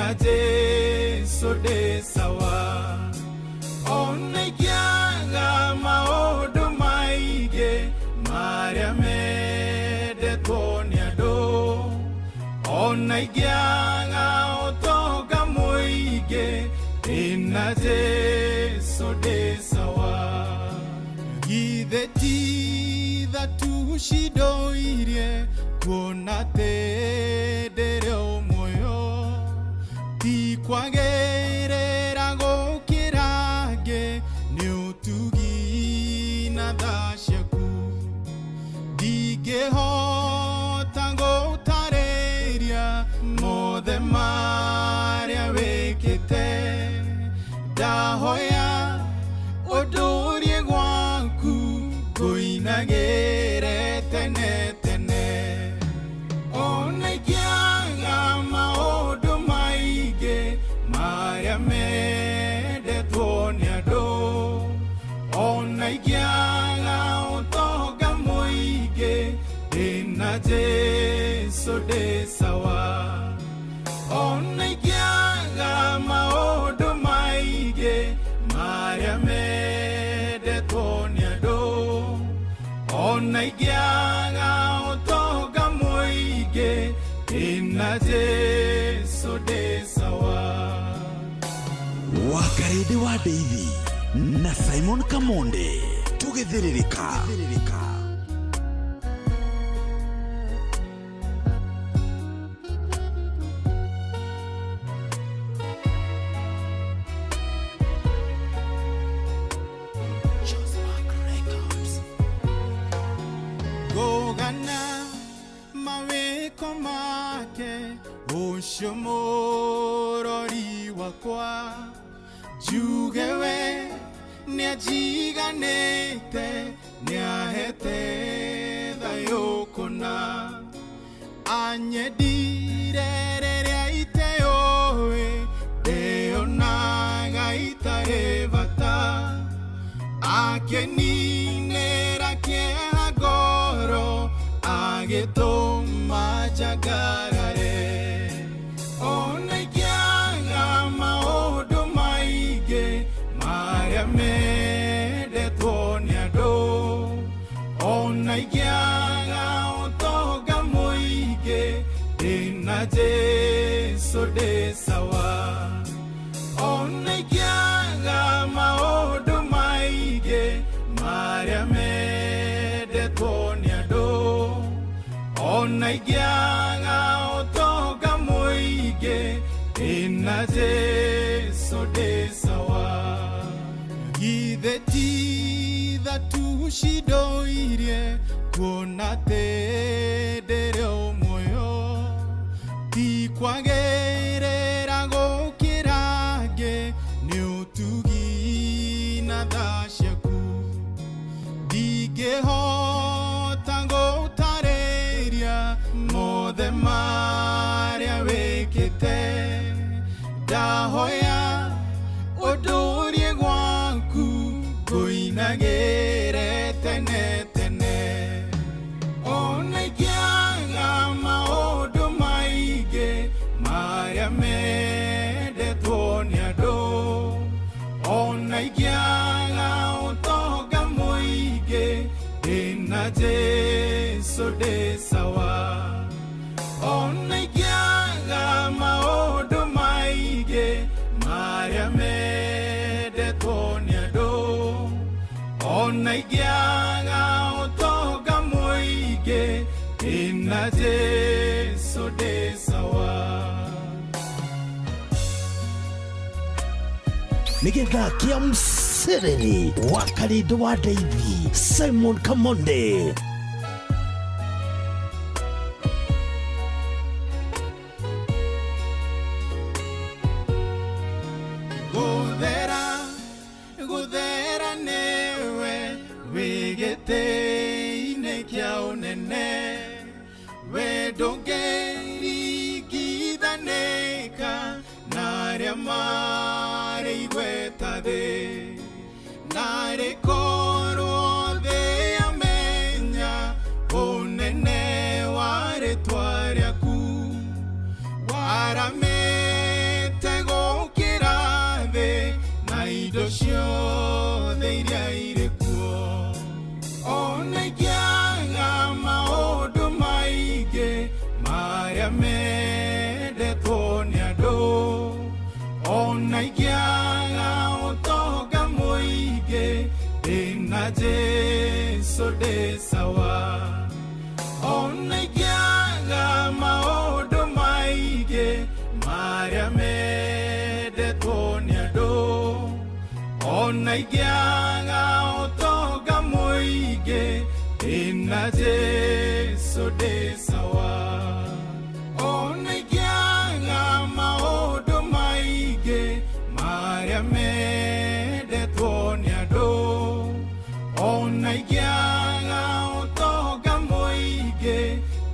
Ndĩna Jesũ ndĩ sawa. Ona ingĩaga maũndũ maingĩ marĩa mendetwo nĩ andũ, ona ingĩaga ũtonga mũingĩ, ndĩna Jesũ ndĩ sawa. Githĩ ti tha tu cindoirie kuona atĩ ndĩrĩ o muoyo, ti kwagĩrĩra gũkĩra angĩ, nĩ ũtugi na tha ciaku. Ndingĩhota gũtarĩria mothe marĩa wĩkĩte, ndahoya ũndũrie gwaku ngũinagĩre tene tene. Ona ingĩaga maũndũ maingĩ marĩa mendetwo nĩ andũ, ona ingĩaga ũtonga mũingĩ, ndĩna Jesũ ndĩ sawa. Ona ingĩaga maũndũ maingĩ marĩa mendetwo nĩ andũ, ona ingĩaga ũtonga mũingĩ, ndĩna Jesũ ndĩ sawa. Wakarĩndĩ wa Ndeithi na Simon Kamonde tũgĩthĩrĩrĩka. Ngũgana mawĩko make ũcio mũrori wakwa, njuge we nĩanjiganĩte, nĩahete thayũ kũna. Anyendire rĩrĩa iteũĩ, ndĩonaga itarĩ bata, akeninĩra kĩeha ngoro, agĩtũma njangarare. Ona ingĩaga maũndũ maingĩ marĩa mendetwo nĩ andũ, ona ingĩaga ũtonga mũingĩ, ndĩna Jesũ ndĩ sawa. Ona ingĩaga maũndũ maingĩ marĩa mendetwo nĩ andũ, ona ingĩaga ũtonga mũingĩ, ndĩna Jesũ ndĩ sawa. Githĩ ti tha tu cindoirie kuona atĩ ndĩrĩ o muoyo, ti kwagĩrĩra gũkĩra angĩ, nĩ ũtugi na tha ciaku. Ndingĩhota gũtarĩria mothe marĩa wĩkĩte, ndahoya ũndũrie gwaku ngũinagĩre tene tene. Ona ingĩaga maũndũ maingĩ marĩa mendetwo nĩ andũ, ona ingĩaga ũtonga mũingĩ, ndĩna Jesũ ndĩ sawa. Ona ingĩaga maũndũ maingĩ marĩa mendetwo nĩ andũ, ona ingĩaga ũtonga mũingĩ, ndĩna Jesũ ndĩ sawa. Nĩ gĩthaa kĩa msereri wa Karĩndũ wa Ndeithi Simon Kamonde. Gũthera gũthera nĩwe wĩ gĩtĩ-inĩ kĩa ũnene, we ndũngĩringithanĩka na arĩa marĩ igweta thĩ. Narĩ korwo thĩ yamenya ũnene wa rĩtwa rĩaku, waramĩtie. Ona ingĩaga ũtonga mũingĩ, ndĩna Jesũ ndĩ sawa. Ona ingĩaga maũndũ maingĩ marĩa mendetwo nĩ andũ, ona ingĩaga ũtonga mũingĩ,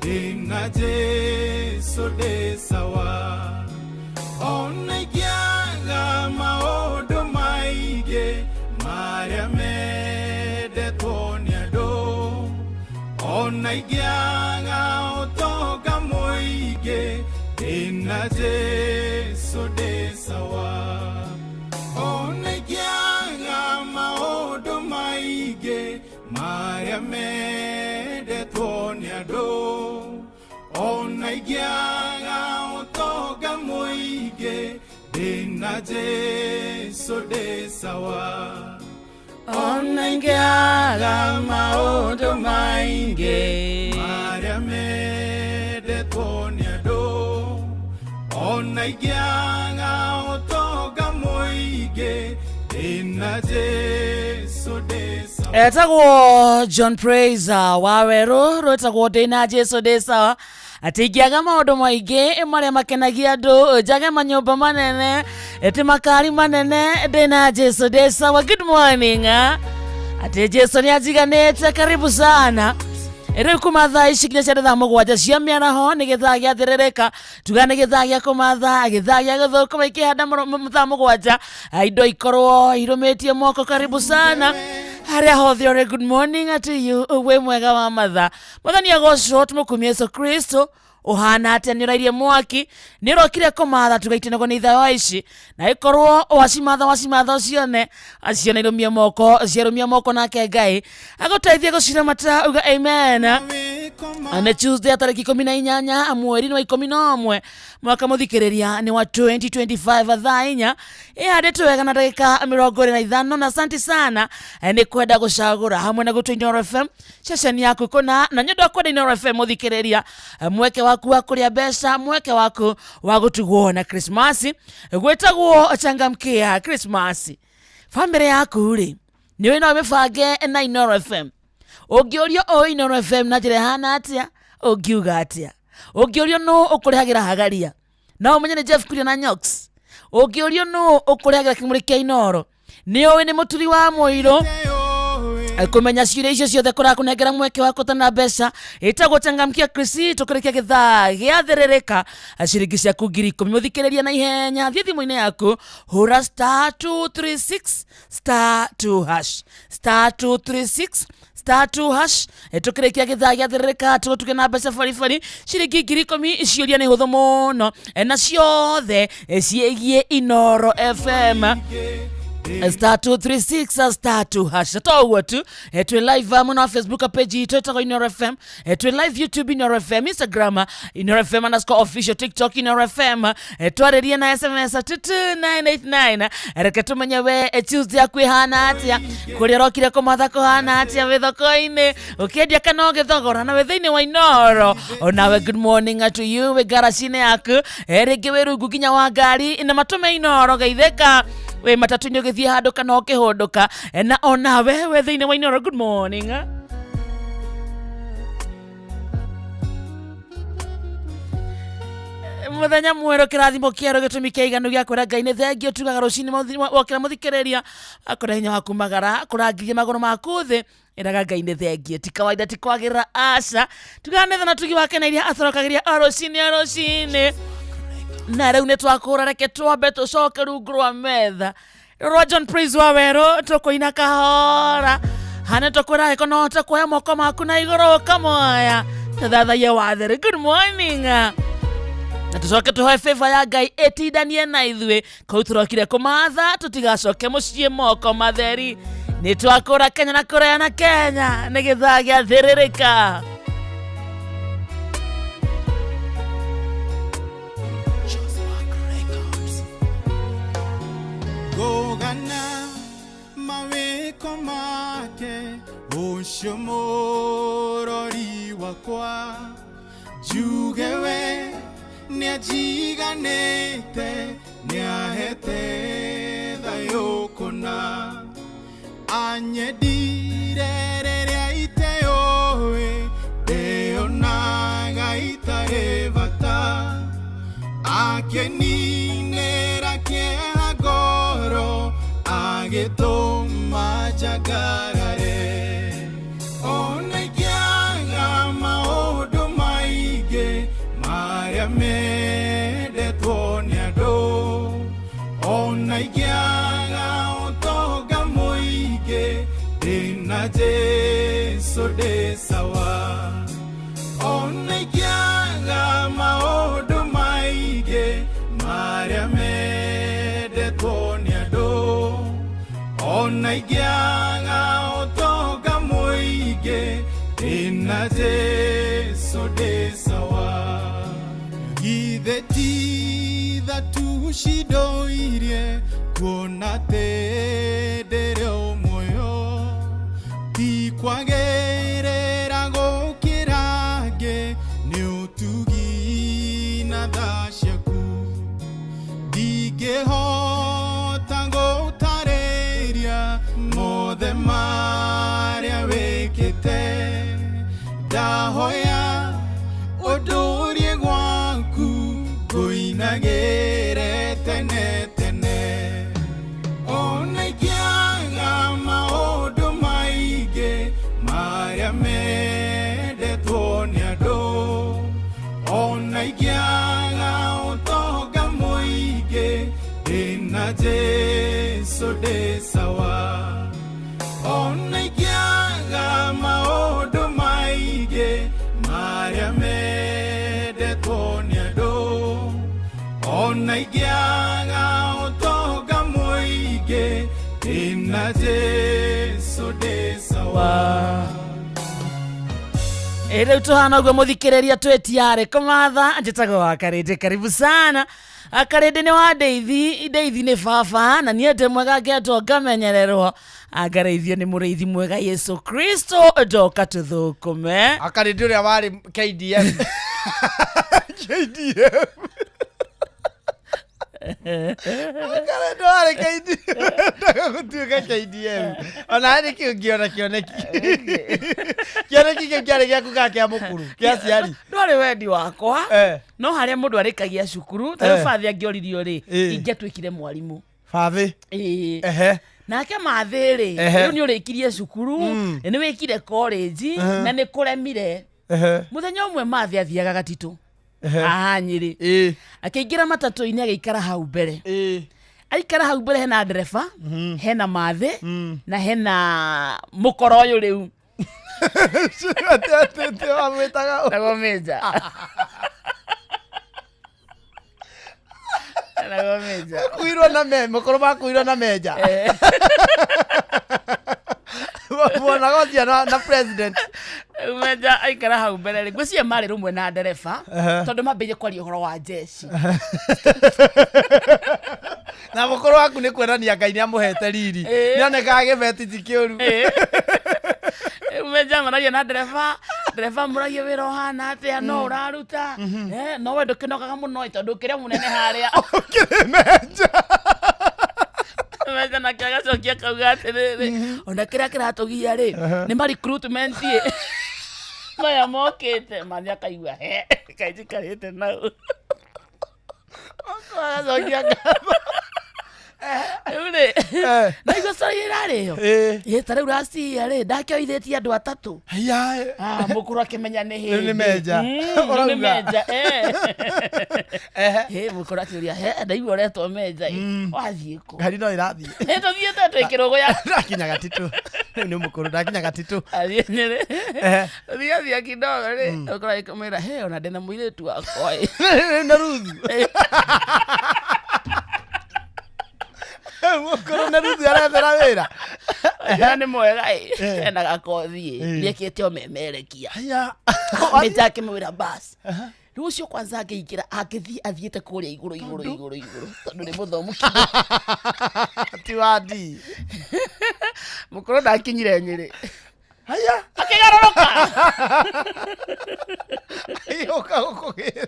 ndĩna Jesũ ndĩ sawa. Ona ingĩaga maũndũ maingĩ marĩa mendetwo nĩ andũ, ona ingĩaga ũtonga mũingĩ, ndĩna Jesũ ndĩ sawa. Ona ingĩaga maũndũ maingĩ marĩa mendetwo nĩ andũ, ona ingĩaga ũtonga mũingĩ, ndĩna Jesũ ndĩ sawa. Ona ingĩaga maũndũ maingĩ marĩa mendetwo nĩ andũ, ona ingĩaga ũtonga mũingĩ, ndĩna Jesũ ndĩ sawa. Etagwo John Praise wa Werũ, rwĩtagwo Ndĩna Jesu Ndĩ Sawa. Atĩ ingĩaga maũndũ maingĩ marĩa makenagia andũ, njage manyũmba manene, ĩtĩ makari manene, ndĩna Jesu ndĩ sawa. Good morning, ah. Atĩ Jesu nĩ anjiganĩte. Karibu sana. Rĩu kuma thaa ici nginya cia thaa 7 cia mĩaraho nĩ gĩthaa gĩa thĩrĩrĩka, tuga nĩ gĩthaa gĩa kũmatha, gĩthaa gĩa gũthũkũma ikĩhanda thaa 7, indo ikorwo irũmĩtie moko. Karibu sana harĩa hothe ũrĩ. Good morning to you. Wĩ mwega wa matha? Mwathani agocwo, tũmũkumie Yesu Kristo. Ũhana atĩa? Nĩ ũrairie mwaki? Nĩ ũrokire kũmatha? Tugaitĩnagwo nĩ ithaa wa ici na ĩkorwo wacimatha, wacimatha ũcione, acione irũmie moko, ciarũmia moko, nake Ngai agũteithie gũciramata. Uga amen. Nĩ Tuesday tarĩki 18 mweri wa 11 mwaka, mũthikĩrĩria, nĩ wa 2025, thaa 4 ĩhandĩtwo wega na ndagĩka 25. Na asante sana, nĩ kwenda gũcagũra hamwe na gũtũ Inooro FM, ceceni yaku kũna. Na nĩ ũndũ wa kwenda Inooro FM, mũthikĩrĩria, mweke waku wa kũrĩa mbeca, mweke waku wa gũtugwo na Krismasi, gwĩtagwo Changamkia Krismasi. Bamĩrĩ yaku rĩ, nĩ ũĩ no mĩbange na Inooro FM? Ũngĩũrio ũĩ Inooro FM na njĩra ĩhana atĩa, ũngiuga atĩa? Ũngĩũrio nũ ũkũrehagĩra hagaria, no ũmenye nĩ Jeff Kuria na Nyox? Ũngĩũrio nũ ũkũrehagĩra kĩmũrĩ kĩa Inooro, nĩ ũĩ nĩ mũturi wa mũirũ? Kũmenya ciũria icio ciothe kũrakũnengera mweke wa kũtana mbeca ĩtagwo Changamkia Krisi. Tũkĩrĩkia gĩthaa gĩathĩrĩrĩka, ciringi ciaku 10,000. Mũthikĩrĩria, na ihenya thiĩ thimũ-inĩ yaku, hũra *236 *2 hash, *236 *2 hash. Tũkĩrĩkia gĩthaa gĩathĩrĩrĩka, tũgũtuge na mbeca baribari, ciringi 10,000. Ciũria nĩ hũthũ mũno, na ciothe ciĩgiĩ Inoro FM. *236 *2 hash. To ũguo tu, twĩ live mwena wa Facebook page itũ ĩtagwo Inoro FM, twĩ live YouTube Inoro FM, Instagram Inoro FM_official, TikTok Inoro FM. Twarĩrie na SMS 22989. Reke tũmenye we, Tuesday yaku ĩhana atĩa? Kũrĩa ũrokire kũmatha kũhana atĩa? Wĩ thoko-inĩ ũkĩendia kana ũgĩthogora? Na wĩ thĩinĩ wa Inoro onawe, good morning to you. Wĩ ngaraci-inĩ yaku, rĩngĩ wĩ rungu nginya wa ngari na matũme Inoro, geithĩka. Wĩ matatũ-inĩ ũgĩthiĩ handũ kana ũkĩhũndũka, na onawe wĩ thĩinĩ wa Inoro, good morning. Muthenya mwerũ, kĩrathimo kĩerũ, gĩtũmi kĩa iganu gĩa kwĩra Ngai nĩ thengio. Tugaga rũcinĩ wokĩra, mũthikĩrĩria, akũre hinya waku magara kũrangithia magũrũ maku thĩ, ĩraga Ngai nĩ thengio. Ti kawaida, ti kwagĩrĩra, aca. Tugaga nĩ thana tugi wake na iria atorokagĩria o rũcinĩ o rũcinĩ. Na rĩu nĩ twakũra, reke twambe tũcoke rungu rwa metha rwa John Praise wa Werũ, tũkũina kahora hana, tũkwĩra angĩkorwo no ũhote kuoya moko maku na igũrũ, ũkamoya tũthathaiye wathere. Good morning, na tũcoke tũhoe favor ya Ngai ĩtindanie na ithuĩ kũu tũrokire kũmatha, tũtigacoke mũciĩ moko matheri. Nĩ twakũra Kenya na kũraya na Kenya, nĩ gĩthaa gĩa thĩrĩrĩka. Records. Ngũgana mawĩko make ũcio mũrori wakwa, njuge we nĩanjiganĩte, nĩahete thayũ kũna. Wanyendire rĩrĩa iteũĩ ndĩonaga itarĩ bata akĩninĩra kĩeha ngoro agĩtũma njangarare ona ingĩaga maũndũ maingĩ marĩa mendetwo nĩ andũ ona ingĩaga ũtonga mũingĩ ndĩna Jesũ ndĩ sawa ona ingĩaga maũndũ maingĩ marĩa mendetwo nĩ andũ ona ingĩaga ũtonga mũingĩ ndĩna Jesũ ndĩ sawa githĩ ti tha tu cindoirie kuona atĩ ndĩrĩ o muoyo ti kwagĩrĩra gũkĩra angĩ nĩ ũtugi na tha ciaku ndingĩhota gũtarĩria mothe marĩa wĩkĩte ndahoya ũndũrie gwaku ngũinagĩre tene tene ona ingĩaga maũndũ maingĩ marĩa mendetwo nĩ andũ ona ingĩaga ũtonga mũingĩ ndĩna Jesũ ndĩ sawa ona ingĩaga maũndũ maingĩ marĩa mendetwo nĩ andũ ona ingĩaga ũtonga mũingĩ ndĩna Jesũ ndĩ sawa Rĩu tũhana ũguo mũthikĩrĩria twĩtiarĩ kũmatha njĩtagwo wa Karĩndĩ karibu sana Karĩndĩ nĩ wa ndeithi ndeithi nĩ baba na niĩ ndĩ mwega ngetwo ngamenyererwo angareithio nĩ mũrĩithi mwega Yesu Kristo ndoka tũthũkũme Akarĩndĩ ũrĩa warĩ KDF KDF Akarĩndĩ warĩ KDF endaga gũtuĩka KDF ona nĩ kĩo ngĩona kĩoneki kĩoneki kĩu kĩarĩ gĩaku kana kĩa mũkuru kĩa aciari ndwarĩ wendi wakwa Eh. no harĩa mũndũ arĩkagia cukuru ta rĩu Eh. bathi angĩoririo rĩ Eh. ingĩatuĩkire mwarimũ bathĩ Ĩĩ. ehe Nake mathĩ rĩ Ehe. rĩu nĩ ũrĩkirie cukuru nĩ wĩkire college na nĩ kũremire ehe mũthenya ũmwe mathĩ athiaga gatitũ Ehe. haha Nyĩrĩ ĩĩ akĩingĩra matatũ-inĩ agĩikara hau mbere ĩĩ aikara hau mbere hena ndereba hena mathĩ na hena mũkoro ũyũ rĩu atĩ atĩ atĩ wamwĩtaga ũ? Naguo Menja. Naguo Menja. kuirwo na me mũkũrũ makuirwo na menja muonaga ũcio na president Rĩu Menja aikara hau mbere rĩ ngwĩciria marĩ rũmwe na ndereba Ehe. tondũ mambĩrĩrie kwaria ũhoro wa jeshi na mũkũrũ waku nĩ kuonania ngai nĩ amũhete riri Ĩĩ. nĩonekaga gĩbeti ti kĩũru Rĩu Menja maragia na ndereba ndereba mũragia wĩra ũhana atĩa no ũraruta Eh, no we ndũkĩnogaga mũno ĩ, tondũ ũkĩrĩa mũnene harĩa ũkĩrĩ menja Menja nake agacokia akauga atĩrĩrĩ ona kĩrĩa kĩratũgia rĩ nĩ ma recruitment ĩ maya mokĩte mathi akaigua he kaĩ njikarĩte nau agacokia ngatho rĩu rĩ Eh. naigua story ĩrarĩ ĩyo Ĩĩ. ĩ ta rĩu racia rĩ ndakĩoithĩtie andũ atatũ Haya. Ah, mũkũrũ akĩmenya nĩ Rĩu hĩndĩ nĩ menja. Rĩu nĩ Ũrauga. menja eh. Ehe. Ĩ, mũkũrũ akĩũria he ndaigua ũretwo menja ĩ wathiĩ kũ ngari no ĩrathiĩ Ĩ, tũthiĩte twĩ kĩrũgũ ya ndakinya gatitũ rĩu nĩ mũkũrũ ndakinya gatitũ athiĩ Nyĩrĩ Ehe. thiĩ athiĩ kidogo rĩ ũkora akĩmwĩra he ona ndĩna mũirĩtu wakwa ĩ rĩu na ruthu mũkũrũ na ruthu arethera wĩra Ũcio nĩ mwega ĩ Eh. ena gakothi ĩ Eh. nĩekĩte ũmemerekia haya menja akĩmwĩra bas rĩu ũcio kwanza angĩingĩra angĩthiĩ athiĩte kũrĩa igũrũ igũrũ igũrũ igũrũ tondũ nĩ mũthomu kidogo. ti wa ndi Mũkũrũ ndakinyire Nyĩrĩ haya akĩgarũrũka ĩũka gũkũgĩra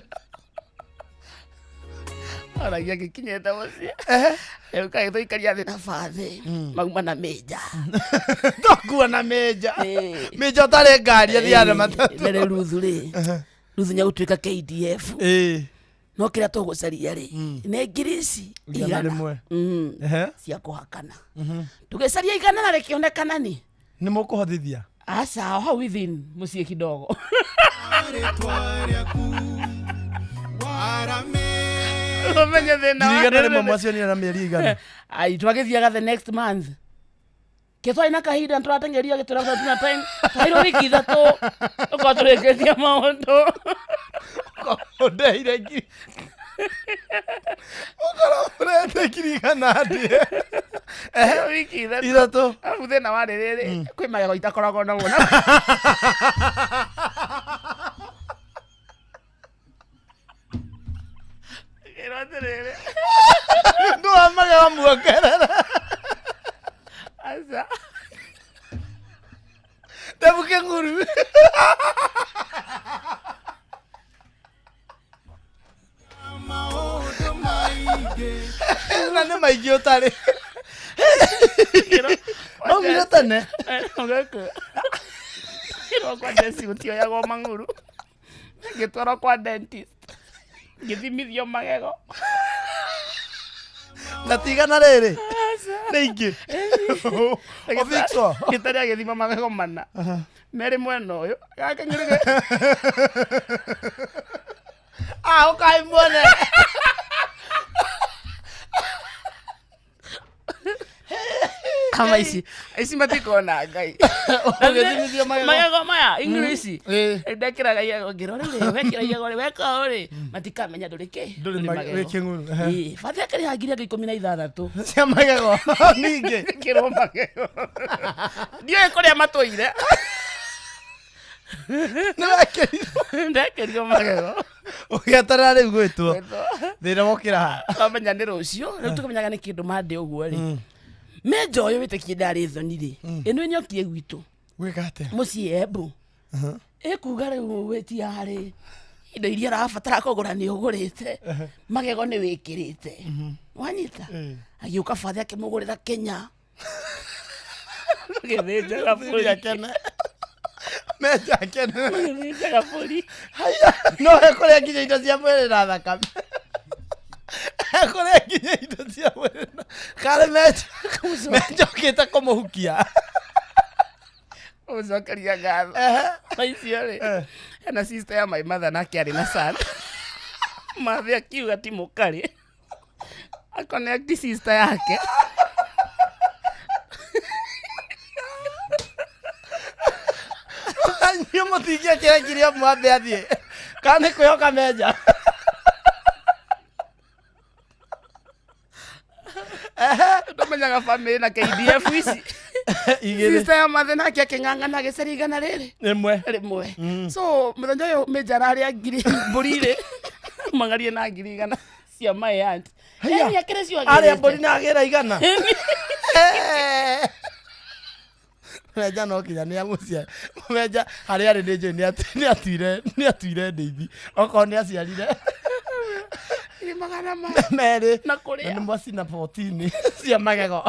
Oragia ngĩkinyĩte mũciĩ rĩu kagĩtũikaria thĩ na bathĩ mauma na mĩnja. Tokua na menja. Ĩĩ. Menja ũtarĩ ngari athiaga na matatũ. Mbere Ruthu rĩ, Ruthu nĩegũtuĩka KDF. Ĩĩ. No kĩrĩa tũgũcaria rĩ nĩ ngiri ici Igana igana. rĩmwe. Mm. Cia kũhakana tũgĩcaria igana na rĩkĩonekana ni Nĩ mũkũhothithia. Aca, o hau within mũciĩ kidogo. Rĩtwa rĩaku warame. Ũmenye thĩna Ngiri wa- igana rĩmwe mwacionire na mĩeri igana. Ai, twagĩthiaga the next month ke twarĩ na kahinda nĩtũrateng'eria gĩtũra tuna time twaheirwo wiki 3 tũkorwo tũrĩkĩtie maũndũ. Ũndeire ngiri. Ũkorwo ũrete ngiri igana ndĩe. Wiki 3. 3. Arabu thĩna warĩ rĩrĩ, kwĩ magego itakoragwo namo na ngĩrwo atĩrĩrĩ. Ndũ wa magego muongerera. Aca. Ndebu kĩng'uru. Maũndũ maingĩ. Na nĩ maingĩ ũtarĩ. Maumire tene. Ngĩrwo kwa Jesse gũtioyagwo mang'uru, ngĩtwarwo kwa dentist ngĩthimithio magego. Na ti igana rĩrĩ. Nĩ ingĩ. Ũbikwo. Gĩtarĩ agĩthima magego mana merĩ mwena ũyũ gaka ng'ĩrĩ. Ah, ũkai muone. Ama ici ici matikona Ngai. Ũgĩthimithio magego. Magego maya English. Ĩĩ. Ndekĩraga igego ngĩrwo rĩu rĩ wekĩra igego rĩ weka ũũ rĩ matikamenya ndũrĩ kĩ. Ndũrĩ wĩ kĩng'uru. Ĩĩ, bathi akĩrĩha ngiri angĩ 16. Cia magego. Ningĩ. Kĩrwo magego ndiũĩ kũrĩa matũire. Nĩ wekĩrirwo. Ndekĩrio magego. Ũgĩeterera rĩu gwĩtwo. Thĩna wokĩra haha. Twamenya nĩ rũciũ rĩu tũkĩmenyaga nĩ kĩndũ mandĩ ũguo rĩ menja ũyũ wĩtĩkie ndarĩ thoni rĩ ĩno ĩnyokie gwitũ. Gwĩka atĩa? Mũciĩ Embu ĩkuga rĩu wĩtia harĩ indo iria arabatara kũgũra nĩ ũgũrĩte, magego nĩ wĩkĩrĩte wanyita. Agĩũka bathi akĩmũgũrĩra Kenya tũgĩthĩnjaga Mũthuri mbũri. akene. Menja akene. Tũgĩthĩnjaga mbũri. Haya, no ekũrĩa nginya indo cia mwĩrĩ na thakame. Ekũrĩa nginya indo cia mwĩrĩ na karĩ menja. Menja ũkĩte kũmũhukia. Gũcokeria ngatho. Ehe. Icio rĩ hena sister ya my mother nake arĩ na son mathe akiuga ti mũkarĩ aconnect sister yake. Inyuĩ mũtingĩakĩra ngiri ĩmwe ambe athiĩ. Kana nĩ kwĩhoka menja. Ndũmenyaga family na KDF ici. Igĩrĩ. Sister ya mathe nake akĩng'ang'ana agĩcaria igana rĩrĩ Ĩmwe. rĩmwe, so mũthenya ũyũ menja ararĩa ngiri mbũri rĩ mang'arie na ngiri igana cia my aunt. Haiya. Yaani akĩrĩ cio Arĩa agĩrĩte. mbũri na agĩra igana. Menja no kinya nĩ amũciara. Menja harĩa arĩ nĩ njũĩ nĩ atuire ndĩithi. Okorwo nĩ aciarire Ngiri magana ma merĩ. Na kũrĩa. Na nĩ mwacina 14 cia magego.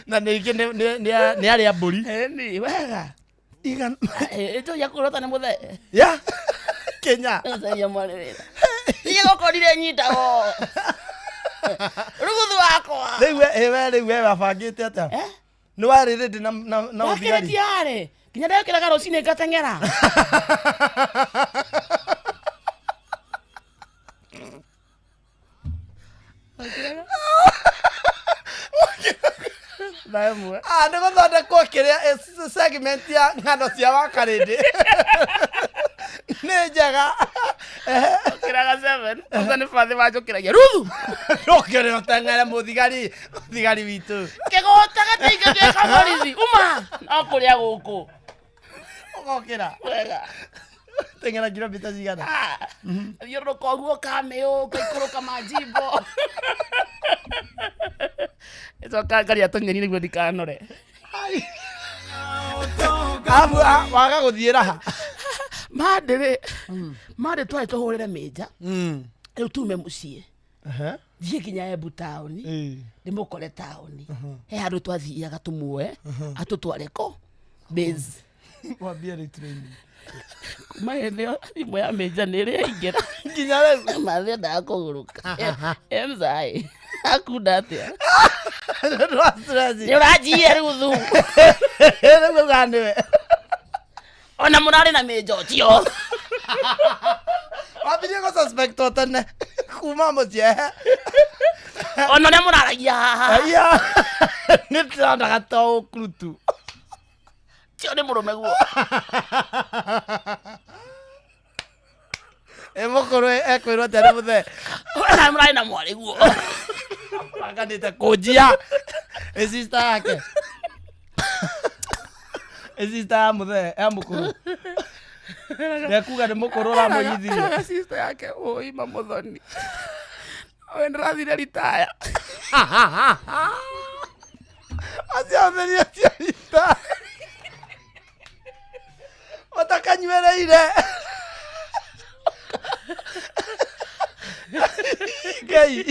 Na nĩ ingĩ nĩ arĩa mbũri. Ĩni wega. Igana. Ĩtũria kũrota nĩ mũthee. Ya. Kenya. Mũthenya mwarĩ wĩra igĩgũkorire nyitagwo ruguthu wakwa. Rĩu we rĩu we wabangĩte atĩa? Eh? Nĩ warĩ ready na ũthigari? Wakĩrĩtie arĩ nginya ndekĩraga rũcinĩ ngateng'era. Thaa ĩmwe. Ah, nĩ gũthondekwo kĩrĩa segment ya ng'ano cia wakarĩndĩ. Nĩ njega. Ũkĩraga 7 ũcio nĩ bathĩ wanjũkĩragia Ruthu. Ndũkĩrĩ ũteng'ere mũthigari mũthigari witũ. Kĩgũta gĩtingĩtuĩka borithi uma no kũrĩa gũkũ. Ũgokĩra. Wega. Teng'era kilomita cigana? Thiũrũrũka ũguo kamĩũ ngaikũrũka manjimbo ĩcoka ngaria tũnyeni nĩguo ndikanore. Arabu waga gũthiĩ raha. Mandĩ rĩ mandĩ twarĩ tũhũrĩre mĩnja. Rĩu tume mũciĩ Ehe. thiĩ nginya Embu taũni Ĩĩ. ndĩmũkore taũni he handũ twathiaga tũmuoe atũtware ko base. Wambie rĩ training. Kuma hĩndĩ ĩyo thimũ ya mĩnja nĩ ĩrĩ yaingĩra. Nginya rĩu. Mathendaga kũgũrũka emzaĩ akunda atĩa. Nĩ wa stress. Nĩ ũranjia rĩu thu. Rĩu auga nĩwe. Ona mũrarĩ na mĩnja ũcio. Wambirie gũ suspect o tene kuma mũciĩ ehe. Ona ũrĩa mũraragia haha. Aya. Nĩ ndĩronaga to ũkurutu. Tio nĩ mũrũme guo. Ĩ mũkũrũ ekwĩrwo atĩa nĩ mũthee? Ona mũrarĩ na mwarĩ guo. Aganĩte kũnjia. Ĩ sister yake. Ĩ sister ya mũthee ya mũkũrũ. Ndekuga nĩ mũkũrũ ũramũnyithirie. Eraga sister yake ũi mamũthoni we ndĩrathire ritaya. Aciambĩrĩria ciarita. Ũtakanyuĩrĩire. Ngai.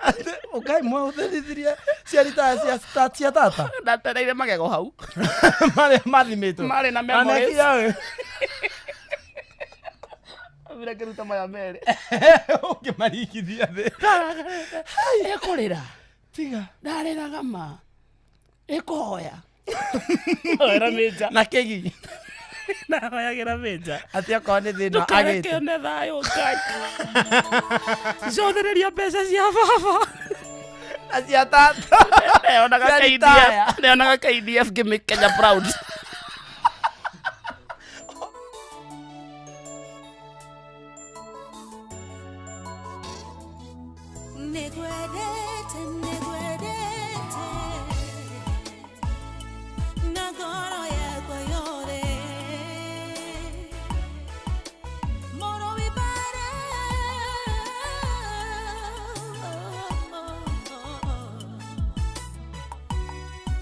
Atĩ ũkai mwahũthĩrithirie ciaritaya cia tata. Ndatereire magego hau. Marĩa mathimĩtwo. Marĩ na memories. Anekira ũ? Ambire ngĩruta maya merĩ. Ũngĩmaringithia thĩ. Ĩkũrĩra. Tiga. Ndarĩraga ma ĩkũhoya hoera mĩnja. Na kĩgi. Ndahoyagĩra mĩnja. Atĩ okorwo nĩ thĩna ndũkareke agĩte. one thayũ Ngai cothereria mbeca cia baba. Na cia tata. Ndeonaga Cia KDF ritaya. ndeonaga KDF ngĩmake Kenya proud. Nĩngwendete, nĩngwendete na ngoro yakwa yothe. Mũrũi bara.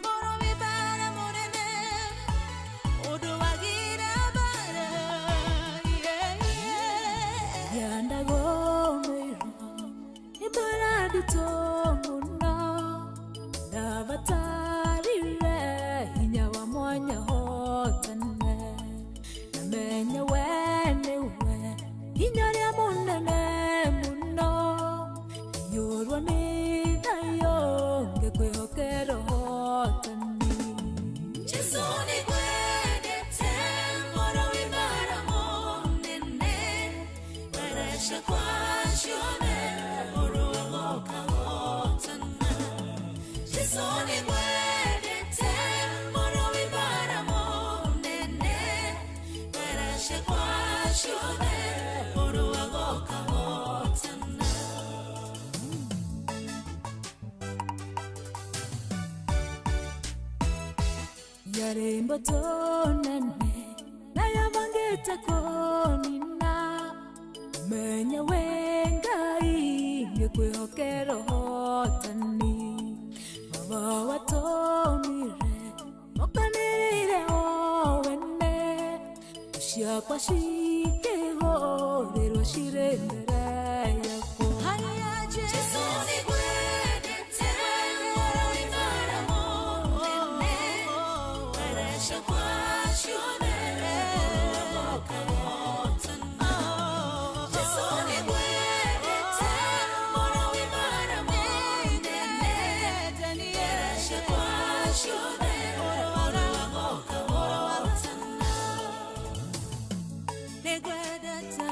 Mũrũi bara mũnene, ũndũagĩra bara. Yeah, yeah. Yandagomero ibaradito muno ndabatarire hinya wa mwanya hotane namenye we niwe hinya rĩa mũnene mũno iyũrwo nĩ thayũ ngĩkwĩhokera ũhotani. Jesu nĩngwendete, mũrũi bara mũnene, Barasha kwa ciothe, ũrũagoka hotana. Jesu nĩngwendete, mũrũi bara mũnene, Barasha kwa ciothe, ũrũagoka hotana. Yarĩ mboto nene na yabangĩte kũnina menya we Ngai ngĩkwĩhokera ũhotani baba watũmire mokanĩrĩire o wene ciakwa cikĩhũrĩrwo cirĩ mbere yakwa. Jesu nĩngwendete, mũrũi bara mũnene, Barasha kwa ciothe, ũrũagoka hotana. Jesu nĩngwendete, mũrũi bara mũnene, Barasha kwa ciothe, ũrũagoka hotana. Nĩngwendete,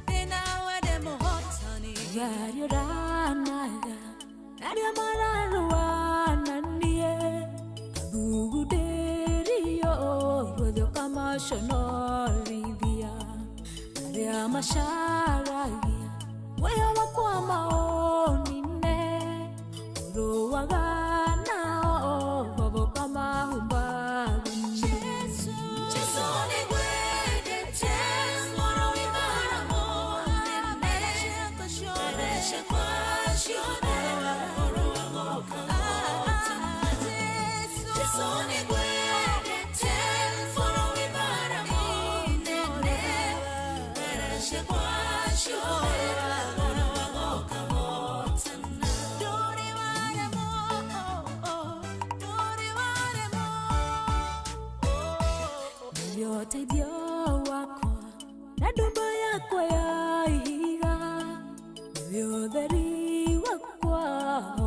ndĩnawe ndĩ mũhotani. Yariũranaga arĩa mararũa na niĩ athugundĩrio ruothe ũkamaconorithia arĩa macaragia muoyo wakwa maũnine ũrũaga nao baba ũkamahumba Jesu nĩngwendete, mũrũi bara mũnene, Barasha kwa ciothe, ũrũagoka hotana. Jesu nĩngwendete, mũrũi bara mũnene, Barasha kwa wakwa na ndũmba yakwa ya ihiga nĩwe ũtheri wakwa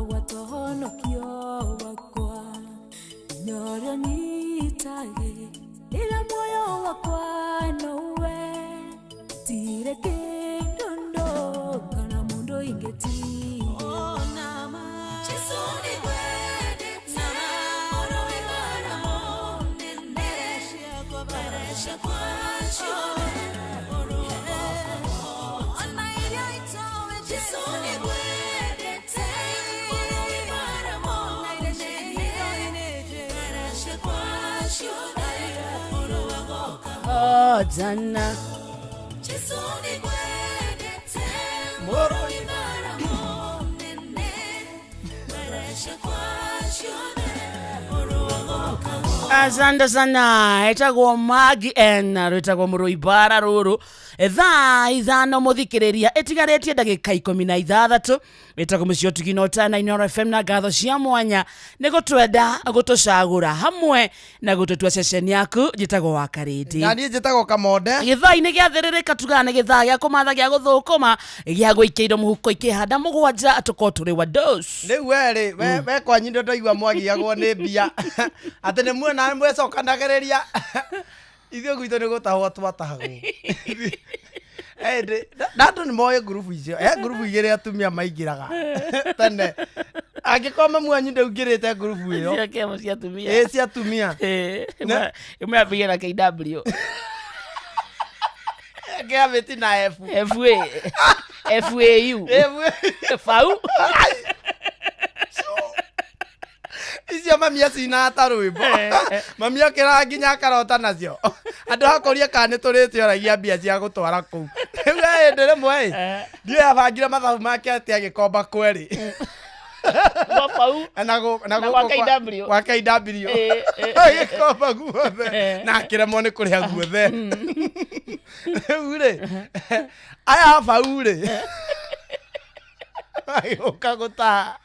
gwatũhonokio wakwa hinya ũrĩa ũnyitagĩ rĩra muoyo wakwa nowe tirĩ kĩndũ ndo kana mũndũ ingĩtigĩra. Jesu nĩngwendete mũrũi bara mũnene mbara ciakwa ciothe ona iria itoĩ Jesu nĩngwendete mũrũi bara mũnene mbara ciakwa ciothe ũrũagoka Hojana. Jesu nĩngwendete mũrũi bara mũnene mbara ciakwa ciothe ũrũagoka. Asante sana. Etagwo Magi N rwĩtagwo mũrũibara rũrũ. Thaa 5 mũthikĩrĩria ĩtigarĩtie ndagĩka 16. Wĩtagwo mũciĩ ũtugi na ũtana Inooro FM na ngatho cia mwanya nĩ gũtwenda gũtũcagũra hamwe na gũtũtua ceceni yaku. Njĩtagwo wa Karĩndĩ. Na niĩ njĩtagwo Kamonde. Gĩthaa-inĩ gĩa thĩrĩrĩka tugaga nĩ gĩthaa gĩa kũmatha gĩa gũthũkũma gĩa gũikia indo mũhuko ikĩhanda 7 tũkorwo tũrĩ wa dos. Rĩu we rĩ we kwanyu ndio ndaigua mwagiagwo nĩ mbia atĩ nĩ muona mwecokanagĩrĩria ithuĩ gwitũ nĩ gũtahwo twatahagwo. Ĩndĩ na andũ nĩ moĩ ngurubu icio, he ngurubu igĩrĩ atumia maingĩraga tene. Angĩkorwo mamu wanyu ndaungĩrĩte ngurubu ĩyo Cia kĩama cia atumia. ĩ cia atumia. Ĩmwe yambĩrĩria na KW. Kĩambĩti na F. FA FAU F. FAU. Icio mami acinaga ta rwĩmbo. Mami okĩraga nginya akarota nacio. Andũ akũria kana nĩ tũrĩte oragia mbia cia gũtwara kũu. Rĩu he hĩndĩ rĩmwe ĩ ndiũĩ abangire mathabu make atĩ agĩkomba kwerĩ. Gwa FAU na Na gũkũ gwa KW. gwa KW. Agĩkomba guothe na akĩremwo nĩ kũrĩha guothe. Rĩu rĩ aya a FAU rĩ magĩũka gũtaha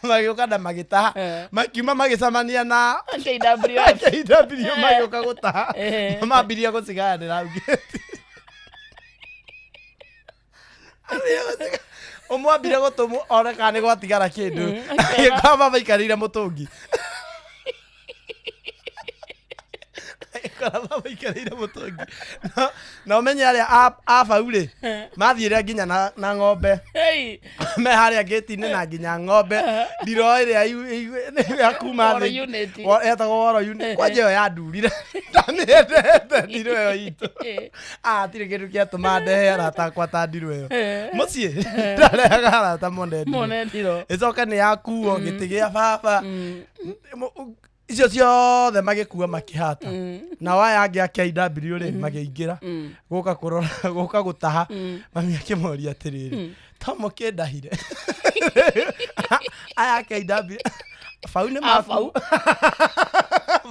magĩũka na magĩtaha makiuma magĩcemania na KWF. KW magĩũka gũtaha mambirie gũcigayanĩra hau gate. Ũmwe ambire gũtũmwo one kana nĩ gwatigara kĩndũ agĩkorwo baba aikarĩire mũtũngi. Agĩkora baba aikarĩire mũtũngi. Na ũmenye arĩa a bau rĩ mathiĩre nginya na ng'ombe. Hey. Me harĩa gate-inĩ na nginya ng'ombe ndiro ĩrĩa ya kuma Woro thĩ. unit. Etagwo woro unit. Kwanja ĩyo yandurire ndamĩendete ndiro ĩyo itũ. Hatirĩ kĩndũ kĩatũma ndehe arata akwa ta ndiro ĩyo mũciĩ ndarehaga arata mone ndiro. Mone ndiro. Ĩcoke nĩ yakuo gĩtĩ gĩa baba icio ciothe magĩkua makĩhata. Nao aya angĩ a KW rĩ makĩingĩra gũka kũrora gũka gũtaha. Mami akĩmoria atĩrĩrĩ to mũkĩndahire aya a KW bau nĩ A, makua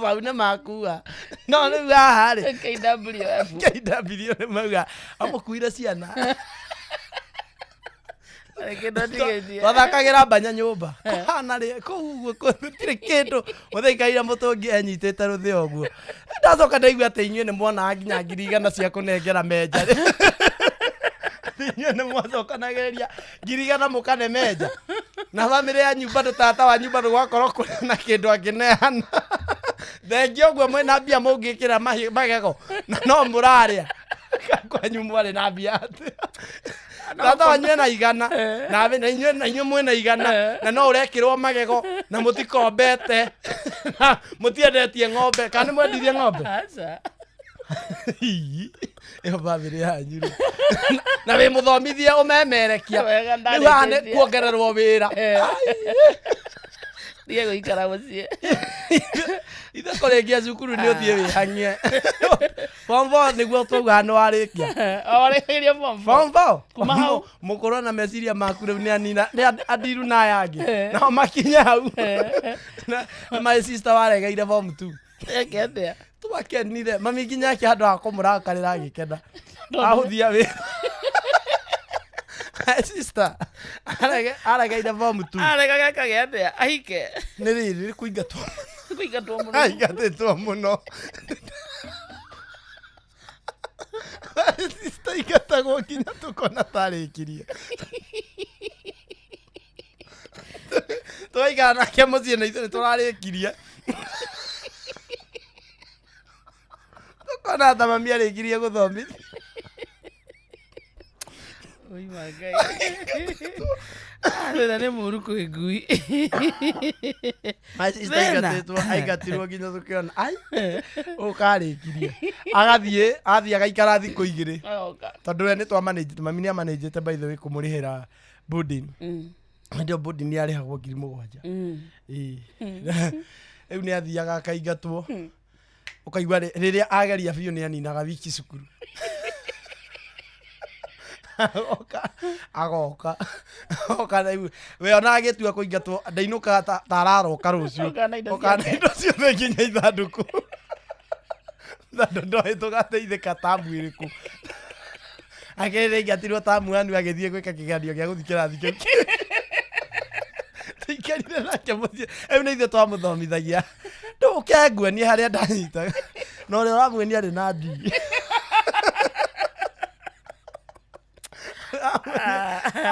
bau nĩ makua no rĩu haha rĩ KWF. KW nĩ mauga amũkuire ciana. Kĩndũ atigĩtie. Twathakagĩra mbanya nyũmba kũhana rĩ kũu ũguo gũtirĩ kĩndũ mũthaikarire mũtũngi enyitĩte rũthĩa ũguo. Ndacoka ndaigua atĩ inyuĩ nĩ mwonaga nginya 100,000 cia kũnengera menja. Inyuĩ nĩ mwacokanagĩrĩria 100,000 mũkane menja na bamĩrĩ yanyu bado tata wanyu bado gwakorwo kũrĩ na kĩndũ angĩneana. Thengia ũguo mwĩna mbia mũngĩkĩra magego na no mũrarĩa kwanyu mwarĩ na mbia atĩa. Tata wanyu ena 100 na inyuĩ mwĩna 100 na no ũrekĩrwo magego na mũtikombete na mũtiendetie ng'ombe kana nĩ mwendirie ng'ombe. Aca. Ĩyo bamĩrĩ yanyu rĩ na wĩ mũthomithie ũmemerekia Wega, rĩu haha nĩ ndarĩkĩtie. kuongererwo wĩra. Thiĩ gũikara mũciĩ. Ithe kũrĩkia cukuru nĩ ũthiĩ wĩhang'ie form 4 nĩguo twaugaga nĩ warĩkia. Warĩkirie form four. Form 4 Kuma hau. Mũkũrũ na meciria maku rĩu nĩ anina nĩ andiru na aya angĩ nao makinye hau. Na my sister waregeire form 2. Eke atĩa? Twakenire mami nginya ake handũ ha kũmũrakarĩra agĩkena ahũthia wĩra. My sister aregeire form 2. Arega gekage atĩa? Ahike. Nĩ rĩrĩ nĩ kũingatwo. Kũingatwo mũno. Aingatĩtwo mũno. sister aingatagwo nginya tũkona tarĩkirie. Tũgaikara nake mũciĩ na ithuĩ nĩ tũrarĩkirie. Tũkona ta mami arĩkirie gũthomithia. Oi my Ngai. Thĩna nĩ mũru kwĩ ngui. My sister Thĩna. aingatĩtwo aingatirwo nginya tũkĩona ai ũkarĩkirie. Agathiĩ athiĩ agaikara thikũ igĩrĩ. Tondũ we nĩ twamanĩnjĩte mami nĩ amanĩnjĩte by the way kũmũrĩhĩra boarding. Hĩndĩ ĩyo boarding yarĩhagwo 7,000. Ĩĩ. Rĩu nĩ athiaga akaingatwo. Ũkaigua rĩrĩa ageria biũ nĩ aninaga wiki cukuru. Agoka agoka oka rĩu we ona agĩtua kũingatwo ndainũkaga ta araroka rũciũ. Oka na indo Oka na ciake. indo ciothe nginya ithandũkũ. Tondũ ndoĩ tũgateithĩka tamu ĩrĩkũ. Akĩrĩ aingatirwo tamu anu agĩthiĩ gwĩka kĩgeranio gĩa gũthiĩ kĩrathi kĩu kĩngĩ. Tũikarire nake mũciĩ rĩu nĩ ithuĩ twamũthomithagia ndũke nguonie harĩa ndanyitaga na ũrĩa ũramuonia arĩ na ndii.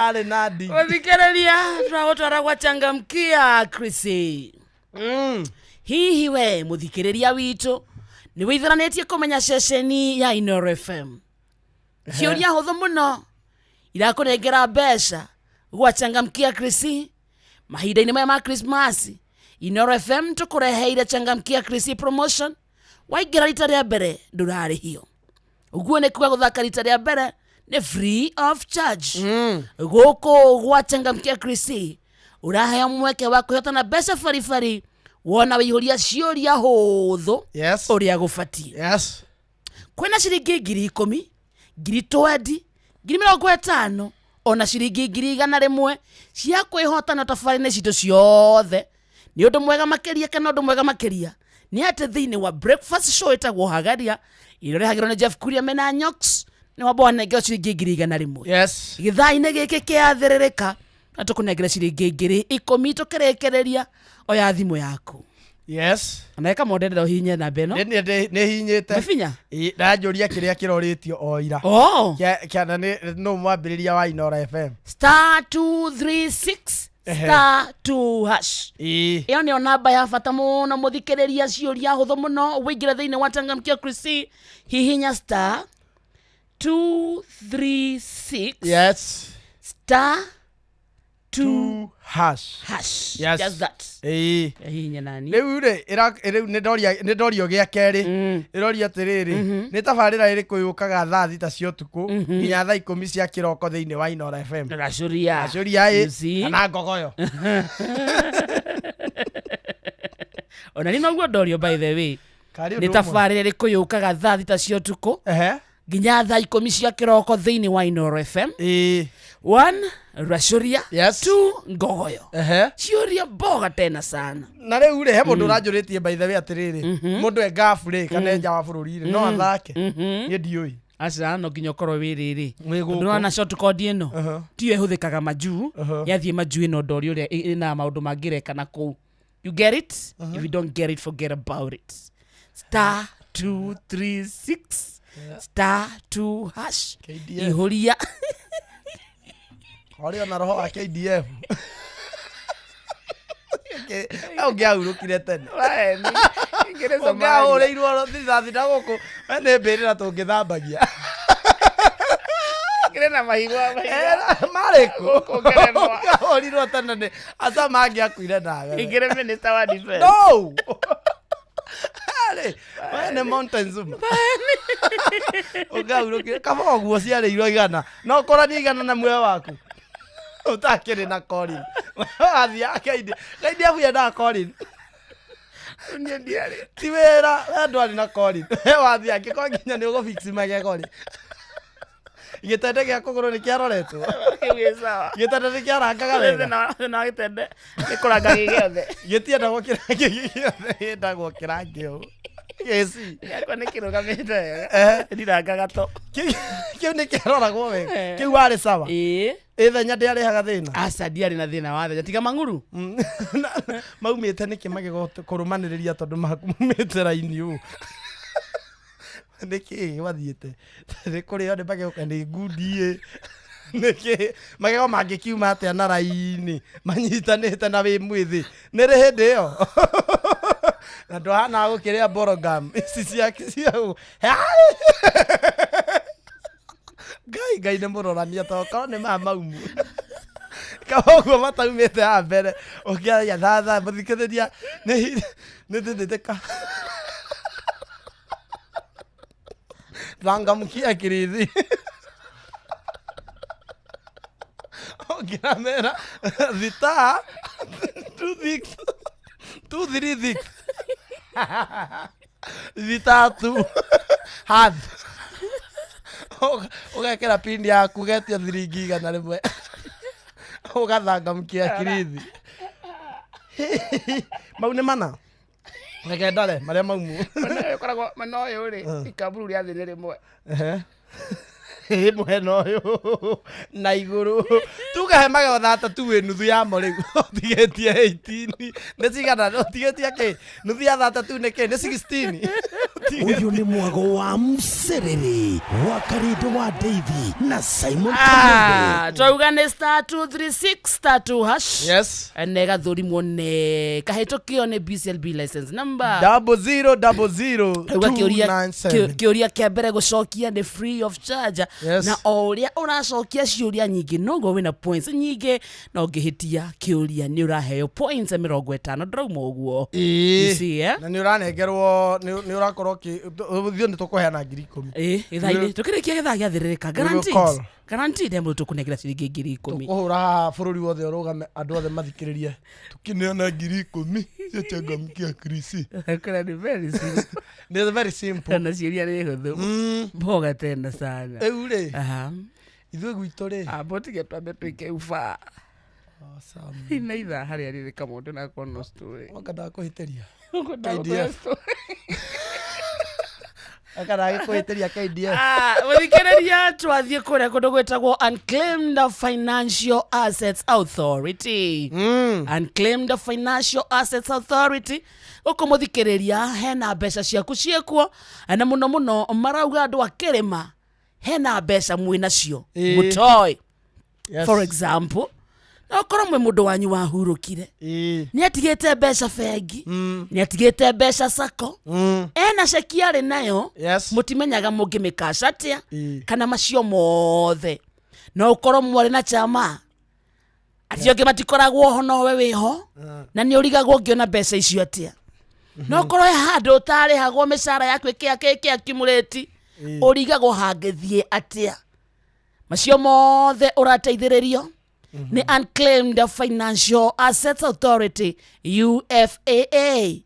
Arĩ na ndii. Mũthikĩrĩria twagũtwara gwa changamkia Chrissy. Hihi we mũthikĩrĩria witũ nĩ wĩithuranĩtie kũmenya ceceni ya Inooro FM? Ciũria hũthũ mũno irakũnengera mbeca gwa changamkia Chrissy mahinda-inĩ maya ma Christmas. Inooro FM tũkũreheire changamkia Chrissy promotion. Waingĩra rita rĩa mbere ndũrarĩhio, ũguo nĩ kuga gũthaka rita rĩa mbere nĩ free of charge. Gũkũ gwa changamkia Chrissy ũraheo mweke wa kwĩhotana mbeca baribari wona wĩihũria ciũria hũthũ Yes. ũrĩa gũbatiĩ. Yes. Kwĩna ciringi 10,000, 20,000, 50,000 ona ciringi 100,000 cia kwĩhotana tabarĩ-inĩ citũ ciothe. Nĩ ũndũ mwega makĩria kana ũndũ mwega makĩria nĩ atĩ thĩinĩ wa breakfast show ĩtagwo Hagaria ĩrĩa ĩrehagĩrwo nĩ Jeff Kuria mena Nyox nĩ wamba wanengerwo ciringi 100,000. Yes. Gĩthaa-inĩ gĩkĩ kĩathĩrĩrĩka na tũkũnengere ciringi 10,000 tũkĩrĩkĩrĩria oya thimũ yaku. Yes. Na ĩka monderera ũhihinye namba ĩno. Nĩ hinyĩte. Nĩ binya? Ĩ, ndanjũria kĩrĩa kĩrorĩtio o ira. Oh. Kĩana nĩ nũ mwambĩrĩria wa Inooro FM. Star 236 star 2 hash. Ĩ. Ĩyo nĩyo namba ya bata mũno mũthikĩrĩria ciũria hũthũ mũno wĩingĩre thĩinĩ wa changamkia Chrissy hihinya star 236 Yes. star 2 Two hash. hash. Yes. Just that. Ĩ. Hihinya nani. Rĩu rĩ rĩu nĩ ndorio gĩa kerĩ ĩroria atĩrĩrĩ nĩ tabarĩra ĩrĩkũ yũkaga thaa 6 cia ũtukũ nginya thaa 10 cia kĩroko thĩinĩ wa Inooro FM. Racuria. Acuria You ĩ see? kana ngogoyo. Ona nĩ noguo ndorio by the way. Karĩ Nĩ ũndũ ũmwe. tabarĩra ĩrĩkũ yũkaga thaa 6 cia ũtukũ Ehe. nginya thaa 10 cia kĩroko thĩinĩ wa Inooro FM? Ĩ. 1 Racuria. Yes. 2 Ngogoyo. Ehe. Ciũria mboga tena sana. Na rĩu rĩ he mũndũ ũranjũrĩtie by the way atĩrĩrĩ mũndũ e ngabu rĩ kana e nja wa bũrũri rĩ no athake niĩ ndiũĩ. Aca no nginya ũkorwo wĩ rĩrĩ. Wĩ gũkũ. Ndũrona short code ĩno tiyo ĩhũthĩkaga majuu. Yathiĩ majuu ĩno ndori ũrĩa ĩna maũndũ mangĩreka na kũu. You get it? If you don't get it, forget about it. Star 236 star 2 hash. KDF. Ihũria. Horĩ ona roho wa KDF. Ũngĩahurũkire tene. Ũngĩahũrĩirwo rithathi na gũkũ we nĩ mbĩrĩra tũngĩthambagia. Kĩrĩ na mahiga. Marĩ kũ? Gũkũ Ngerenwa. Ũngĩahũrirwo tene nĩ aca mangĩakuire nawe. Ingĩrĩ minister wa defense. No! Arĩ, we nĩ Mountain Zuma. Ũngĩahurũkire kaba ũguo ciarĩirwo igana. No ũkoranie igana na muoyo waku. Ũtakĩrĩ na Colin. Wathiaga KDF. KDF yendaga Colin. Niĩ ndiarĩ. Ti wĩra, we ndwarĩ na Colin. We wathiĩ angĩkorwo nginya nĩ ũgũfix magego rĩ. Gĩtende gĩa kũgũrũ nĩ kĩaroretwo. Kĩu gĩ sawa. Gĩtende nĩ kĩarangaga wega. Thĩna wa gĩtende nĩ kũranga gĩ gĩothe. Gĩtiendagwo kĩrangi gĩothe, gĩendagwo kĩrangi ũũ. Gĩci. Gĩakwa nĩ kĩrũgamĩte wega. Eh. Ndirangaga to. Kĩu nĩ kĩaroragwo wega. Eh. Kĩu warĩ sawa. Ĩĩ. Ĩthenya ndĩarĩhaga thĩna. Aca ndiarĩ na thĩna wa thenya tiga mang'uru. Maumĩte nĩkĩ magego kũrũmanĩrĩria tondũ maku maumĩte raini ũũ. Nĩ kĩĩ wathiĩte nĩ kũrĩo nĩ magego kana nĩ ngundi ĩ? Nĩ kĩĩ magego mangĩkiuma atĩa na raini manyitanĩte na wĩ mwĩthĩ? Nĩ rĩ hĩndĩ ĩyo na ndwahana gũkĩrĩa borogam ici cia cia Ngai. Ngai nĩ mũrorania, tokorwo nĩ maya maumu kaba ũguo mataumĩte haha mbere ũkĩaria thatha mũthikĩrĩria nĩ nĩ ndĩndĩka thangamkia kirithi ũngĩramera thita two six two three six thitatu hath ũgekĩra pini yaku, ũgetio thiringi 100, ũgathangamkia kirithi. Mau nĩ mana, reke ndore marĩa maumu. Mwena ũyũ ũkoragwo mwena ũyũ rĩ, ikaburu rĩa thĩ nĩ rĩmwe. Ehe. Ĩ mwena ũyũ na igũrũ tugahe magego 30 wĩ nuthu yamo. Rĩu ũtigĩtie 18 nĩ cigana? Ũtigĩtie kĩ? Nuthu ya 32 nĩ kĩ? Nĩ 16. Ũyũ nĩ mwago wa mserere wa Karĩndũ wa Deithi na Simon Kamande. Ah, twauga nĩ star 236 star 2 hash. Ne gathũrimwo ne kahĩtũkio nĩ BCLB license number 0000 Rauga kĩũria 297. Kĩũria kĩa mbere gũcokia nĩ free of charge. Na o ũrĩa ũracokia ciũria nyingĩ, noguo wĩna points nyingĩ, na ũngĩhĩtia kĩũria nĩ ũraheo points 50. Ndĩrauma ũguo. You see, eh? Na nä å ranengerwo, nä å rakorwo ithuĩ nä tå kåheana 10,000. Ĩ, gĩthaa-inĩ tũkĩrĩkia gĩthaa gĩathĩrĩrĩka. Will Guaranteed. call. Guaranteed he mũndũ tũkũnengera ciringi 10,000. Kå hå ra bå rå ri wothe å rå game, andå othe mathikä rä rie tå kä neana 10,000 cia changamkia krisi. Kũrĩa nĩ very simple. Nä very simple. Na ciũria nĩ hũthũ. Mboga tena sana. Rä u rä Aha. ithuä gwitå rä Amba tige twambe twĩke uba ina ithaa harĩa rĩrĩ kamũndũ na kono story. Wanga ndakå hä tä ria. Ũkwenda KDF. gũkorwo story. Anga ndagä kå hä tä ria KDF. Ah, mũthikĩrĩria, twathiĩ kũrĩa kũndũ gwĩtagwo Unclaimed Financial Assets Authority. Unclaimed Financial Assets Authority gũkũ, mũthikĩrĩria, hena mbeca ciaku ciĩkuo, na mũno mũno marauga andũ a kĩrĩma hena mbeca mwĩ nacio Ĩĩ. mũtoĩ. Yes. For example, no korwo mwĩ mũndũ wanyu wahurũkire, Ĩĩ. nĩ atigĩte mbeca bengi, nĩ atigĩte mbeca sako, ena ceki arĩ nayo, mũtimenyaga mũngĩmĩkaca atĩa. Ĩĩ. Kana macio mothe no ũkorwo mwarĩ na chama acio angĩ matikoragwo ho, nowe wĩho, na nĩ ũrigagwo ũngĩona mbeca icio atĩa. No ũkorwo he handũ ũtarĩhagwo mĩcara yaku ĩkĩa kĩkĩa accumulate, ũrigagwo hangĩthiĩ atĩa. Macio mothe ũrateithĩrĩrio nĩ Unclaimed Financial Assets Authority, UFAA.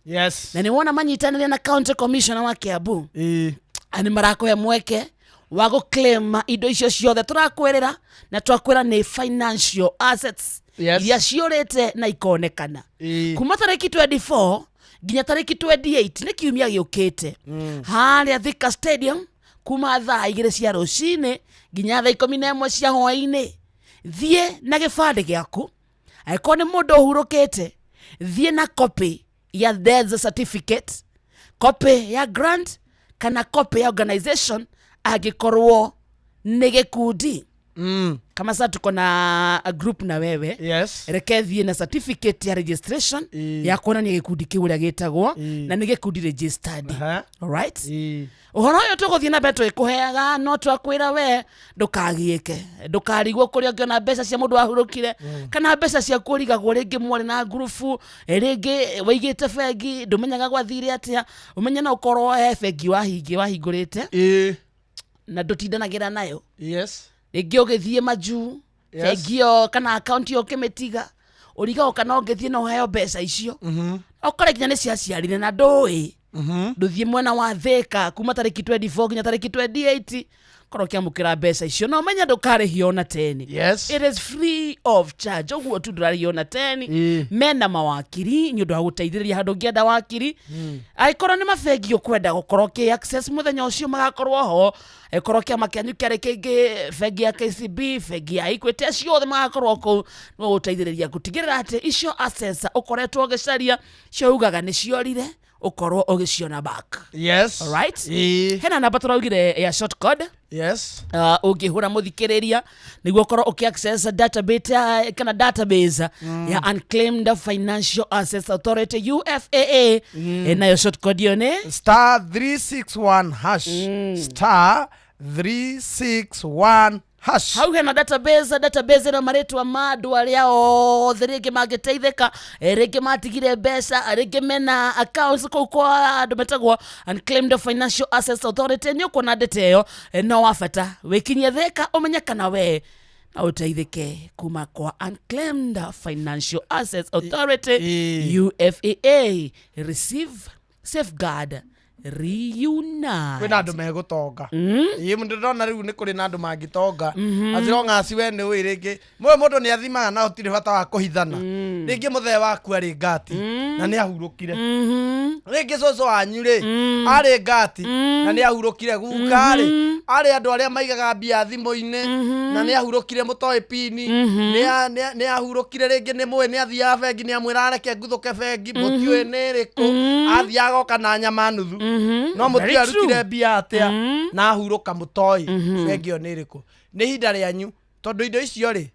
Na nĩ wona manyitanĩre na county commissioner wa Kiambu. Ĩĩ. Nĩ marakũhe mweke wa gũclaim indo icio ciothe tũrakwĩrĩra na twakwĩra nĩ financial assets iria ciũrĩte na ikonekana. Ĩĩ. Kuma tarĩki 24 nginya tarĩki 28, nĩ kiumia gĩũkĩte, harĩa Thika Stadium, kuma thaa 2 cia rũcinĩ nginya thaa 11 cia hwaĩ-inĩ. Thiĩ na gĩbandĩ gĩaku. Angĩkorwo nĩ mũndũ ũhurũkĩte, thiĩ na copy ya death certificate, copy ya grant kana copy ya organization angĩkorwo nĩ gĩkundi. Kama sasa tuko na a group na wewe, reke thiĩ na certificate ya registration ya kuonania gĩkundi kĩu ũrĩa gĩtagwo na nĩ gĩkundi registered. Alright, ũhoro ũyũ tũgũthiĩ na mbere tũgĩkũheaga, no twakwĩra we ndũkagiĩke, ndũkarigwo kũrĩa ũngĩona mbeca cia mũndũ wahurũkire kana mbeca ciaku ũrigagwo rĩngĩ mwarĩ na ngurubu, rĩngĩ waigĩte bengi, ndũmenyaga gwathire atĩa. Ũmenye no ũkorwo he bengi wahingũrĩte na ndũtindanagĩra nayo. Rĩngĩ ũgĩthiĩ majuu, bengi ĩyo kana akaunti ĩyo ũkĩmĩtiga, ũrigagwo kana ũngĩthiĩ no ũheo mbeca icio. Ũkore nginya nĩ ciaciarire na ndũĩ. Ndũthiĩ mwena wa Thĩka kuma tarĩki 24 nginya tarĩki 28, korwo ũkĩamũkĩra mbeca icio, na ũmenye ndũkarĩhio ona teni. It is free of charge, ũguo tu, ndũrarĩhio ona teni. Mena mawakiri nĩ ũndũ wa gũteithĩrĩria handũ ũngĩenda wakiri. Angĩkorwo nĩ mabengi ũkwenda gũkorwo ũkĩ access, mũthenya ũcio magakorwo ho. Angĩkorwo kĩama kĩanyu kĩarĩ kĩngĩ, bengi ya KCB, bengi ya Equity, acio othe magakorwo kũu nĩ gũteithĩrĩria gũtigĩrĩra atĩ icio assets ũkoretwo ũgĩcaria cio ugaga nĩ ciorire, Ũkorwo ũgĩciona back. Yes. Alright. Ĩĩ. Hena namba tũraugire ya short code. Yes. Ũngĩhũra mũthikĩrĩria nĩguo ũkorwo ũkĩ access database, kana database ya Unclaimed Financial Assets Authority, UFAA. Nayo short code ĩyo nĩ star 361 hash, star 361 hash. Hau hena database ĩna marĩtwa ma andũ arĩa othe rĩngĩ mangĩteithĩka, rĩngĩ matigire mbeca, rĩngĩ mena accounts kũu kwa andũ metagwo Unclaimed Financial Assets Authority. Nĩ ũkuona ndete ĩyo, no wa bata wĩkinyie thĩka ũmenye kana we na ũteithĩke kuma kwa Unclaimed Financial Assets Authority. UFAA, receive, safeguard, reunite. Kwĩna andũ megũtonga. Ĩĩ, ndĩrona rĩu nĩ kũrĩ na andũ mangĩtonga as long as we nĩ ũĩ rĩngĩ mũĩ mũndũ nĩ athimaga na ũtirĩ bata wa kũhithana. Rĩngĩ mũthee waku arĩ ngati na nĩ ahurũkire, rĩngĩ cũcũ wanyu rĩ arĩ ngati na nĩ ahurũkire, guka rĩ arĩ andũ arĩa maigaga mbia thimũ-inĩ na nĩ ahurũkire, mũtoĩ pini, nĩ ahurũkire, rĩngĩ nĩ mũĩ nĩ athiaga bengi, nĩ amwĩra areke nguthũke bengi, mũtiũĩ nĩ ĩrĩkũ, athiaga agoka na nyama nuthu, no Very mũtiũĩ arutire true. mbia atĩa na ahurũka, mũtoĩ bengi ĩyo nĩ ĩrĩkũ. Nĩ ihinda rĩanyu tondũ indo icio rĩ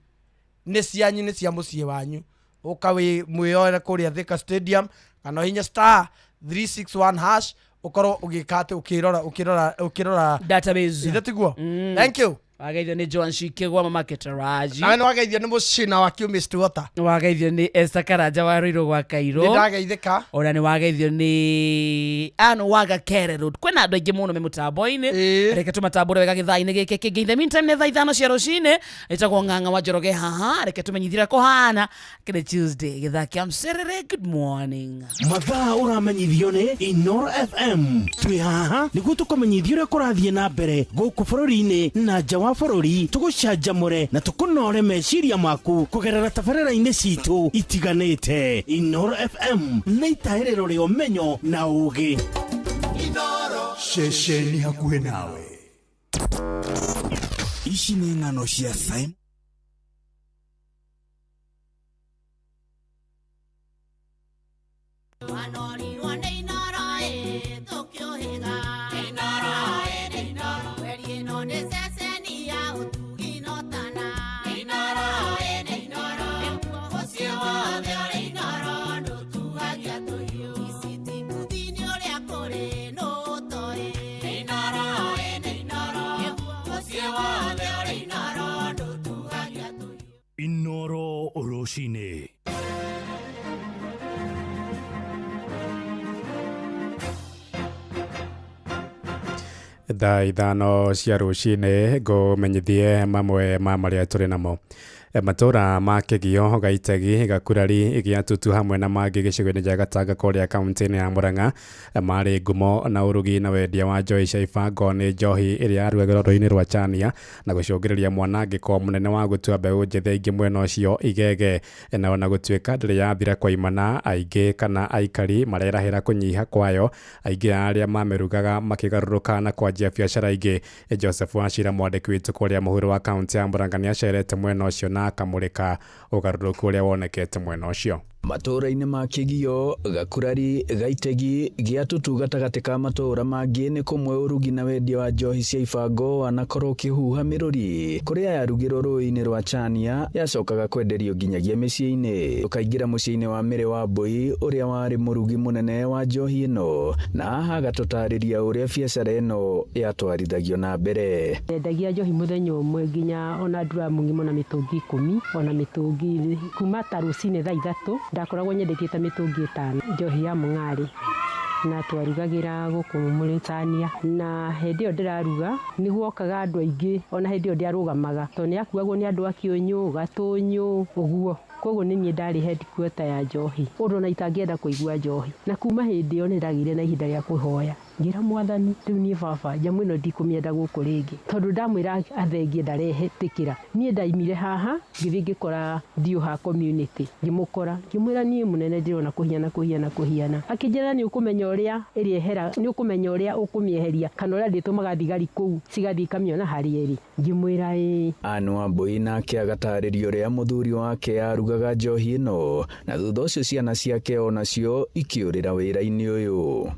nĩ cianyu, nĩ cia mũciĩ wanyu. Ũka wĩ mwĩyoere kũrĩa Thika Stadium kana ũhinye star 361 hash ũkorwo ũgĩka atĩ ũkĩrora ũkĩrora ũkĩrora database. Ithe tiguo? Thank you. Wageithio nĩ Joan Shikegwa, mama Ketaraji. Nawe nĩ wageithio nĩ mũcina wa Chemist Water. Wageithio nĩ Esther Karanja wa Rũirũ gwa Nĩ Kairũ. ndageithĩka. Ona nĩ wageithio nĩ Ann Waga Kere Road. Kwĩna andũ aingĩ mũno me mũtambo-inĩ. Reke tũmatambũre wega gĩthaa-inĩ gĩkĩ kĩngĩ. In the meantime, nĩ thaa 5 cia rũcinĩ. Ĩtagwo Ng'ang'a wa Njoroge haha. Reke tũmenyithie ũrĩa kũhana kĩrĩ Tuesday gĩthaa kĩa mcerere. Good morning. Mathaa ũramenyithio nĩ Inoro FM. Twĩ haha nĩguo tũkũmenyithia ũrĩa kũrathiĩ na mbere gũkũ bũrũri-inĩ na nja wa bũrũri, tũgũcanjamũre na tũkũnore meciria maku kũgerera tabarĩra-inĩ citũ itiganĩte. Inoro FM nĩ itahĩrĩro rĩa ũmenyo na ũũgĩ. Ceceni hakuhĩ nawe. Ici nĩ ng'ano cia Simon. Wanorirwo nĩ Inoro ĩ tũkĩũhĩga. Inoro ĩ nĩ Inoro. Kweri ĩno nĩ ceceni ya ũtugi na ũtana. Inoro ĩ nĩ Inoro. Nĩkuo mũciĩ wothe ũrĩ Inoro ndũtuagia tũhiũ. Ici ti nguthi-inĩ ũrĩa kũrĩ nũ ũtoĩ. Inoro ĩ nĩ Inoro. Nĩkuo mũciĩ wothe ũrĩ Inoro ndũtuagia tũhiũ. Inoro rũcinĩ. Thaa 5 cia rũcinĩ ngũmenyithie mamwe ma marĩa tũrĩ namo. Matũra ma Kĩgio, Gaitegi, Gakurari, Gĩatutu hamwe na mangĩ gĩcigo-inĩ gĩa Gatanga kũrĩa kaunti-inĩ ya Murang'a marĩ ngumo na ũrugi na wendia wa njohi cia ibango nĩ njohi ĩrĩa yarugagĩrwo rũĩ-inĩ rwa Chania na gũcũngĩrĩria mwanangĩko mũnene wa gũtua mbeũ njĩthĩ aingĩ mwena ũcio igege. Na ona gũtuĩka ndĩrĩ yathira kwaimana, aingĩ kana aikari marerahĩra kũnyiha kwayo, aingĩ a arĩa mamĩrugaga makĩgarũrũka na kwanjia biacara ingĩ. Joseph Wachira, mwandĩki witũ kũrĩa mũhuro wa kaunti ya Murang'a, nĩacerete mwena ũcio na akamũrĩka ũgarũrũku ũrĩa wonekete mwena ũcio. Matũũra-inĩ ma Kĩgio, Gakurari, Gaitegi, Gĩatutu gatagatĩ ka matũũra mangĩ nĩ kũmwe ũrugi na wendia wa njohi cia ibango wanakorwo ũkĩhuha mĩrũri. Kũrĩa yarugĩrwo rũĩ-inĩ rwa Chania yacokaga kwenderio nginyagia mĩciĩ-inĩ. Ũkaingĩra mũciĩ-inĩ wa Mĩrĩ wa Mbũi ũrĩa warĩ mũrugi mũnene wa njohi ĩno, na haha agatũtarĩria ũrĩa biacara ĩno yatwarithagio na mbere. Ndendagia njohi mũthenya ũmwe nginya ona nduramu ng'ima na mĩtũngi 10, ona mĩtũngi kuma ta rũcinĩ thaa 3 ndakoragwo nyendekete mĩtũngi 5 njohi ya mũng'arĩ, na twarugagĩra gũkũ Mauritania. Na hĩndĩ ĩyo ndĩraruga nĩguokaga andũ aingĩ, ona hĩndĩ ĩyo ndiarũgamaga tondũ nĩyakuagwo nĩ andũ a Kĩũnyũ, Gatũnyũ ũguo. Koguo nĩ niĩ ndarĩ headquarter ya njohi, ũndũ ona itangĩenda kũigua njohi. Na kuma hĩndĩ ĩyo nĩ ndagĩire na ihinda rĩa kũhoya. Ngĩra mwathani rĩu niĩ baba nyamũ ĩno ndikũmĩenda gũkũ rĩngĩ, tondũ ndamwĩra athengie ndarehetĩkĩra. Niĩ ndaimire haha ngĩthiĩ ngĩkora Ndiũha community, ngĩmũkora ngĩmwĩra niĩ mũnene ndĩrona kũhiana kũhiana kũhiana. Akĩnjĩra nĩ ũkũmenya ũrĩa ĩrĩehera, nĩ ũkũmenya ũrĩa ũkũmĩeheria kana ũrĩa ndĩtũmaga thigari kũu cigathiĩ ikamĩona harĩa ĩrĩ. Ngĩmwĩra ĩĩ. Anne Wambui nake agatarĩria ũrĩa mũthuri wake arugaga njohi ĩno na thutha ũcio ciana ciake onacio ikĩũrĩra wĩra-inĩ ũyũ.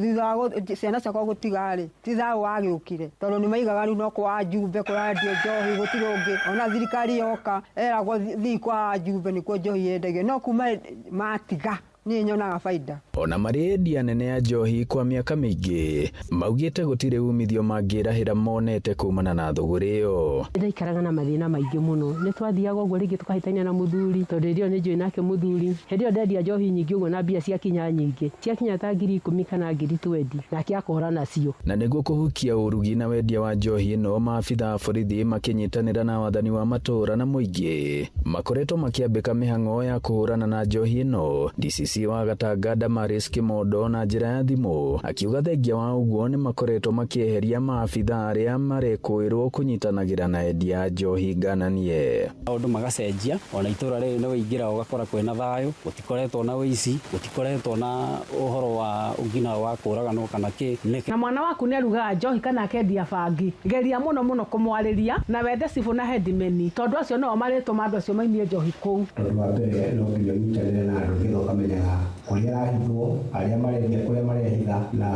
Thutha wa ciana ciakwa gũtiga-rĩ, ti thayũ wagĩũkire tondũ nĩ maigaga rĩu no kwa Njumbe kũrendio njohi gũtirĩ ũngĩ, ona thirikari yoka eragwo thiĩ kwa Njumbe nĩkuo njohi yendagio, no kuma matiga niĩ nyonaga baida. Ona marĩ endia nene a njohi kwa mĩaka mĩingĩ maugĩte gũtirĩ umithio mangĩrahĩra monete kumana na thũgũrĩ ĩyo. Ndaikaraga na mathĩna maingĩ mũno, nĩ twathiaga ũguo rĩngĩ tũkahĩtania na mũthuri tondũ hĩndĩ ĩyo nĩ njũĩ nake mũthuri, hĩndĩ ĩyo ndendia njohi nyingĩ ũguo na mbia ciakinya nyingĩ, ciakinya ta 10,000 kana 20,000 nake akora nacio. Na nĩguo kũhukia ũrugi na wendia wa njohi ĩno, maabitha a borithi makĩnyitanĩra na wathani wa matũũra na mũingĩ makoretwo makĩambĩka mĩhang'o ya kũhũrana na njohi ĩno. DCC wa Gatanga Damaris Kimondo na njĩra ya thimũ akiuga thengia wa ũguo nĩ makoretwo makĩeheria maabitha arĩa marekũĩrwo kũnyitanagĩra na endia a njohi ngananie. Maũndũ magacenjia ona itũra rĩrĩ nĩ wĩingĩra ũgakora kwĩna thayũ, gũtikoretwo na ũici, gũtikoretwo na ũhoro wa ũngina wa kũraganwo kana kĩ. Na mwana waku nĩ arugaga njohi kana akendia bangi, geria mũno mũno kũmwarĩria na wethe cibũ na headman tondũ acio nĩo marĩtũma andũ acio maimie njohi kũu. Ũndũ wa mbere no nginya ũnyitanĩre na andũ nĩgetha ũkamenyaga kũrĩa arahithwo, arĩa marendia kũrĩa marehitha, na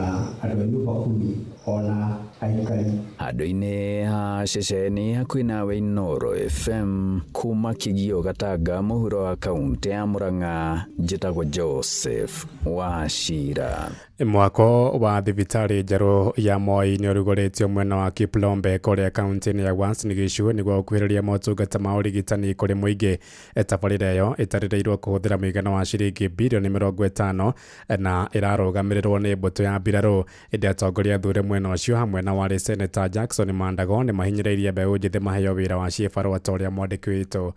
andũ a nyũmba kumi ona aikari. Handũ-inĩ ha ceceni hakuhĩ nawe Inooro FM kuma Kĩgio Gatanga mũhuro wa kaunti ya Murang'a, njĩtagwo Joseph Wachira. Mwako wa thibitarĩ njerũ ya Moi nĩ ũrugũrĩtio mwena wa Kiplombe kũrĩa kaunti-inĩ ya Uasin Gishu nĩguo gũkuhĩrĩria motungata ma ũrigitani kũrĩ mũingĩ. Tabarĩra ĩyo ĩtarĩrĩirwo kũhũthĩra mũigana wa ciringi bilioni 50 na ĩrarũgamĩrĩrwo nĩ mbũtũ ya mbirarũ. Ĩndĩ atongoria athure mwena ũcio hamwe na warĩ Senator Jackson Mandago nĩ mahinyĩrĩirie mbeũ njĩthĩ maheo wĩra wa ciĩbarũa ta ũrĩa mwandĩki witũ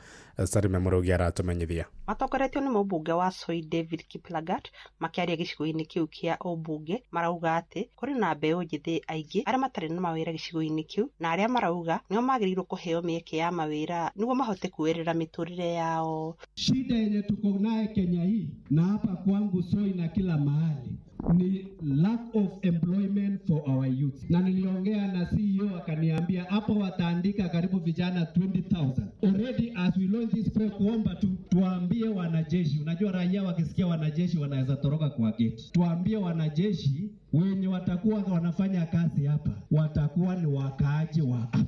Salime Mũrũgi aratũmenyithia. Matongoretio nĩ mũmbunge wa Soi David Kiplagat makĩaria gĩcigo-inĩ kĩu kĩa ũmbunge marauga atĩ kũrĩ na mbeũ njĩthĩ aingĩ arĩa matarĩ na mawĩra gĩcigo-inĩ kĩu na arĩa marauga nĩo magĩrĩirwo kũheo mĩeke ya mawĩra nĩguo mahote kuoerera mĩtũrĩre yao. Shida yenye tuko naye Kenya hii na hapa kwangu Soi na kila mahali ni lack of employment for our youth. Na niliongea na CEO akaniambia hapo wataandika karibu vijana 20,000. Already as we launch this prayer, kuomba tu tuambie wanajeshi, unajua raia wakisikia wanajeshi wanaweza toroka kwa gate. Tuambie wanajeshi wenye watakuwa wanafanya kazi hapa watakuwa ni wakaaji wa hapa.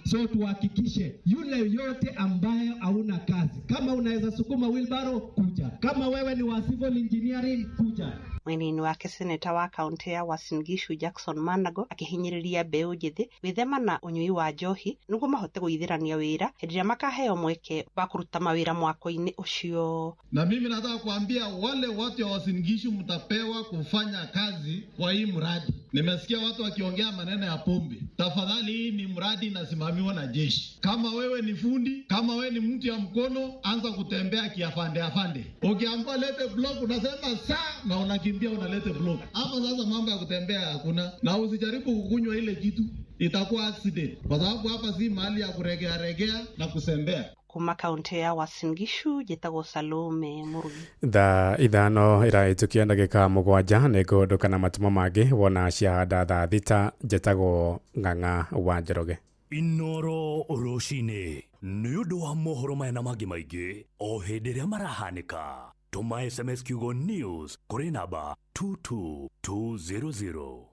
So tuhakikishe yule yote ambaye hauna kazi, kama unaweza sukuma wheelbarrow kuja, kama wewe ni wa civil engineering kuja. Mwena-inĩ wake seneta wa kaunti ya Uasin Gishu Jackson Manago akĩhinyĩrĩria mbeũ njĩthĩ gwĩthema na ũnyui wa njohi nĩguo mahote gũithĩrania wĩra hĩndĩ ĩrĩa makaheo mweke wa kũruta mawĩra mwako-inĩ ũcio. Na mimi nataka kuambia wale watu wa Uasin Gishu mtapewa kufanya kazi kwa hii mradi. Nimesikia watu wakiongea maneno ya pombe. Tafadhali, hii ni mradi inasimamiwa na jeshi. Kama wewe ni fundi, kama wewe ni mtu ya mkono, anza kutembea kiafande afande. Ukiambiwa lete block unasema saa na unakimbia unalete block. Hapa sasa mambo ya kutembea hakuna. Na usijaribu kukunywa ile kitu, itakuwa accident. Kwa sababu hapa si mahali ya kuregea regea na kusembea. Kuma kaunti ya Uasin Gishu njĩtagwo Salome Mũrugi. Thaa 5 ĩrahĩtũkia ndagĩka 7 nĩ ngũndũka na matũmo mangĩ wona ciahanda thaa 6. Njĩtagwo Ng'ang'a wa Njoroge. Inooro rũcinĩ nĩ ũndũ wa mohoro maya na mangĩ maingĩ o hĩndĩ ĩrĩa marahanĩka. Tũma SMS kiugo news kũrĩ namba 22200.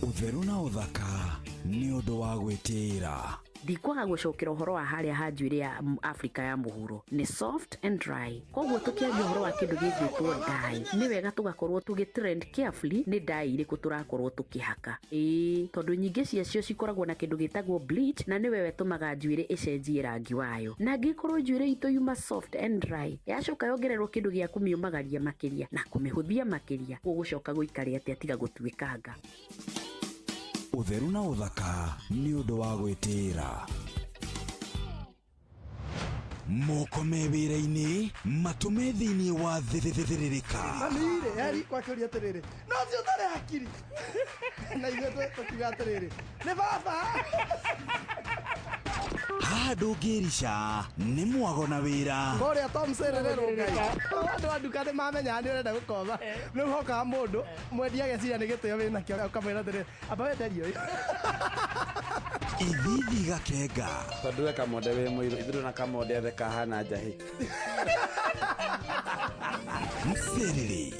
Ũtheru na ũthaka nĩ ũndũ wa gwĩtĩĩra. Ndikwaga gũcokera ũhoro wa harĩa ha njuĩrĩ ya Afrika ya mũhuro nĩ soft and dry. Koguo tũkĩaria ũhoro wa kĩndũ gĩgwĩtwo dye, nĩ wega tũgakorwo tũgĩ trend carefully nĩ dye irĩkũ tũrakorwo tũkĩhaka. Ĩĩ, tondũ nyingĩ ciacio cikoragwo na kĩndũ gĩtagwo bleach na nĩwe wetũmaga njuĩrĩ ĩcenjie rangi wayo. Na angĩkorwo njuĩrĩ itũ yuma soft and dry, yacoka yongererwo kĩndũ gĩa kũmĩũmagaria makĩria na kũmĩhũthia makĩria, gũgũcoka gũikare atĩa tiga gũtuĩkanga. Ũtheru na ũthaka nĩ ũndũ wa gwĩtĩĩra. Moko me wĩra-inĩ, matũ me thĩinĩ wa thĩrĩrĩka. Mami-rĩ, heri kwakĩũria atĩrĩrĩ, no ũcio ũtarĩ hakiri. Na ithuĩ tũkiuga atĩrĩrĩ, nĩ baba. Haha ndũngĩrica nĩ mwago na wĩra. Kũrĩa Tom Serere Ngai. Andũ a nduka nĩ mamenyaga nĩ ũrenda gũkomba. Rĩu hokaga mũndũ mwendia ageciria nĩ gĩtĩo wĩnakĩo ũkamwĩra atĩrĩrĩ, amba wenderie ũyũ. Ithithi gakenga. Tondũ we Kamonde wĩ mũirũ, ithuĩ na Kamonde othe kahana njahĩ. Mserere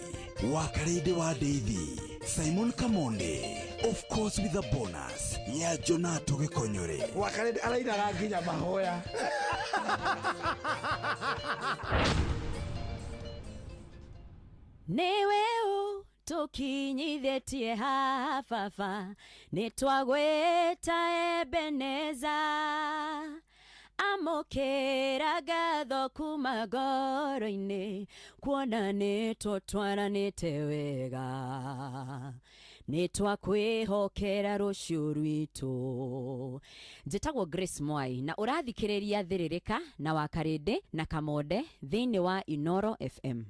wa Karĩndĩ wa Ndeithi, Simon Kamonde, of course with a bonus ya Jonato Gĩkonyore. Wakarĩndĩ arainaga nginya mahoya. Nĩwe ũtũkinyithĩtie haha baba, nĩtwagwĩta Ebeneza. Amũkĩra ngatho kuma ngoro-inĩ, kuona nĩtũtwaranĩte wega. Nĩtwakwĩhokera rũciũ rwitũ. Njĩtagwo Grace Mwai na ũrathikĩrĩria Thĩrĩrĩka na Wakarĩndĩ na Kamonde thĩinĩ wa Inoro FM.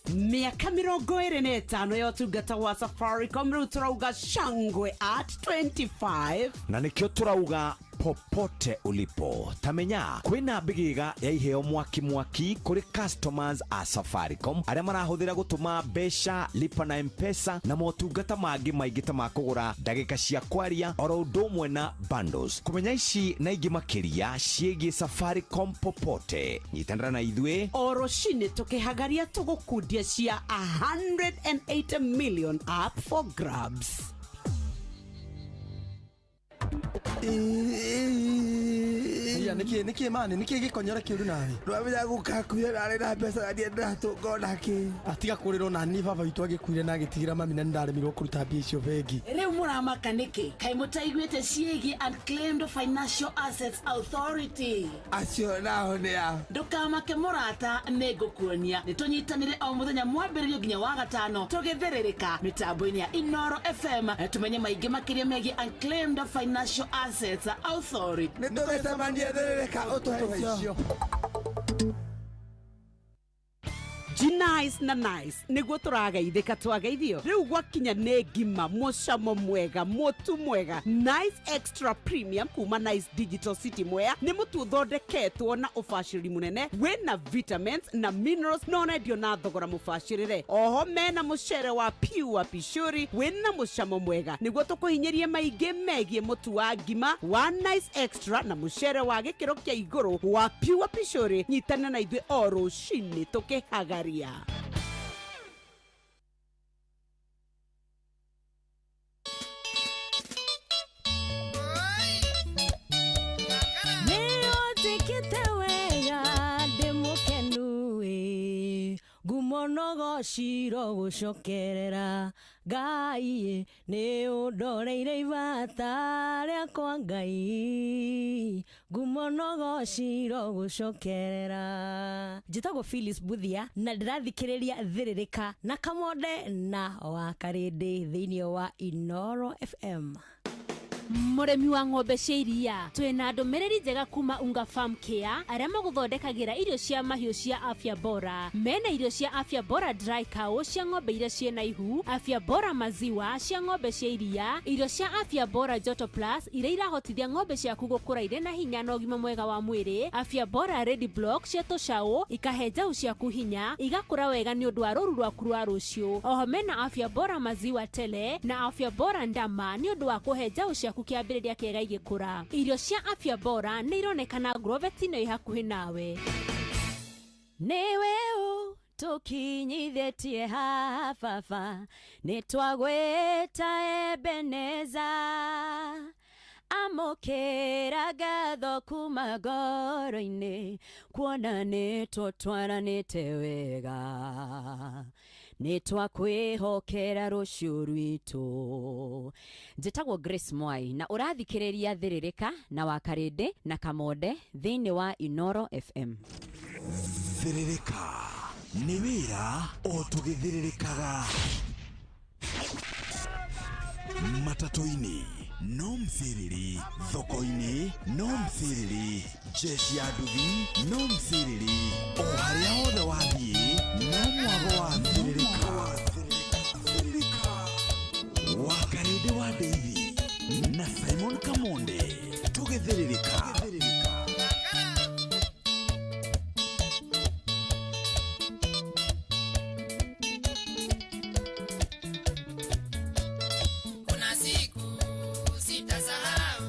Mĩaka 25 ya ũtungata wa Safaricom rĩu tũrauga shangwe at 25. Na nĩkĩo tũrauga popote ulipo tamenya kwĩna mbĩgĩga ya iheo mwaki mwaki kũrĩ customers a Safaricom arĩa marahũthĩra gũtũma mbeca, lipa na M-Pesa na motungata mangĩ maingĩ ta ma kũgũra ndagĩka cia kwaria oro ũndũ ũmwe na bundles. Kũmenya ici na ingĩ makĩria ciĩgiĩ Safaricom popote, nyitanĩra na ithuĩ o rũcinĩ tũkĩhagaria tũgũkundia cia 180 million up for grabs. Iya, nĩkĩ mani, nĩkĩ gĩkonyore kĩũru nawe? Ndwamenya gũkakuire narĩ na mbeca na ndiĩ ndĩratũnga ona kĩ. Atiga kũrĩrwo na niĩ baba witũ agĩkuire na agĩtigĩra mami na nĩndaremirwo kũruta mbia icio bengi. Rĩu mũramaka nĩkĩ? Kaĩ mũtaiguĩte ciĩgiĩ Unclaimed Financial Assets Authority? Acio nao nĩ a? Ndũkamake mũrata, nĩngũkuonia. Nĩtũnyitanĩre o mũthenya mwambĩrĩrio nginya wa gatano tũgĩthĩrĩrĩka mĩtambo-inĩ ya Inoro FM tũmenye maingĩ makĩria megiĩ Unclaimed Financial Assets Authority. Nĩtũgĩcemanie thĩrĩrĩka ũtũhe icio. Nice na nice nĩguo tũrageithĩka twageithio rĩu gwakinya nĩ ngima mũcamo mwega mũtu mwega. Nice Extra Premium kuma Nice Digital City Mwea nĩ mũtu ũthondeketwo na ũbacĩrĩri mũnene wĩna vitamins na minerals na ũrendio na thogora mũbacĩrĩre. Oho mena mũcere wa pure pishori wĩna mũcamo mwega nĩguo tũkũhinyĩrie maingĩ megiĩ mũtu wa ngima wa Nice Extra na mũcere wa gĩkĩro kĩa igũrũ wa pure pishori. Nyitana na ithuĩ o rũcinĩ tũkĩhagaria. Ngumonogo ciro gũcokerera Ngai nĩ ũndoreire ibata rĩakwa Ngai ngumonogo ciro gũcokerera. Njĩtagwo Phyllis Buthia na ndĩrathikĩrĩria Thĩrĩrĩka na Kamonde na Wakarĩndĩ thĩinĩ wa Inoro FM. Mũrĩmi wa ng'ombe cia iria twĩna ndũmĩrĩri njega kuma Unga Farm Care arĩa magũthondekagĩra irio cia mahiũ cia afya bora. Mena irio cia afya bora dry cow cia ng'ombe iria ciĩna ihu, afya bora maziwa cia ng'ombe cia iria, irio cia afya bora joto plus iria irahotithia ng'ombe ciaku gũkũra irĩ na hinya na ũgima mwega wa mwĩrĩ, afya bora ready block cia tũcaũ ikahe njaũ ciaku hinya igakũra wega nĩ ũndũ wa rũru rwaku rwa rũciũ. Oho mena afya bora maziwa tele na afya bora ndama nĩ ũndũ wa kũhe njaũ ciaku kĩambĩrĩria kĩega igĩkũra. Irio cia afya bora nĩ ironekana Grovet-inĩ ĩ hakuhĩ nawe. Nĩwe ũtũkinyithĩtie haha baba, nĩtwagwĩta Ebeneza. Amũkĩra ngatho kuma ngoro-inĩ, kuona nĩtũtwaranĩte wega. Nĩtwakwĩhokera rũciũ rwitũ. Njĩtagwo Grace Mwai na ũrathikĩrĩria Thĩrĩrĩka na Wakarĩndĩ na Kamonde thĩinĩ wa Inoro FM. Thĩrĩrĩka nĩ wĩra o tũgĩthĩrĩrĩkaga. Matatũ-inĩ, No mthiriri, thoko-inĩ no mthiriri, jeshi ya nduthi no mthiriri, o harĩa hothe wathiĩ no mwago wa thiririka. Wakarĩndĩ wa Ndeithi na Simon Kamonde tũgĩthĩrĩrĩka. Kuna siku sitasahau,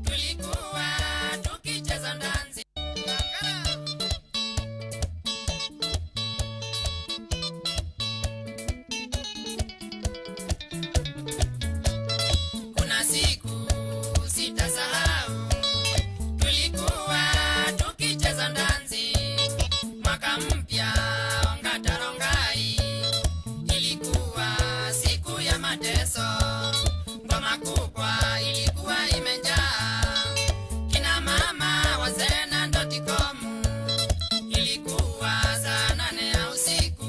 tulikuwa tukicheza ndanzi. Kuna siku sitasahau, tulikuwa tukicheza ndanzi. Mwaka mpya Ongata-Rongai, ilikuwa siku ya mateso. Ngoma kubwa ilikuwa imejaa, kina mama wazee na ndotikomu. Ilikuwa saa 8 ya usiku,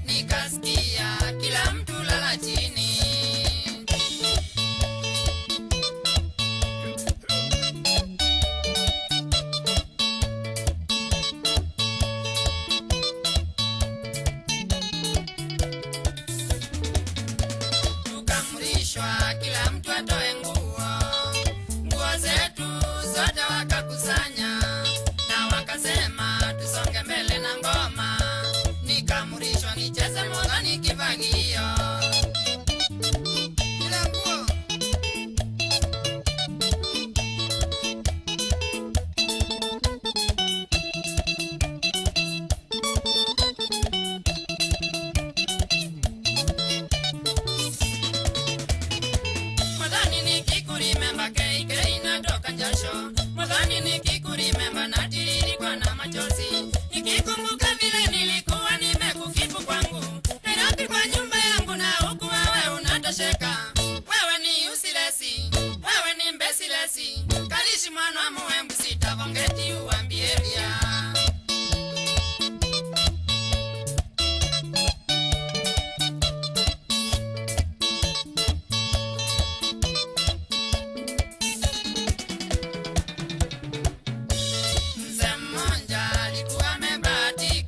nikasikia kila mtu lala chini. Tukamrishwa kila mtu atoe nguo, nguo zetu zote wakakusanya, na wakasema tusonge mbele na ngoma. Nikamrishwa nicheze mwanzoni kifagio. Kila nguo Mwadhani nikikurimemba keikei natoka jasho, mwadhani nikikurimemba natiririkwa na machozi, nikikumbuka vile nilikuwa nimekukipu kwangu Nairobi kwa nyumba yangu, na huku wewe unatosheka. Wewe ni usilesi, wewe ni mbesilesi, kalishi mwana wa muwembu sitavongeti uambie vya. Mzee mmoja alikuwa amebahatika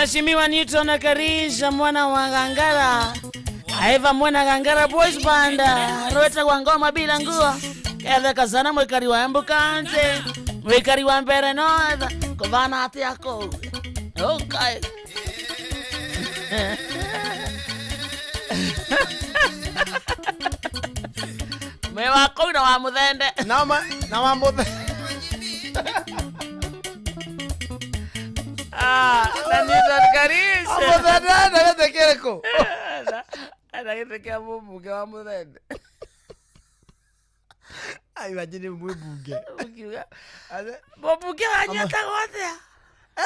Mheshimiwa Newton Karisha mwana wa Gangara Aiva mwana Gangara Boys Band rweta kwa ngoma bila nguo kethe kazana mwikari wa Embu County mwikari wa Mbere North kuvana atia kuu. Okay. Mwe kuu na wa muthende na wa muthende. Ah, na Newton Karisha muthende na gĩtĩ kĩrĩkũ? Na gĩtĩ kĩa mũmbunge wa muthende. Imagine mwibunge. Ukiuga mũmbunge wanyu etagwo atĩa?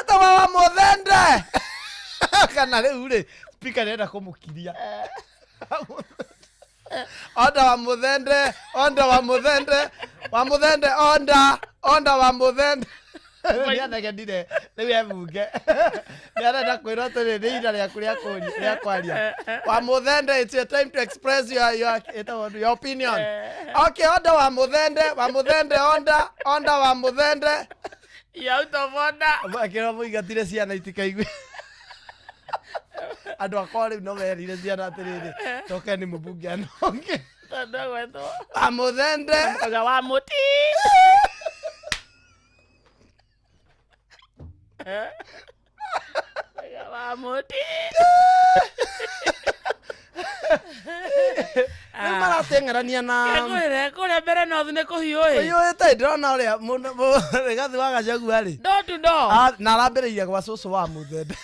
Etagwo wa muthende. Kana rĩu rĩ speaker nĩarenda kũmũkiria. Onda wa muthende, onda wa muthende, wa muthende onda, onda wa muthende. Nĩanegenire rĩu e bunge. Nĩarenda kwĩrwo atĩrĩ nĩ ihinda rĩaku rĩa kwaria. Wa muthende, it's your time to express your opinion. Okay, onda wa muthende, onda, onda wa muthende. You out of order. Akĩrwo mũingatire ciana itikaigue. Andũ akwa rĩu no merire ciana atĩrĩrĩ, coke nĩ mũmbunge anonge. Tondũ agwetwo wa muthende. Oga wa mũti. Oga wa mũti. Rĩu marateng'erania na Kũrĩa kũrĩa Mbere North nĩ kũhiũ ĩ. Kũhiũĩte ndĩrona ũrĩa Rigathi wa Gachagua rĩ. Door to door. Na arambĩrĩirie gwa cũcũ wa muthende.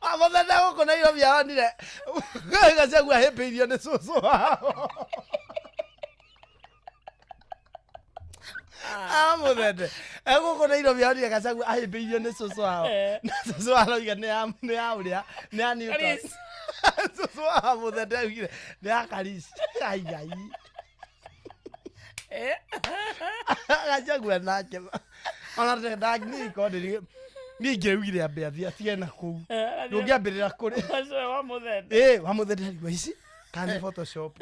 Wa muthende gũkũ Nairobi aronire Gachagua ahĩmbĩirio nĩ cũcũ wao. Muthende gũkũ Nairobi aronire Gachagua ahĩmbĩirio nĩ cũcũ wao. Na cũcũ aroiga nĩ ya ũrĩa nĩ ya Newton. Cũcũ wa muthende augire nĩ ya Karish. Ai ai. Gachagua nake ona ndagni ko ndĩ niĩ ingĩraugire ambe athiĩ atige na kũu. Ndũngĩambĩrĩra kũrĩ Ũcio wa muthende. Wa muthende arigwo ici kana nĩ Photoshop.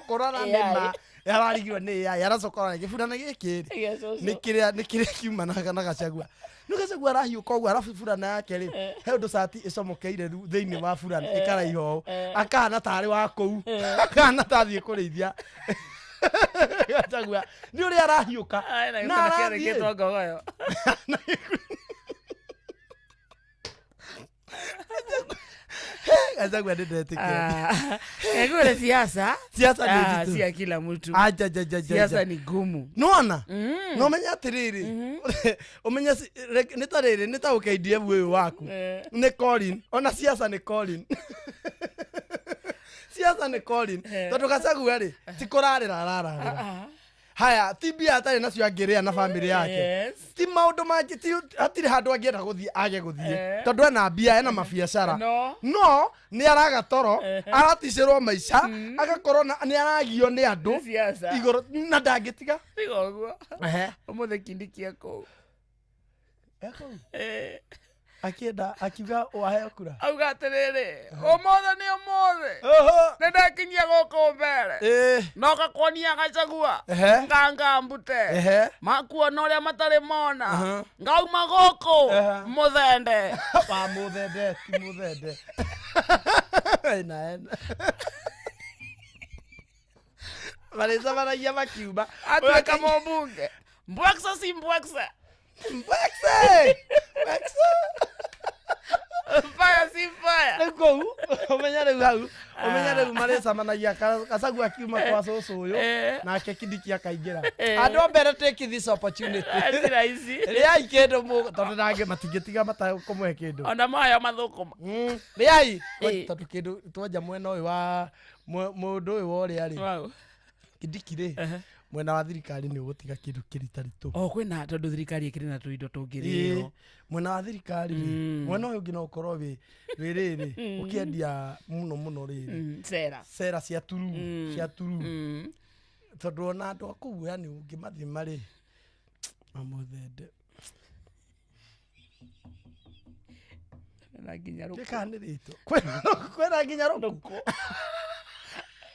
Kũrora nĩ ma ararigirwo nĩ AI aracoka ora gĩburana gĩkĩ rĩ nĩ kĩrĩa nĩ kĩrĩa kiumanaga na Gachagua. Nĩ Gachagua arahiũka ũguo arabu burana yake rĩ he ũndũ cati ĩcomokeire thĩinĩ wa burana ĩkaraiha ũũ akahana tarĩ wa kũu akahana tathiĩ kũrĩithia Gachagua nĩ ũrĩa arahiũka na arathiĩ ngogoyo. Gachagua nĩ ndetĩkĩra. Kegure siasa. Siasa nĩ nditũ. Si ya kila mtu. Aja ja ja ja. Siasa ni gumu. Nĩwona? No ũmenye atĩrĩrĩ. Ũmenye nĩ ta rĩrĩ nĩ ta KDF ũyũ waku. Nĩ Colin. Ona siasa nĩ Colin. Siasa nĩ Colin. Tondũ Gachagua rĩ ti kũrarĩra arararĩra. Haya, ti mbia atarĩ nacio angĩrĩa na bamĩrĩ yake. Ti maũndũ mangĩ ti hatirĩ handũ angĩenda gũthiĩ age gũthiĩ. Tondũ ena mbia ena mabiacara. No nĩ araga toro, araticĩrwo maica, agakorwo nĩ aragio nĩ andũ igũrũ na ndangĩtiga. Tiga ũguo. Ũmũthĩ Kindiki e kũu. E kũu? Akienda akiuga waheo kura. Auga atĩrĩrĩ, ũmũthĩ nĩ ũmũthĩ. Nĩ ndakinyia gũkũ mbere. Noka kuonia Gachagua. Nganga mbute. Makuona ũrĩa matarĩ mona. Ngauma gũkũ muthende. Wa muthende ti muthende. Ena ena. Marĩcemanagia makiuma. Atuĩka mũmbunge. Mbwekse si mbwekse. Mbwekse! Mbwekse! Fire si fire. Rĩu kũu ũmenye rĩu hau ũmenye rĩu marĩcemanagia Gachagua akiuma kwa cũcũ ũyũ nake Kindiki akaingĩra. Andũ mbere take this opportunity. Ti rahisi. Rĩai kĩndũ tondũ nangĩ matingĩtiga matakũmũhe kĩndũ. Ona mayo mathũkũma. Rĩai tondũ kĩndũ twanja mwena ũyũ wa mũndũ ũyũ wa ũrĩa rĩ. Kindiki rĩ mwena wa thirikari nĩ ũgũtiga kĩndũ kĩritaritũ. O kwĩna tondũ thirikari ĩkĩrĩ na tũindo tũngĩrĩo. Mwena wa thirikari rĩ mwena ũyũ ũngĩ no ũkorwo wĩ rĩrĩ ũkĩendia mũno mũno rĩrĩ sera sera cia turu cia turu tondũ ona andũ a kũu yani ũngĩmathima rĩ mamuthende na nginya rũkũ kĩka nĩ rĩtũ kwĩna nginya rũkũ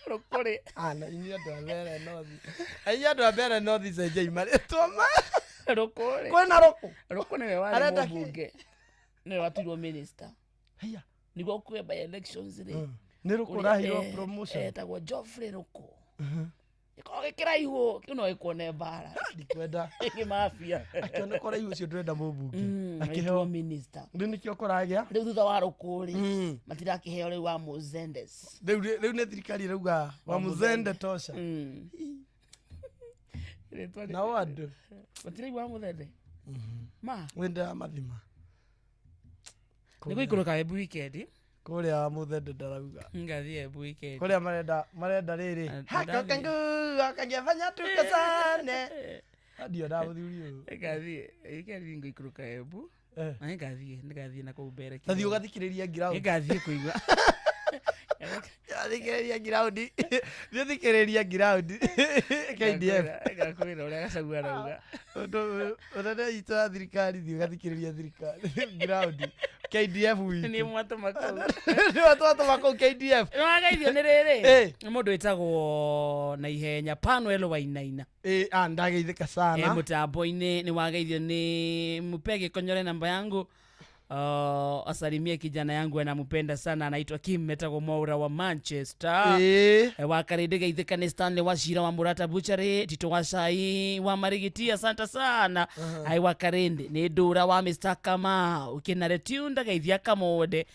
rũkũrĩ ana inyuĩ andũ a Mbeere North inyuĩ andũ a Mbeere North cenjai marĩtwa ma Rũkũ rĩ. Kwĩna Rũkũ? Rũkũ nĩwe warĩ Arenda kĩ? mũmbunge. Nĩwe watuirwo minister. Haiya. Nĩguo kwĩ by elections rĩ. Nĩ Rũkũ Ũrĩa, ũraheirwo promotion? Etagwo Geoffrey Rũkũ. Gĩkorwo gĩkĩraihu kĩu no gĩkuone mbara. Ndikwenda. Kĩmabia. Akĩona kũraihu ũcio ndũrenda mũmbunge. Akĩheo minister. Rĩu nĩkĩo kũragĩa. Rĩu thutha wa Rũkũ rĩ, matirakĩheo rĩu wa Muzendes. Rĩu rĩu nĩ thirikari ĩrauga wa Muzende tosha. Rĩtwa rĩ- Nao andũ. Matiraigua wa Muthende? Ma. Wenda mathima. Nĩ gũikũrũka Embu weekend. Kũrĩa wa Muthende ndarauga. Ngathiĩ Embu weekend. Kũrĩa marenda marenda rĩrĩ. Ndathiĩ. Hakokangu kangefanya tukosane. Ndiona mũthuri ũyũ. Ngathiĩ weekend ngũikũrũka Embu. Eh. Na nĩngathiĩ nĩngathiĩ na kũu mbere. Ta thiĩ ũgathikĩrĩria ground. Nĩngathiĩ kũigua. Thikĩrĩria ground. Thiĩ thikĩrĩria ground. KDF. Ngakwĩra ũrĩa Gachagua arauga. Ũndũ ũnene itũ ya thirikari thiĩ ũgathikĩrĩria thirikari ground. KDF witũ. Nĩ mwatũma kũu. Nĩ mwatũma kũu KDF. Nĩwagaithio nĩ rĩrĩ. Eh. Nĩ mũndũ wĩtagwo na ihenya Panuel Wainaina. Eh, ah ndageithĩka sana. Eh, mũtambo-inĩ nĩ wageithio nĩ mpe gĩkonyore namba yangu. Asalimie kijana yangu anampenda sana anaitwa Kim etagwo Mwaura wa Manchester. Eh. Wa Karĩndĩ geithĩka nĩ Stanley wa Cira wa Murata Butchery, Tito wa Cai wa Marigiti, asante sana. Ai wa Karĩndĩ nĩ Ndũra wa Mr Kamau Kĩnare Tunda geithia Kamode.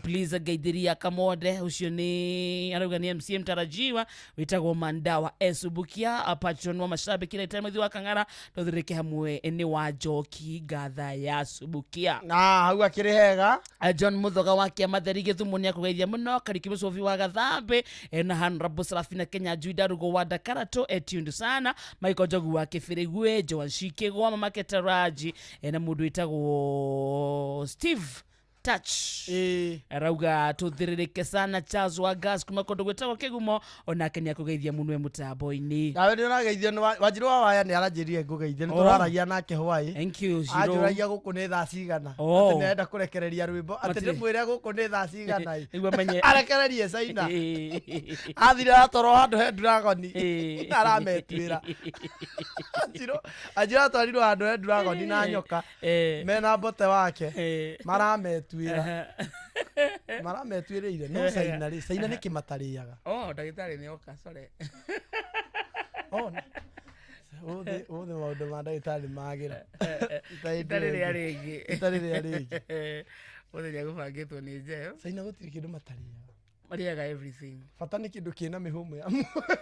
Please geithĩria Kamode ũcio nĩ arauga nĩ MCA mtarajiwa wĩtagwo Mandawa Esubukia patron wa mashabiki na time wa Kang'ara tũthirĩke hamwe nĩ wa Njoki ngatha ya Subukia. Na hau akĩrĩ hega. John Muthoga wa kĩama theri gĩthumo nĩ akũgeithia mũno Kariuki Mũcobi wa Gathambe na Honorable Serafina Kenya Njui Ndarugo wa Ndakaratũ etundu sana Michael Njogu wa Kĩbĩrĩgwe Joan Shikĩgwa Mama Ketaraji na mũndũ wĩtagwo Steve Touch arauga tũthĩrĩrĩke sana Charles wa Gas kuma kũndũ gwĩtagwo Kĩgumo onake nĩ akũgeithia mũno e mũtambo-inĩ. Nawe nĩ ũrageithio nĩ Wanjirũ wa Waya nĩ aranjĩrire ngũgeithie nĩ Oh. tũraragia nake hwaĩ. Thank you, Shiro. Anjũragia gũkũ nĩ thaa cigana. Oh. Atĩ nĩ arenda kũrekereria rwĩmbo atĩ Matirĩ. ndĩmwĩre gũkũ nĩ thaa cigana ĩ. Nĩguo amenye. Arekererie Caina. Athire atwarwo handũ he dragoni. Arametuĩra. Anjirũ Anjirũ atwarirwo handũ he dragoni na nyoka. Mena mbote wake. Marametuĩra. Marametuĩrĩire no Caina rĩ Caina nĩ kĩmatarĩaga. Oh, ndagĩtarĩ nĩ oka, sorry. Ũthĩ ũthĩ maũndũ ma ndagĩtarĩ magĩra. Itarĩ rĩa rĩngĩ. Itarĩ rĩa rĩngĩ. Ũthĩ nĩ agũbangĩtwo nĩ Jeff. Caina gũtirĩ kĩndũ matarĩaga. Marĩaga everything. Bata nĩ kĩndũ kĩna mĩhũmũ ya muoyo.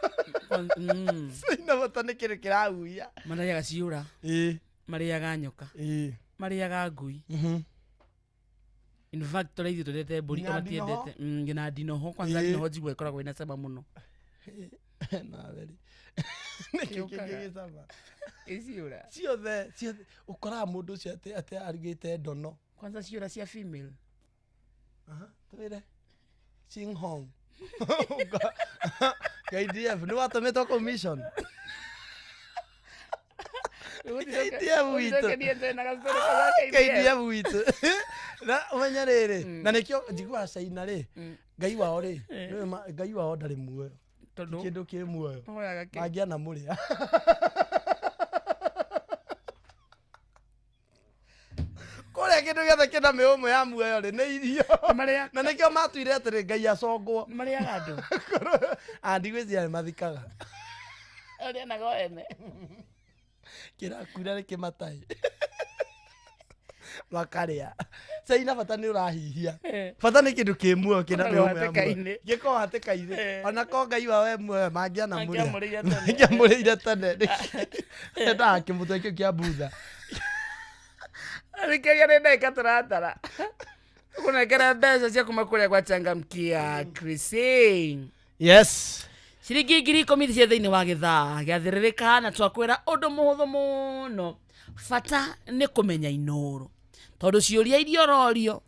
Caina bata nĩ kĩndũ kĩrahuhia. Marĩaga ciũra. Ĩĩ. Marĩaga nyoka. Ĩĩ. Marĩaga ngui. In fact tũrĩa ithuĩ twendete mbũri Nginya o matiendete. Nginya ndinoho kwanza Ĩĩ. ndinoho njigua ĩkoragwo ĩna cama mũno. Nawe rĩ. Nĩkĩ Yũkaga. kĩngĩ gĩcama? Ĩ ciũra. Ciothe ciothe ũkoraga mũndũ ũcio atĩ atĩ arugĩte ndono. Kwanza ciũra cia female. Aha, twĩre. Ching Hong. KDF nĩ watũmĩtwo kũu mission. KDF witũ. KDF witũ. Na ũmenye rĩrĩ na nĩkĩo njiguaga Caina rĩ Ngai wao rĩ nĩwe Ngai wao ndarĩ muoyo. Tondũ? Ti kĩndũ kĩ muoyo. Mahoyaga kĩ? Mangĩanamũrĩa. Kũrĩa kĩndũ gĩothe kĩna mĩhũmũ ya muoyo rĩ nĩ irio. Na nĩkĩo matuire atĩrĩ Ngai acongwo. Marĩaga andũ. Andigwĩciria nĩ mathikaga. Ũrĩanaga o ene. Kĩrakuira nĩ kĩmatai. Makarĩa. Caina bata nĩ ũrahihia. Bata nĩ kĩndũ kĩ muoyo kĩna Ona mĩhũmũ ya muoyo. hatĩka-inĩ. Gĩkorwo hatĩka-inĩ. Ona ko Ngai wao e muoyo mangĩanamũrĩa. Mangĩamũrĩire tene. Mangĩamũrĩire tene. Endaga kĩmũtwe kĩu kĩa Budha. Thikĩrĩria nĩ ndagĩka tũratara. Tũkũnengera mbeca cia kuma kũrĩa gwa Changamkia Christine. Yes. Ciringi 10,000 cia thĩinĩ wa gĩthaa gĩathĩrĩrĩka na twakwĩra ũndũ mũhũthũ mũno. Bata nĩ kũmenya Inooro. Tondũ ciũria iria ũrorio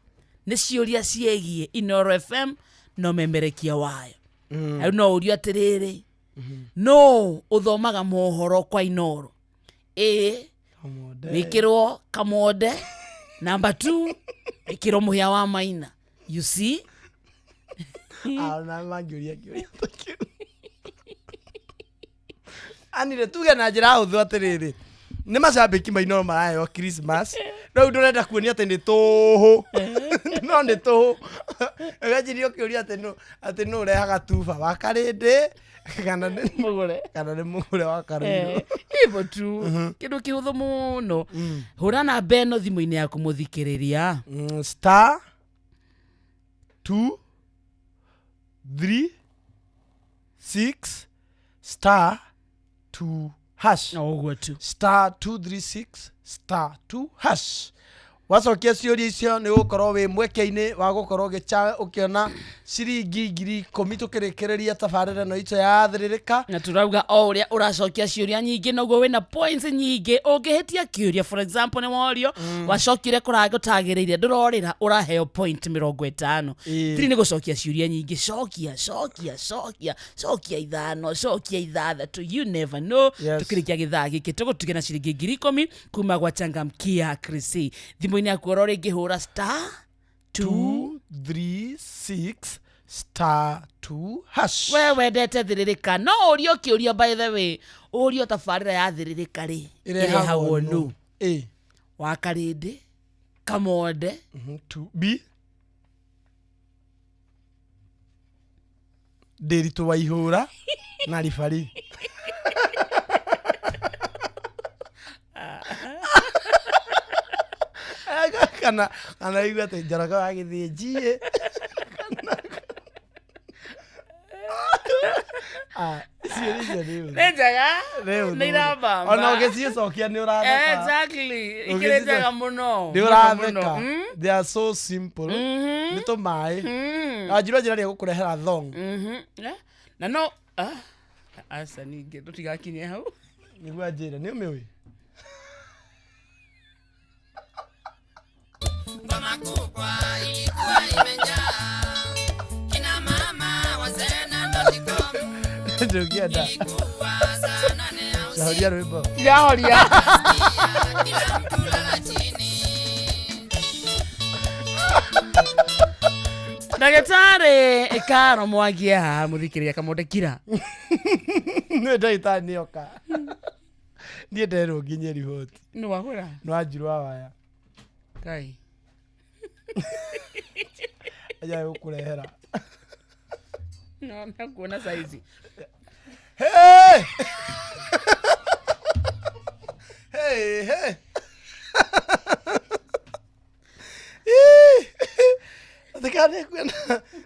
nĩ ciũria ciĩgiĩ Inooro FM na ũmemerekia wayo. Rĩu no ũrio atĩrĩrĩ, no ũthomaga mohoro kwa Inooro? Ĩĩ, wĩkĩrwo Kamonde. Number 2, wĩkĩrwo Mũhĩa wa Maina. You see? Ona mangĩũria kĩũria ta kĩu. Anire tuge na njĩra hũthũ atĩrĩrĩ Nĩ macambĩki ma Inooro maraheo Christmas. Rĩu ndũrenda kuonia atĩ nĩ tũhũ. No nĩ tũhũ. Ũganjirie ũkĩũria atĩ nũ ũrehaga tuba wa Karĩndĩ kana nĩ Mũgũre. Kana nĩ mũgũre wa Karũirũ. Hivyo tu. Kĩndũ kĩhũthũ mũno. Hũra namba ĩno thimũ-inĩ yaku mũthikĩrĩria. Star 2 3 6 star 2 hash. Ũguo tu. Star 236 star 2 hash. Wacokia ciũria icio nĩ ũgũkorwo wĩ mweke-inĩ wa gũkorwo ũkĩona ciringi 10,000 tũkĩrĩkĩrĩria tabarĩra ĩno itũ ya Thĩrĩrĩka. Na turauga o ũrĩa ũracokia ciũria nyingĩ noguo wĩna points nyingĩ. Ũngĩhĩtia kĩũria, for example, nĩ worio wacokire kũrĩa gũtagĩrĩire, ndũrorĩra, ũraheo point 50. Tiri nĩ gũcokia ciũria nyingĩ. Cokia, cokia, cokia, cokia 5, cokia 6, you never know. Tũkĩrĩkia gĩthaa gĩkĩ tũgũtuge na ciringi 10,000 kuma gwa Changamkia Krisi. Thimũ-inĩ yaku oro rĩngĩ hũra star 2 3 6 star 2 hash. We wendete Thĩrĩrĩka, no ũrio kĩũria, by the way, ũrio tabarĩra ya Thĩrĩrĩka rĩ ĩrehagwo nũ? A. Wa Karĩndĩ, Kamonde. 2 B. Ndĩritũ wa ihũra na ribari. Kana igua atĩ Njoroge wa Gĩthĩnji. Icio icio nĩ ũru. Nĩ njega. Nĩ ũru. Nĩ irambamba. Ona ũgĩcicokia nĩ ũratheka. Exactly. Ikĩrĩ njega mũno. Nĩ Mũno, ũratheka. mũno. They are so simple. Nĩ tũmaĩ. Anjirwo njĩra nĩ egũkũrehera thong. Na no aca ningĩ tũtigakinye hau. Nĩguo anjĩre nĩ ũmĩũĩ. Ngoma kubwa ilikuwa imejaa kina mama wazee na dotcom. Ndũngĩenda. Ilikuwa saa 8 ya usiku. Ndahoria rwĩmbo. Ndahoria. Kila mtu lala chini. Ndagĩtarĩ Karo Mwangi haha mũthikĩrĩria Kamonde kira. Nĩ ndagĩtarĩ nĩoka. Niĩ nderwo nginye riboti. Nĩ wagũra? Nĩ wanjirwo wa waya. Kai. Aja gũkũrehera. No, nakuona saizi. Hey! Hey, hey.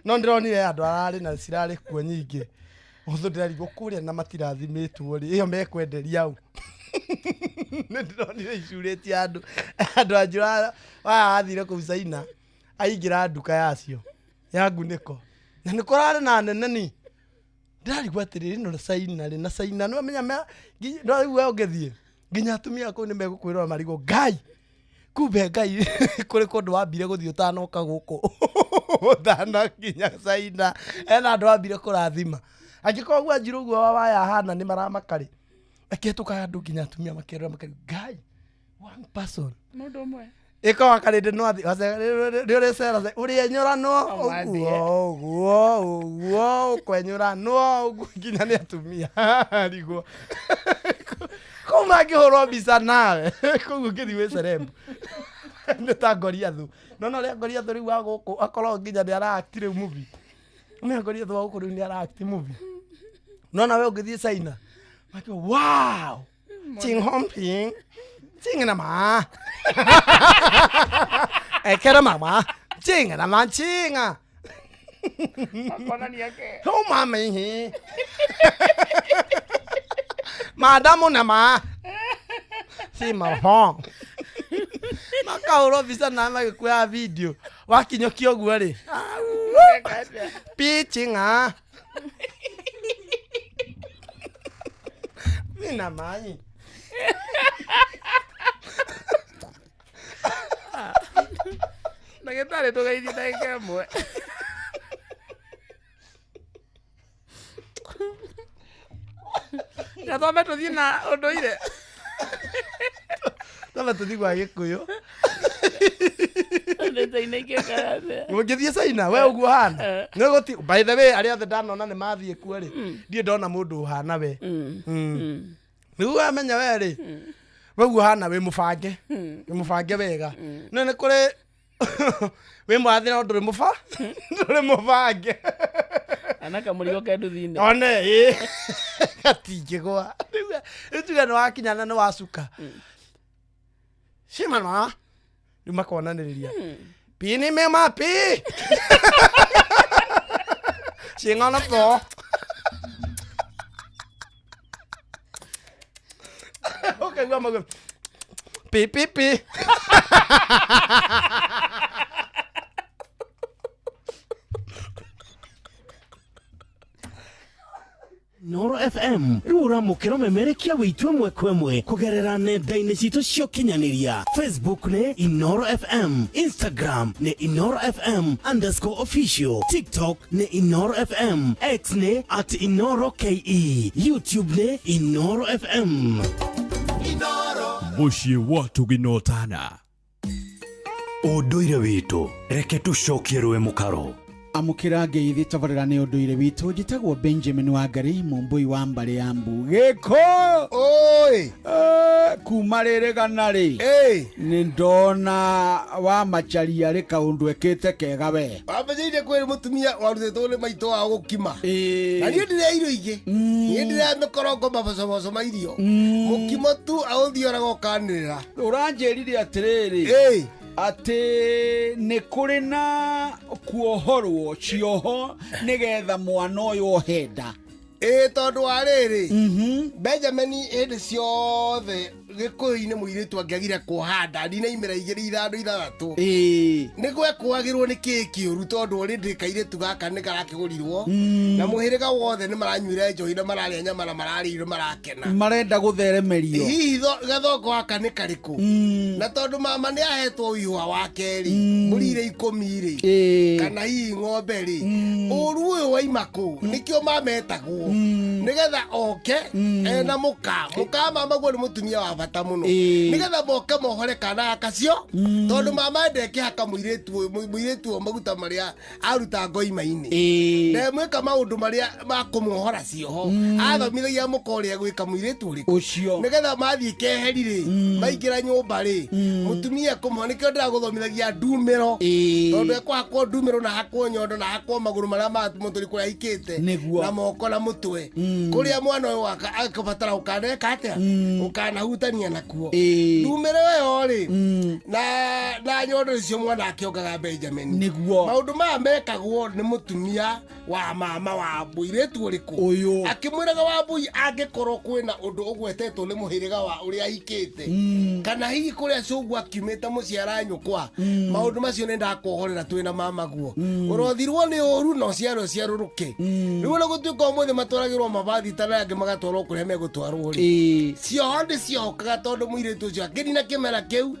No ndĩronire andũ ararĩ na cirarĩ kuo nyingĩ. Ũthũ ndĩrarigwo kũrĩa na matirathimĩtwo rĩ, ĩyo mekwenderia ũ. Nĩ ndĩronire icurĩtie andũ. Andũ a njũra waya athire kũu China, aingĩra nduka yacio ya ngunĩko. Na nĩ kũrarĩ na nene ni. Ndĩrarigwo atĩrĩrĩ, ĩno China rĩ, na China nĩ wamenya no rĩu we ũngĩthiĩ nginya atumia kũu nĩ megũkwĩrora marigwo Ngai. Kumbe Ngai kũrĩ kũndũ wambire gũthiĩ ũtanoka gũkũ. Ũtanakinya China. Ena andũ wambire kũrathima. Angĩkorwo gwa Njirũ ũguo wa waya ahana nĩ maramaka rĩ, akĩhetũka andũ nginya atumia makerora makarigwo Ngai, one person. Mũndũ ũmwe. Ĩko wa Karĩndĩ no athiĩ, nĩ ũrĩcera ũrĩenyũranwo ũguo ũguo ũguo ũkwenyũranwo ũguo nginya nĩ atumia arigwo. Kũu mangĩhũrwo mbica nawe kũu ũngĩthiĩ wĩ celeb. Nĩ ta Goliath. No no ũrĩa Goliath rĩu wa gũkũ akorwo nginya nĩ ara-act rĩu movie. Nĩ Goliath wa gũkũ rĩu nĩ ara-act movie. No nawe ũngĩthiĩ China makiuga wow, Ching Hong Ping, Ching na ma. Ekera mama, Ching na ma Ching a. Makonania ke. Ho ma mi hi. Madamu na ma. Si ma hong. Makahũrwo mbica na magĩkuoya video. Wakinyũkia ũguo rĩ. Pi Ching a. Mina mai. Ndagĩtarĩ tũgeithie ndagĩka ĩmwe. Na twambe tũthiĩ na ũndũire. Twambe tũthiĩ gwa Gĩkũyũ. Ũngĩthiĩ China we ũguo ũhana. Nĩ gũti by the way arĩa othe ndanona nĩ mathiĩ kuo rĩ, ndirĩ ndona mũndũ ũhana we. Nĩguo wamenya we rĩ, Weguo hana wĩ mũbange, wĩ mũbange wega. No nĩ kũrĩ wĩ mwathi no ndũrĩ mũba ndũrĩ mũbange. Ana kamũrigo ke nduthi-inĩ. One ĩ gatingĩgwa. Rĩu tuge nĩ wakinya na nĩ wacuka cimana rĩu makonanĩrĩria pi nĩ mema pi cing'ono po ũkaigua maguo pi pi pi. Noro FM rĩu ũramũkĩra ũmemerekia witũ ĩmwe kwa ĩmwe kũgerera nenda-inĩ citũ cia ũkinyanĩria. Facebook nĩ Inoro FM, Instagram nĩ Inoro FM underscore official, TikTok nĩ Inoro FM, X nĩ at Inoro KE, YouTube nĩ Inoro FM. Mũciĩ wa tũginotana ũndũire witũ reke tũcokie rũĩ mũkaro. Amũkĩra ngeithi tabarĩra nĩ ũndũire witũ. Njĩtagwo Benjamin Wangari, mũmbũi wa mbarĩ ya mbu gĩkũ. Oi. Kuma rĩrĩ gana rĩ, nĩ ndona wa macharia rĩ kaũndũ ekĩte kega we. Wambejeire kwĩ mũtumia warutĩtwo nĩ maitũ wao gũkima, na niĩ ndĩrĩa irio ingĩ, niĩ ndĩrĩa mĩkorongo, mabocoboco ma irio, mũkimo tu aũthioraga ũkanĩrĩra. Ũranjĩrire atĩrĩrĩ atĩ nĩ kũrĩ na kuohorwo cioho nĩgetha mwana ũyũ ohe nda. Ĩĩ, tondũ wa rĩrĩ, Benjamin, hĩndĩ ciothe gĩkũyũ-inĩ mũirĩtu angĩagire kuoha nda ndinaimĩra igĩrĩ ithano ithathatũ, nĩ gwekũagĩrwo nĩ kĩĩ kĩũru, tondũ already kairĩtu gaka nĩ karakĩgũrirwo na mũhĩrĩga wothe nĩ maranyuire njohi na mararĩa nyama na mararĩire marakena. Marenda gũtheremerio. Hihi gathongo gaka nĩ karĩkũ? Na tondũ mama nĩ ahetwo ihũa wa kerĩ, mbũri irĩ 10 rĩ, kana hihi ng'ombe rĩ, ũru ũyũ waima kũ? Nĩkĩo mama etagwo nĩgetha oke ena mũka. Mũka mama guo nĩ mũtumia wa bata mũno, nĩgetha moke mohore kana gaka cio, tondũ mama ndekĩhaka mũirĩtu ũyũ mũirĩtu ũyũ maguta marĩa aruta ngoima-inĩ, ndemwĩka maũndũ marĩa ma kũmuohora cioho. Athomithagia mũka ũrĩa gwĩka mũirĩtu ũrĩkũ. Ũcio. Nĩgetha mathiĩ keheri rĩ, maingĩra nyũmba rĩ, mũtumia kũmũho. Nĩkĩo ndĩragũthomithagia ndumĩro, tondũ ekũhakwo ndumĩro na hakwo nyondo na hakwo magũrũ marĩa ma mũtũri kũrĩa aikĩte. Nĩguo. Na moko na mũtwe, kũrĩa mwana ũyũ akabatara ũkaneka atĩa, ũkanahutania nakuo. Ndumĩro ĩyo rĩ na nyondo icio mwana akĩongaga, Benjamin. Nĩguo. Maũndũ maya mekagwo nĩ mũtumia wa mama wa mũirĩtu ũrĩkũ. Ũyũ. Akĩmwĩraga wa mbui angĩkorwo kwĩna ũndũ ũgwetetwo nĩ mũhĩrĩga wa ũrĩa ahikĩte, kana hihi kũrĩa cũguo akiumĩte mũciara nyũkwa, maũndũ macio nĩ ndakuohorera twĩna mama guo. Ũrothirwo nĩ ũru na ũciarwo ciarũrũke. Rĩu ona gũtuĩka ũmũthĩ matwaragĩrwo mabathi ta na angĩ magatwarwo kũrĩa megũtwarwo rĩ, cioho ndĩ ciohokaga, tondũ mũirĩtu ũcio akĩnina kĩmera kĩu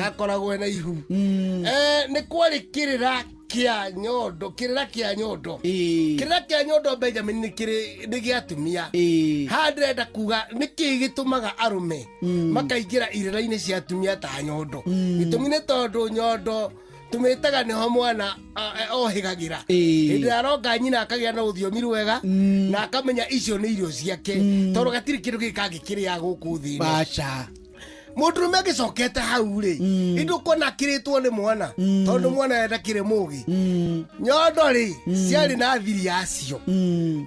akoragwo ena ihu. Nĩ kwarĩ kĩrĩra kĩa nyondo, kĩrĩra kĩa nyondo, kĩrĩra kĩa nyondo, Benjamin, nĩ kĩrĩ nĩ gĩa atumia. Haha ndĩrenda kuga nĩ kĩĩ gĩtũmaga arũme makaingĩra irĩra-inĩ cia atumia ta nyondo. Gĩtũmi nĩ tondũ nyondo tũmĩtaga nĩho mwana ohĩgagĩra. Hĩndĩ ĩrĩa aronga nyina akagĩa na rũthiomi rwega na akamenya icio nĩ irio ciake, tondũ gatirĩ kĩndũ gĩkĩ kangĩkĩrĩa gũkũ thĩ ĩno. Baca. Mũndũrũme agĩcokete hau rĩ, indũ kuona akĩrĩtwo nĩ mwana, tondũ mwana enda kĩrĩ mũgĩ. Nyondo rĩ ciarĩ na thiri yacio,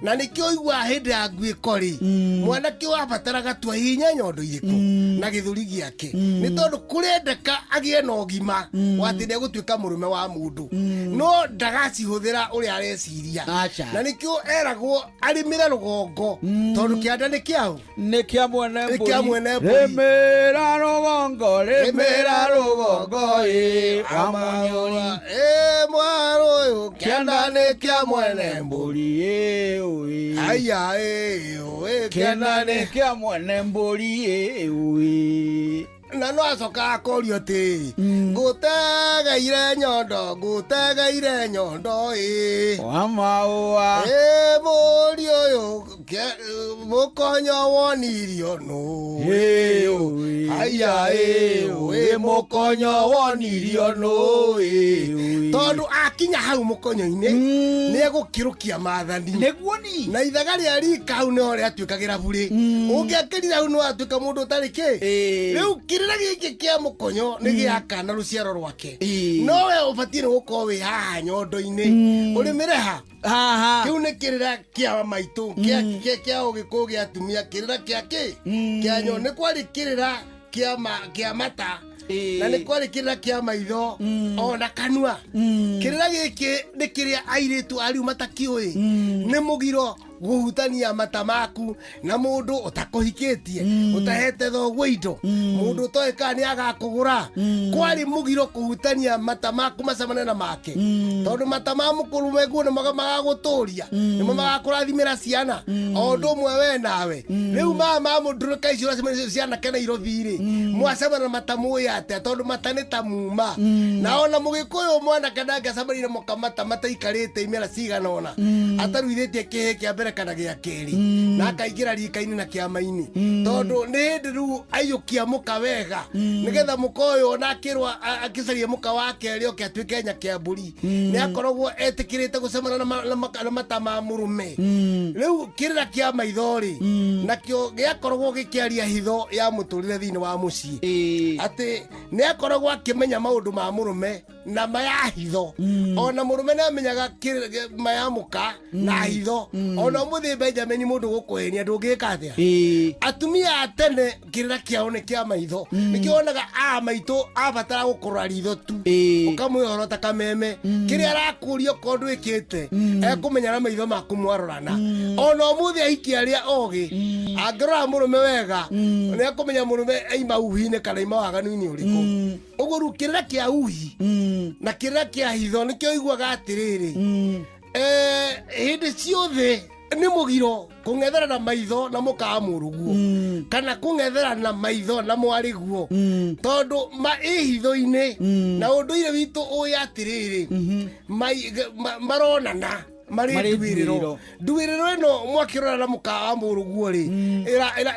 na nĩkĩo ũiguaga hĩndĩ ya nguĩko rĩ, mwanake wabataraga tua hihinya nyondo irĩkũ na gĩthũri gĩake, nĩ tondũ kũrendeka agĩe na ũgima wa atĩ nĩegũtuĩka mũrũme wa mũndũ, no ndagacihũthĩra ũrĩa areciria. Aca. Na nĩkĩo eragwo arĩmĩre rũgongo, tondũ kĩanda nĩ kĩaũ. Nĩ kĩa mwene. Nĩ kĩa mwene mbũri. Rĩmĩra rũgongo, rĩmĩra rũgongo ĩ wa mũnyori. Ĩ mwarũ ũyũ, kĩanda nĩ kĩa mwene mbũri ĩ ũĩ. Aya ĩ ũĩ. Kĩanda nĩ kĩa mwene mbũri ĩ ũĩ. Na no acoka akorio atĩrĩrĩ, ngũtegeire nyondo, ngũtegeire nyondo ĩ wa maũa. Ĩ mũri ũyũ, mũkonyo wonirio nũ? Ĩ ũĩ. Aya ĩ mũkonyo wonirio nũ tondũ akinya hau mũkonyo-inĩ nĩ egũkĩrũkia maathani nĩguo ni na ithaga rĩa rika hau nĩho rĩatuĩkagĩra burĩ ũngĩakĩrire hau no atuĩka mũndũ ũtarĩ kĩ rĩu kĩrĩra gĩkĩ kĩa mũkonyo nĩ gĩakana rũciaro rwake no we ũbatiĩ nĩ gũkorwo wĩ haha nyondo-inĩ ũrĩmĩre ha haha kĩu nĩ kĩrĩra kĩa maitũ kĩa ũgĩkũyũ gĩa atumia kĩrĩra kĩa kĩ kĩa nyondo nĩ kwarĩ kĩrĩra kĩa mata na nĩ kwarĩ kĩrĩra kĩa maitho ona kanua kĩrĩra gĩkĩ nĩ kĩrĩa airĩtu arĩu matakĩũĩ nĩ mũgiro guhutania mata maku na mundu utakuhikitie utahete thoguo indo mundu utoĩ kana nĩ agakũgũra kwari mugiro kuhutania mata maku macemane na make tondu mata ma mukuru meguo nĩ magagũtũria nĩmo magakũrathimĩra ciana o ũndũ ũmwe we nawe rĩu mama mũndũrũka icio ũracemania ciana ke Nairobi rĩ mwacemana mata mũĩ atĩa tondu mata nĩ ta muma na ona mũgĩkũyũ mwanake ndangĩacemania na mũka mata mataikarĩte imera cigana ũna ataruithĩtie kĩhĩ kĩa mbere kana gĩa kerĩ na akaingĩra rika-inĩ na kĩama-inĩ tondũ nĩ hĩndĩ rĩu aiyũkia mũka wega nĩgetha mũka ũyũ ona akĩrwo akĩcaria mũka wa kerĩ oke atuĩke nyakĩambũri nĩ akoragwo etĩkĩrĩte gũcemana na mata ma mũrũme rĩu kĩrĩra kĩa maitho rĩ nakĩo gĩakoragwo gĩkĩaria hitho ya mũtũrĩre thĩinĩ wa mũciĩ atĩ nĩ akoragwo akĩmenya maũndũ ma mũrũme na maya hitho ona mũrũme nĩ amenyaga maya mũka na hitho ona mũthĩ Benjamin mũndũ gũkũhenia ndũngĩka atĩa atumia a tene kĩrĩra kĩao nĩ kĩa maitho nĩkĩo wonaga a maitũ abatara gũkũrora ritho tu ũkamwĩhoro ta kameme kĩrĩa arakũria okorwo ndwĩkĩte ekũmenya na maitho maku mwarorana ona ũmũthĩ ahiki arĩa ogĩ angĩrora mũrũme wega nĩ ekũmenya mũrũme aima uhi-inĩ kana aima waganu-inĩ ũrĩkũ ũguo rĩu kĩrĩra kĩa uhi na kĩrĩra kĩa hitho nĩkĩo ũiguaga atĩrĩrĩ hĩndĩ ciothe nĩ mũgiro kũng'ethera na maitho na mũka wa mũrũguo kana kũng'ethera na maitho na mwarĩguo tondũ ma ĩ hitho-inĩ na ũndũire witũ ũĩ atĩrĩrĩ maronana marĩ nduĩrĩro nduĩrĩro ĩno mwakĩrora na mũka wa mũrũguo rĩ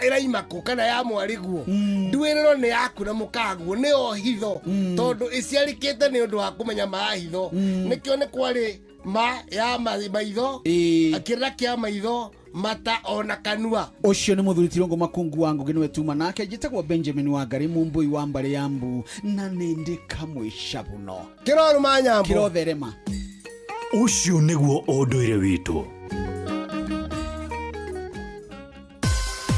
ĩraima kũ kana ya mwarĩguo nduĩrĩro nĩ yaku na mũkaguo nĩyo hitho tondũ ĩciarĩkĩte nĩ ũndũ wa kũmenya ma hitho nĩkĩo nĩ kwarĩ ma ya maitho kĩrĩra kĩa maitho mata ona kanua ucio ni muthuri Tirongo Makungu wa Ngugi niwe tuma nake njitagwo Benjamin Wangari mumbui wa mbari ya mbu na nindi kamwe cabuno kiroruma nyambo kirotherema ucio niguo ũndũire witũ.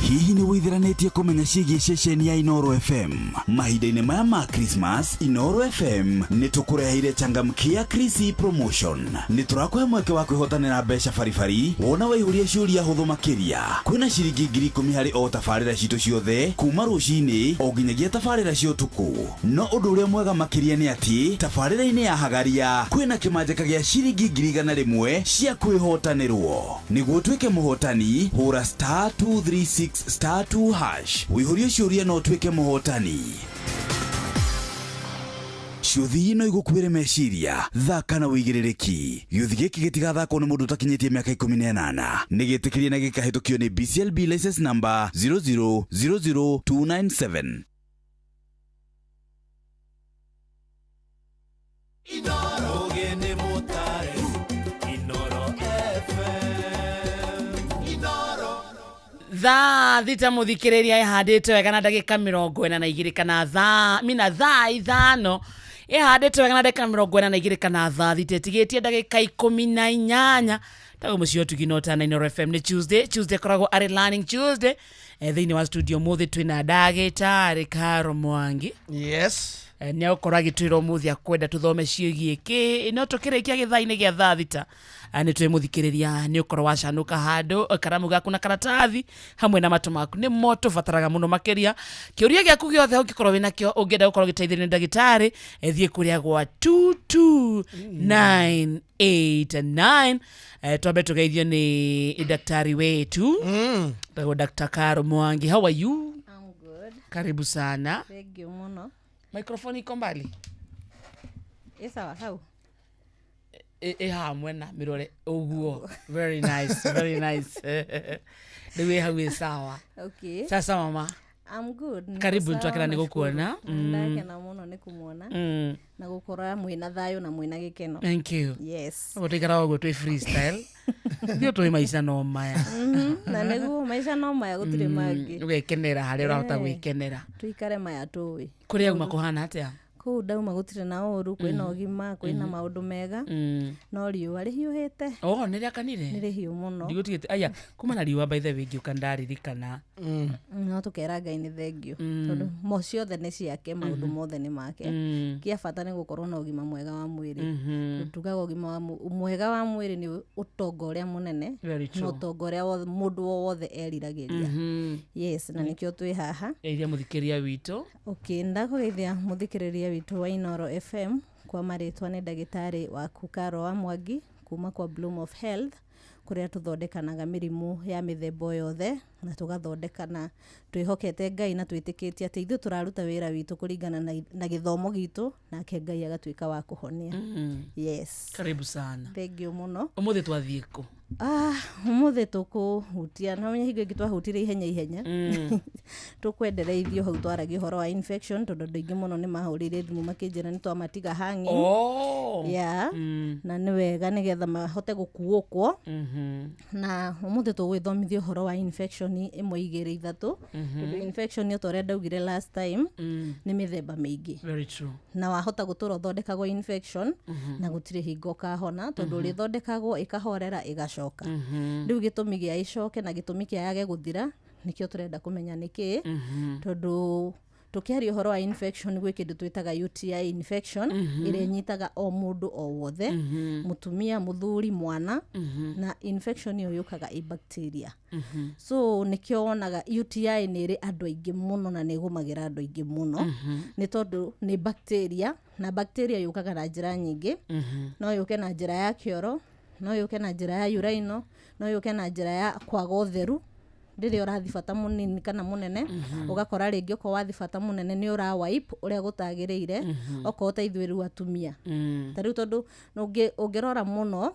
Hihi nĩ wĩtheranĩtie kũmenya ciĩgiĩ ceceni ya Inooro FM? Mahinda-inĩ maya ma Christmas, Inooro FM nĩ tũkũreheire changamkia Krisi promotion. Nĩ tũrakũhe mweke wa kwĩhotanĩra mbeca baribari wona waihũria ciũria hũthũ makĩria. Kwĩna ciringi 10,000 harĩ o tabarĩra citũ ciothe kuma rũcinĩ o nginyagia tabarĩra cia ũtukũ. No ũndũ ũrĩa mwega makĩria nĩ atĩ tabarĩra-inĩ ya Hagaria kwĩna kĩmanjĩka gĩa ciringi 100,000 cia kwĩhotanĩrwo. Nĩguo ũtuĩke mũhotani, hũra *236 *2# wĩihũrie ciũria no ũtuĩke mũhotani. Ciũthi no igũkuĩre meciria, thaka na wĩigĩrĩrĩki. Gĩũthi gĩkĩ gĩtigathakwo nĩ mũndũ ũtakinyĩtie mĩaka 18. Nĩ gĩtĩkĩrie na gĩkahĩtũkio nĩ BCLB license number 0000297. Inooro nĩ mũtare, Inooro FM, Inooro. Thaa thita muthikiriria ihandite wega na ndagika 42 kana thaa mina thaa 5 ihandite wega na ndagika 42 kana thaa thita itigitie ndagika 18 tago mucio tuginota na Inooro FM ni Tuesday koragwo ari Learning Tuesday thiini wa studio muthi twina ndagitari Karo Mwangi. Yes, nĩ agũkorwo agĩtwĩra ũmũthĩ akwenda tũthome ciĩgiĩ kĩ no tũkĩrĩkia gĩthaa-inĩ gĩa thaa thita nĩ twĩmũthikĩrĩria nĩ ũkorwo wacanũka handũ karamu gaku na karatathi hamwe na matũ maku nĩ mo tũbataraga mũno makĩria kĩũria gĩaku gĩothe ũngĩkorwo wĩnakĩo ũngĩenda gũkorwo gĩteithĩrĩrio nĩ ndagĩtarĩ thiĩ kũrĩa gwa 22989 twambe tũgeithio nĩ daktari wetu Dr. Karo Mwangi. How are you? I'm good. Karibu sana. Thank you muno. Microphone iko mbali? Sawa hau. Hamwe na mirore uguo. Very nice, very nice. Rĩu ĩ hau ĩ sawa. Okay. Sasa mama, I'm good. Niko Karibu sawa, twakena nĩ nashukuru. gũkuona. Ndakena mũno nĩ kũmuona na gũkorwo mwĩna thayũ na mwĩna gĩkeno. Thank you. Yes. Ũguo tũikaraga ũguo twĩ freestyle. Ithuĩ tũĩ maica no maya. Na nĩguo maica no maya gũtirĩ mangĩ. Ũgekenera harĩa ũrahota Eh, gwĩkenera. Tũikare maya tũĩ. Kũrĩa uma kũhana atĩa? Kũu ndauma gũtirĩ na ũru, kwĩna ũgima, kwĩna maũndũ mega. No riũa rĩhiũhĩte. Oh, nĩ rĩakanire? Nĩ rĩhiũ mũno. Ndigũtigĩte aya kuma na riũa by the way ngĩũka ndaririkana. No tũkera Ngai nĩ thengiũ tondũ mo ciothe nĩ ciake, maũndũ mothe nĩ make. Kĩa bata nĩ gũkorwo na ũgima mwega wa mwĩrĩ. Tugaga ũgima wa mwega wa mwĩrĩ nĩ ũtonga ũrĩa mũnene Very na true. ũtonga ũrĩa mũndũ o wothe eriragĩria. Yes, na nĩkĩo twĩ haha. Geithia mũthikĩrĩria witũ. Okay, ndakũgeithia mũthikĩrĩria witũ wa Inoro FM kwa marĩtwa nĩ ndagĩtarĩ waku Karo wa Mwangi kuma kwa Bloom of Health kũrĩa tũthondekanaga mĩrimũ ya mĩthemba yothe na tũgathondekana twĩhokete Ngai na twĩtĩkĩtie atĩ ithuĩ tũraruta wĩra witũ kũringana na gĩthomo gitũ nake Ngai agatuĩka wa kũhonia. Yes. Karibu sana. Thank you mũno. Ũmũthĩ twathiĩ kũ? Ũmũthĩ tũkũhutia na hingo ĩngĩ twahutirie ihenya ihenya. Tũkwendereithio hau twaragia ũhoro wa infection tondũ andũ aingĩ mũno nĩ mahũrĩire thimũ makĩnjĩra nĩ twamatiga hanging. Oh. Yeah. Na nĩ wega nĩgetha mahote gũkuũkwo. Na ũmũthĩ tũgwĩthomithia ũhoro wa infection ĩmwe igĩrĩ ithatũ. Tondũ infection o ta ũrĩa ndaugire last time nĩ mĩthemba mĩingĩ. Very true. Na wahota gũtũra ũthondekagwo infection na gũtirĩ hingo ũkahona tondũ ũrĩthondekagwo ĩkahorera ĩgacoka. Rĩu gĩtũmi gĩa ĩcoke na gĩtũmi kĩa yage gũthira nĩkĩo tũrenda kũmenya nĩkĩĩ. Tondũ tũkĩaria ũhoro wa infection gwĩ kĩndũ twĩtaga UTI infection ĩrĩa ĩnyitaga o mũndũ o wothe, mũtumia, mũthuri, mwana, na infection ĩyo yũkaga ĩ bacteria. So nĩkĩo wonaga UTI nĩ ĩrĩ andũ aingĩ mũno na nĩ ĩgũmagĩra andũ aingĩ mũno. Nĩ tondũ nĩ bacteria na bacteria yũkaga na njĩra nyingĩ. No yũke na njĩra ya kĩoro, no yũke na njĩra ya uraino, no yũke na njĩra ya kwaga ũtheru rĩrĩa ũrathiĩ bata mũnini kana mũnene. Ũgakora rĩngĩ okorwo wathiĩ bata mũnene nĩ ũra wipe ũrĩa gũtagĩrĩire, okorwo ta ithuĩ rĩu atumia. Ta rĩu tondũ ũngĩrora mũno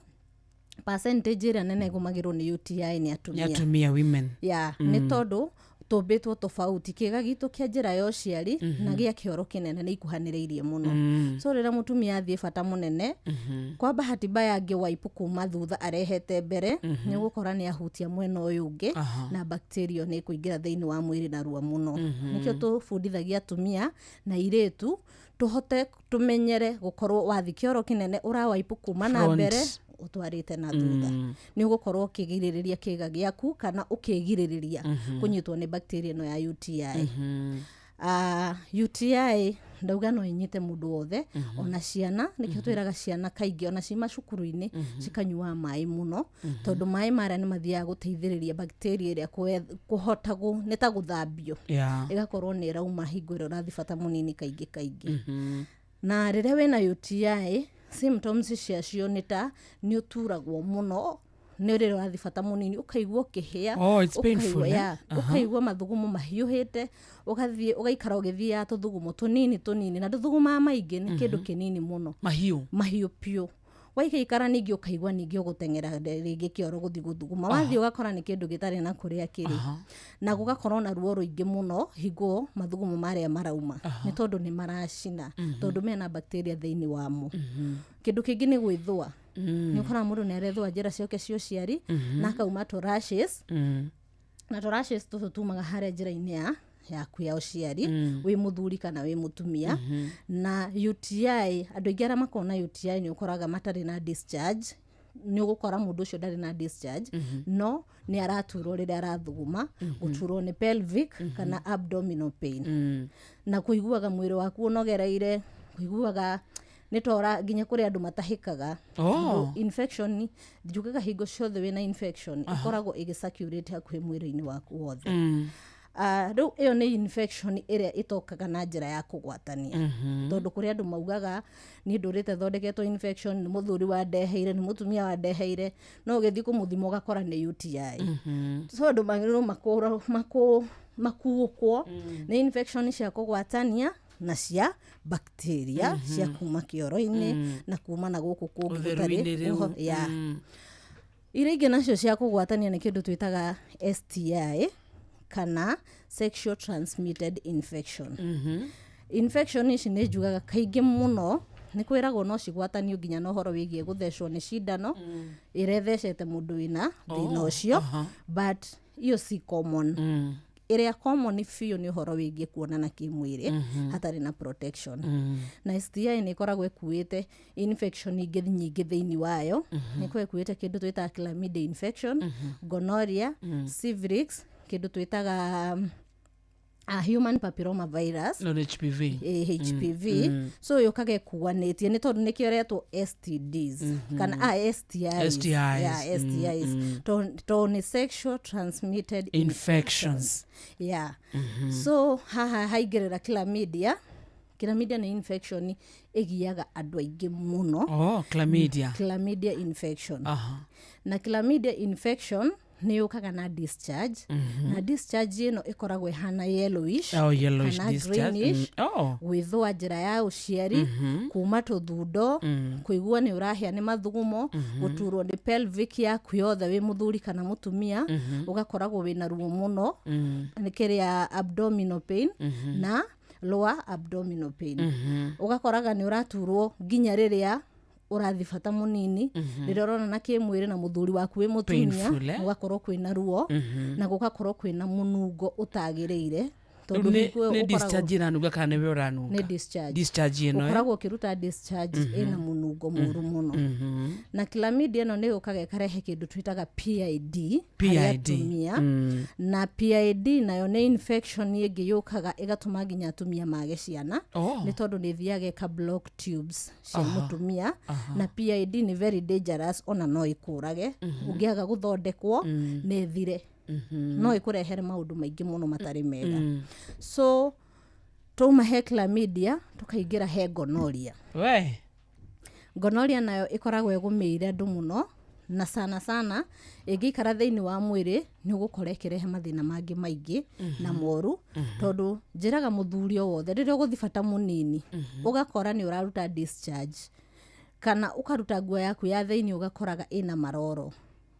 percentage ĩrĩa nene ĩgũmagĩrwo nĩ UTI nĩ atumia. Nĩ atumia, women. Yeah, nĩ tondũ tũmbĩtwo tofauti kĩga gitũ kĩa njĩra ya ũciari na gĩa kĩoro kĩnene nĩ ikuhanĩrĩirie mũno. So rĩrĩa mũtumia athiĩ bata mũnene, kwa bahati mbaya angĩ wipe kuma thutha arehete mbere, nĩ ũgũkora nĩ ahutia mwena ũyũ ũngĩ na bacteria nĩ ĩkũingĩra thĩinĩ wa mwĩrĩ narua mũno. Nĩkĩo tũbundithagia atumia na airĩtu tũhote tũmenyere gũkorwo wathiĩ kĩoro kĩnene ũra wipe kuma na mbere ũtwarĩte na thutha. Nĩ ũgũkorwo ũkĩgirĩrĩria kĩga gĩaku kana ũkĩgirĩrĩria kũnyitwo nĩ bacteria ĩno ya UTI. UTI ndauga no ĩnyite mũndũ wothe, ona ciana nĩkĩo twĩraga ciana kaingĩ ona ci macukuru-inĩ cikanyuaga maĩ mũno, tondũ maĩ marĩa nĩ mathiaga gũteithĩrĩria bacteria ĩrĩa kũhota nĩ ta gũthambio. Ĩgakorwo nĩ ĩrauma hingo ĩrĩa ũrathiĩ bata mũnini kaingĩ kaingĩ. Na rĩrĩa wĩna UTI symptoms ciacio nĩ ta nĩ ũturagwo mũno nĩ rĩrĩa ũrathiĩ bata mũnini ũkaigua ũkĩhĩa. Oh, it's painful, eh? Ũkaigua mathugumo mahiũhĩte, ũgathiĩ ũgaikara ũgĩthiaga tũthugumo tũnini tũnini na ndũthugumaga maingĩ, nĩ kĩndũ kĩnini mũno. Mahiũ. Mahiũ piũ. Waikaikara ningĩ ũkaigua ningĩ ũgũteng'era rĩngĩ kĩoro gũthiĩ gũthuguma. Wathiĩ ũgakora nĩ kĩndũ gĩtarĩ na kũrĩa kĩrĩ. Na gũgakorwo na ruo rũingĩ mũno hingo mathugumo marĩa marauma. Nĩ tondũ nĩ maracina, tondũ mena bacteria thĩinĩ wamo. Kĩndũ kĩngĩ nĩ gwĩthũa. Nĩ ũkoraga mũndũ nĩ arethũa njĩra ciake cia ũciari na akauma tũ rashes. Na tũ rashes tũtũ tumaga harĩa njĩra-inĩ yaku ya ũciari, wĩ mũthuri kana wĩ mũtumia. Na UTI, andũ aingĩ arĩa makoragwo na UTI nĩ ũkoraga matarĩ na discharge. Nĩ ũgũkora mũndũ ũcio ndarĩ na discharge, no nĩ araturwo rĩrĩa arathuguma, gũturwo nĩ pelvic kana abdominal pain. Na kũiguaga mwĩrĩ waku ũnogereire, kũiguaga nĩ tora nginya kũrĩ andũ matahĩkaga. Infection, njugaga hingo ciothe wĩna infection ĩkoragwo ĩgĩ-circulate hakuhĩ mwĩrĩ-inĩ waku wothe. Rĩu ĩyo nĩ infection ĩrĩa ĩtokaga na njĩra ya kũgwatania. Tondũ kũrĩ andũ maugaga niĩ ndũrĩte thondeketwo infection, nĩ mũthuri wandeheire, nĩ mũtumia wandeheire, no ũgĩthiĩ kũmũthima ũgakora nĩ UTI. So andũ magĩrĩirwo makuũkwo nĩ infection cia kũgwatania na cia bacteria cia kuma kĩoro-inĩ na kuma na gũkũ kũngĩ gũtarĩ. Iria ingĩ nacio cia kũgwatania nĩ kĩndũ twĩtaga STI. Kana sexual transmitted infection. Infection ici nĩ njugaga kaingĩ mũno nĩ kwĩragwo no cigwatanio nginya na ũhoro wĩgiĩ gũthecwo nĩ cindano ĩrĩa ĩthecete mũndũ wĩna thĩna ũcio, but iyo si common. Ĩrĩa common biũ nĩ ũhoro wĩgiĩ kuonana kĩmwĩrĩ hatarĩ na protection. Na STI nĩ ĩkoragwo ĩkuĩte infection ingĩ nyingĩ thĩinĩ wayo. Nĩ ĩkoragwo ĩkuĩte kĩndũ twĩtaga chlamydia infection, gonorrhea, syphilis, kĩndũ twĩtaga human papilloma virus. No nĩ HPV. HPV. So yũkaga ĩkuanĩtie nĩ tondũ nĩkĩo ĩretwo STDs kana STIs. STIs. Yeah, STIs. To nĩ sexual transmitted infections. Yeah. So haha haingĩrĩra chlamydia. Chlamydia nĩ infection ĩgiaga andũ aingĩ mũno. Oh, chlamydia. Chlamydia infection. Na chlamydia infection nĩ yũkaga na discharge. Na discharge ĩno ĩkoragwo ĩhana yellowish, Oh, yellowish kana discharge. greenish, Oh. gwĩthũa njĩra ya ũciari, kuma tũthundo, kũigua nĩ ũrahĩa nĩ mathugumo, gũturwo nĩ pelvic yaku yothe wĩ mũthuri kana mũtumia, ũgakoragwo wĩna ruo mũno, nĩ kĩrĩa abdominal pain na lower abdominal pain. Ũgakoraga nĩ ũraturwo nginya rĩrĩa ũrathi bata mũnini, rĩrĩa ũronana kĩmwĩrĩ na mũthuri waku wĩ mũtumia, Painful, eh? gũgakorwo kwĩna ruo na gũgakorwo kwĩna mũnungo ũtagĩrĩire. Rĩu Tondũ nĩ hingo ĩyo nĩ ũkoragwo- discharge ĩranunga kana nĩwe ũranunga? Nĩ discharge. Discharge ĩno, eh? Ũkoragwo ũkĩruta discharge ĩna mũnungo mũru mũno. Na chlamydia ĩno nĩ yũkaga ĩkarehe kĩndũ twĩtaga PID harĩ PID. atumia. Na PID nayo nĩ infection ĩngĩ yũkaga ĩgatũma nginya atumia mage ciana. Oh. Nĩ tondũ nĩ ĩthiaga ĩka block tubes cia mũtumia. Na PID nĩ very dangerous, ona no ĩkũrage ũngĩaga gũthondekwo nĩ ĩthire. No ĩkũrehere maũndũ maingĩ mũno matarĩ mega. So twauma he chlamydia tũkaingĩra he gonorrhea. We. Gonorrhea nayo ĩkoragwo ĩgũmĩire andũ mũno, na sana sana ĩngĩikara thĩinĩ wa mwĩrĩ nĩ ũgũkora ĩkĩrehe mathĩna mangĩ maingĩ na moru. Tondũ njĩraga mũthuri o wothe rĩrĩa ũgũthiĩ bata mũnini, ũgakora nĩ ũraruta discharge kana ũkaruta nguo yaku ya thĩinĩ ũgakoraga ĩna maroro,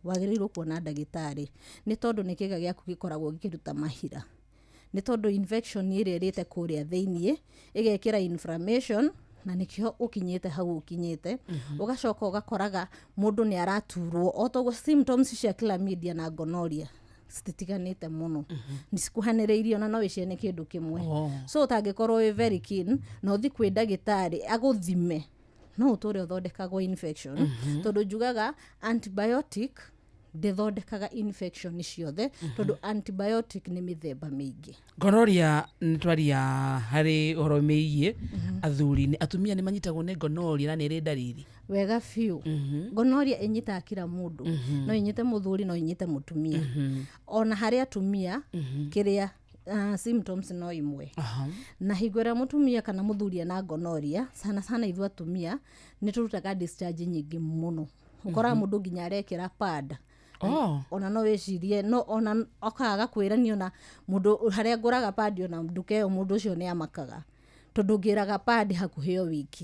wagĩrĩirwo kuona ndagĩtarĩ nĩ tondũ nĩ kĩga gĩaku gĩkoragwo gĩkĩruta mahira, nĩ tondũ infection ĩrĩa ĩrĩte kũrĩa thĩiniĩ ĩgekĩra inflammation na nĩkĩo ũkinyĩte hau ũkinyĩte. Ũgacoka ũgakoraga mũndũ nĩ araturwo o toguo. Symptoms cia chlamydia na gonorrhea cititiganĩte mũno, nĩ cikuhanĩrĩirie, ona no wĩcirie nĩ kĩndũ kĩmwe. Oh. So ũtangĩkorwo wĩ very keen na ũthiĩ kwĩ ndagĩtarĩ agũthime, no ũtũre ũthondekagwo infection. Tondũ njugaga antibiotic ndĩthondekaga infection ciothe, tondũ antibiotic nĩ mĩthemba mĩingĩ. Gonorrhea nĩ twaria harĩ ũhoro wĩgiĩ athuri, nĩ atumia nĩ manyitagwo nĩ gonorrhea na nĩ ĩrĩ ndariri? Wega biũ. Gonorrhea ĩnyitaga kila mũndũ. No ĩnyite mũthuri, no ĩnyite mũtumia. Ona harĩ atumia kĩrĩa symptoms no imwe. Na hingo ĩrĩa mũtumia kana mũthuri ena gonorrhea, sana sana ithuĩ atumia nĩ tũrutaga discharge nyingĩ mũno, ũkoraga mũndũ nginya arekĩra pad. Oh. Ona no wĩcirie no ona okaga kwĩrania ona mũndũ harĩa ngũraga pad, ona nduka ĩyo mũndũ ũcio nĩ amakaga tondũ ngĩraga pad hakuhĩ o wiki,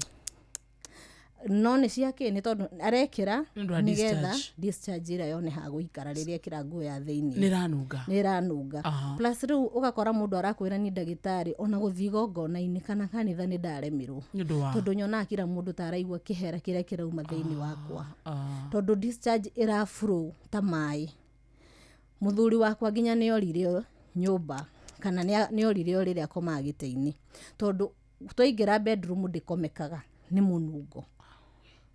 no nĩ ciake nĩ tondũ arekĩra Nĩ ũndũ wa nĩgetha discharge. discharge ĩrĩa yone ha gũikara rĩrĩa ekĩra nguo ya thĩiniĩ. Nĩ ĩranunga. Nĩ ĩranunga. Plus rĩu ũgakora mũndũ arakwĩra ni ndagĩtarĩ, ona gũthiĩ igongona-inĩ kana kanitha nĩ ndaremirwo Nĩ ũndũ wa tondũ nyonaga kila mũndũ ta araigua kĩhera kĩrĩa kĩrauma thĩinĩ wakwa, tondũ discharge ĩra flow ta maĩ. Mũthuri wakwa nginya nĩ orire nyũmba kana nĩ orire o rĩrĩa akomaga gĩtĩ-inĩ, tondũ twaingĩra bedroom ndĩkomekaga nĩ mũnungo,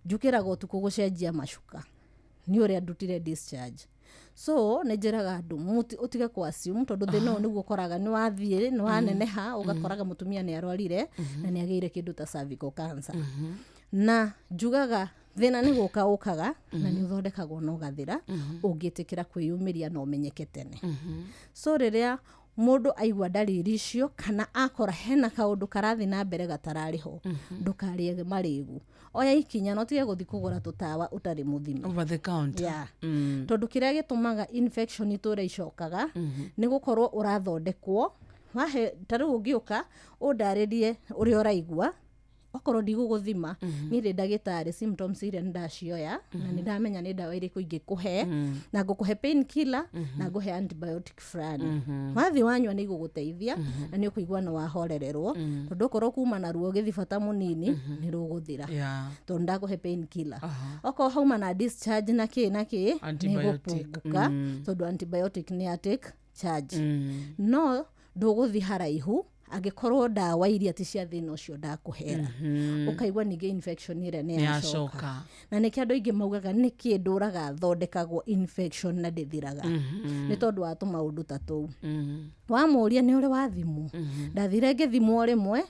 njũkĩraga ũtukũ gũcenjia macuka nĩ ũrĩa ndutire discharge. So nĩ njĩraga andũ ũtige kũ assume, tondũ thĩna ũyũ nĩguo ũkoraga nĩ wathiĩ nĩ waneneha, ũgakoraga mũtumia nĩ arwarire na nĩ agĩire kĩndũ ta cervical cancer. Na njugaga thĩna nĩ gũka ũkaga na nĩ ũthondekagwo na ũgathira ũngĩtĩkĩra kwĩyumĩria na ũmenyeke tene. So rĩrĩa mũndũ aigua ndariri icio kana akora hena kaũndũ karathiĩ na mbere gatararĩ ho, ndũkarĩe marĩgu, oya ikinya na ũtige gũthiĩ kũgũra tũtawa ũtarĩ mũthime. Over the counter. Yeah. Tondũ kĩrĩa gĩtũmaga infection itũra icokaga nĩ gũkorwo ũrathondekwo wahe. Ta rĩu ũngĩũka ũndarĩrie ũrĩa ũraigua, Okorwo ndigũgũthima, niĩ ndĩ ndagĩtarĩ, symptoms iria nĩndacioya na nĩndamenya nĩ ndawa irĩkũ ingĩkũhe, na ngũkũhe pain killer na ngũhe antibiotic fulani. Wathiĩ wanyua nĩ igũgũteithia na nĩ ũkũigua nĩ wahorererwo, tondũ okorwo kuma na ruo gĩthibata mũnini nĩ rũgũthira, tondũ ndakũhe pain killer. Okorwo hauma na discharge na kĩ na kĩ, nĩ Antibiotic. ĩgũpunguka, tondũ antibiotic nĩ ya take charge. No ndũgũthi haraihu angĩkorwo ndawa iria ti cia thĩna ũcio ndakũhera. Ũkaigua ningĩ infection ĩrĩa nĩ Nĩ yacoka. yacoka. Na nĩkĩo andũ aingĩ maugaga nĩkĩ ndũraga thondekagwo infection na ndĩthiraga, nĩ tondũ wa tũmaũndũ ta tũu. Wamũria nĩ ũrĩ wathimwo, ndathire ngĩthimwo rĩmwe,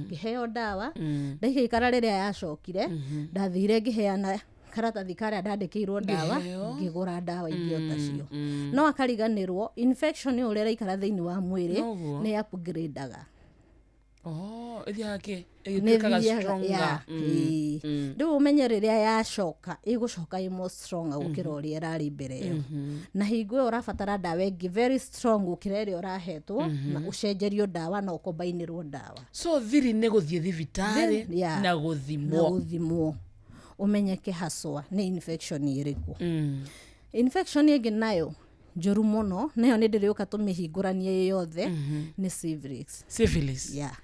ngĩheo ndawa, ndaikaikara, rĩrĩa yacokire ndathire ngĩheana karatathi karĩa ndandĩkĩirwo ndawa, Ngĩheo. ngĩgũra ndawa ingĩ o tacio. No akariganĩrwo infection ĩyo ũrĩa ĩraikara thĩinĩ wa mwĩrĩ Noguo. nĩ upgrade-aga. Oh, ĩthiaga kĩ Nĩ ĩgĩtuĩkaga ĩthiaga- stronger. yeah, ĩĩ. Rĩu ũmenye rĩrĩa yacoka ĩgũcoka ĩ more stronger gũkĩra ũrĩa ĩrarĩ mbere ĩyo, na hingo ĩyo ũrabatara ndawa ĩngĩ very strong gũkĩra ĩrĩa ũrahetwo, na ũcenjerio ndawa na ũkombainĩrwo ndawa. So thiri nĩ gũthiĩ thibitarĩ Yeah. na Na gũthimwo. gũthimwo ũmenyeke haswa nĩ infection ĩrĩkũ. Infection ĩngĩ nayo njũru mũno, nayo nĩ ndĩrĩũka tũmĩhingũranie ĩ yothe, nĩ syphilis. Syphilis. Yeah.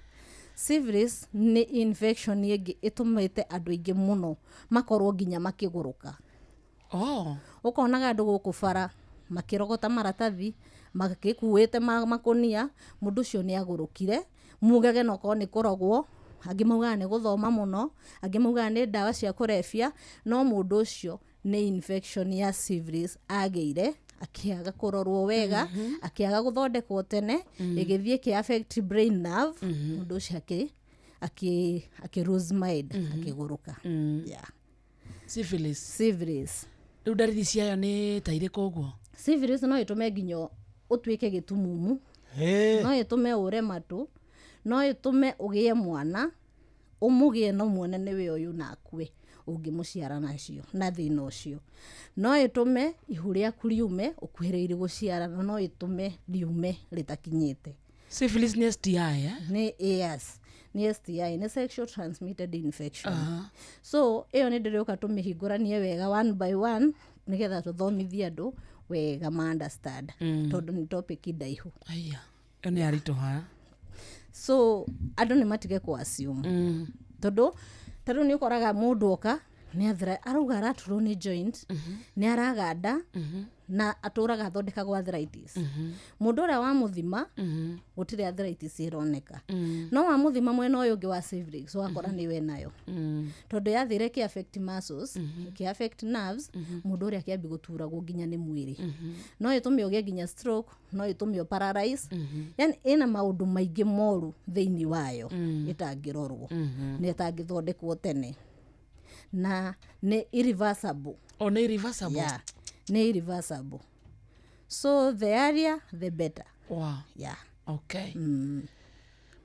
Syphilis nĩ infection ĩngĩ ĩtũmĩte andũ aingĩ mũno makorwo nginya makĩgũrũka. Oh. Ũkonaga andũ gũkũ bara makĩrogota maratathi magĩkuĩte makũnia, mũndũ ũcio nĩ agũrũkire, mugage nokorwo nĩ kũrogwo, angĩ maugaga nĩ gũthoma mũno, angĩ maugaga nĩ ndawa cia kũrebia, no mũndũ ũcio nĩ infection ya syphilis agĩire akĩaga kũrorwo wega, akĩaga gũthondekwo tene, ĩgĩthiĩ ĩkĩ affect brain nerve, mũndũ ũcio akĩ lose mind, akĩgũrũka. Yeah. Syphilis. Syphilis. Rĩu ndariri ciayo nĩ ta irĩkũ ũguo? Syphilis no ĩtũme nginya ũtuĩke gĩtumumu, no ĩtũme ũre matũ, no ĩtũme ũgĩe mwana, ũmũgĩe no muone nĩwe ũyũ na akue ũngĩmũciara nacio na thĩna ũcio. No ĩtũme ihu rĩaku riume ũkuhĩrĩirie gũciara, na no ĩtũme riume rĩtakinyĩte. Syphilis nĩ STI, eh? Nĩ AS, nĩ STI, nĩ sexual transmitted infection. So ĩyo nĩ ndĩrĩũka tũmĩhingũranie wega one by one, nĩgetha tũthomithie andũ wega ma understand, tondũ nĩ topic ndaihu. Aya, ĩyo nĩ yaritũha. So andũ nĩ matige kũ assume, tondũ ta rĩu nĩ ũkoraga mũndũ oka nĩ athira arauga araturwo nĩ joint, nĩ araganda, na atũraga athondekagwo arthritis. Mũndũ ũrĩa wamũthima gũtirĩ arthritis ĩroneka, no wamũthima mwena ũyũ ũngĩ wa syphilis wakora nĩwe nayo, tondũ yathire ĩkĩ affect muscles, ĩkĩ affect nerves, mũndũ ũrĩa akĩambi gũturagwo nginya nĩ mwĩrĩ. No ĩtũme ũgĩe nginya stroke, no ĩtũme ũ paralyze, yani ĩna maũndũ maingĩ moru thĩinĩ wayo ĩtangĩrorwo na ĩtangĩthondekwo tene, na nĩ irreversible. O nĩ irreversible. Yeah, nĩ irreversible, so the earlier the better. Wow. Yeah. Okay.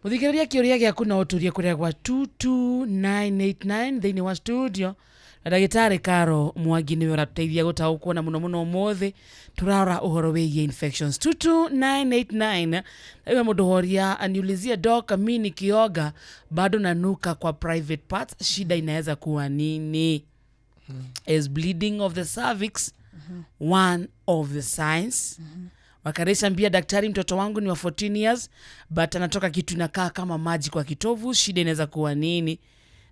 Mũthikĩrĩria, kĩũria gĩaku no ũtũrie kũrĩa gwa 22989 thĩinĩ wa studio, na ndagĩtarĩ Karo Mwangi nĩwe ũratũteithia gũtaũkwo, na mũno mũno ũmũthĩ tũrarora ũhoro wĩgiĩ infections. 22989. Iwe mũndũ horia aniulizia, "Doc, mi nikioga bado nanuka kwa private parts, shida inaweza kuwa nini? Is bleeding of the cervix one of the signs?" Wakaresha mbia, "Daktari, mtoto wangu ni wa 14 years but anatoka kitu inakaa kama maji kwa kitovu, shida inaweza kuwa nini?"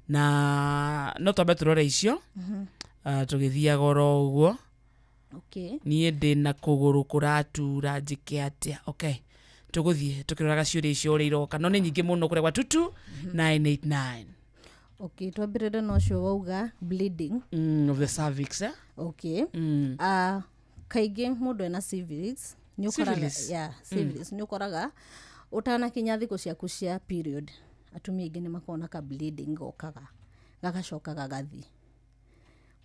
Na no twambe tũrore icio, tũgĩthiaga oro ũguo. Okay. Niĩ ndĩ na kũgũrũ kũratura, njĩke atĩa? Okay, tũgũthiĩ tũkĩroraga ciũria icio ũrĩa iroka, no nĩ nyingĩ mũno kũrĩa gwa 22989. Okay, twambĩrĩre na ũcio wauga bleeding of the cervix, eh? Okay. Kaingĩ mũndũ ena syphilis nĩ ũkoraga, Syphilis? yeah, syphilis nĩ ũkoraga ũtanakinya thikũ ciaku cia period, atumia aingĩ nĩ makoragwo na ka bleeding gokaga gagacoka gagathiĩ.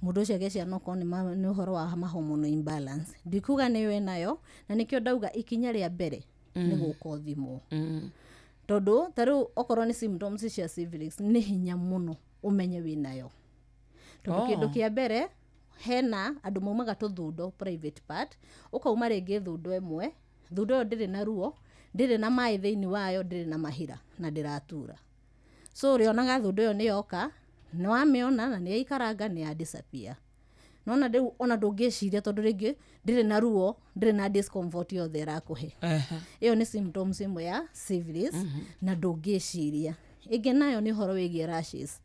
Mũndũ ũcio agĩciara no korwo nĩ ũhoro wa ma hormonal imbalance, ndikuga nĩyo ĩnayo, na nĩkĩo ndauga ikinya rĩa mbere nĩ gũka ũthimwo, tondũ ta rĩu okorwo nĩ symptoms cia syphilis nĩ hinya mũno ũmenye wĩnayo, tondũ kĩndũ kĩa mbere hena andũ maumaga tũthundo private part, ũkauma rĩngĩ thundo ĩmwe, thundo ĩyo ndĩrĩ na ruo, ndĩrĩ na maĩ thĩinĩ wayo, ndĩrĩ na mahira na ndĩratura. So ũrĩonaga thundo ĩyo nĩ yoka, nĩ wamĩona na nĩ yaikaranga, nĩ ya disappear. Nona rĩu ona ndũngĩciria tondũ rĩngĩ ndĩrĩ na ruo, ndĩrĩ na discomfort yothe ĩrakũhe. Ĩyo nĩ symptoms ĩmwe ya syphilis na ndũngĩciria. Ĩngĩ nayo nĩ ũhoro wĩgiĩ rashes.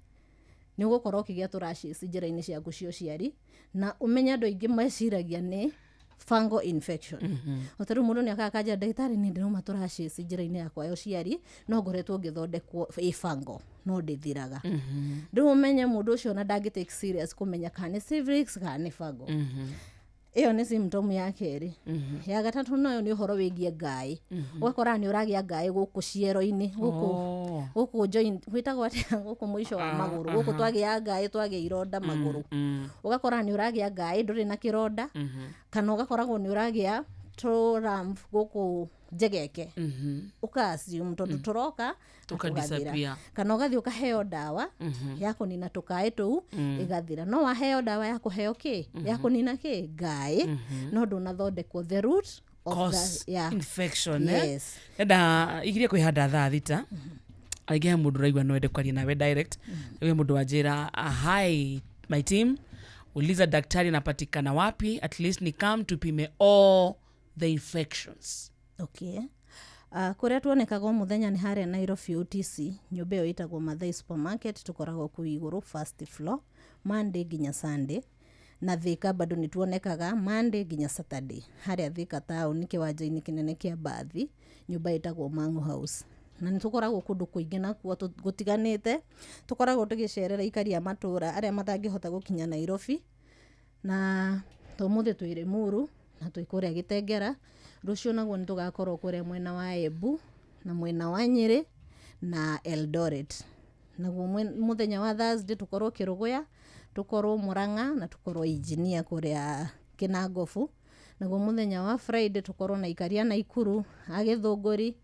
Nĩ ũgũkorwo ũkĩgĩa tũ rashes njĩra-inĩ ciaku cia ũciari, na ũmenye andũ aingĩ meciragia nĩ fungal infection. O ta rĩu mũndũ nĩ okaga akanjĩra, ndagĩtarĩ, nĩ ndĩrauma tũ rashes njĩra-inĩ yakwa ya ũciari, no ngoretwo ngĩthondekwo ĩ fungal no ndĩthiraga. Rĩu ũmenye mũndũ ũcio ona ndangĩ take serious kũmenya kana nĩ syphilis kana nĩ fungal. Ĩyo nĩ symptom ya kerĩ. Ya gatatũ nayo nĩ ũhoro wĩgiĩ ngaĩ. Ũgakora nĩ ũragĩa ngaĩ gũkũ ciero-inĩ, gũkũ gũkũ joint, gwĩtagwo atĩa, gũkũ mũico wa magũrũ gũkũ, twagĩa ngaĩ, twagĩa ironda magũrũ. Ũgakora nĩ ũragĩa ngaĩ, ndũrĩ na kĩronda, kana ũgakoragwo nĩ ũragĩa tũ lump gũkũ njegeke, ũka assume tondũ tũroka na Tũka tũgathira. Disappear. Kana ũgathiĩ ũkaheo ndawa ya kũnina tũkaĩ tũu, ĩgathira. No waheo ndawa ya kũheo kĩ, ya kũnina kĩ, ngaĩ, no ndũnathondekwo the root of cause the, yeah. Infection, eh? Yes. Enda igirie kwĩhanda thaa 6 aingĩ, he mũndũ ũraigua no ende kwaria nawe direct. He mũndũ wanjĩra, "Hi my team, uliza daktari anapatikana wapi, at least ni come tupime all the infections." Okay. Kũrĩa tuonekaga o mũthenya nĩ harĩa Nairobi OTC, nyũmba ĩyo ĩtagwo Mathai Supermarket, tũkoragwo kũu igũrũ first floor, Monday nginya Sunday. Na Thika bado nĩ tuonekaga Monday nginya Saturday, harĩa Thika town, kĩwanja-inĩ kĩnene kĩa mbathi, nyũmba ĩtagwo Mangu House. Na nĩ tũkoragwo kũndũ kũingĩ nakuo gũtiganĩte, tũkoragwo tũgĩcerera aikari a matũra arĩa matangĩhota gũkinya Nairobi. Na tũmũthĩ twĩ Limuru na twĩ kũrĩa Gĩtengera. Rũciũ naguo nĩ tũgakorwo kũrĩa mwena wa Embu na mwena wa Nyĩrĩ na Eldoret. Naguo mũthenya wa Thursday tũkorwo Kĩrũgũya, tũkorwo Murang'a na tũkorwo Engineer kũrĩa Kĩnangobu. Naguo mũthenya wa Friday tũkorwo na aikaria Naikuru a Gĩthũngũri,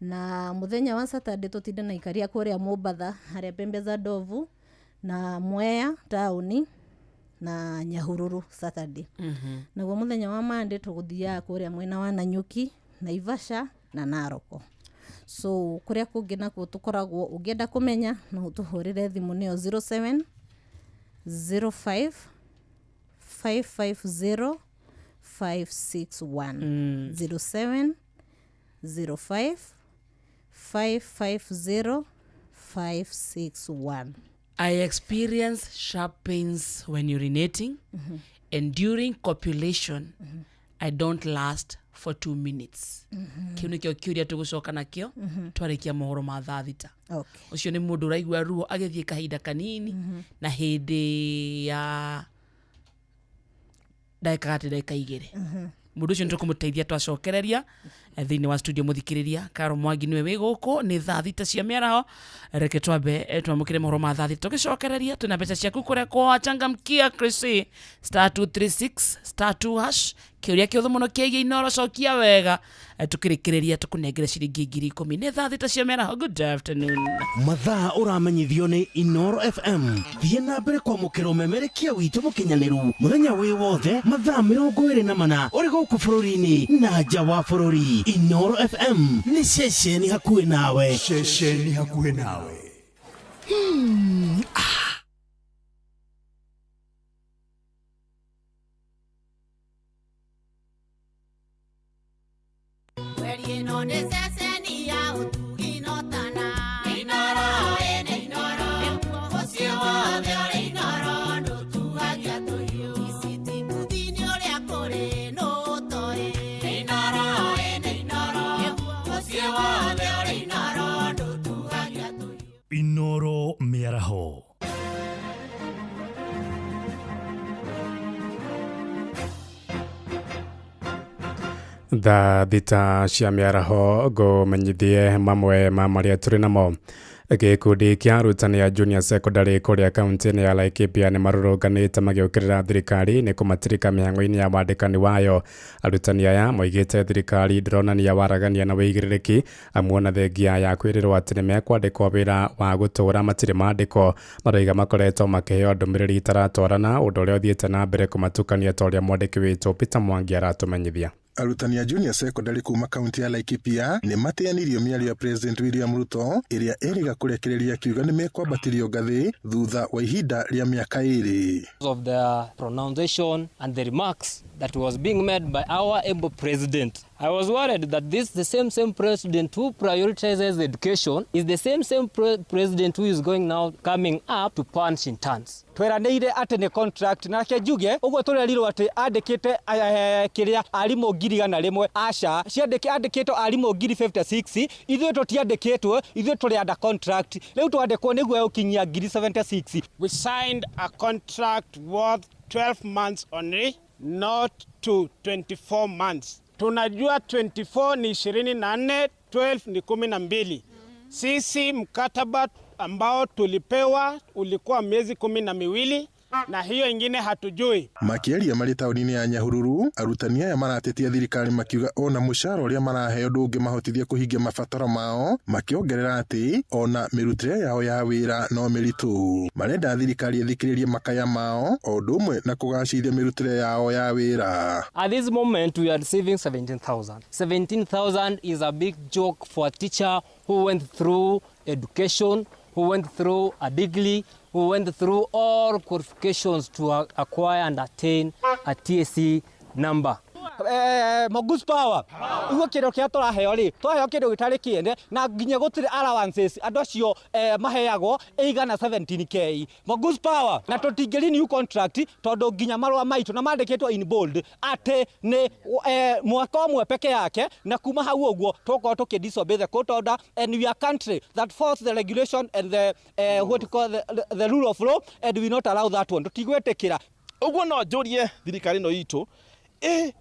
na mũthenya wa Saturday tũtinde na aikaria kũrĩa Mombatha, harĩa Pembe za Ndovu, na Mwea taũni na Nyahururu Saturday. Naguo mũthenya wa Monday tũgũthiaga kũrĩa mwena wa Nanyuki, Naivasha na Naroko. So kũrĩa kũngĩ nakuo tũkoragwo, ũngĩenda kũmenya no ũtũhũrĩre thimũ, nĩyo 07 05 550 561, 07 05 550 561. I experience sharp pains when urinating and during copulation I don't last for 2 minutes. Kĩu nĩkĩo kĩũria tũgũcoka nakĩo twarĩkia mohoro ma thaa 6. Ũcio nĩ mũndũ ũraigua ruo agĩthiĩ kahinda kanini na hĩndĩ ya ndagĩka gatĩ ndagĩka 2. Mũndũ ũcio nĩ tũkũmũteithia twacokereria thĩinĩ wa studio. Mũthikĩrĩria, Karo Mwangi nĩwe wĩ gũkũ. Nĩ thaa 6 cia mĩaraho. Reke twambe twamũkĩre mohoro ma thaa 6, tũgĩcokereria twĩna mbeca ciaku kũrĩa kwa changamkia Chrissy, *236*2#. Kĩũria kĩũthũ mũno kĩgiĩ Inoro, cokia wega, tũkĩrĩkĩrĩria tũkũnengere ciringi 10,000. Nĩ thaa 6 cia mĩaraho. Good afternoon. Mathaa ũramenyithio nĩ Inoro FM. Thiĩ na mbere kwamũkĩra ũmemerekia witũ mũkinyanĩru mũthenya wĩ wothe, mathaa 24, ũrĩ gũkũ bũrũri-inĩ na nja wa bũrũri. Inoro FM nĩ ceceni hakuhĩ nawe. Ceceni hakuhĩ nawe. Ah. Kweri ĩno nĩ ceceni ya ũtugi notana. Inoro ĩnĩ Inoro, mũciĩ wothe ũrĩ Inoro, ndũtuagia tũhiũ. Ici ti ũrĩa kũrĩ nũtoĩ. Inoro ĩnĩ Inoro, mũciĩ wothe ũrĩ Inoro, ndũtuagia tũhiũ. Inoro Mĩaraho. Thaa 6 cia mĩaraho, ngũmenyithie mamwe ma marĩa tũrĩ namo. Gĩkundi kĩa arutani a junior secondary kũrĩa kaunti-inĩ ya Laikipia nĩ marũrũnganĩte magĩũkĩrĩra thirikari nĩ kũmatirika mĩhang'o-inĩ ya wandĩkani wayo. Arutani aya moigĩte thirikari ndĩronania waragania na wĩigĩrĩrĩki, amu ona thengia ya kwĩrĩrwo atĩ nĩ mekwandĩkwo wĩra wa gũtũũra matirĩ mandĩkwo. Maroiga makoretwo makĩheo ndũmĩrĩri itaratwarana, ũndũ ũrĩa ũthiĩte na mbere kũmatukania, ta ũrĩa mwandĩki witũ Peter Mwangi aratũmenyithia. Arutani a junior secondary kuma kaunti ya Laikipia nĩ mateanirio mĩario ya President William Ruto ĩrĩa ĩrĩga kũrekereria akiuga nĩ mekwambatĩrio ngathĩ thutha wa ihinda rĩa mĩaka 2. Of the pronunciation and the remarks that was being made by our able president. I was worried that this the same president who prioritizes education is the same president who is going now coming up to punch in turns. Tweranĩire atĩ nĩ contract nake njuge ũguo tũrerirwo atĩ andĩkĩte kĩrĩa arimũ 100,000 aca ciandĩkĩtwo arimũ 56,000 ithuĩ tũtiandĩkĩtwo ithuĩ tũrĩ under contract rĩu twandĩkwo nĩguo gũkinyia 76,000. We signed a contract worth 12 months only, not to 24 months. Tunajua 24 ni 24, 12 ni 12. Sisi mkataba ambao tulipewa ulikuwa miezi 12 na hiyo ingine hatujui. Makĩaria marĩ taũni-inĩ ya Nyahururu, arutani aya maratetia thirikari makiuga ona mũcara ũrĩa maraheo ndũngĩmahotithia kũhingia mabataro mao, makĩongerera atĩ ona mĩrutĩre yao ya wĩra no mĩritũ. Marenda thirikari ĩthikĩrĩrie makaya mao o ũndũ ũmwe na kũgacĩrithia mĩrutĩre yao ya wĩra. At this moment we are receiving 17,000. 17,000 is a big joke for a teacher who went through education, who went through a degree, who went through all qualifications to acquire and attain a TSC number. Mogus power uguo kindu kia turaheo ri twaheo kindu gitari kiene na nginya gutiri allowances andu acio maheagwo igana 17k Mogus power na tutingiri new contract tondu nginya marua maitu na mandikitwo in bold ati ni mwaka umwe peke yake na kuma hau uguo tukorwo tuki disobey the court order and we are country that force the regulation and the what you call the rule of law and we not allow that one tutigwetikira uguo no njurie thirikari no itu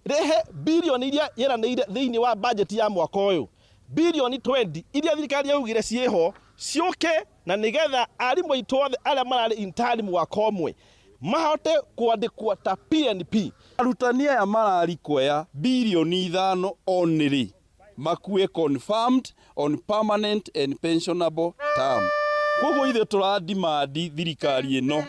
rehe bilioni iria yeranĩire thĩinĩ wa budget ya mwaka ũyũ bilioni 20 iria thirikari yaugire ciĩho ciũke na nĩgetha arimũ aitũ othe arĩa mararĩ intern mwaka ũmwe mahote kwandĩkwo ta PNP. Arutani aya mararikwea bilioni 5 only makue confirmed on permanent and pensionable term. Koguo ithuĩ tũradimandi thirikari ĩno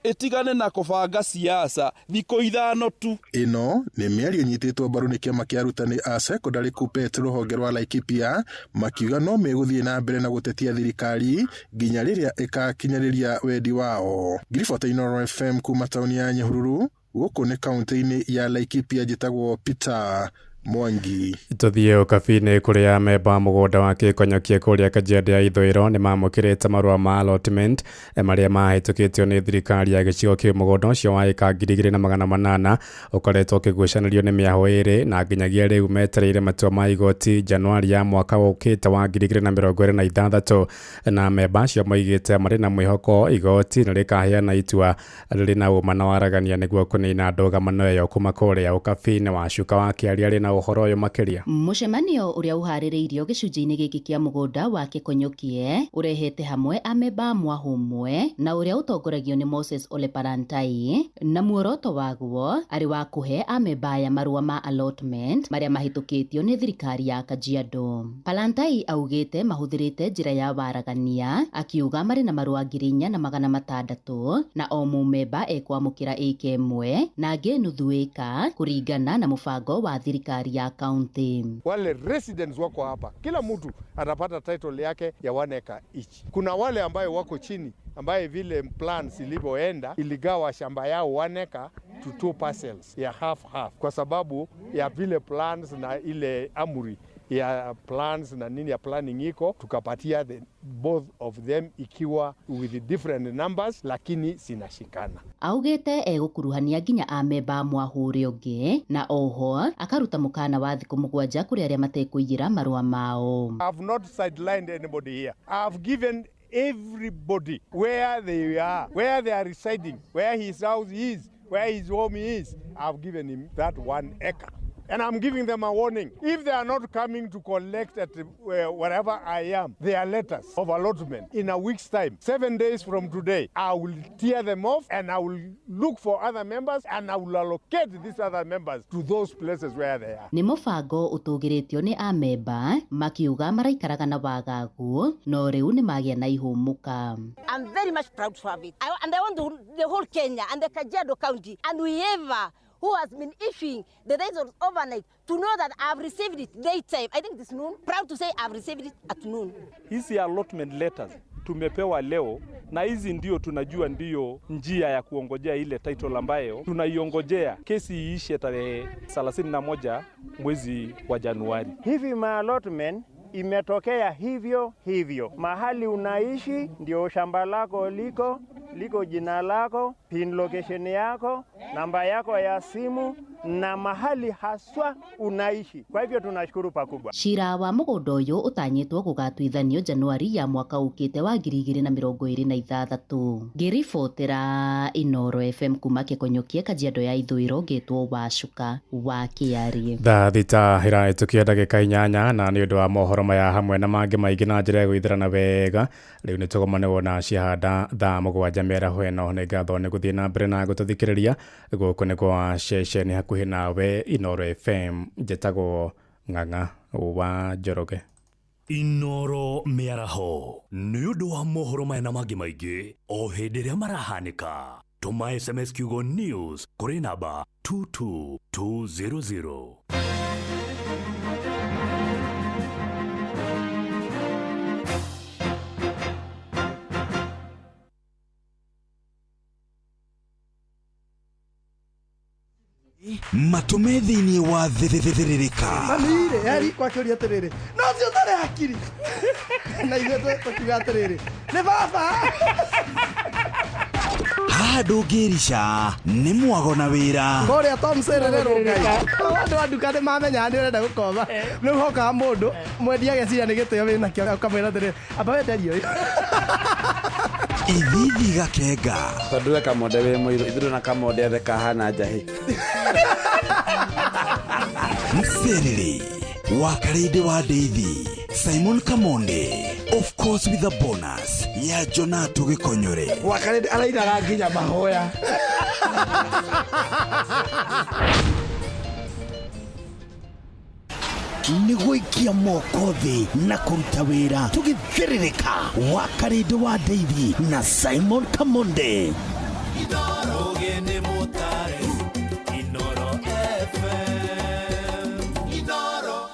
ĩtigane na kũbanga siasa thikũ 5 tu. Ĩno nĩ mĩario ĩnyitĩtwo mbaru nĩ kĩama kĩa arutani a secondary KUPPET rũhonge rwa Laikipia makiuga no megũthiĩ na mbere na gũtetia thirikari nginya rĩrĩa ĩkakinyanĩria wendi wao. Ngiribota Inooro FM kuma taũni ya Nyahururu gũkũ nĩ kaunti-inĩ ya Laikipia, njĩtagwo Peter Mwangi. Tũthiĩ ũkabi-inĩ kũrĩa memba mũgũnda wa Gĩkonyokie kũrĩa Kajiado ya ithũĩro nĩ mamũkĩrĩte marũa ma allotment marĩa mahĩtũkĩtio nĩ thirikari ya gĩcigo kĩu. Mũgũnda ũcio wa ĩka 2800 ũkoretwo ũkĩgucanĩrio nĩ mĩahũ ĩrĩ na nginyagia rĩu metereire matua ma igoti Januari ya mwaka ũkĩte wa 2026 na memba acio moigĩte marĩ na mwĩhoko igoti nĩ rĩkaheana itua rĩrĩ na ũma na waragania nĩguo kũnina ndũgamano ĩyo kuma kũrĩa ũkabi-inĩ wa Cuka wa Kĩaria rĩ na ũhoro ũyũ makĩria. Mũcemanio ũrĩa ũharĩrĩirio gĩcunjĩ-inĩ gĩkĩ kĩa mũgũnda wa Gĩkonyokie ũrehete hamwe amemba mwahũ ũmwe na ũrĩa ũtongoragio nĩ Moses Ole Parantai na muoroto waguo arĩ wa kũhe amemba aya marũa ma allotment marĩa mahĩtũkĩtio nĩ thirikari ya Kajiado. Palantai augĩte mahũthĩrĩte njĩra ya waragania akiuga marĩ na marũa 4600 na o mũmemba ekwamũkĩra ĩka ĩmwe na angĩ nuthu ĩka kũringana na mũbango wa thirikari ya county. Wale residents wako hapa, kila mtu atapata title yake ya 1 acre each. Kuna wale ambayo wako chini ambaye vile plans ilivyoenda iligawa shamba yao 1 acre to 2 parcels ya half half, kwa sababu ya vile plans na ile amri ya plans na nini ya planning iko, tukapatia both of them ikiwa with different numbers lakini zinashikana. Augite egũkuruhania nginya amemba mwahũ ũrĩa ũngĩ na oho akaruta mũkana wa thikũ 7 kũrĩ arĩa matekũiyĩra marũa mao. I've not sidelined anybody here. I've given everybody where they are, where they are residing, where his house is, where his home is. I've given him that 1 acre. And I'm giving them a warning. If they are not coming to collect at wherever I am, their letters of allotment in a week's time, 7 days from today, I will tear them off and I will look for other members and I will allocate these other members to those places where they are. Nĩ mũbango ũtũgĩrĩtio nĩ amemba makiuga maraikaraga na wagagu no rĩu nĩ magĩa na ihũmũka. I'm very much proud to have it. And I want the whole Kenya and the Kajiado County and whoever who has been issuing the titles overnight to know that I've received it daytime. I think it's noon. Proud to say I've received it at noon. Hizi allotment letters tumepewa leo, na hizi ndio tunajua ndiyo njia ya kuongojea ile title ambayo tunaiongojea kesi iishe tarehe 31 mwezi wa Januari. Hivi maallotment imetokea hivyo hivyo. Mahali unaishi ndio shamba lako liko, liko jina lako, pin location yako, namba yako ya simu na mahali haswa unaishi. Kwa hivyo tunashukuru pakubwa. Cira wa mũgũnda ũyũ ũtanyĩtwo gũgatuithanio Januari ya mwaka ũkĩte wa 2026. Ngĩribotera Inooro FM kuma Kĩkonyũkie Kajiado ya Ithũĩro ngĩtwo Wacuka wa Kĩarie. Thaa thita ĩrahĩtũkia ndagĩka 8 na nĩ ũndũ wa mohoro maya hamwe na mangĩ maingĩ na njĩra ya gwĩthĩrana wega rĩu nĩ tũgomanewo na Ciahanda thaa 7 mĩaraho ĩno. Nĩ ngatho nĩ gũthiĩ na mbere na gũtũthikĩrĩria. Gũkũ nĩ kwa ceceni hakuhĩ nawe Inooro FM. Njĩtagwo Ng'ang'a wa Njoroge. Inooro mĩaraho nĩ ũndũ wa mohoro maya na mangĩ maingĩ o hĩndĩ ĩrĩa marahanĩka. Tũma SMS kiugo news kũrĩ namba 22200. Matume thĩinĩ wa thĩthĩrĩrĩka. Mami-rĩ, yari kwakĩũria atĩrĩrĩ, no ũcio ũtarĩ hakiri. Na ithuĩ tũkiuga atĩrĩrĩ, nĩ baba. Haha ndũngĩrica nĩ mwago na wĩra. Kũrĩa Tom Serere Rũngai. Andũ a nduka nĩ mamenyaga nĩ ũrenda gũkoma. Rĩu hokaga mũndũ mwendia ageciria nĩ gĩtĩo wĩnakĩo ũkamwĩra atĩrĩrĩ, amba wenderie ũyũ. Ithithi gakenga. Tondũ we kamonde wĩ mũirũ, ithuĩ na kamonde othe kahana njahĩ. Mserere wa Karĩndĩ wa Ndeithi, Simon Kamonde, of course with a bonus ya Jonato Gĩkonyore. Wa Karĩndĩ arainaga nginya mahoya. Nĩ gũikia moko thĩ na kũruta wĩra tũgĩthĩrĩrĩka wa Karĩndĩ wa Ndeithi na Simon Kamonde. Inooro FM. Inooro.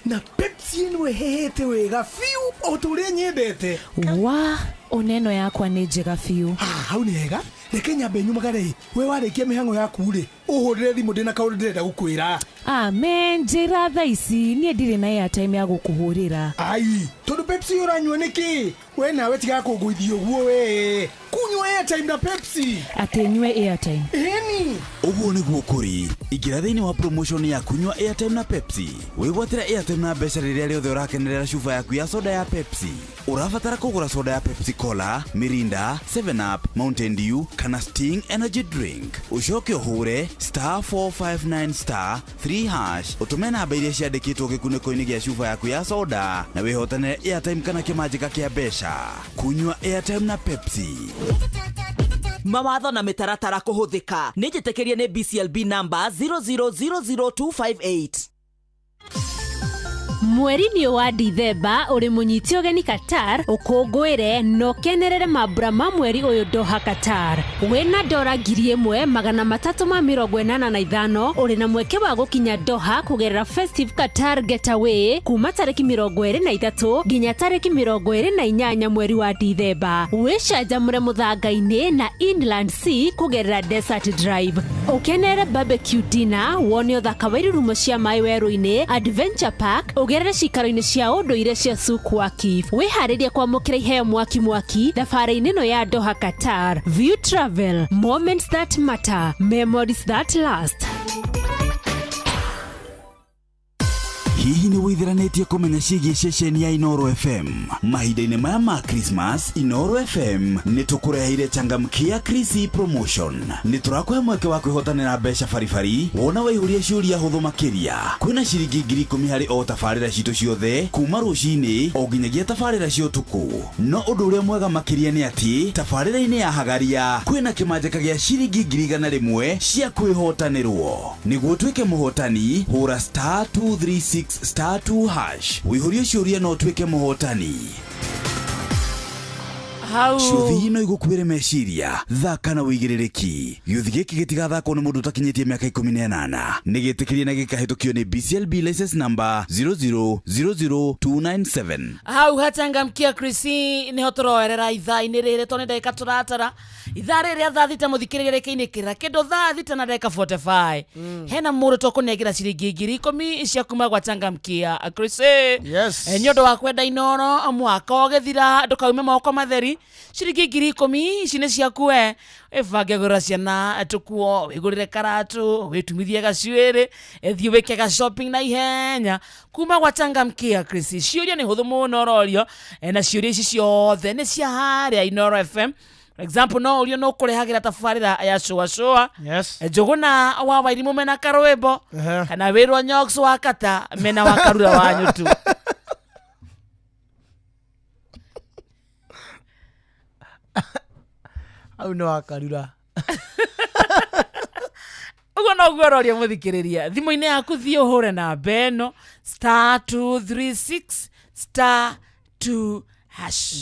Na Pepsi ĩno ĩhehete wega biũ o ta ũrĩa nyendete. Wa oneno yakwa nĩ njega biũ. Hau nĩ hega. Reke nyambe nyumagare. We warĩkia mĩhang'o yaku rĩ, ũhũrĩre thimũ ndĩna kaũndũ ndĩrenda gũkwĩra. Amen, njĩra thaa ici niĩ ndirĩ na airtime ya gũkũhũrĩra. Ai, tondũ Pepsi ũranyua nĩkĩ? We nawe tiga kũngũithia ũguo we. Kunyua airtime na Pepsi. Atĩ nyue airtime. Ĩni. Ũguo nĩguo kũrĩ. Ingĩra thĩinĩ wa promotion ya kunyua airtime na Pepsi. Wĩgwatĩre airtime na mbeca rĩrĩa rĩothe ũrakenerera cuba yaku ya soda ya Pepsi. Ũrabatara kũgũra soda ya Pepsi Cola, Mirinda, 7 Up, Mountain Dew kana Sting Energy Drink. Ũcoke ũhũre star 459 star 3 hash ũtũme namba iria ciandĩkĩtwo gĩkunĩko-inĩ gĩa cuba yaku ya soda na wĩhotanĩre airtime kana kĩmanjĩka kĩa mbeca. Kunyua airtime na Pepsi. Mawatho na mĩtaratara kũhũthĩka nĩ njĩtĩkĩrie nĩ BCLB number 0000258. Mweri-inĩ wa Dithemba ũrĩ mũnyite ũgeni Qatar ũkũngũĩre na ũkenerere mambura ma mweri ũyũ Doha Qatar. Wĩna dora 1385 ũrĩ na mweke wa gũkinya Doha kũgerera Festive Qatar Getaway kuma tarĩki 23 nginya tarĩki 28 mweri wa Dithemba. Wĩcanjamũre mũthanga-inĩ na Inland Sea kũgerera Desert Drive. Ũkenere barbecue dinner, wone ũthaka wa irurumo cia maĩ werũ-inĩ, Adventure Park, ũgerere cikaro-inĩ cia ũndũire cia Souk Waqif. Wĩharĩrie kwamũkĩra iheo mwaki mwaki thabarĩ-inĩ ĩno ya Doha Qatar. View Travel, moments that matter, memories that last. Hihi nĩ wĩtheranĩtie kũmenya ciĩgiĩ ceceni ya Inooro FM? Mahinda-inĩ maya ma Christmas, Inooro FM nĩ tũkũreheire changamkia Krisi promotion. Nĩ tũrakũhe mweke wa kwĩhotanĩra mbeca baribari wona waihũria ciũria hũthũ makĩria. Kwĩna ciringi 10,000 harĩ o tabarĩra citũ ciothe kuma rũcinĩ o nginyagia tabarĩra cia ũtukũ. No ũndũ ũrĩa mwega makĩria nĩ atĩ tabarĩra-inĩ ya Hagaria kwĩna kĩmanjĩka gĩa ciringi 100,000 cia kwĩhotanĩrwo. Nĩguo ũtuĩke mũhotani, hũra star 236 star 2 hash wĩihũrie ciũria no ũtuĩke mũhotani. Hau. Ciũthi no igũkuĩre meciria, thaka na wĩigĩrĩrĩki. Gĩũthi gĩkĩ gĩtigathakwo nĩ mũndũ ũtakinyĩtie mĩaka 18. Nĩ gĩtĩkĩrie na gĩkahĩtũkio nĩ BCLB license number 0000297. Hau hachangamkia Krisi niho turoerera ithaa-inĩ rĩrĩ tondũ nĩ ndagĩka tũratara ithaa rĩrĩ rĩa thaa 6 mũthikĩrĩria rĩkĩinĩkĩrĩra kĩndũ thaa 6 na ndagĩka 45. Hena mũndũ tũkũnengera ciringi 10,000 cia kuma gwa changamkia Krisi. Yes. Nĩ ũndũ wa kwenda Inoro mwaka ũgĩthira ndũkaume moko matheri, ciringi 10,000 ici nĩ ciaku we ĩbange gũra ciana tũkuo, wĩgũrĩre karatũ, wĩtumithie gacuĩrĩ, ĩthiĩ wĩke ga shopping na ihenya kuma gwa changamkia Krisi. Ciũria nĩ hũthũ mũno ũrorio, na ciũria ici ciothe nĩ cia harĩa Inoro FM. For example, no ũrio no kũrehagĩra tabarĩra ya cũa cũa. Yes. Njũgũna wa Wairimũ mena karwĩmbo, kana wĩrwo Nyox wa Kata mena wa Karura wa Nyutu. Hau nĩ wa Karura. Ũguo noguo ũroria mũthikĩrĩria thimũ-inĩ yaku, thiĩ ũhũre namba ĩno *236 *2#.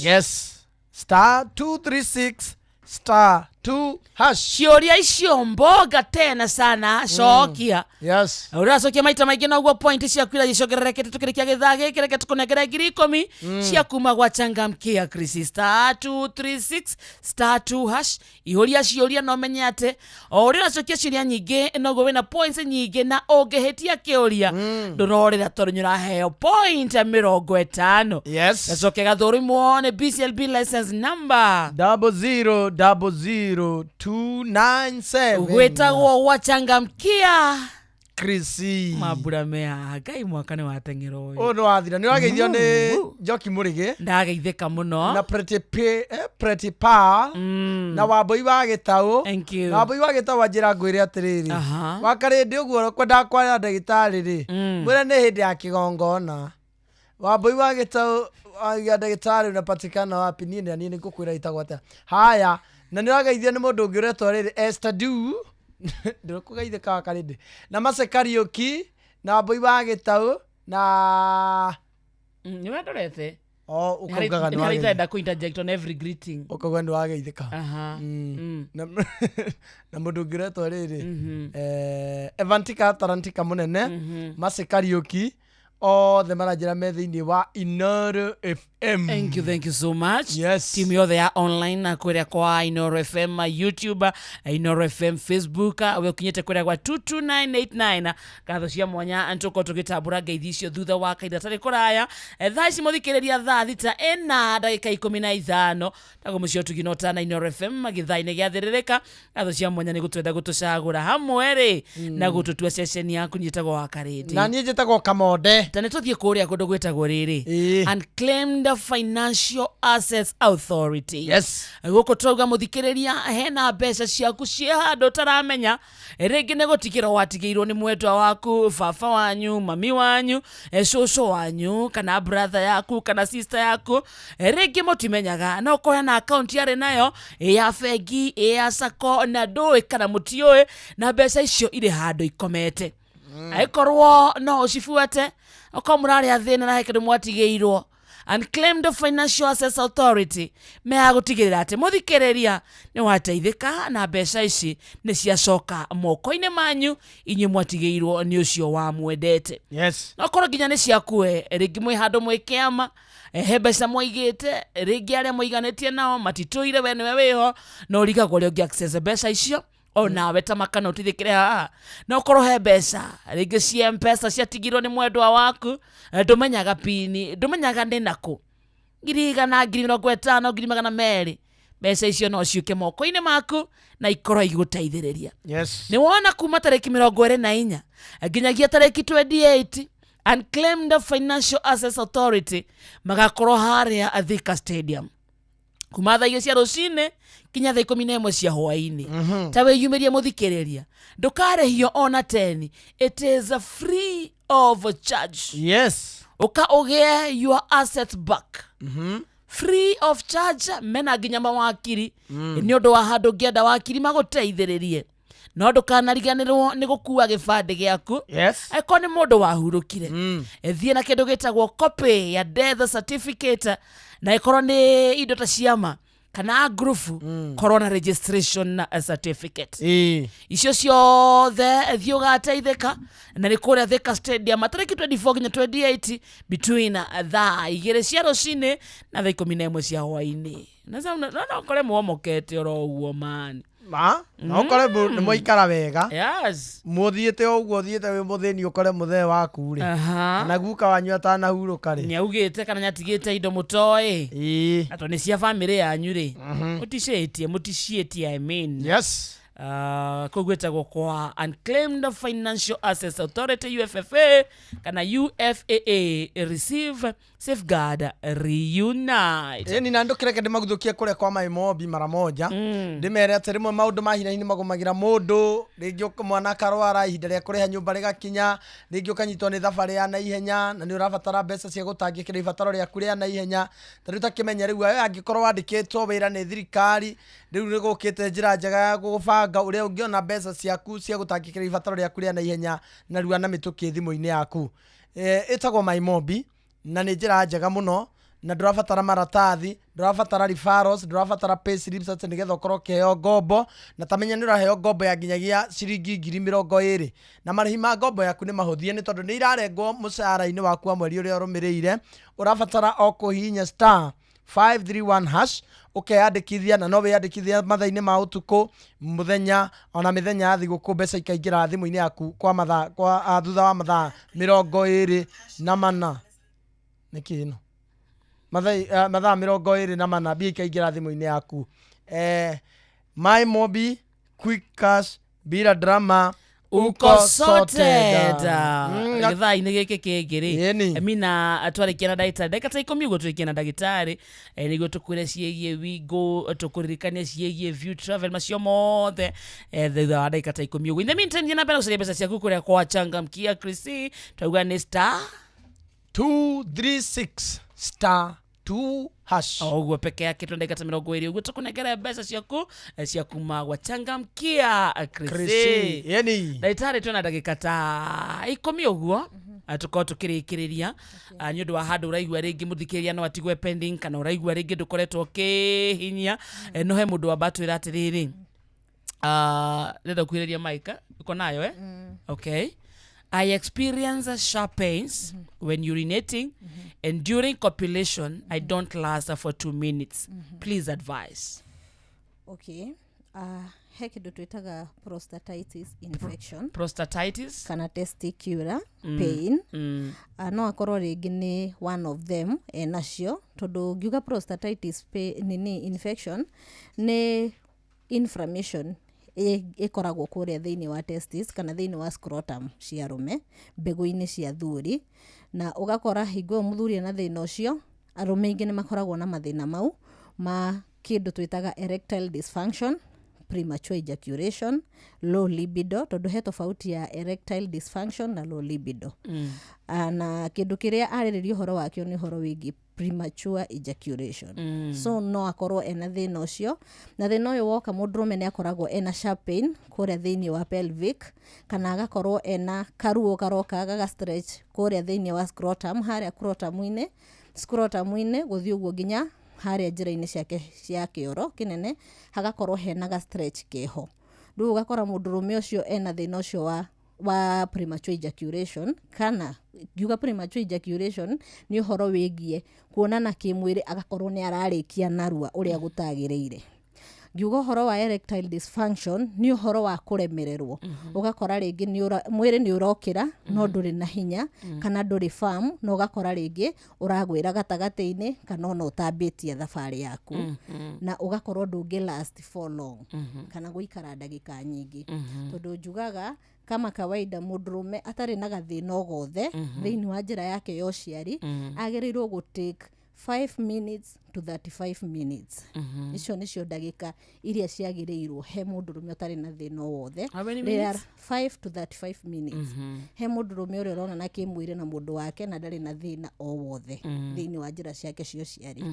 Yes, *236 *2#. Ciũria icio mboga tena sana, cokia. Yes. Ũracokia maita maingĩ noguo point ciaku iria cicongererekete. Tũkĩrĩkia gĩthaa gĩkĩ, reke tũkũnengere 10,000 cia kuma gwa changamkia Krisi *236 *2#. Ihũria ciũria na ũmenye atĩ o ũrĩa ũracokia ciũria nyingĩ noguo wĩna points nyingĩ, na ũngĩhĩtia kĩũria ndũrorĩra tondũ nĩũraheo point 50. Yes. Gacoke gathũrimwo nĩ BCLB license number 0000297. Gwĩtagwo gwa changamkia Krisi. Mambura mea ngai, mwaka nĩ wateng'era ũyũ. Ũyũ nĩ wathira. Nĩ ũrageithio nĩ Njoki Mũrĩgĩ. Ndageithĩka mũno. Na Pretty Pretty Pa na Wambũi wa Gĩtaũ. Thank you. Na Wambũi wa Gĩtaũ anjĩra ngwĩre atĩrĩrĩ, wakarĩndĩ ũguo kwendaga kwaria ndagĩtarĩ rĩ, mwĩre nĩ hĩndĩ ya kĩgongona. Wambũi wa Gĩtaũ ya ndagĩtarĩ unapatikana wapi? Niĩ nĩ niĩ nĩngũkwĩra ĩtagwo atĩa. Haya, na nĩ ũrageithio nĩ mũndũ ũngĩ ũretwo rĩrĩ Esther Du. Ndĩrĩkũgeithĩka wakarĩndĩ na Mace Kariũki na Wambũi wa Gĩtaũ na Nĩ wendorete. O ũkaugaga nĩ Nĩ harĩ wageithĩka. itenda kũ interject on every greeting. Ũkauga nĩ wageithĩka. Aha. Na mũndũ ũngĩ ũretwo rĩrĩ Evantika Tarantika mũnene, Mace Kariũki, othe maranjĩra me thĩinĩ wa Inoro FM. Thank you, thank you so much. Yes. Timu yothe ya online na kũrĩa kwa Inoro FM YouTube, Inoro FM Facebook, we ũkinyĩte kũrĩa gwa 22989, ngatho cia mwanya tũkorwo tũgĩtambũra ngeithi icio thutha wa kahinda gatarĩ kũraya. Thaa ici mũthikĩrĩria thaa 6 ĩna ndagĩka 15 tago mũcio tugina ũtana Inoro FM gĩthaa-inĩ gĩathĩrĩrĩka. Ngatho cia mwanya nĩ gũtwenda gũtũcagũra hamwe rĩ na gũtũtua ceceni yaku njĩtagwo wa Karĩndĩ. Na niĩ njĩtagwo Kamonde. Ta nĩ tũthiĩ kũrĩa kũndũ gwĩtagwo rĩrĩ Unclaimed Financial Assets Authority. Yes. Gũkũ tũrauga mũthikĩrĩria hena mbeca ciaku ciĩ handũ ũtaramenya, rĩngĩ nĩ gũtigĩrwo watigĩirwo nĩ mwendwa waku, baba wanyu, mami wanyu, cũcũ wanyu, kana brother yaku kana sister yaku. Rĩngĩ mũtimenyaga no ũkorwo na akaunti yarĩ nayo ĩ ya bengi, ĩ ya sacco, na ndũĩ kana mũtiũĩ, na mbeca icio irĩ handũ ikomete. Angĩkorwo no ũcibuate okorwo mũrarĩ athĩna na he kĩndũ mwatigĩirwo, Unclaimed Financial Assets Authority megũtigĩrĩra atĩ mũthikĩrĩria nĩ wateithĩka na mbeca ici nĩ ciacoka moko-inĩ manyu inyuĩ mwatigĩirwo nĩ ũcio wamwendete. Yes. No korwo nginya nĩ ciakue, rĩngĩ mwĩ handũ mwĩ kĩama, he mbeca mwaigĩte, rĩngĩ arĩa mwaiganĩtie nao matitũire, we nĩwe wĩho no ũrigagwo ũrĩa ũngĩ access mbeca icio onawe ta makana ũteithĩkĩre haha. No korwo he mbeca rĩngĩ cia Mpesa ciatigirwo nĩ mwendwa waku, ndũmenyaga pini, ndũmenyaga nĩ nakũ, 100,000, 50,000, 200,000, mbeca icio no ciũke moko-inĩ maku na ikorwo igĩgũteithĩrĩria. Yes. Nĩ wona kuma tarĩki 24 nginyagia tarĩki 28, Unclaimed Financial Assets Authority magakorwo harĩa Thika Stadium kuma thaa 2 cia rũcinĩ kinya thaa 11 cia hwaĩ-inĩ. Ta wĩyumĩrie mũthikĩrĩria, ndũkarĩhio ona teni, it is a free of charge. Yes. Ũka ũgĩe your assets back free of charge. Mena nginya mawakiri nĩ ũndũ wa handũ ũngĩenda wakiri magũteithĩrĩrie, no ndũkanariganĩrwo nĩ gũkua gĩbandĩ gĩaku. Yes. Angĩkorwo nĩ mũndũ wahurũkire, thiĩ na kĩndũ gĩtagwo copy ya death certificate, na ĩkorwo nĩ indo ta ciama Kana ngurubu, korwo na registration certificate. Icio ciothe thiĩ ũgateithĩka, na nĩ kũrĩa Thika Stadium tarĩki 24 nginya 28 between thaa 2 cia rũcinĩ na thaa 11 cia hwainĩ. Na no ũkore mwomokete oro ũguo man. Ma na ũkore nĩ mwaikara wega. Yes. Mũthiĩte o ũguo ũthiĩte wĩ mũthĩni, ũkore mũthee waku rĩ, kana guka wanyu atanahurũka rĩ, nĩaugĩte kana nĩatigĩte indo mũtoĩ. Na tondũ nĩ cia bamĩrĩ yanyu rĩ, mũticiĩtie mũticiĩtie, I mean. Yes. Kũu gwĩtagwo kwa Unclaimed Financial Assets Authority, UFFA kana UFAA. Receive, safeguard, reunite. Ĩni na ndũkĩreke ndĩmaguthũkie kũrĩa kwa maimobi mara moja, ndĩmere atĩ rĩmwe maũndũ ma hinahi nĩ magũmagĩra mũndũ. Rĩngĩ mwana akarwara, ihinda rĩa kũrĩha nyũmba rĩgakinya, rĩngĩ ũkanyitwo nĩ thabarĩ ya naihenya na nĩ ũrabatara mbeca cia gũtangĩkĩra ibataro rĩaku rĩa naihenya. Ta rĩu takĩmenya rĩu we angĩkorwo wandĩkĩtwo wĩra nĩ thirikari, rĩu nĩ gũkĩte njĩra njega ya gũbanga ũrĩa ũngĩona mbeca ciaku cia gũtangĩkĩra ibataro rĩaku rĩa naihenya narua na mĩtũkĩ thimũ-inĩ yaku. Ĩtagwo maimobi na nĩ njĩra njega mũno, na ndũrabatara maratathi, ndũrabatara referrals, ndũrabatara pay slips atĩ nĩgetha ũkorwo ũkĩheo ngombo. Na tamenya nĩ ũraheo ngombo ya nginyagia ciringi 20,000, na marĩhi ma ngombo yaku nĩ mahũthie nĩ tondũ nĩ irarengwo mũcara-inĩ waku wa mweri ũrĩa ũrũmĩrĩire. Ũrabatara o kũhihinya *531# ũkeyandĩkithia, na no wĩyandĩkithia mathaa-inĩ ma ũtukũ, mũthenya, ona mĩthenya ya thigũkũ, mbeca ikaingĩra thimũ-inĩ yaku kwa mathaa kwa thutha wa mathaa 24. Nĩkĩ ĩno mathaa 24 mbia ikaingĩra thimũ-inĩ yaku. My Mobi, quick cash bila drama, uko sorted. Gĩthaa-inĩ gĩkĩ kĩngĩ rĩ, mina twarĩkia na ndagĩtarĩ ndagĩka ta 10 ũguo, tũrĩkie na ndagĩtarĩ, nĩguo tũkwĩre ciĩgiĩ Wingo, tũkũririkanie ciĩgiĩ View Travel, macio mothe thutha wa ndagĩka ta 10 ũguo. In the meantime, thiĩ na mbere gũcaria mbeca ciaku kũrĩa kwa Changamkia Krisi. Twauga nĩ *236 *2# o ũguo peke yake. Tũ ndagĩka ta 20 ũguo tũkũnengere mbeca ciaku cia kuma gwa Changamkia Krisi. Krisi. Ĩni. Ndagĩtarĩ, twĩna ndagĩka ta 10 ũguo tũkorwo tũkĩrĩkĩrĩria, nĩ ũndũ wa handũ ũraigua rĩngĩ mũthikĩrĩria no atigwe pending, kana ũraigua rĩngĩ ndũkoretwo ũkĩhinyia. No he mũndũ wamba twĩra atĩrĩrĩ, ndĩrenda kuhĩrĩria mic, uko nayo, eh? Okay. I experience sharp pains when urinating, and during copulation I don't last for 2 minutes. Please advise. Okay. He kĩndũ twĩtaga prostatitis infection. Prostatitis. Kana testicular pain. No akorwo rĩngĩ nĩ one of them enacio, tondũ ngiuga prostatitis nini infection nĩ inflammation ĩkoragwo kũrĩa thĩinĩ wa testis kana thĩinĩ wa scrotum cia arũme, mbegũ-inĩ cia thuri, na ũgakora hingo ĩyo mũthuri ena thĩna ũcio, arũme aingĩ nĩ makoragwo na mathĩna mau ma kĩndũ twĩtaga erectile dysfunction, premature ejaculation, low libido, tondũ he tofauti ya erectile dysfunction na low libido. Na kĩndũ kĩrĩa arĩrĩria ũhoro wakĩo nĩ ũhoro wĩgiĩ premature ejaculation. So no akorwo ena thĩna ũcio, na thĩna ũyũ woka mũndũrũme nĩ akoragwo ena sharp pain kũrĩa thĩinĩ wa pelvic, kana agakorwo ena karuo karoka gaga stretch kũrĩa thĩinĩ wa scrotum, harĩa scrotum-inĩ gũthiĩ ũguo nginya harĩa njĩra-inĩ ciake cia kĩoro kĩnene, hagakorwo hena ga stretch keho. Rĩu ũgakora mũndũrũme ũcio ena thĩna ũcio wa premature ejaculation. Kana ngiuga premature ejaculation nĩ ũhoro wĩgiĩ kuonana kĩmwĩrĩ, agakorwo nĩ ararĩkia narua ũrĩa gũtagĩrĩire. Ngiuga ũhoro wa erectile dysfunction nĩ ũhoro wa kũremererwo. Ũgakora rĩngĩ mwĩrĩ nĩ ũrokĩra no ndũrĩ na hinya, kana ndũrĩ firm, na ũgakora rĩngĩ ũragwĩra gatagatĩ-inĩ kana ona ũtambĩtie thabarĩ yaku, na ũgakorwo ndũngĩ last for long, kana gũikara ndagĩka nyingĩ. Tondũ njugaga kama kawaida mũndũrũme atarĩ na gathĩna o gothe thĩinĩ wa njĩra yake ya ũciari, agĩrĩirwo gũ take 5 minutes to 35 minutes. Icio nĩcio ndagĩka iria ciagĩrĩirwo he mũndũrũme ũtarĩ na thĩna o wothe. How many Rĩrĩa minutes? 5 to 35 minutes. He mũndũrũme ũrĩa ũronana kĩmwĩrĩ na mũndũ wake na ndarĩ na thĩna o wothe thĩinĩ wa njĩra ciake cia ũciari.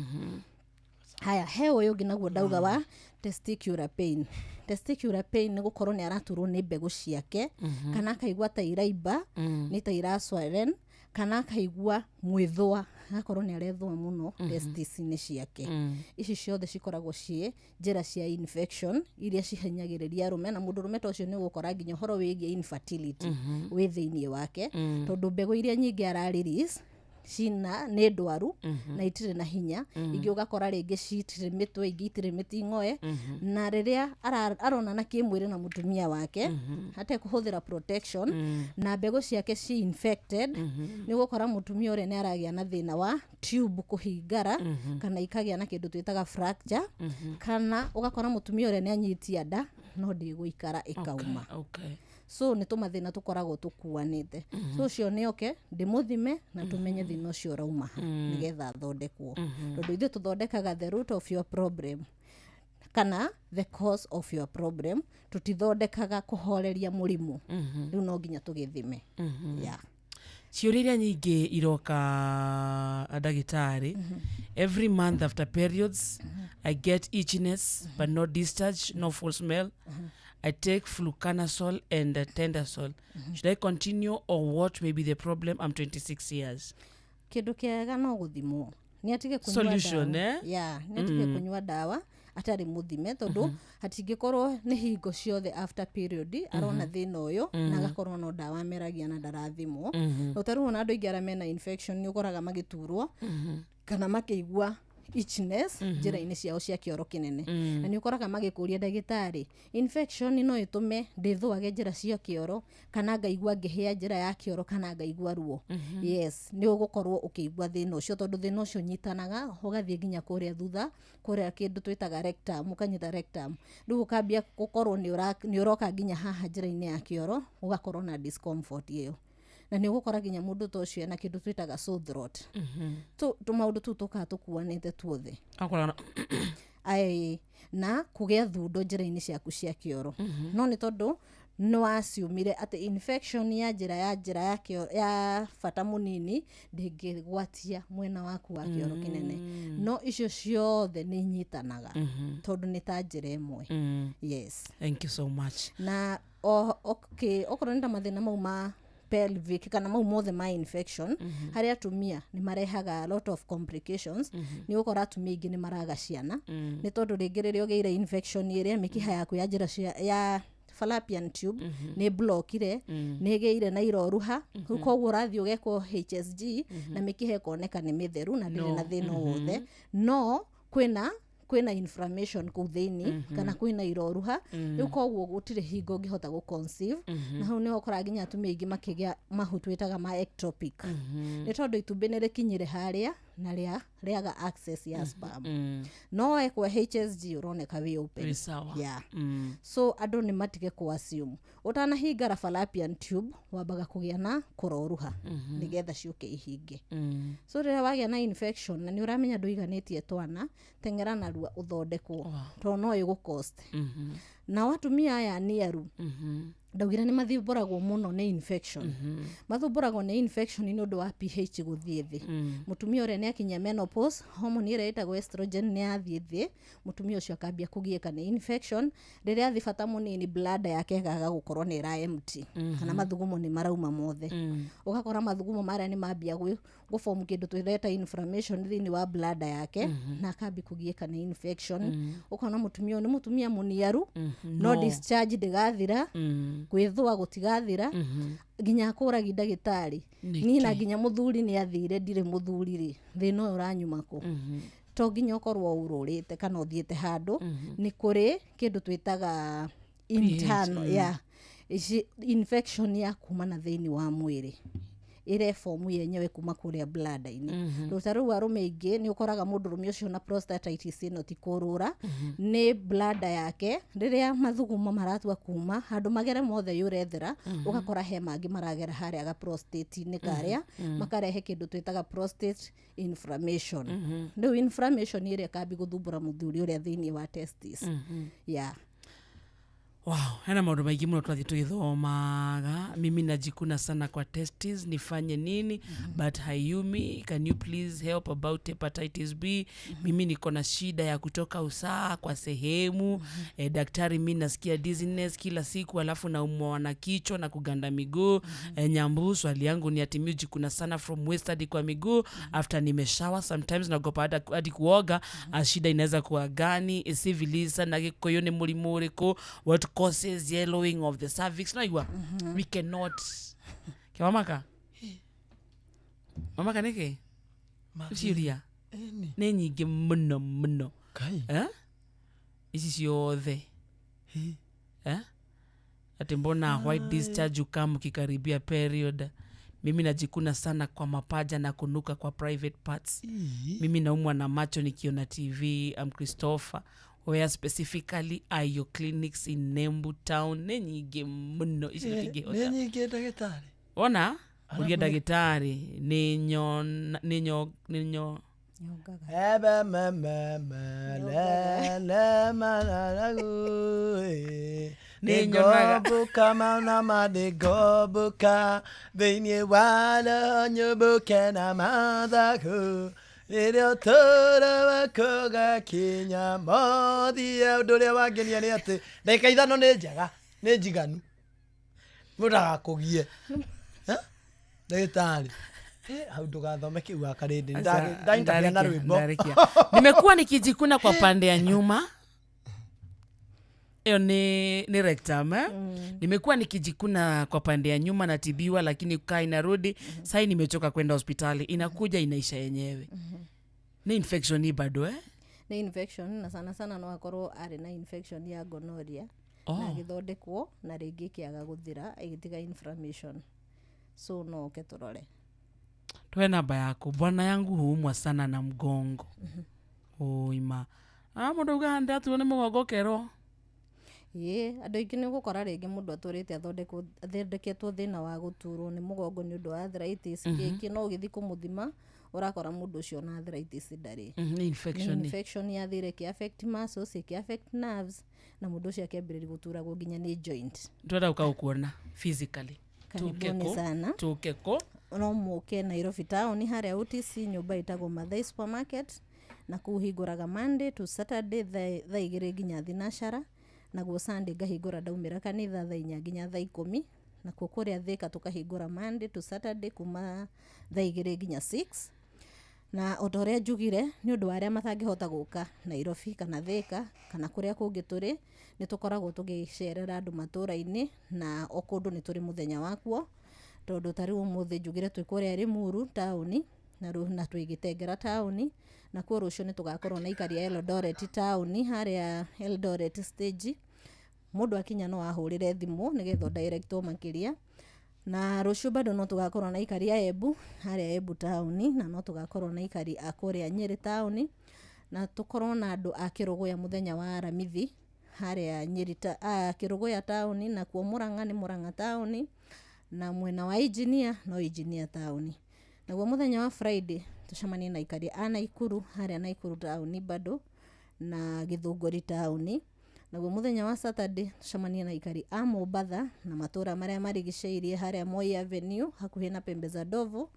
Haya, he ũyũ ũngĩ naguo ndauga wa testicular pain. Testicular pain nĩ gũkorwo nĩ araturwo nĩ mbegũ ciake, kana akaigua ta iraimba, nĩ ta irasweren, Kana akaigua mwĩthũa, agakorwo nĩ arethũa mũno testis-inĩ ciake. Ici ciothe cikoragwo ciĩ njĩra cia infection iria cihinyagĩrĩria arũme, na mũndũrũme ta ũcio nĩ ũgũkora nginya ũhoro wĩgiĩ infertility wĩ thĩiniĩ wake, tondũ mbegũ iria nyingĩ ara release cina nĩ ndwaru na itirĩ na hinya. Ingĩ ũgakora rĩngĩ citirĩ mĩtwe, ingĩ itirĩ mĩting'oe. Na rĩrĩa aronana kĩmwĩrĩ na mũtumia wake atekũhũthĩra protection, na mbegũ ciake ci infected, nĩ ũgũkora mũtumia ũrĩa nĩ aragĩa na thĩna wa tube kũhingara, kana ikagĩa na kĩndũ twĩtaga fracture, kana ũgakora mũtumia ũrĩa nĩ anyitia nda no ndĩgũikara, ĩkauma. So nĩ tũmathĩna tũkoragwo tũkuanĩte. So ũcio nĩ oke ndĩmũthime na tũmenye thĩna ũcio ũrauma ha, nĩgetha athondekwo, tondũ ithuĩ tũthondekaga the root of your problem kana the cause of your problem, tũtithondekaga kũhoreria mũrimũ. Rĩu no nginya tũgĩthime. Yeah. Ciũria iria nyingĩ iroka, ndagĩtarĩ: every month after periods I get itchiness but no discharge, no foul smell. I take fluconazole and tendazole. Should I continue or what may be the problem? I'm 26 years. Kĩndũ kĩega no gũthimwo, nĩ atige kũnyua Solution, ndawa. eh? Yeah, nĩ atige kũnyua ndawa atarĩ mũthime, tondũ hatingĩkorwo nĩ hingo ciothe after period arona thĩna ũyũ na agakorwo no ndawa ameragia na ndarathimwo. Na tarĩu ona andũ aingĩ arĩa mena infection nĩ ũkoraga magĩturwo kana makĩigua itchiness njĩra-inĩ ciao cia kĩoro kĩnene, na nĩ ũkoraga magĩkũria, "Ndagĩtarĩ, infection no ĩtũme ndĩthũage njĩra cia kĩoro, kana ngaigua ngĩhĩa njĩra ya kĩoro, kana ngaigua ruo?" Yes, nĩ ũgũkorwo ũkĩigua thĩna ũcio, tondũ thĩna ũcio ũnyitanaga ũgathiĩ nginya kũrĩa thutha, kũrĩa kĩndũ twĩtaga rectum, ũkanyita rectum, rĩu ũkambia gũkorwo nĩ ũroka nginya haha njĩra-inĩ ya kĩoro, ũgakorwo na discomfort ĩyo, na nĩ ũgũkora nginya mũndũ ta ũcio ena kĩndũ twĩtaga sore throat. Tũmaũndũ tũu tũkaga tũkuanĩte tuothe. Akorana Ai, na kũgĩa thundo njĩra-inĩ ciaku cia kĩoro. No nĩ tondũ nĩ waciumire atĩ infection ya njĩra ya kĩoro ya bata mũnini ndĩngĩgwatia mwena waku wa kĩoro kĩnene, no icio ciothe nĩ inyitanaga, tondũ nĩ ta njĩra ĩmwe. Yes. Thank you so much. Na o, okay, okorwo nĩ ta mathĩna mau ma pelvic kana mau mothe ma infection, harĩ atumia nĩ marehaga a lot of complications. Nĩ ũgũkora atumia aingĩ nĩ maraga ciana, nĩ tondũ rĩngĩ rĩrĩa ũgĩire infection ĩrĩa, mĩkiha yaku ya njĩra cia ya fallopian tube nĩ blokire, nĩ ĩgĩire na iroruha. Rĩu koguo ũrathiĩ ũgekwo HSG na mĩkiha ĩkoneka nĩ mĩtheru na ndĩrĩ No. na thĩna o wothe, no kwĩna inflammation kũu thĩinĩ, kana kwĩna iroruha. Rĩu koguo gũtirĩ hingo ũngĩhota gũ conceive. Na hau nĩho ũkoraga nginya atumia aingĩ makĩgĩa mahu twĩtaga ma ectopic, nĩ tondũ itumbĩ nĩ rĩkinyire harĩa na rĩaga access ya sperm, no ekwo HSG ũroneka wĩ open. Wĩ sawa. Yeah. So andũ nĩ matige kũ assume. Ũtanahingara fallopian tube wambaga kũgĩa na kũroruha, nĩgetha ciũke ihinge. So rĩrĩa wagĩa na infection na nĩ ũramenya ndũiganĩtie twana, teng'era narua ũthondekwo, tondũ no ĩgũ cost. Nao atumia aya aniaru, ndaugire nĩ mathumbũragwo mũno nĩ infection. Mathumbũragwo nĩ infection nĩ ũndũ wa pH gũthiĩ thĩ. Mũtumia ũrĩa nĩ akinya menopause, hormone ĩrĩa ĩtagwo estrogen nĩ yathiĩ thĩ, mũtumia ũcio akambia kũgiĩka nĩ infection. Rĩrĩa athi bata mũnini, bladder yake ĩkaga gũkorwo nĩ ĩra empty, kana mathugumo nĩ marauma mothe. Ũgakora mathugumo marĩa nĩ mambia gũform kĩndũ twĩreta inflammation thĩinĩ wa bladder yake, na akambia kũgiĩka nĩ infection. Ũkona mũtumia ũyũ nĩ mũtumia mũniaru, no No. discharge ndĩgathira, gwĩthũa gũtigathira, nginya akũragi, "Ndagĩtarĩ, niĩ na nginya mũthuri nĩ athire, ndirĩ mũthuri rĩ, thĩna ũyũ ũranyuma kũ?" To nginya ũkorwo ũrũrĩte kana ũthiĩte handũ, nĩ kũrĩ kĩndũ twĩtaga internal, yeah, ici infection ya kuma na thĩinĩ wa mwĩrĩ ĩrefomu yenyewe kuma kũrĩa bladder-inĩ. Rĩu ta rĩu arũme aingĩ nĩ ũkoraga mũndũrũme ũcio na prostatitis ĩno ti kũrũra, nĩ bladder yake, rĩrĩa mathugumo maratua kuma handũ magere mothe urethra, ũgakora he mangĩ maragera harĩa ga prostate-inĩ karĩa, makarehe kĩndũ twĩtaga prostate inflammation. Rĩu inflammation ĩrĩa ĩkambi gũthumbũra mũthuri ũrĩa thĩinĩ wa testis, yeah. Wow, hena maũndũ maingĩ mũno tũrathiĩ tũgĩthomaga. Mimi najikuna sana kwa testes, nifanye nini? But hayumi, can you please help about hepatitis B? Mimi niko na shida ya kutoka usaha kwa sehemu. Daktari, mi nasikia dizziness kila siku, alafu naumwa na kichwa na kuganda miguu. Nyambu, swali yangu ni ati mi hujikuna sana from waist hadi kwa miguu. After nimeshower sometimes naogopa hadi kuoga. Shida inaweza kuwa gani? Syphilis na gĩkũyũ nĩ mũrimũ ũrĩkũ? What causes yellowing of the cervix? No igua. We cannot. Kewamaka? Mamaka nĩkĩ? Ciũria nĩ nyingĩ mũno mũno. Eh? Ici ciothe. Eh? Ati mbona white discharge ukam kikaribia period? Mimi najikuna sana kwa mapaja na kunuka kwa private parts. Mimi naumwa na macho nikiona TV. I'm Christopher. Where specifically are your clinics in Nembu town? Nĩ nyingĩ mũno ici tũtingĩhota. Nĩ nyingĩ ndagĩtarĩ. Wona? Ũria ndagĩtarĩ nĩ nyo nĩ nyo nĩ nyo Ebe me me me le le ma la la gu e. Nĩ nyonaga. Nĩngomboka mauna ma nĩngomboka thĩinĩ wa nyũmbũke na mathagu rĩrĩa ũtũũro waku ũgakinya mũthia. Ũndũ ũrĩa wangenia nĩ atĩ ndagĩka 5 nĩ njega, nĩ njiganu, mũndũ ndagakũgie. Ndagĩtarĩ hau ndũgathome kĩu wakarĩndĩ ndaintabia na rwĩmbo. Ndarĩkia. Nimekuwa nikijikuna kwa pande ya nyuma. Hiyo ni rectum, eh? Nimekuwa nikijikuna kwa pande ya nyuma, natibiwa lakini kukaa inarudi. Sasa nimechoka kwenda hospitali, inakuja inaisha yenyewe. Ni infection hii bado, eh? Nĩ infection, na sana sana no akorwo arĩ na infection ya gonorrhea na agĩthondekwo na rĩngĩ ĩkĩaga gũthira ĩgĩtiga inflammation, so no oke tũrore. Tuwe namba yako. Bwana yangu huumwa sana na mgongo. Oima. Mũndũ ugaga ndĩraturwo nĩ mũgongo kerwo. Ĩĩ, andũ aingĩ nĩ ũgũkora rĩngĩ mũndũ atũrĩte athondeketwo thĩna wa gũturwo nĩ mũgongo nĩ ũndũ wa arthritis kĩngĩ, no ũgĩthiĩ kũmũthima ũrakora mũndũ ũcio na arthritis ndarĩ. Nĩ infection. Nĩ infection yathire ĩkĩ affect muscles, ĩkĩ affect nerves, na mũndũ ũcio akĩambĩrĩria gũturagwo nginya nĩ joint. Twenda gũka gũkuona physically. Karibuni sana. Tuke kũ? No mũke Nairobi town harĩa OTC, nyũmba ĩtagwo Mathai Supermarket, na kũu hingũraga Monday to Saturday thaa 2 nginya thinacara, naguo Sunday ngahingũra ndaumĩra kanitha thaa 4 nginya thaa 10, nakuo kũrĩa Thika tũkahingũra Monday to Saturday kuma thaa 2 nginya 6. Na o ta ũrĩa njugire, nĩ ũndũ wa arĩa matangĩhota gũka Nairobi kana Thika kana kũrĩa kũngĩ tũrĩ, nĩ tũkoragwo tũgĩcerera andũ matũra-inĩ, na o kũndũ nĩ tũrĩ mũthenya wakuo, tondũ ta rĩu ũmũthĩ njugire twĩ kũrĩa Limuru taũni, na twĩ Gĩtengera taũni, nakuo rũciũ nĩ tũgakorwo na aikari a Eldoret taũni harĩa Eldoret stage. Mũndũ akinya no ahũrĩre thimũ nĩgetha directwo makĩria. Na rũciũ bado no tũgakorwo na aikari a Embu harĩa Embu taũni, na no tũgakorwo na aikari a kũrĩa Nyĩrĩ taũni, na tũkorwo na andũ a Kĩrũgũya mũthenya wa Aramithi harĩa Nyĩrĩ Kĩrũgũya taũni, nakuo Mũrang'a nĩ Mũrang'a taũni, na mwena wa Engineer no Engineer taũni. Naguo mũthenya wa Friday tũcemanie na aikari a Naikuru harĩa Naikuru taũni bado na Gĩthũngũri taũni. Naguo mũthenya wa Saturday tũcemanie na aikari a Mombatha na matũra marĩa marigicĩirie harĩa Moi Avenue hakuhĩ na Pembe za Ndovu,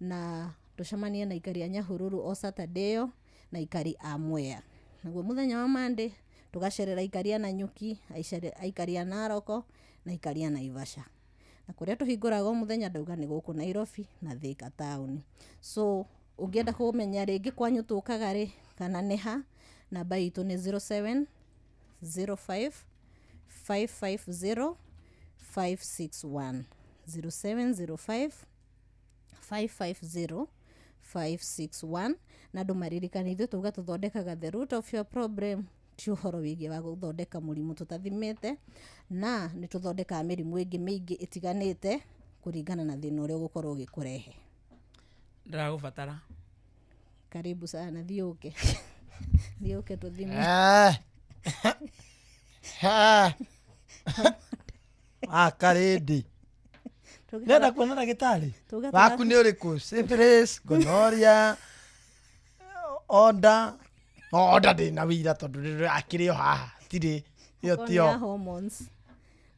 na tũcemanie na aikari a Nyahururu o Saturday ĩyo na aikari a Mwea. Naguo mũthenya wa Monday tũgacerera aikari a Nanyuki, aikari a Naroko na aikari a Naivasha. Na kũrĩa tũhingũraga o mũthenya ndauga nĩ gũkũ Nairobi na Thika taũni. So ũngĩenda kũmenya rĩngĩ kwanyu tũkaga rĩ kana nĩ ha, namba itũ nĩ 07 05 550 561, 0705 550 561. Na andũ maririkane ithuĩ tuga tũthondekaga the root of your problem, ti ũhoro wĩgiĩ wa gũthondeka mũrimũ tũtathimĩte, na nĩ tũthondekaga mĩrimũ ĩngĩ mĩingĩ ĩtiganĩte kũringana na thĩna ũrĩa ũgũkorwo ũgĩkũrehe. Ndĩragũbatara. Karibu sana, thiĩ ũke. Thiĩ ũke tũthime. Akarĩndĩ. Nenda kuona ndagĩtarĩ waku nĩ ũrĩkũ? Syphilis, gonorrhea, onda. No onda ndĩ na wĩira tondũ akĩrĩ o haha tirĩ Ĩyo Okorwo nĩ tiyo. ya hormones.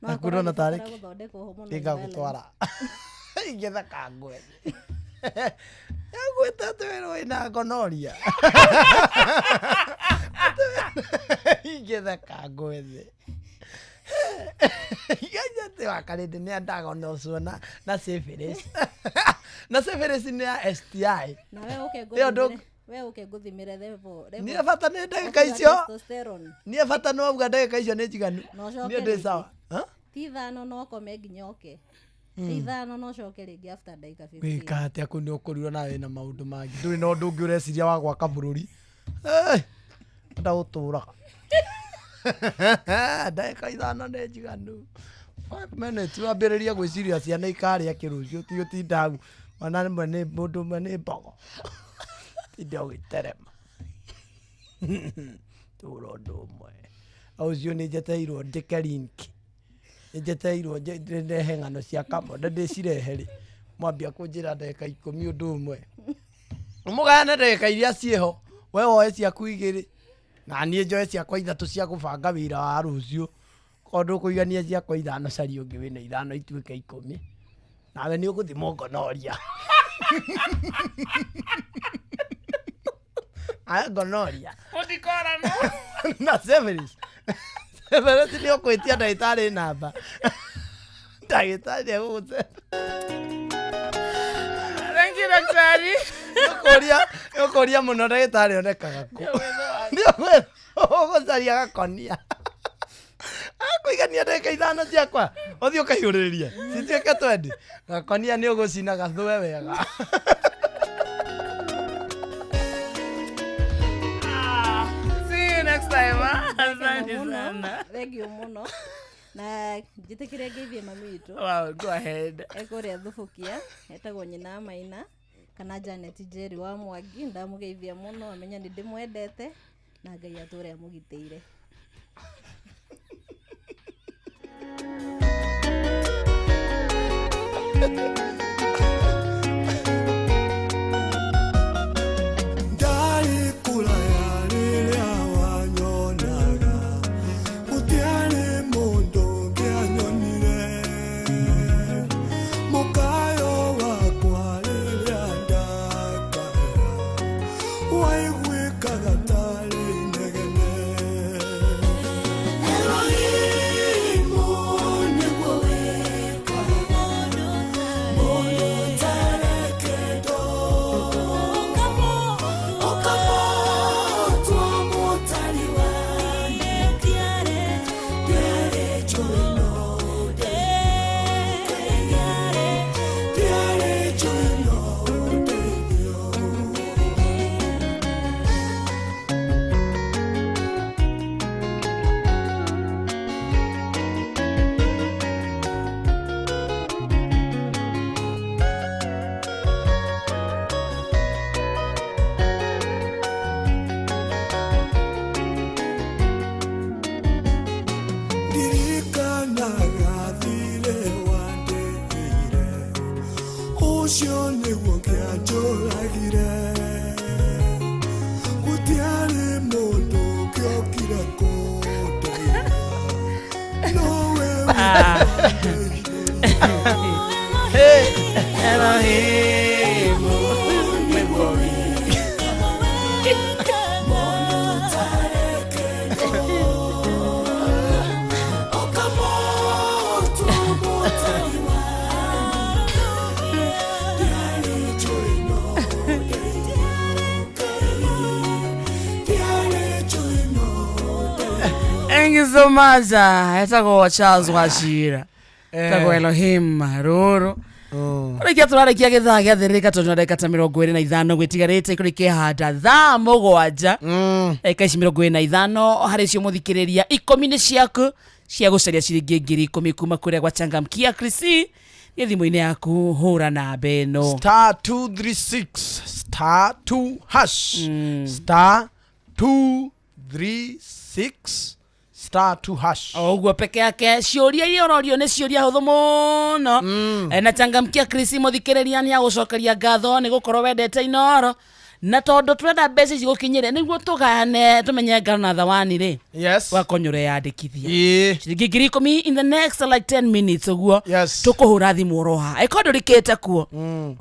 No Na akorwo kuona tarĩ agĩbatara gũthondekwo hormonal Nĩngagũtwara. imbalance. Ingĩtheka ngwe. Yagwĩta atĩ wĩrwo wĩna gonorrhea. Ingĩtheka ngwe thĩ. Igaja atĩ wakarĩndĩ nĩ andagonoswo na syphilis. Na syphilis nĩ ya STI. Na we ũke Ĩyo ndũ- ngũthimĩre we ũke ngũthimĩre level level Niĩ bata nĩ ndagĩka of your icio. testosterone. Niĩ bata nĩ wauga ndagĩka icio nĩ njiganu. Na ũcoke Niĩ ndĩ rĩngĩ. sawa. Ha? Ti ithano no ũkome nginya ũke. Ti ithano no ũcoke rĩngĩ after ndagĩka 15. Wĩka atĩa kũu nĩ ũkũrirwo nawe wĩna maũndũ mangĩ. Ndũrĩ na ũndũ ũngĩ ũreciria wa gwaka bũrũri. Enda gũtũraga. Ndagĩka ithano nĩ njiganu. 5 minutes wambĩrĩria gwĩciria ciana ikarĩa kĩ rũciũ ti ũtinda hau. Mwana rĩmwe nĩ mũndũ ũmwe nĩ mbogo. Tinda ũgĩterema. Tũra ũndũ ũmwe. Ũcio nĩ njetereirwo njĩke link. Nĩ njetereirwo ndehe ng'ano cia Kamonda ndĩcirehe rĩ. Mwambia kũnjĩra ndagĩka 10 ũndũ ũmwe. Mũgayane ndagĩka iria ciĩho. We woe ciaku igĩrĩ. Na niĩ njoe ciakwa ithatũ cia gũbanga wĩra wa rũciũ. Korwo ndũkũigania ciakwa ithano caria ũngĩ wĩna ithano ituĩke 10. Nawe nĩ ũgũthimwo gonorrhea. Aya gonorrhea. Mũtikorana. Na syphilis. Syphilis nĩ ũkwĩtia ndagĩtarĩ namba. Ndagĩtarĩ nĩ egũgũce. Thank you, daktari. Nĩ ũkũria mũno ndagĩtarĩ onekaga kũ. Nĩ ũgũcaria gakonia. Akũigania ndagĩka ithano ciakwa ũthiĩ ũkaihũrĩrĩrie cituĩke 20. Gakonia nĩ ũgũcina gathũe wega. See you next time. Huh? Thank Asante you mũno. sana. Thank you mũno. Na njĩtĩkĩre ngeithie mami witũ. Wow, go ahead. Ekũrĩa Thubukia, etagwo nyina Maina kana Janet Njeri wa Mwangi. Ndamũgeithia mũno, amenya nĩ ndĩmwendete na Ngai atũre amũgitĩire. Ndarĩ kũraya rĩrĩa wanyonaga, gũtiarĩ mũndũ ũngĩanyonire. Mũkayo wakwa rĩrĩa ndakaya, waiguĩkaga tarĩ inegene. Elohimu nĩguo wĩkaga, mũndũ ũtarĩ kĩndũ. Ndirikanaga thirĩ wandĩhĩire, ũcio nĩguo kĩanjũragire. Gũtiarĩ mũndũ ũngĩokire kũndeithia, nowe Elohim. nĩguo wĩkaga, mũndũ ũtarĩ kĩndũ. Thank you so much. Etagwo Charles Wachira. Etagwo Elohim Ruru. Kũrĩkia tũrarĩkia gĩthaa gĩa thĩrĩka tondũ na ndagĩka ta 25 gwĩtigarĩte kũrĩkia handa thaa 7 ndagĩka ici 25 harĩ cio mũthikĩrĩria 10 nĩ ciaku cia gũcaria ciringi 10,000 kuma kũrĩa gwa Changamkia Krisi nĩ thimũ-inĩ yaku hũra namba ĩno Star 236 star 2 hash star 236 star 2 hash. O ũguo peke yake ciũria iria ũrorio nĩ ciũria hũthũ mũno. Na Changamkia Krisi mũthikĩrĩria nĩ agũcokeria ngatho nĩ gũkorwo wendete Inoro. Na tondũ tũrenda mbeca ici gũkinyĩre nĩguo tũgayane tũmenye ngano na thawani rĩ. Yes. Wakonyore yandĩkithia. Ciringi 10,000 in the next like 10 minutes ũguo. Yes. Tũkũhũra thimũ oro haha. Ĩkorwo ndũrikĩte kuo.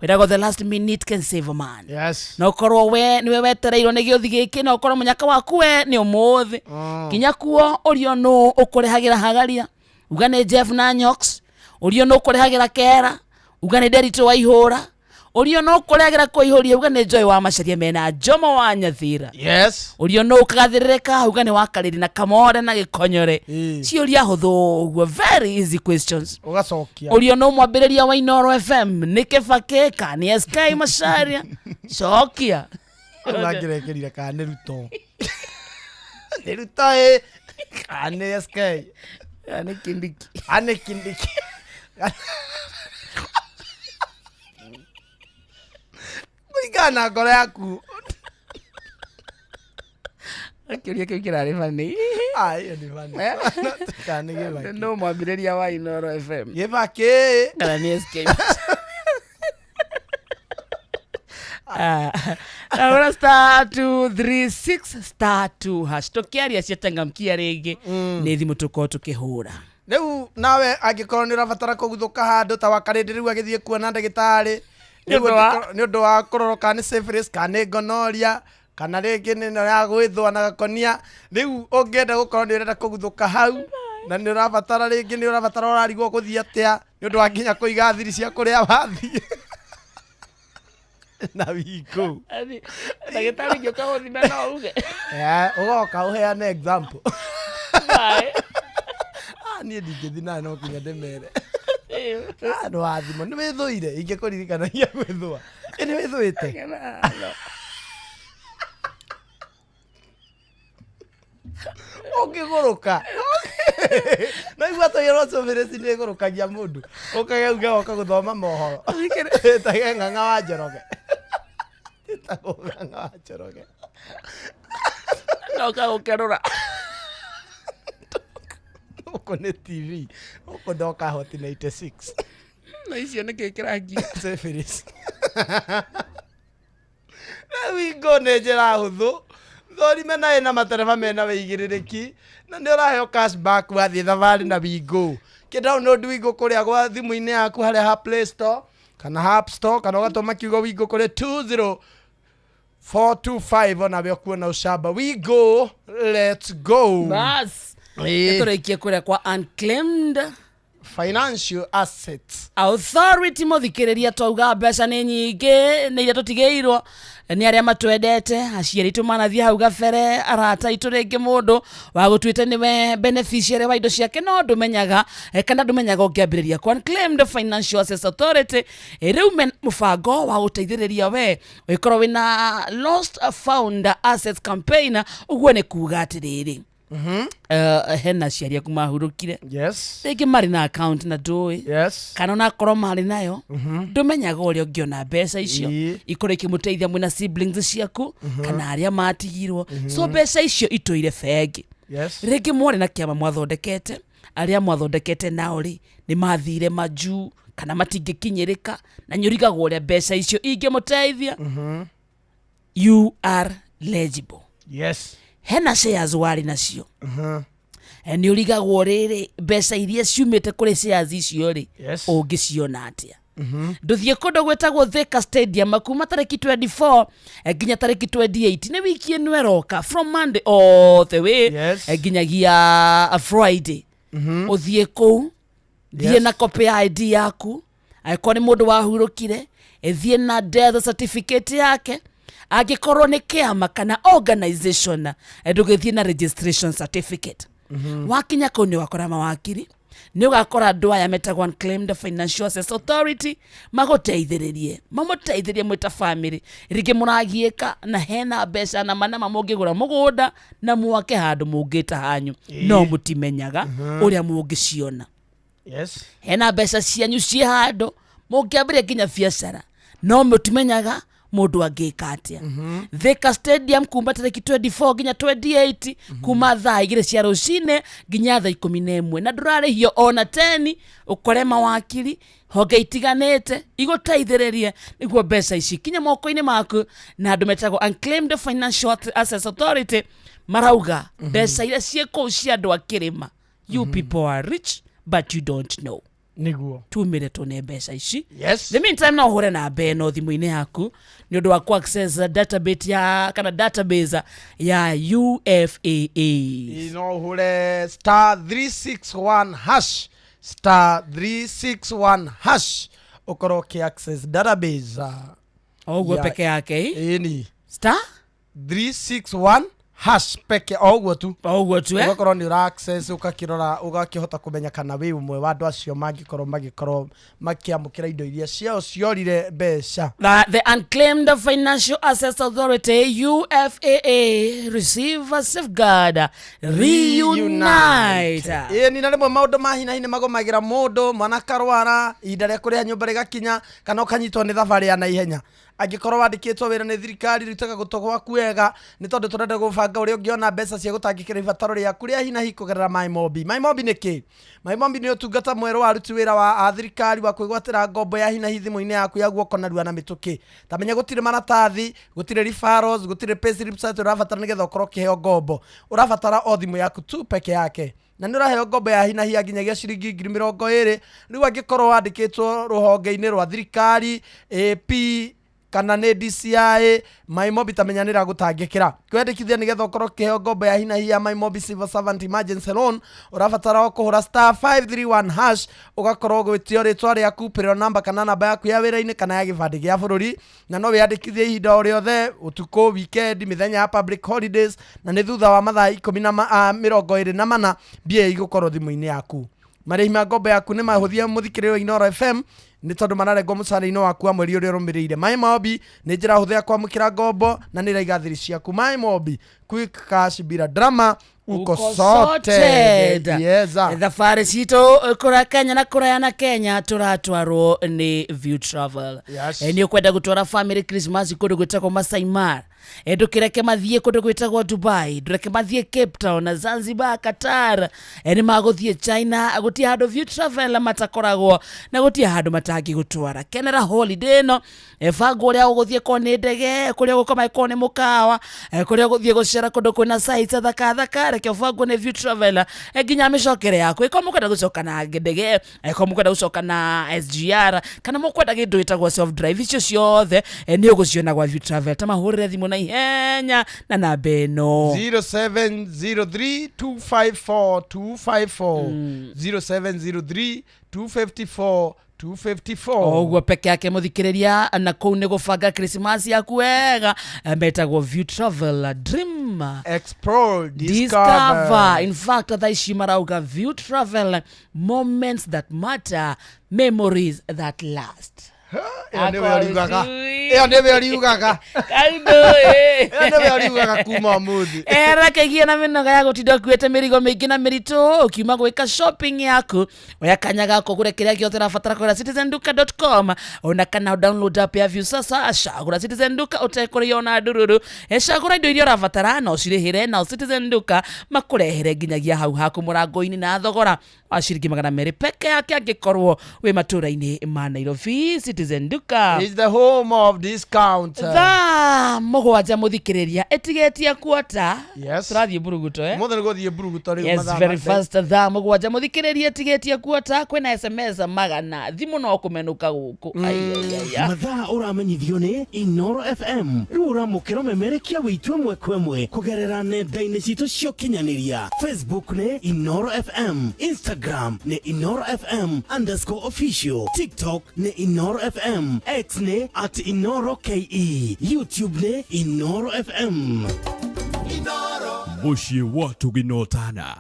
Kwĩragwo the last minute can save a man. Yes. Na ũkorwo we nĩwe wetereirwo nĩ gĩũthi gĩkĩ na ũkorwo mũnyaka waku we nĩ ũmũthĩ. Kinya kuo ũrio nũ ũkũrĩhagĩra hagaria. Uga nĩ Jeff na Nyox. Ũrio nũ ũkũrĩhagĩra kera. Uga nĩ Nderitu wa ihũra. Ũrio nũ ũkũrĩhagĩra kũihũria. Uga nĩ Joy wa Macharia mena Jomo wa Nyathira. Yes. Ũrio nũ ũkagathĩrĩrĩka. Uga nĩ wakarĩri na Kamore na Gĩkonyore. Ciũria hũthũ ũguo, very easy questions. Ũgacokia. Ũrio nũ mwambĩrĩria wa Inooro FM nĩ Kĩbakĩ kana nĩ SK Macharia? Cokia. Ũrangĩrekĩrire kana nĩ Ruto. Nĩ Ruto ĩ. Kana nĩ SK. Kana nĩ Kindiki. Kana nĩ Kindiki. Kũringana na ngoro yaku. Kĩũria kĩu kĩrarĩ funny. Ah, ĩyo nĩ funny. Kana nĩ Kĩbakĩ. Nũ mwambĩrĩria wa Inooro FM? Kĩbakĩ. Kana nĩ SK. Ahũra star 236 star 2 hash tũkĩaria ciatangamkia rĩngĩ nĩ thimũ tũkorwo tũkĩhũra. Rĩu nawe angĩkorwo nĩ ũrabatara kũguthũka handũ ta wakarĩndĩ rĩu agĩthiĩ kuona ndagĩtarĩ Nĩ ũndũ wa? nĩ ũndũ wa kũrorwo kana nĩ syphilis kana nĩ gonorrhea kana rĩngĩ nĩ ĩno ya gwĩthũa na gakonia. Rĩu ũngĩenda gũkorwo nĩ ũrenda kũguthũka hau na nĩ ũrabatara rĩngĩ nĩ ũrabatara ũrarigwo gũthiĩ atĩa nĩ ũndũ wa nginya kũiga thiri cia kũrĩa wathiĩ na wikũ. Ndagĩtarĩ ngĩũka gũthima no uge. Ũgoka ũheane example. Niĩ ndingĩthiĩ nawe no nginya ndĩmere. Nĩ wathimwo nĩ wĩthũire ingĩkũririkanagia gwĩthũa. Ĩ nĩ wĩthũĩte? Ũngĩgũrũka. No igua tũiyũrwo syphilis nĩ ĩgũrũkagia mũndũ. Ũkage uge woka gũthoma mohoro. Ĩtage Ng'ang'a wa Njoroge. Ĩtagwo Ng'ang'a wa Njoroge. Noka gũkerũra. Gũkũ nĩ TV. Gũkũ ndoka Hot 96. Na icio nĩkĩ kĩrangia? Syphilis. Rĩu ingo nĩ njĩra hũthũ. Thorime na ĩna matereba mena wĩigĩrĩrĩki na nĩ ũraheo cashback wathiĩ thabarĩ na Wingo. Kĩ download Wingo kũrĩa gwa thimũ-inĩ yaku harĩa ha Play Store kana ha App Store kana ũgatũma kiugo Wingo kũrĩ 20425 onawe ũkuona ũcamba. Wingo, let's go. Bas. Tũrĩkie kũrĩa kwa unclaimed financial assets authority mũthikĩrĩria twauga mbeca nĩ nyingĩ nĩ iria tũtigĩirwo nĩ arĩa matwendete aciari aitũ manathiĩ hau gabere arata aitũ rĩngĩ mũndũ wa gũtuĩte nĩwe beneficiary wa indo ciake no ndũmenyaga kana ndũmenyaga ũngĩambĩrĩria kwa Unclaimed Financial Assets Authority rĩu me mũbango wa gũteithĩrĩria we ũgĩkorwo wĩna lost found assets campaign ũguo nĩ kuga atĩrĩrĩ hena aciari aku mahurũkire yes rĩngĩ marĩ na account na ndũĩ yes kana onakorwo marĩ nayo ndũmenyaga ũrĩa ũngĩona mbeca icio ikorwo ikĩmũteithia mwĩna siblings ciaku kana arĩa matigirwo so mbeca icio itũire bengi yes rĩngĩ mwarĩ na kĩama mwathondekete arĩa mwathondekete nao rĩ nĩ mathire majuu kana matingĩkinyĩrĩka na nĩ ũrigagwo ũrĩa mbeca icio ingĩmũteithia you are legible yes hena shares warĩ nacio nĩ ũrigagwo rĩrĩ mbeca iria ciumĩte kũrĩ shares icio rĩ Yes. ũngĩciona atĩa ndũthiĩ kũndũ gwĩtagwo Thika Stadium kuma tarĩki 24 nginya tarĩki 28 nĩ wiki ĩno ĩroka from Monday all the way Yes. nginyagia Friday ũthiĩ kũu thiĩ Yes. na copy ya ID yaku angĩkorwo nĩ mũndũ wahurũkire thiĩ na death certificate yake angĩkorwo nĩ kĩama kana organization ndũgĩthiĩ na registration certificate wakinya kũu nĩ ũgakora mawakiri nĩ ũgakora andũ aya metagwo Unclaimed Financial Assets Authority magũteithĩrĩrie mamũteithĩrie mwĩ ta family rĩngĩ mũragiĩka na hena mbeca na manama mũngĩgũra mũgũnda na mwake handũ mũngĩta hanyu no mũtimenyaga ũrĩa mũngĩciona yes hena mbeca cianyu ciĩ handũ mũngĩambĩrĩria nginya biacara no mũtimenyaga Mũndũ angĩka atĩa? Thika Stadium kuma tarĩki 24 nginya 28, kuma thaa 2 cia rũcinĩ nginya thaa 11, na ndũrarĩhio ona teni. Ũkore mawakiri honge itiganĩte igũteithĩrĩrie nĩguo mbeca ici kinya moko-inĩ maku. Na andũ metagwo Unclaimed Financial Assets Authority marauga mbeca iria ciĩ kũu cia andũ a kĩrĩma, you people are rich but you don't know. Niguo. Tumire tune mbeca ici. Yes. The meantime, no ũhũre namba ĩno thimũ-inĩ yaku nĩ ũndũ wa ku access database ya kana database ya UFAA. No ũhũre star 361 hash, star 361 hash, ũkorwo ũkĩ access database O ũguo peke yake. Ĩni. Star 361 hash peke, o ũguo tu. O ũguo tu, eh? Ũgakorwo nĩ ũra access, ũgakĩrora, ũgakĩhota kũmenya kana wĩ ũmwe wa andũ acio mangĩkorwo magĩkorwo makĩamũkĩra indo iria ciao ciorire mbeca. The Unclaimed Financial Assets Authority, UFAA, receive, safeguard, reunite. Ĩni, na rĩmwe maũndũ ma hinahi nĩ magũmagĩra mũndũ, mwana akarwara, ihinda rĩa kũrĩha nyũmba rĩgakinya, kana ũkanyitwo nĩ thabarĩ ya naihenya. Angĩkorwo wandĩkĩtwo wĩra nĩ thirikari, rutaga gũtũ gwaku wega, nĩ tondũ tũrenda gũbanga ũrĩa ũngĩona mbeca cia gũtangĩkĩra ibataro rĩaku rĩa hinahi kũgerera MyMobi. MyMobi nĩ kĩ? MyMobi nĩ ũtungata mwerũ wa aruti wĩra wa a thirikari wa kwĩgwatĩra ngombo ya hinahi thimũ-inĩ yaku ya guoko narua na mĩtũkĩ. Tamenya gũtirĩ maratathi, gũtirĩ referrals, gũtirĩ payslips atĩ ũrabatara nĩgetha ũkorwo ũkĩheo ngombo. Ũrabatara o thimũ yaku tu peke yake, na nĩ ũraheo ngombo ya hinahi ya nginyagia ciringi 20,000. Rĩu angĩkorwo wandĩkĩtwo rũhonge-inĩ rwa thirikari, AP kana nĩ DCI, MyMobi tamenya nĩ ĩragũtangĩkĩra. Kwĩyandĩkithia nĩgetha ũkorwo ũkĩheo ngombo ya hinahi ya MyMobi Civil Servant Emergency Loan, ũrabatara o kũhũra star 531 hash, ũgakorwo ũgwĩtio rĩtwa rĩaku, payroll number kana namba yaku ya wĩra-inĩ kana ya gĩbandĩ gĩa bũrũri, na no wĩyandĩkithie ihinda o rĩothe, ũtukũ, weekend, mĩthenya ya public holidays, na nĩ thutha wa mathaa ikũmi na 24 mbia igũkorwo thimũ-inĩ yaku. Marĩhi ma ngombo yaku nĩ mahũthie, mũthikĩrĩrio wa Inooro FM, nĩ tondũ mararengwo mũcara-inĩ waku wa mweri ũrĩa ũrũmĩrĩire. MyMobi nĩ njĩra hũthũ ya kwamũkĩra ngombo na nĩ ĩraiga thiri ciaku. MyMobi, quick cash bila drama, uko Uko sorted. sorted. Yes. Thabarĩ citũ kũraya Kenya na kũraya na Kenya tũratwarwo nĩ View Travel. Yes. Nĩ ũkwenda gũtwara family Christmas kũndũ gwĩtagwo Masai Mara, ndũkĩreke mathiĩ kũndũ gwĩtagwo Dubai, ndũreke mathiĩ Cape Town na Zanzibar, Qatar, nĩ magũthiĩ China. Gũtirĩ handũ View Travel matakoragwo na gũtirĩ handũ matangĩgũtwara. Kenera holiday ĩno. Banga ũrĩa ũgũthiĩ, korwo nĩ ndege, kũrĩa ũgũkoma korwo nĩ mũkawa, kũrĩa ũgũthiĩ gũcera kũndũ kwĩna sites thaka thaka, reke ũbangwo nĩ View Travel. Nginya mĩcokere yaku, ĩkorwo mũkwenda gũcoka na ndege, ĩkorwo mũkwenda gũcoka na SGR, kana mũkwenda kĩndũ gĩtagwo self drive, icio ciothe nĩ ũgũciona gwa View Travel. Ta mahũrĩre thimũ na ihenya na namba ĩno. 0703 254 254, 0703 254 254. O ũguo peke yake, mũthikĩrĩria, na kũu nĩ gũbanga Christmas yaku wega. Metagwo View Travel, dream, explore, discover. Discover. In fact, thaa ici marauga View Travel, moments that matter, memories that last. Ĩyo nĩwe ũriugaga, ĩyo nĩwe ũriugaga. Kaundũ. Ĩyo nĩwe ũriugaga kuma ũmũthĩ. Erakegia na mĩnoga ya gũtinda ũkuĩte mĩrigo mĩingĩ na mĩritũ ũkiuma gwĩka shopping yaku. Oya kanya gako ũgũre kĩrĩa gĩothe ũrabatara kũgũra citizenduka.com, ona kana download app ya View Sasa. Cagũra Citizen Duka ũtekũrĩo na ndururu. Cagũra indo iria ũrabatara na ũcirĩhĩre, nao Citizen Duka makũrehere nginyagia hau haku mũrango-inĩ na thogora wa ciringi 200 peke yake angĩkorwo wĩ matũra-inĩ ma Nairobi. Citizen Duka is the home of discount. Thaa 7, mũthikĩrĩria, ĩtigĩtie kuota. Yes. Tũrathiĩ mburuguto, eh? Mũthĩ nĩ gũthiĩ mburuguto rĩu. Yes, mathaa very fast. Thaa 7, mũthikĩrĩria, ĩtigĩtie kuota, kwĩna SMS 100, thimũ no kũmenũka gũkũ. Ai, ai, ai, ai. Mathaa ũramenyithio nĩ Inoro FM. Rĩu ũramũkĩra ũmemerekia witũ ĩmwe kwa ĩmwe kũgerera nenda-inĩ citũ cia ũkinyanĩria. Facebook nĩ Inoro FM, Instagram nĩ Inoro FM underscore official, TikTok nĩ Inoro FM, X nĩ at Inoro KE, YouTube nĩ Inoro FM. Mũciĩ wa Tũginotana.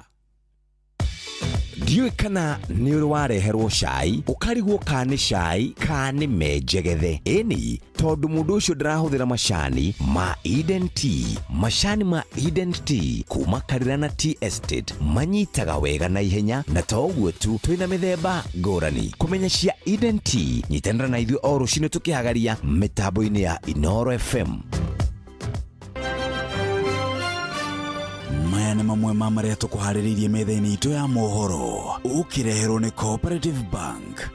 Ndiũĩ kana nĩ ũrĩ wareherwo cai ũkarigwo ka nĩ cai ka nĩ menjegethe. Ĩni tondũ mũndũ ũcio ndarahũthĩra macani ma Eden Tea. Macani ma Eden Tea kuma Karirana Tea Estate manyitaga wega na ihenya, na to ũguo tu, twĩna mĩthemba ngũrani. Kũmenya cia Eden Tea, nyitanĩra na ithuĩ o rũcinĩ tũkĩhagaria mĩtambo-inĩ ya Inoro FM. Maya nĩ mamwe ma marĩa tũkũharĩrĩirie metha-inĩ itũ ya mohoro ũkĩreherwo nĩ Cooperative Bank.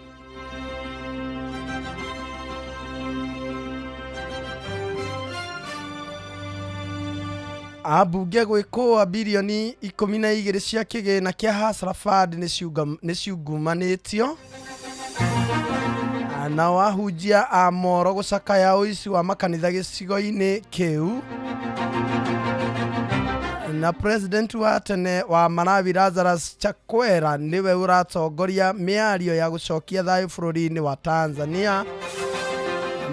Ambunge gwĩkũa birioni 12 cia kĩgĩna kĩa Hustler Fund nĩ ciungumanĩtio. Nao ahunjia a moro gũcakaya ũici wa makanitha gĩcigo-inĩ kĩu. Na president wa tene wa Malawi Lazarus Chakwera nĩwe ũratongoria mĩario ya gũcokia thayũ bũrũri-inĩ wa Tanzania.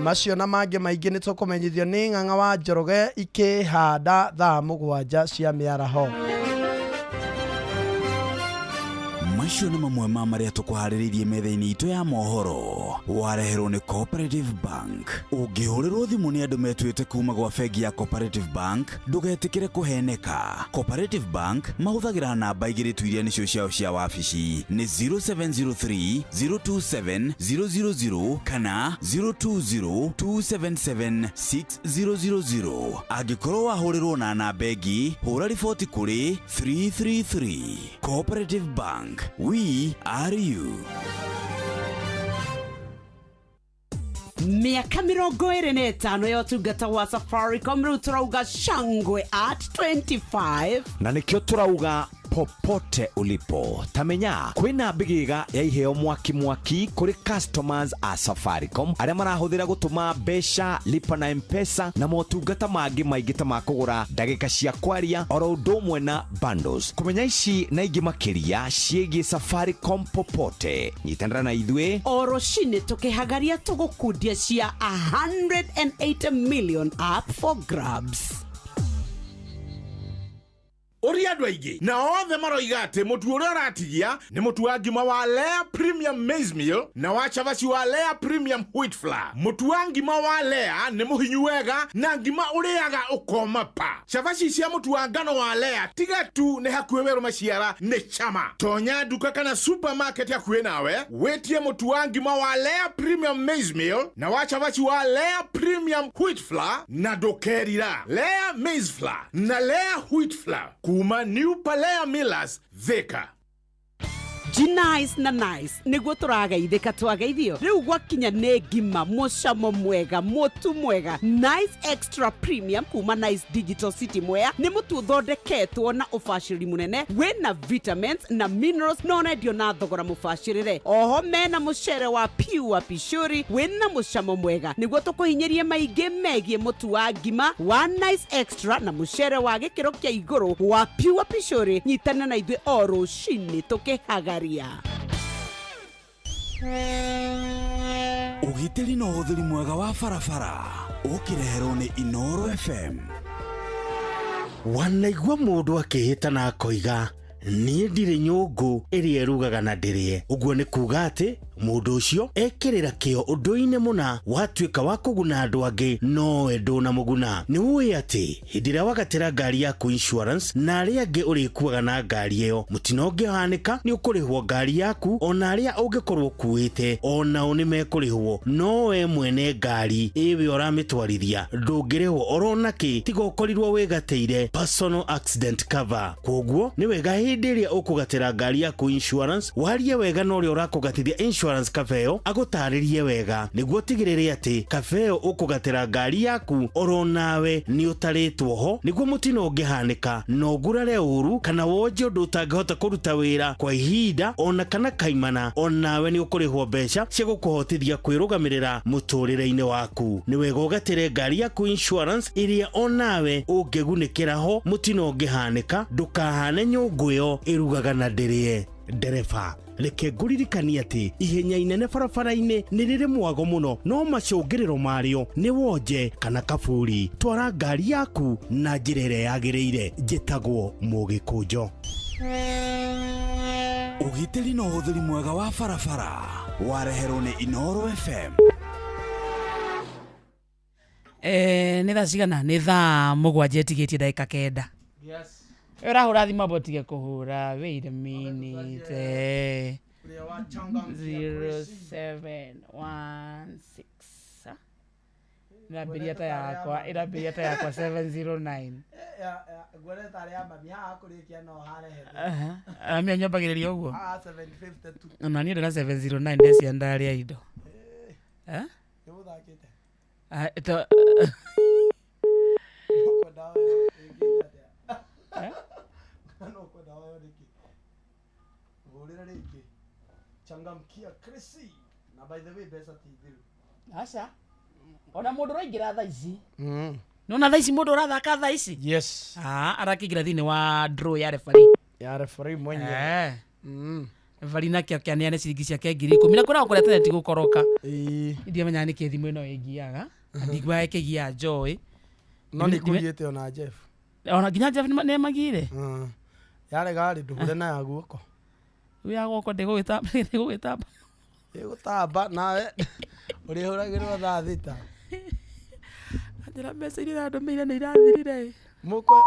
Macio na mangĩ maingĩ nĩ tũkũmenyithio nĩ Ng'ang'a wa Njoroge ikĩhanda thaa 7 cia mĩaraho. Macio nĩ mamwe ma marĩa tũkũharĩrĩirie metha-inĩ itũ ya mohoro wareherwo nĩ Cooperative Bank. Ũngĩhũrĩrwo thimũ nĩ andũ metuĩte kuma gwa bengi ya Cooperative Bank, ndũgetĩkĩre kũheneka. Cooperative Bank mahũthagĩra namba igĩrĩ tu iria nĩcio ciao cia wabici, nĩ 0703 027 000 kana 020 277 6000. Angĩkorwo wahũrĩrwo na namba ĩngĩ, hũra riboti kũrĩ 333. Cooperative Bank, we are you. Mĩaka 25 ya ũtungata wa Safaricom, rĩu tũrauga shangwe at 25. Na nĩkĩo tũrauga popote ulipo tamenya kwĩna mbĩgĩga ya iheo mwaki mwaki kũrĩ customers a Safaricom arĩa marahũthĩra gũtũma mbeca, lipa na M-Pesa na motungata mangĩ maingĩ ta ma kũgũra ndagĩka cia kwaria oro ũndũ ũmwe na bundles. Kũmenya ici na ingĩ makĩria ciĩgiĩ Safaricom popote, nyitanĩra na ithuĩ o rũcinĩ tũkĩhagaria tũgũkundia cia 180 million up for grabs. Ũria andũ aingĩ na othe maroiga atĩ mũtu ũrĩa ũratigia nĩ mũtu wa ngima wa Lea Premium Maize Meal na wa cabaci wa Lea Premium Wheat Flour. Mũtu wa ngima wa Lea nĩ mũhinyu wega na ngima ũrĩaga ũkoma pa. Cabaci cia mũtu wa ngano wa Lea tiga tu nĩ hakuhĩ werũ maciara nĩ chama. Tonya nduka kana supermarket hakuhĩ nawe wĩtie mũtu wa ngima wa Lea Premium Maize Meal na wa cabaci wa Lea Premium Wheat Flour na ndũkerira. Lea Maize Flour na Lea Wheat Flour kuma New Palea Millers, Thika. Nice na nice nĩguo tũrageithĩka twageithio rĩu gwakinya nĩ ngima mũcamo mwega mũtu mwega. Nice Extra Premium kuma Nice Digital City Mwea nĩ mũtu ũthondeketwo na ũbacĩrĩri mũnene wĩna vitamins na minerals na ũrendio na thogora mũbacĩrĩre. Oho mena mũcere wa Pure Pishuri wĩna mũcamo mwega nĩguo tũkũhinyĩrie maingĩ megiĩ mũtu wa ngima wa Nice Extra na mũcere wa gĩkĩro kĩa igũrũ wa Pure Pishuri. Nyitana na ithuĩ o rũcinĩ tũkĩhagaria. Ũgitĩri na ũhũthĩri mwega wa barabara ũkĩreherwo nĩ Inoro FM. Wanaigua mũndũ akĩhĩta na akoiga niĩ ndirĩ nyũngũ ĩrĩa ĩrugaga na ndĩrĩe. Ũguo nĩ kuga atĩ mũndũ ũcio ekĩrĩra kĩo ũndũ-inĩ mũna watuĩka wa kũguna andũ angĩ nowe ndũnamũguna. Nĩ ũĩ atĩ hĩndĩ ĩrĩa wagatĩra ngari yaku insurance na arĩa angĩ ũrĩkuaga na ngari ĩyo, mũtino ũngĩhanĩka nĩ ũkũrĩhwo ngari yaku ona arĩa ũngĩkorwo ũkuĩte onao nĩ mekũrĩhwo, nowe mwene ngari ĩwe ũramĩtwarithia ndũngĩrĩhwo orona kĩ tiga ũkorirwo wĩgatĩire personal accident cover. Kwoguo nĩ wega hĩndĩ ĩrĩa ũkũgatĩra ngari yaku insurance warie wega na ũrĩa ũrakũgatithia insurance cover ĩyo agũtarĩrie wega nĩguo ũtigĩrĩre atĩ cover ĩyo ũkũgatĩra ngari yaku oro nawe nĩ ũtarĩtwo ho nĩguo mũtino ũngĩhanĩka no ũgurare ũru kana wonje ũndũ ũtangĩhota kũruta wĩra kwa ihinda ona kana kaimana, onawe nĩ ũkũrĩhwo mbeca cia gũkũhotithia kwĩrũgamĩrĩra mũtũrĩre-inĩ waku. Nĩ wega ũgatĩre ngari yaku insurance ĩrĩa onawe ũngĩgunĩkĩra ho mũtino ũngĩhanĩka ndũkahane nyũngũ ĩyo ĩrugaga na ndĩrĩe. Ndereba, reke ngũririkanie atĩ ihenya inene barabara-inĩ nĩ rĩrĩ mwago mũno no macũngĩrĩro marĩo nĩ wonje kana kaburi. Twara ngari yaku na njĩra ĩrĩa yagĩrĩire. Njĩtagwo Mũgĩkũnjo. Ũgitĩri na ũhũthĩri mwega wa barabara wareherwo nĩ Inoro FM. Nĩ thaa cigana? Nĩ thaa 7 ĩtigĩtie ndagĩka 9. Ũrahũra thimũ amba ũtige kũhũra. Wait a minute. 0716 ĩrambĩrĩria ta yakwa, ĩrambĩrĩria ta yakwa 709. Amia nyambagĩrĩria ũguo. Ona niĩ ndĩna 709 ndecia ndarĩa indo. Eh? Ah, Eh? Changamkia Chrissy. Na by the way mbeca ti thiru. Aca. Ona mũndũ ũraingĩra thaa ici. Nona thaa ici mũndũ ũrathaka thaa ici? Yes. Ah, arakĩingĩra thĩinĩ wa draw ya referee. Ya referee mwenyewe. Eh. Referee nake akĩaneane ciringi ciake 10,000 na kwĩragwo kũrĩa tene ti gũkoroka. Ndiamenyaga nĩkĩ thimũ ĩno ĩngiaga. Ndiguaga ĩkĩgia Joy. No nĩ kũgiĩte ona Jeff. Ona nginya Jeff nĩmagire. Yarega rĩ ndũhure na ya guoko. Rĩu ya guoko ndĩgũgĩtamba ndĩgũgĩtamba. Ĩgũtamba nawe ũrĩhũragĩrwo thaa 6. Anjĩra mbeca iria irandũmĩire nĩ irathirire. Mũkwe.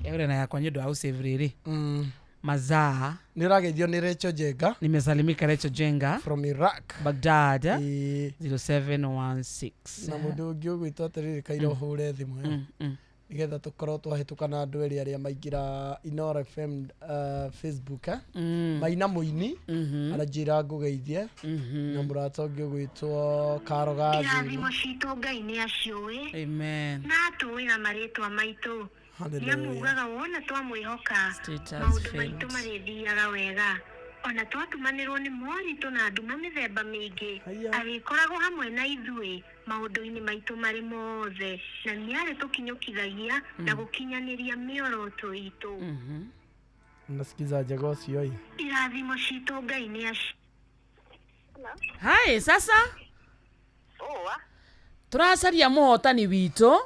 Ĩgũre na yakwa nĩ ũndũ wa gũsave rĩrĩ. Mazaa. Nĩ ũrageithio nĩ Rachel Jenga. Nimesalimika Rachel Jenga. From Iraq. Baghdad. 0716. Na mũndũ ũngĩ ũgwĩtwo atĩrĩrĩ kaira ũhũre thimũ ĩyo. Nĩgetha tũkorwo twahĩtũka na andũ erĩ arĩa maingĩra Inoro FM Facebook Maina mũini aranjĩra ngũgeithie na mũrata ũngĩ ũgwĩtwo Karo Gathuri. Irathimo citũ Ngai nĩ aciũĩ. Amen. Na atũĩ na marĩtwa maitũ. Hallelujah. Nĩamugaga wona twamwĩhoka Status maũndũ failed. maitũ marĩthiaga wega. Ona twatumanĩrwo nĩ moritũ na nduma mĩthemba mĩingĩ, arĩkoragwo hamwe na ithuĩ maũndũ-inĩ maitũ marĩ mothe, na nĩarĩtũkinyũkithagia na gũkinyanĩria mĩoroto itũ. Nasikiza njega ũcio ĩ. Irathimo citũ Ngai nĩ aci. Hai, sasa tũracaria mũhotani witũ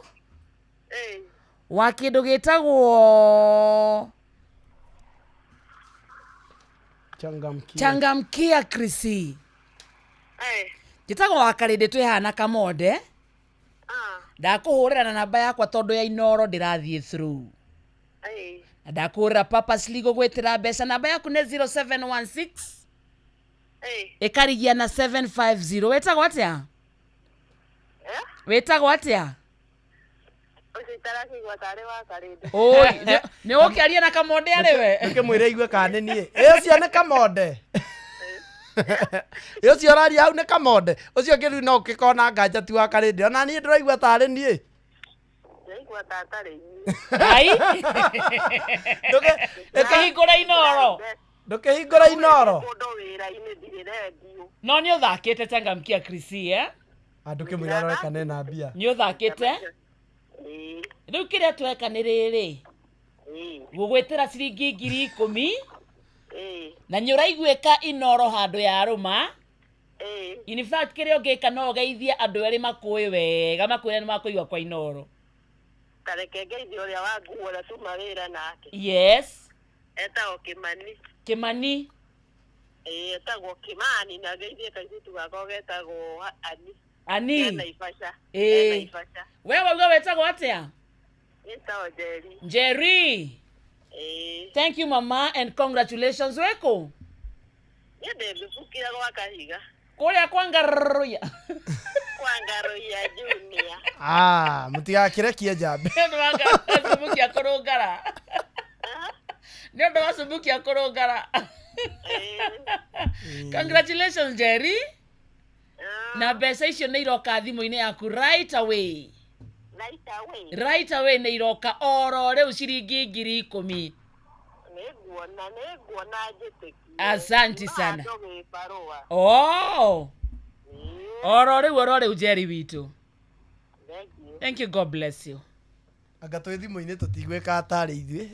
wa kĩndũ gĩtagwo Changamkia. Changamkia Chrissy. Njĩtagwo wa Karĩndĩ twĩ haha na Kamonde. Ndakũhũrĩra na namba yakwa tondũ ya Inoro ndĩrathiĩ through. Na ndakũhũrĩra purposely gũgwĩtĩra mbeca. Namba yaku nĩ 0716 ĩkarigia na 750. Wĩtagwo atĩa? Wĩtagwo atĩa? Oi, nĩ ũkĩaria na Kamonde arĩ we? Ndũkĩmwĩre igue kana nĩ niĩ. Ĩ ũcio nĩ Kamonde. Ĩ ũcio ũraria hau nĩ Kamonde. Ũcio ũngĩ rĩu no ũkĩkona nganja ti wa Karĩndĩ. Ona niĩ ndĩraigua tarĩ niĩ. Ai. Ndũkĩhingũra Inoro. Ndũkĩhingũra Inoro. No nĩ ũthakĩte Changamkia Chrissy, eh? Ndũkĩmwĩre arore kana ena mbia. Nĩ ũthakĩte? Rĩu kĩrĩa tweka nĩ rĩrĩ. Gũgwĩtĩra ciringi 10,000. Na nĩ ũraiguĩka Inoro handũ ya rũma. In fact kĩrĩa ũngĩka no ũgeithie andũ erĩ makũĩ wega makwĩre nĩ makũigua kwa Inoro. Tareke ngeithie ũrĩa wanguo na tuma wĩra nake. Yes. Etagwo Kĩmani. Kĩmani. Ĩĩ etagwo Kĩmani na ngeithie kairĩtu gakwa getagwo Ani. Ani. Ke Naivasha. Ĩĩ. Ke Naivasha. We wauga wetagwo atĩa? Etagwo Njeri. Njeri. Ĩĩ. Thank you mama and congratulations weko. Niĩ ndĩ Thubukia gwa Kahiga. Kũrĩa kwa Ngarũya. Kwa Ngarũya Junior. Ah, mũtigakĩrekie njambe. Nĩ ũndũ wa Thubukia kũrũngara. Nĩ ũndũ wa Thubukia kũrũngara. Congratulations Jerry. Na mbeca icio nĩ iroka thimũ-inĩ yaku right away. Right away. Right away nĩ iroka oro rĩu ciringi 10,000. Nĩnguona nĩnguona njĩtĩkie. Asanti sana. No gĩbarũa. Oh. Oro rĩu oro rĩu Jerry witũ. Thank you. Thank you, God bless you. Anga twĩ thimũ-inĩ tũtigwĩka tarĩ ithuĩ.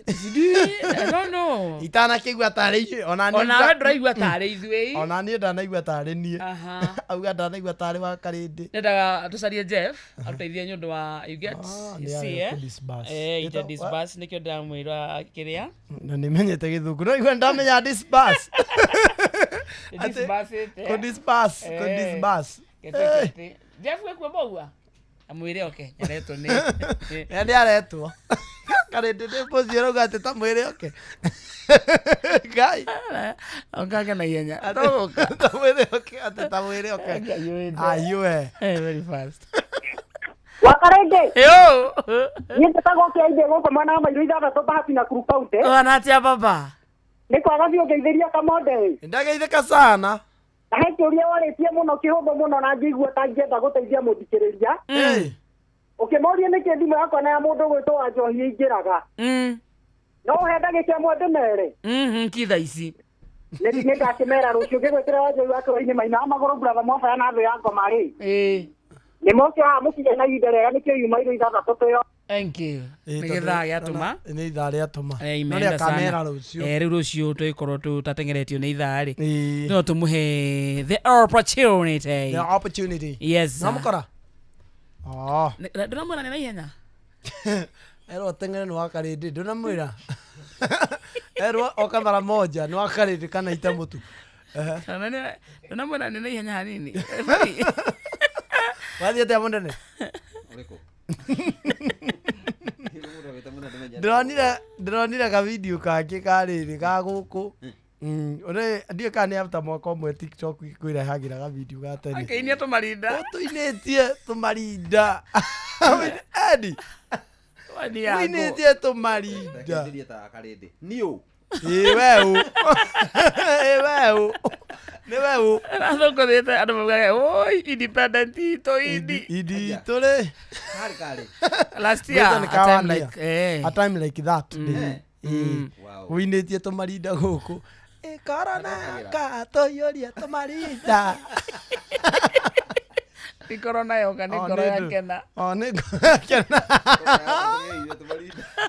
I don't know. Itanakĩigua tarĩ ithuĩ ona niĩ. Onawe ndũraigua tarĩ ithuĩ. Ona niĩ ndanaigua tarĩ niĩ. Aha. Auga ndanaigua tarĩ wa Karĩndĩ. Nendaga tũcarie Jeff atũteithie nĩ ũndũ wa you get nĩ you see arĩa eh. kũ-disburse. Eh, ita Ĩtagwo- disburse nĩkĩo ndĩramwĩra kĩrĩa. Na nĩmenyete gĩthũngũ no igua ndamenya disburse. Atĩ- Disburse-ĩte. Kũ-disburse, Eh. kũ-disburse. Gĩtĩ- Jeff wĩkuo Mbũgua? Amwĩre oke nĩaretwo nĩ. Nĩ nĩ aretwo. Karĩndĩ nĩ mũciĩ rauga atĩ ta mwĩre oke. Ngai. Okange na ihenya. Ta mwĩre oke atĩ ta mwĩre oke. Ahiũhe. Very fast. Wakarenge. Yo. Niĩ njĩtagwo Kĩaindĩ gũkũ mwena wa Mairũ ithathatũ Bahati na Nakuru County. Ũhana atĩa baba? Nĩ kwaga biũ ngeithĩria Kamonde. Ndageithĩka sana. Na he kĩũria warĩtie mũno kĩhũthũ mũno na ngĩigua ta ingĩenda gũteithia mũthikĩrĩria. Ũkĩmoria nĩkĩ thimũ yakwa na ya mũndũ ũgwĩtwo wa njohi ĩingĩraga. No ũhe ndagĩka ĩmwe ndĩmere. Ki thaa ici. Nĩ ndakĩmera rũciũ ngĩgwĩtĩra wa njohi wa kĩrori-inĩ maina wa magũrũ brother mwabaya na thũ ya ngoma rĩ. Nĩ moke haha mũkinye na ihinda rĩega nĩkĩo yuma irũ ithathatũ twĩyo. Thank you. Nĩ gĩthaa gĩatũma. Nĩ ithaa rĩatũma. Eh, No imeenda nĩakamera sana. rũciũ. Eh, rĩu rũciũ tũgĩkorwo tũtatengeretio nĩ ithaa rĩ no tũmũhe the opportunity. The opportunity. Yes. Namũkora? Oh. Ndũramwĩra nĩ na ihenya. Erwo teng'ere nĩ wa Karĩndĩ ndũnamwĩra. Erwo oka mara moja nĩ wa Karĩndĩ kana ite mũtu. Ehe. Ndũramwĩra nĩ na ihenya hanini. Wathiĩ atĩa mũnene? Ndĩronire ka video kangĩ ka rĩrĩ ga gũkũ. Ũrĩ ndiũĩ kana nĩ after mwaka ũmwe TikTok kwĩrehagĩra ga video ga tene. Akĩinia tũmarinda. Tũinĩtie tũmarinda. Edi. Wani yaku. Ũinĩtie tũmarinda. Ndakeithĩria ta Karĩndĩ. Niũ. Ĩ weũ. Ĩ weũ. Nĩ weũ. Athũkũthĩte andũ maugage oi independent itũ indi. Indi itũ rĩ. Karĩ karĩ. Last year, Gwĩtwo nĩ a ka time one year. like, eh. A time like that. Ĩ. Wow. Ũinĩtie tũmarinda gũkũ. Ĩ korona ka tũiyũrie tũmarinda. Nĩ korona yoka nĩ O, ngoro nĩ ya ndũ. kena. O nĩ ngoro ya kena.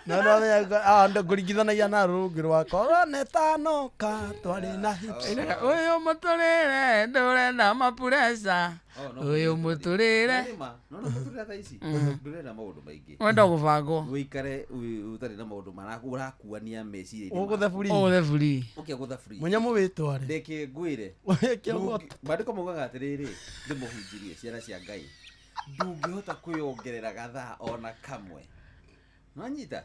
No no menya ngũringithanagia na rũngĩ rwa korona ĩtanoka twarĩ na hips. Ũyũ mũtũrĩre ndũrenda mapureca. Ũyũ mũtũrĩre. Nona mũtũrĩre thaa ici ndũrenda maũndũ maingĩ. Wenda gũbangwo. Ũikare ũtarĩ na maũndũ ũrakuania meciria-inĩ Ũgũthe maku. free. Ũgũthe free. Ũkĩa gũtha free. Mũnyamũ wĩtware. Reke ngwĩre. Wĩke ũguo. Maandĩko maugaga atĩrĩrĩ, ndĩmũhunjĩrie ciana cia Ngai. Ndũngĩhota kwĩyongerera gathaa ona kamwe. Nĩwanyita?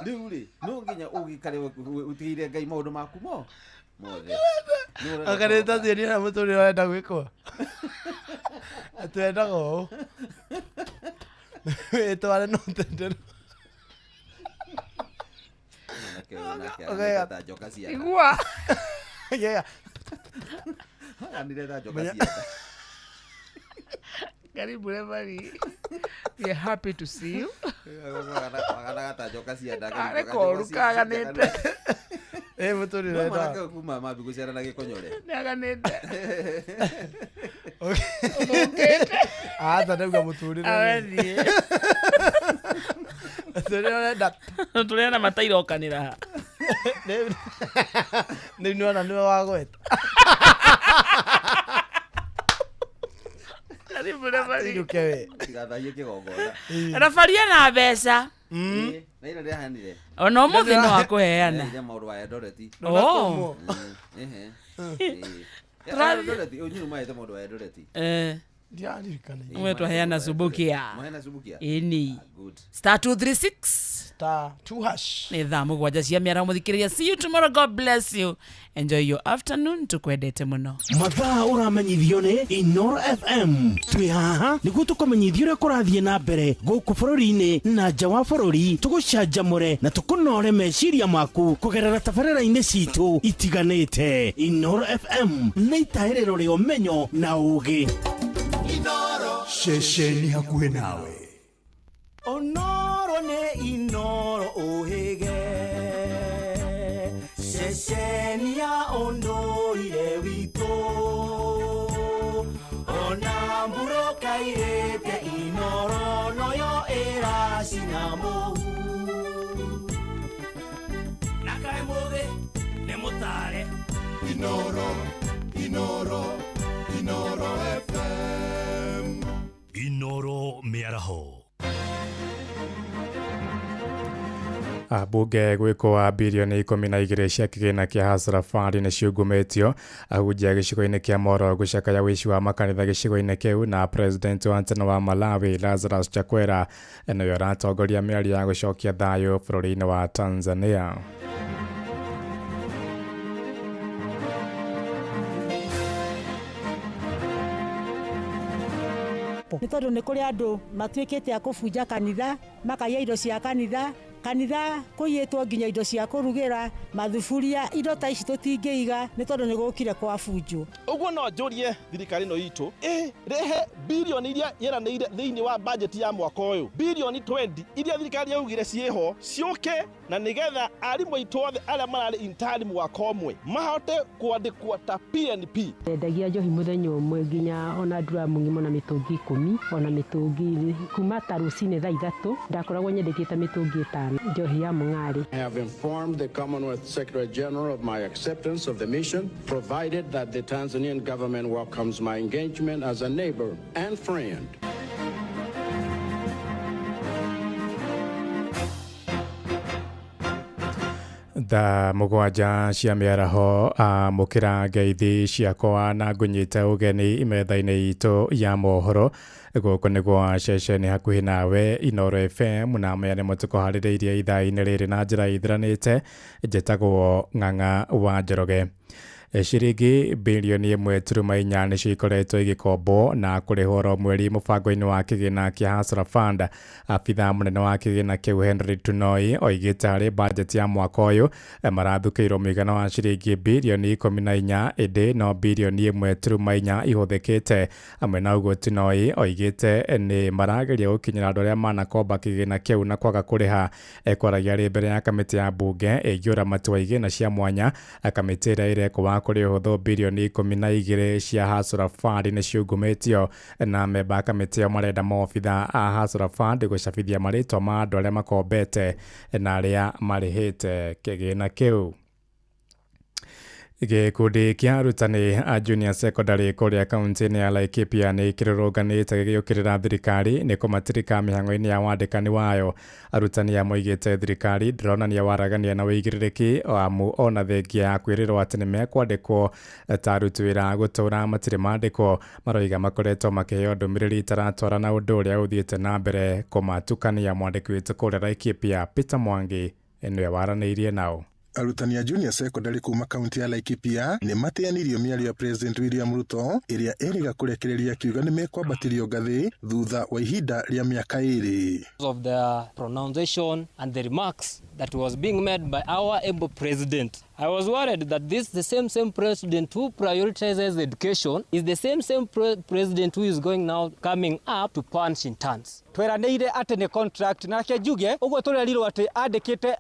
Rĩu rĩ, no nginya ũgĩikare ũtigĩire Ngai maũndũ maku mo mothe. Nĩ ũrenda Akarĩta thiĩria na mũtũrĩre ũrenda gwĩkwo. Twendaga ũũ. Wĩtware no tendero. Mwanake ũyũ nake Ũgega. aranĩte ta njoka cia nda. Igua. Gega. Aranĩte ta njoka Menya- cia nda. Karibu Reverend. We are happy to see you. Waganaga ta njoka cia nda. Arĩ koru kaganĩte. Ĩ mũtũrĩre No ũrenda. mwanake ũyũ kuma mambi gũciara na gĩkonyore. Nĩaganĩte. Aca ndauga mũtũrĩre. Awethiĩ. Mũtũrĩre ũrenda. Tũrĩa na matairokanĩra. Rĩu nĩwona nĩwe wagweta. Karibu Reverend. Inũke we. Tigathahie kĩgongona. Referee ena mbeca. Ĩ, na ira ndĩraheanire. Ona ũmũthĩ no akũheana. Ndĩraheanire maũndũ wa Eldoret. Oh. Ehe. Ĩ. Tũrathiĩ- Eldoret, ũnyinyi maete maũndũ wa Eldoret. Eh. Ndiaririkana. Mwe twaheana Subukia. Mwaheana Subukia? Ĩni. Good. Star 236. Star 2 hash. Nĩ thaa mũgwanja cia mĩaraho mũthikĩrĩria. See you tomorrow. God bless you. Enjoy your afternoon. Tũkwendete mũno. Mathaa ũramenyithio nĩ Inoro FM. Twĩ haha nĩguo tũkũmenyithia ũrĩa kũrathiĩ na mbere gũkũ bũrũri-inĩ na nja wa bũrũri, tũgũcanjamũre na tũkũnore meciria maku kũgerera tabarĩra-inĩ citũ itiganĩte. Inoro FM nĩ itaĩrĩro rĩa ũmenyo na ũũgĩ. Ceceni hakuhĩ nawe. Onoro nĩ Inoro ũhĩge ceceni ya ũndũire witũ ona mbura kairĩte Inoro noyo ĩraca. Gĩcina mũhu. Na kaĩ mũthĩ nĩ mũtare. Inoro, Inoro, Inoro FM. Inoro mĩaraho. Ambunge gwĩkwo birioni 12 cia kĩgĩna kĩa Hustler Fund nĩ ciungumĩtio. Ahunjia gĩcigo-inĩ kĩa Moro gũcakaya wĩici wa makanitha gĩcigo-inĩ kĩu. Na president wa tene wa Malawi Lazarus Chakwera nĩwe ũratongoria mĩario ya gũcokia thayũ bũrũri-inĩ wa Tanzania. Nĩ tondũ nĩ kũrĩ andũ matuĩkĩte a kũbunja kanitha, makaiya indo cia kanitha, kanitha kũiyĩtwo nginya indo cia kũrugĩra, mathuburia, indo ta ici tũtingĩiga nĩ tondũ nĩ gũkire kwa bunjwo. Ũguo no njũrie thirikari ĩno itũ ĩrehe birioni iria yeranĩire thĩinĩ wa bajeti ya mwaka ũyũ, birioni 20 iria thirikari yaugire ciĩho ciũke, na nĩgetha arimũ aitũ othe arĩa mararĩ intern mwaka ũmwe mahote kwandĩkwo ta PNP. Ndendagia njohi mũthenya ũmwe nginya ona nduramu ng'ima na mĩtũngi 10 ona mĩtũngi kuma ta rũcinĩ thaa 3 ndakoragwo nyendetie ta mĩtũngi 5 njohi ya mũng'arĩ. I have informed the Commonwealth Secretary General of my acceptance of the mission, provided that the Tanzanian government welcomes my engagement as a neighbor and friend. Thaa 7 cia mĩaraho amũkĩra ngeithi ciakwa na ngũnyite ũgeni metha-inĩ itũ ya mohoro. Gũkũ nĩ gwa ceceni hakuhĩ nawe Inoro FM, na maya nĩmo tũkũharĩrĩirie ithaa-inĩ rĩrĩ na njĩra ithiranĩte. Njĩtagwo Ng'ang'a wa Njoroge. Ciringi birioni 1.4 nĩcio ikoretwo igĩkombwo na kũrĩhwo oro mweri mũbango-inĩ wa kĩgĩna kĩa Hustler Fund. Abithaa mũnene wa kĩgĩna kĩu Henry Tunoi oigĩte harĩ bajeti ya mwaka ũyũ marathukĩirwo mũigana wa ciringi birioni 14, ĩndĩ no birioni 1.4 ihũthĩkĩte. Hamwe na ũguo Tunoi oigĩte nĩ marageria gũkinyĩra andũ arĩa manakomba kĩgĩna kĩu na kwaga kũrĩha. Ekwaragia arĩ mbere ya kamĩtĩ ya mbunge ĩgiĩ ũramati wa igĩna cia mwanya. Kamĩtĩ ĩrĩa ĩrekwo wa kũrĩ ũhũthũ birioni 12 cia Hustler Fund nĩ ciungumĩtio, na memba a kamĩtĩ ĩyo marenda maobitha a Hustler Fund gũcabithia marĩtwa ma andũ arĩa makombete na arĩa marĩhĩte kĩgĩna kĩu. Gĩkundi kĩa arutani a junior secondary kũrĩa kaunti-inĩ ya Laikipia nĩ kĩrũrũnganĩte gĩgĩũkĩrĩra thirikari nĩ kũmatirika mĩhang'o-inĩ ya wandĩkani wayo. Arutani aya moigĩte thirikari ndĩronania waragania na wĩigĩrĩrĩki, amu ona thengia ya kwĩrĩrwo atĩ nĩ mekwandĩkwo ta aruti wĩra a gũtũũra matirĩ mandĩkwo. Maroiga makoretwo makĩheo ndũmĩrĩri itaratwarana na ũndũ ũrĩa ũthiĩte na mbere kũmatukania. Mwandĩki witũ kũrĩa Laikipia Peter Mwangi nĩwe waranĩirie nao. Arutani a junior secondary kuma kaunti ya Laikipia nĩ mateanĩirio mĩario ya President William Ruto ĩrĩa ĩrĩga kũrekereria kiuga nĩ mekwambatĩrio ngathĩ thutha wa ihinda rĩa mĩaka 2. Of the pronunciation and the remarks that was being made by our able president, I was worried that this the same president who prioritizes education is the same president who is going now coming up to punch in terms. Tweranĩire atĩ nĩ contract nake njuge ũguo tũrerirwo atĩ andĩkĩte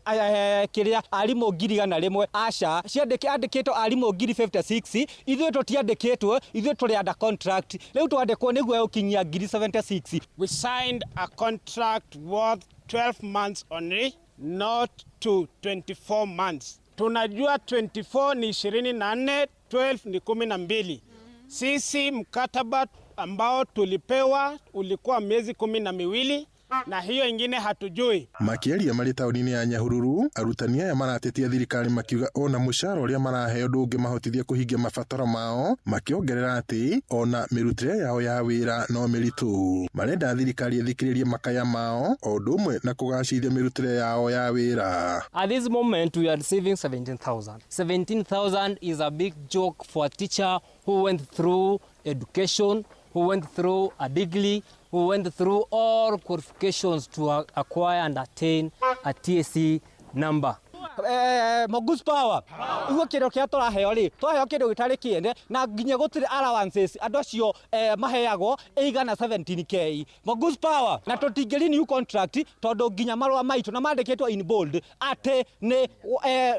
kĩrĩa arimũ 100,000 aca ciandĩkĩtwo arimũ 56,000 ithuĩ tũtiandĩkĩtwo, ithuĩ tũrĩ under contract rĩu twandĩkwo nĩguo gũkinyia 76,000. We signed a contract worth 12 months only, not to 24 months. Tunajua 24 ni 24, 12 ni 12. Sisi mkataba ambao tulipewa ulikuwa miezi 12 na hiyo ingine hatujui. Makĩaria marĩ taũni-inĩ ya Nyahururu, arutani aya maratetia thirikari makiuga ona mũcara ũrĩa maraheo ndũngĩmahotithia kũhingia mabataro mao, makĩongerera atĩ ona mĩrutĩre yao ya wĩra no mĩritũ. Marenda thirikari ĩthikĩrĩrie makaya mao o ũndũ ũmwe na kũgacĩrithia mĩrutĩre yao ya wĩra. At this moment we are receiving 17,000. 17,000 is a big joke for a teacher who went through education, who went through a degree, who went through all qualifications to acquire and attain a TSC number. Mogus power uguo kindu kia turaheo ri twaheo kindu gitari kiene na nginya gutiri allowances andu acio maheagwo igana 17k Mogus power na tutingiri new contract tondu nginya marua maitu na mandikitwo in bold ati ni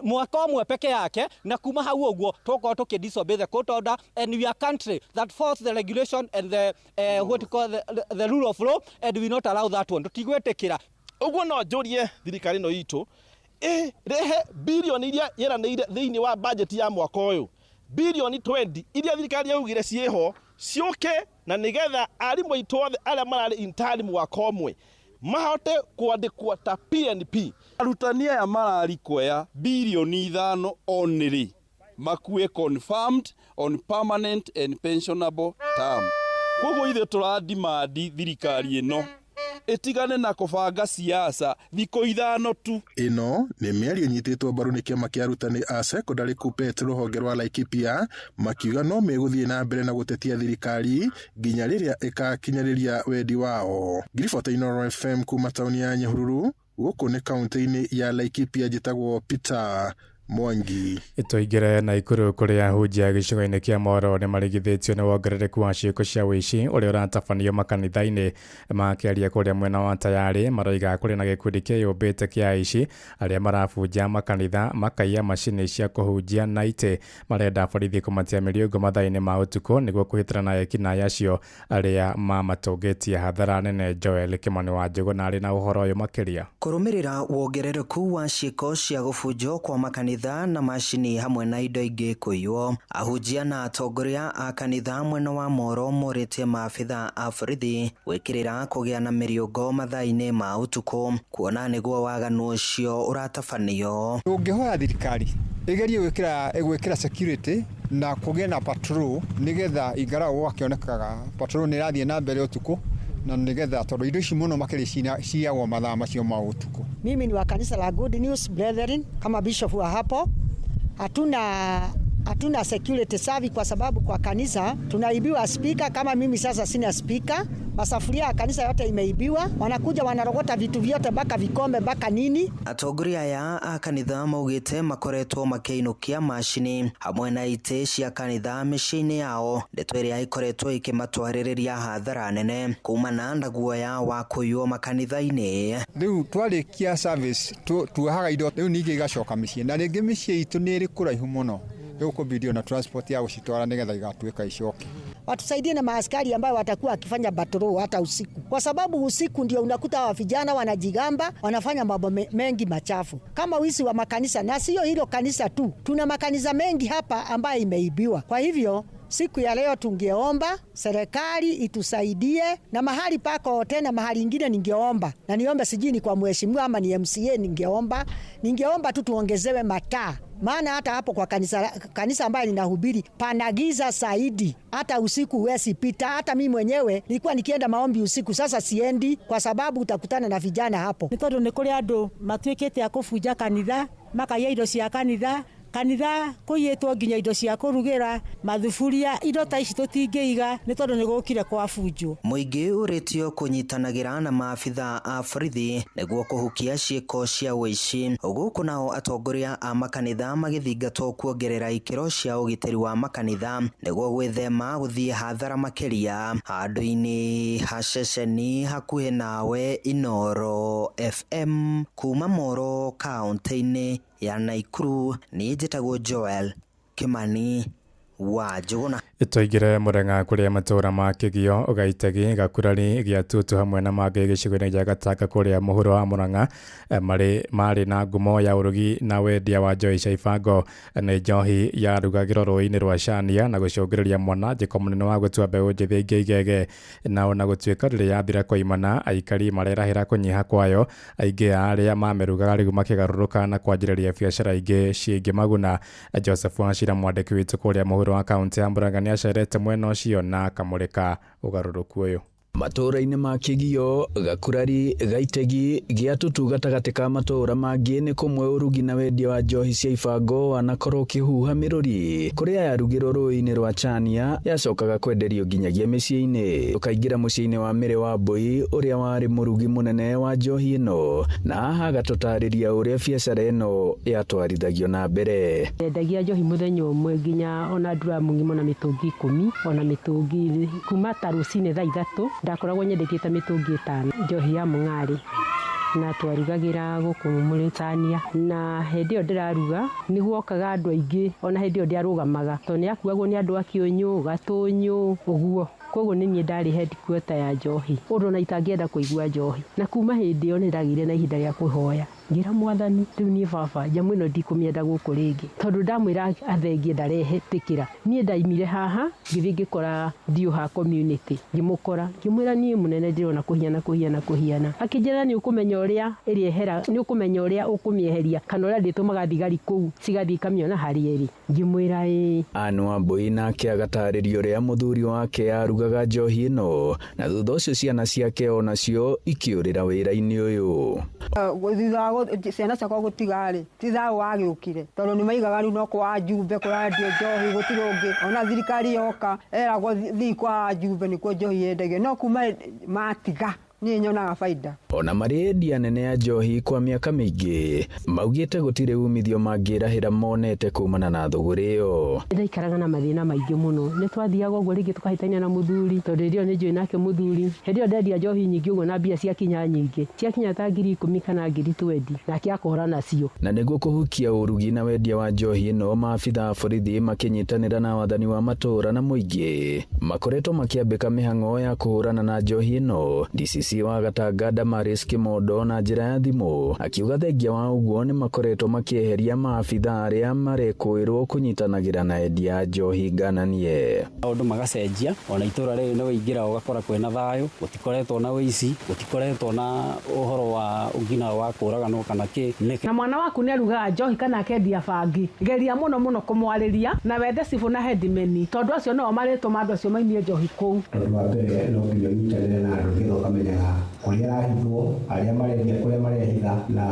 mwaka umwe peke yake na kuma hau uguo tukorwo tuki disobey the court order and we are country that force the regulation and the what you call the rule of law and we not allow that one tutigwetikira. Ũguo no njũrie thirikari ĩno itũ ĩrehe birioni iria yeranĩire thĩinĩ wa bajeti ya mwaka ũyũ, birioni 20 iria thirikari yaugire ciĩho ciũke, na nĩgetha arimũ aitũ othe arĩa mararĩ intern mwaka ũmwe mahote kwandĩkwo ta PNP. Arutani aya mararikwea birioni 5 only makue confirmed on permanent and pensionable term. Koguo ithuĩ tũradimandi thirikari ĩno ĩtigane na kũbanga siasa thikũ 5 tu. Ĩno nĩ mĩario ĩnyitĩtwo mbaru nĩ kĩama kĩa arutani a cekondarĩ KUPPET rũhonge rwa Laikipia, makiuga no megũthiĩ na mbere na gũtetia thirikari nginya rĩrĩa ĩkakinyanĩria wendi wao. Ngiribota Inooro FM kuma taũni ya Nyahururu, gũkũ nĩ kaũntĩ-inĩ ya Laikipia, njĩtagwo Peter Mwangi. Tũingĩre Naikuru kũrĩa ahunjia gĩcigo-inĩ kĩa Moro nĩ marigithĩtio nĩ wongerereku wa ciĩko cia ũici ũrĩa ũratabanio makanitha-inĩ. Makĩaria kũrĩa mwena wa Tayarĩ, maroiga kũrĩ na gĩkundi kĩyũmbĩte kĩa aici arĩa marabunja makanitha, makaiya macini cia kũhunjia na itĩ. Marenda borithi kũmatia mĩriũngũ mathaa-inĩ ma ũtukũ nĩguo kũhĩtana na ekinaĩ acio arĩa mamatũngĩtie hathara nene. Joel Kĩmani wa Njũgũna arĩ na ũhoro ũyũ makĩria. Kũrũmĩrĩra wongerereku wa ciĩko cia gũbunjwo kwa makanitha na macini hamwe na indo ingĩ kũiywo, ahunjia na atongoria a kanitha mwena wa Moro morĩtie maabitha a borithi gwĩkĩrĩra kũgĩa na mĩriũngo mathaa-inĩ ma ũtukũ, kuona nĩguo waganu ũcio ũratabanio. Ũngĩhoya thirikari ĩgerie gwĩkĩra security na kũgĩe na patrol, nĩgetha ingarao gwakĩonekaga patrol nĩ ĩrathiĩ na mbere ũtukũ, na nĩgetha tondũ indo ici mũno makĩria ciyagwo mathaa macio ma ũtukũ. Mimi ni wa kanisa la Good News Brethren kama bishop wa hapo. Hatuna security safi kwa sababu kwa kanisa tunaibiwa speaker. Kama mimi sasa sina speaker, masafuria ya kanisa yote imeibiwa, wanakuja wanarogota vitu vyote mpaka vikombe mpaka nini. Atongoria aya a kanitha maugĩte makoretwo makĩinũkia macini hamwe na itĩ cia kanitha mĩciĩ-inĩ yao, ndeto ĩrĩa ĩkoretwo ĩkĩmatwarĩrĩria hathara nene kumana na guoya wa kũiywo makanitha-inĩ. Rĩu twarĩkia service tuohaga indo rĩu ningĩ igacoka mĩciĩ, na rĩngĩ mĩciĩ itũ nĩ ĩrĩ kũraihu mũno, rĩu kũbidi na transport ya gũcitwara nĩgetha igatuĩka icoke. Watusaidie na maaskari ambao watakuwa wakifanya patrol hata usiku, kwa sababu usiku ndio unakuta wa vijana wanajigamba, wanafanya mambo mengi machafu kama wizi wa makanisa. Na sio hilo kanisa tu, tuna makanisa mengi hapa ambayo imeibiwa. Kwa hivyo siku ya leo tungeomba serikali itusaidie, na mahali pako tena mahali ingine ningeomba, na niombe sijui ni kwa mheshimiwa ama ni MCA, ningeomba tu tuongezewe mataa, maana hata hapo kwa kanisa ambayo ninahubiri panagiza zaidi, hata usiku huwezi pita. Hata mimi mwenyewe nilikuwa nikienda maombi usiku, sasa siendi kwa sababu utakutana na vijana hapo. Nĩ tondũ nĩ kũrĩ andũ matuĩkĩte a kũbunja kanitha, makaiya indo cia kanitha, kanitha kũiyĩtwo nginya indo cia kũrugĩra, mathuburia, indo ta ici tũtingĩiga nĩ tondũ nĩ gũkire kwabunjwo. Mũingĩ ũrĩtio kũnyitanagĩra na maabitha a borithi nĩguo kũhukia ciĩko cia ũici, gũkũ nao atongoria a makanitha magĩthingatwo kuongerera ikĩro cia ũgitĩri wa makanitha nĩguo gwĩthema gũthiĩ hathara makĩria. Handũ-inĩ ha ceceni hakuhĩ nawe, Inooro FM kuma Moro kaũntĩ-inĩ ya Naikuru, niĩ njĩtagwo Joel Kĩmani wa Njũgũna. Tũingĩre Mũrang'a kũrĩa matũũra ma Kĩgio, Gaitegi, Gakurari, Gĩatutu hamwe na mangĩ gĩcigo-inĩ gĩa Gatanga kũrĩa mũhuro wa Mũrang'a marĩ na ngumo ya ũrugi na wendia wa njohi cia ibango. Nĩ njohi yarugagĩrwo rũĩ-inĩ rwa Cania na gũcũngĩrĩria mwanangĩko mũnene wa gũtua mbeũ njĩthĩ ingĩ igege. Na ona gũtuĩka rĩrĩa yathira koimana, aikari marerahĩra kũnyiha kwayo, aingĩ a arĩa mamĩrugaga rĩu makĩgarũrũka na kwanjĩrĩria biacara ingĩ cingĩmaguna. Joseph Wachira, mwandĩki witũ kũrĩa mũhuro wa kaũntĩ ya Murang'a, nĩ acerete mwena ũcio na akamũrĩka ũgarũrũku ũyũ. Matũũra-inĩ ma Kĩgio, Gakurari, Gaitegi, Gĩatutu gatagatĩ ka matũũra mangĩ nĩ kũmwe ũrugi na wendia wa njohi cia ibango wanakorwo ũkĩhuha mĩrũri. Kũrĩa yarugĩrwo rũĩ-inĩ rwa Chania yacokaga kwenderio nginyagia mĩciĩ-inĩ. Ũkaingĩra mũciĩ-inĩ wa Mĩrĩ wa Mbũi ũrĩa warĩ mũrugi mũnene wa njohi ĩno, na haha agatũtarĩria ũrĩa biacara ĩno yatwarithagio na mbere. Ndendagia njohi mũthenya ũmwe nginya ona nduramu ng'ima na mĩtũngi 10, ona mĩtũngi kuma ta rũcinĩ thaa 3 ndakoragwo nyendetie ta mĩtũngi 5 njohi ya mũng'arĩ, na twarugagĩra gũkũ Mũrĩtania. Na hĩndĩ ĩyo ndĩraruga nĩguokaga andũ aingĩ, ona hĩndĩ ĩyo ndiarũgamaga tondũ nĩyakuagwo nĩ andũ a Kĩũnyũ, Gatũnyũ ũguo. Koguo nĩ niĩ ndarĩ headquarter ya njohi, ũndũ ona itangĩenda kũigua njohi. Na kuma hĩndĩ ĩyo nĩ ndagĩire na ihinda rĩa kũhoya, ngĩra Mwathani, rĩu niĩ baba nyamũ ĩno ndikũmĩenda gũkũ rĩngĩ, tondũ ndamwĩra athengie ndarehetĩkĩra. Niĩ ndaimire haha ngĩthiĩ ngĩkora Ndiũha community, ngĩmũkora ngĩmwĩra niĩ mũnene ndĩrona kũhiana kũhiana kũhiana. Akĩnjĩra nĩ ũkũmenya ũrĩa ĩrĩehera, nĩ ũkũmenya ũrĩa ũkũmĩeheria, kana ũrĩa ndĩtũmaga thigari kũu cigathiĩ ikamĩona harĩa ĩrĩ. Ngĩmwĩra ĩĩ. Anne Wambui nake agatarĩria ũrĩa mũthuri wake arugaga njohi ĩno, na thutha ũcio ciana ciake onacio ikĩũrĩra wĩra-inĩ ũyũ. Thutha wa ciana ciakwa gũtiga-rĩ, ti thayũ wagĩũkire, tondũ nĩ maigaga rĩu no kwa Njumbe kũrendio njohi, gũtirĩ ũngĩ. Ona thirikari yoka eragwo thiĩ kwa Njumbe nĩkuo njohi yendagio, no kuma matiga niĩ nyonaga baida. Ona marĩ endia nene a njohi kwa mĩaka mĩingĩ, maugĩte gũtirĩ umithio mangĩrahĩra monete kumana na thũgũrĩ ĩyo. Ndaikaraga na mathĩna maingĩ mũno, nĩ twathiaga ũguo rĩngĩ tũkahĩtania na mũthuri, tondũ hĩndĩ ĩyo nĩ njũĩ nake mũthuri. Hĩndĩ ĩyo ndendia njohi nyingĩ ũguo na mbia ciakinya nyingĩ, ciakinya ta 10,000 kana 20,000, nake akora nacio. Na nĩguo kũhukia ũrugi na wendia wa njohi ĩno, maabitha a borithi makĩnyitanĩra na wathani wa matũũra na mũingĩ makoretwo makĩambĩka mĩhang'o ya kũhũrana na njohi ĩno. DCC wa Gatanga Damaris Kimondo na njĩra ya thimũ akiuga thengia wa ũguo nĩ makoretwo makĩeheria maabitha arĩa marekũĩrwo kũnyitanagĩra na endia a njohi ngananie. Maũndũ magacenjia, ona itũũra rĩrĩ nĩ waingĩra ũgakora kwĩna thayũ, gũtikoretwo na ũici, gũtikoretwo na ũhoro wa ngina wa kũraganwo kana kĩ. Na mwana waku nĩ arugaga njohi kana akendia bangi, geria mũno mũno kũmwarĩria na wethe cibũ na headman, tondũ acio nĩo marĩtũma andũ acio maimie njohi kũu. Ũndũ wa mbere no nginya ũnyitanĩre na andũ nĩgetha ũkamenyaga kũrĩa arahithwo, arĩa marendia kũrĩa marehitha, na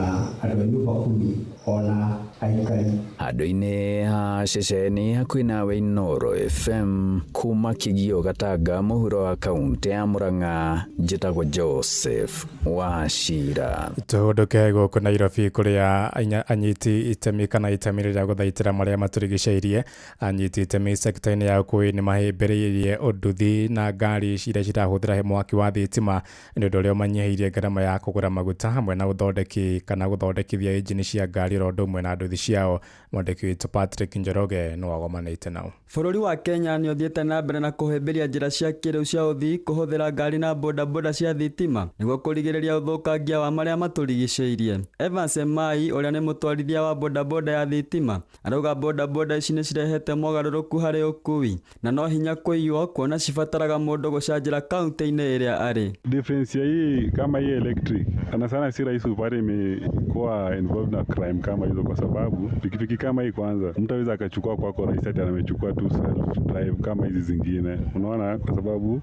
andũ a nyũmba kumi ona aikari. Handũ-inĩ ha ceceni hakuhĩ nawe Inooro FM kuma Kĩgio Gatanga mũhuro wa kaunti ya Murang'a, njĩtagwo Joseph Wachira. Tũhũndũke gũkũ Nairobi kũrĩa anyiti itemi kana itemi rĩrĩa gũthaitĩra marĩa matũrigicĩirie. Anyiti itemi sekta-inĩ ya ũkuui nĩ mahĩmbĩrĩirie ũnduthi na ngari iria cirahũthĩra mwaki wa thitima, nĩ ũndũ ũrĩa ũmanyihĩirie ngarama ya kũgũra maguta hamwe na ũthondeki kana gũthondekithia injini cia ngari oro ũndũ ũmwe na nduthi ciao. Mwandĩki witũ Patrick Njoroge no agomanĩte nao. Bũrũri wa Kenya nĩ ũthiĩte na mbere na kũhĩmbĩria njĩra cia kĩrĩu cia ũthii kũhũthĩra ngari na bodaboda cia thitima nĩguo kũrigĩrĩria ũthũkangia wa marĩa matũrigicĩirie. Evans Emai ũrĩa nĩ mũtwarithia wa bodaboda ya thitima arauga bodaboda ici nĩ cirehete mogarũrũku harĩ ũkuui na no hinya kũiywo kuona cibataraga mũndũ gũcanjĩra kaunti-inĩ ĩrĩa arĩ. Difference ya hii kama hii electric sana sana si rahisi upate imekuwa involved na crime kama hizo, kwa sababu pikipiki kama hii kwanza mtu aweza akachukua kwako rahisi, ati amechukua tu self drive kama hizi zingine, unaona, kwa sababu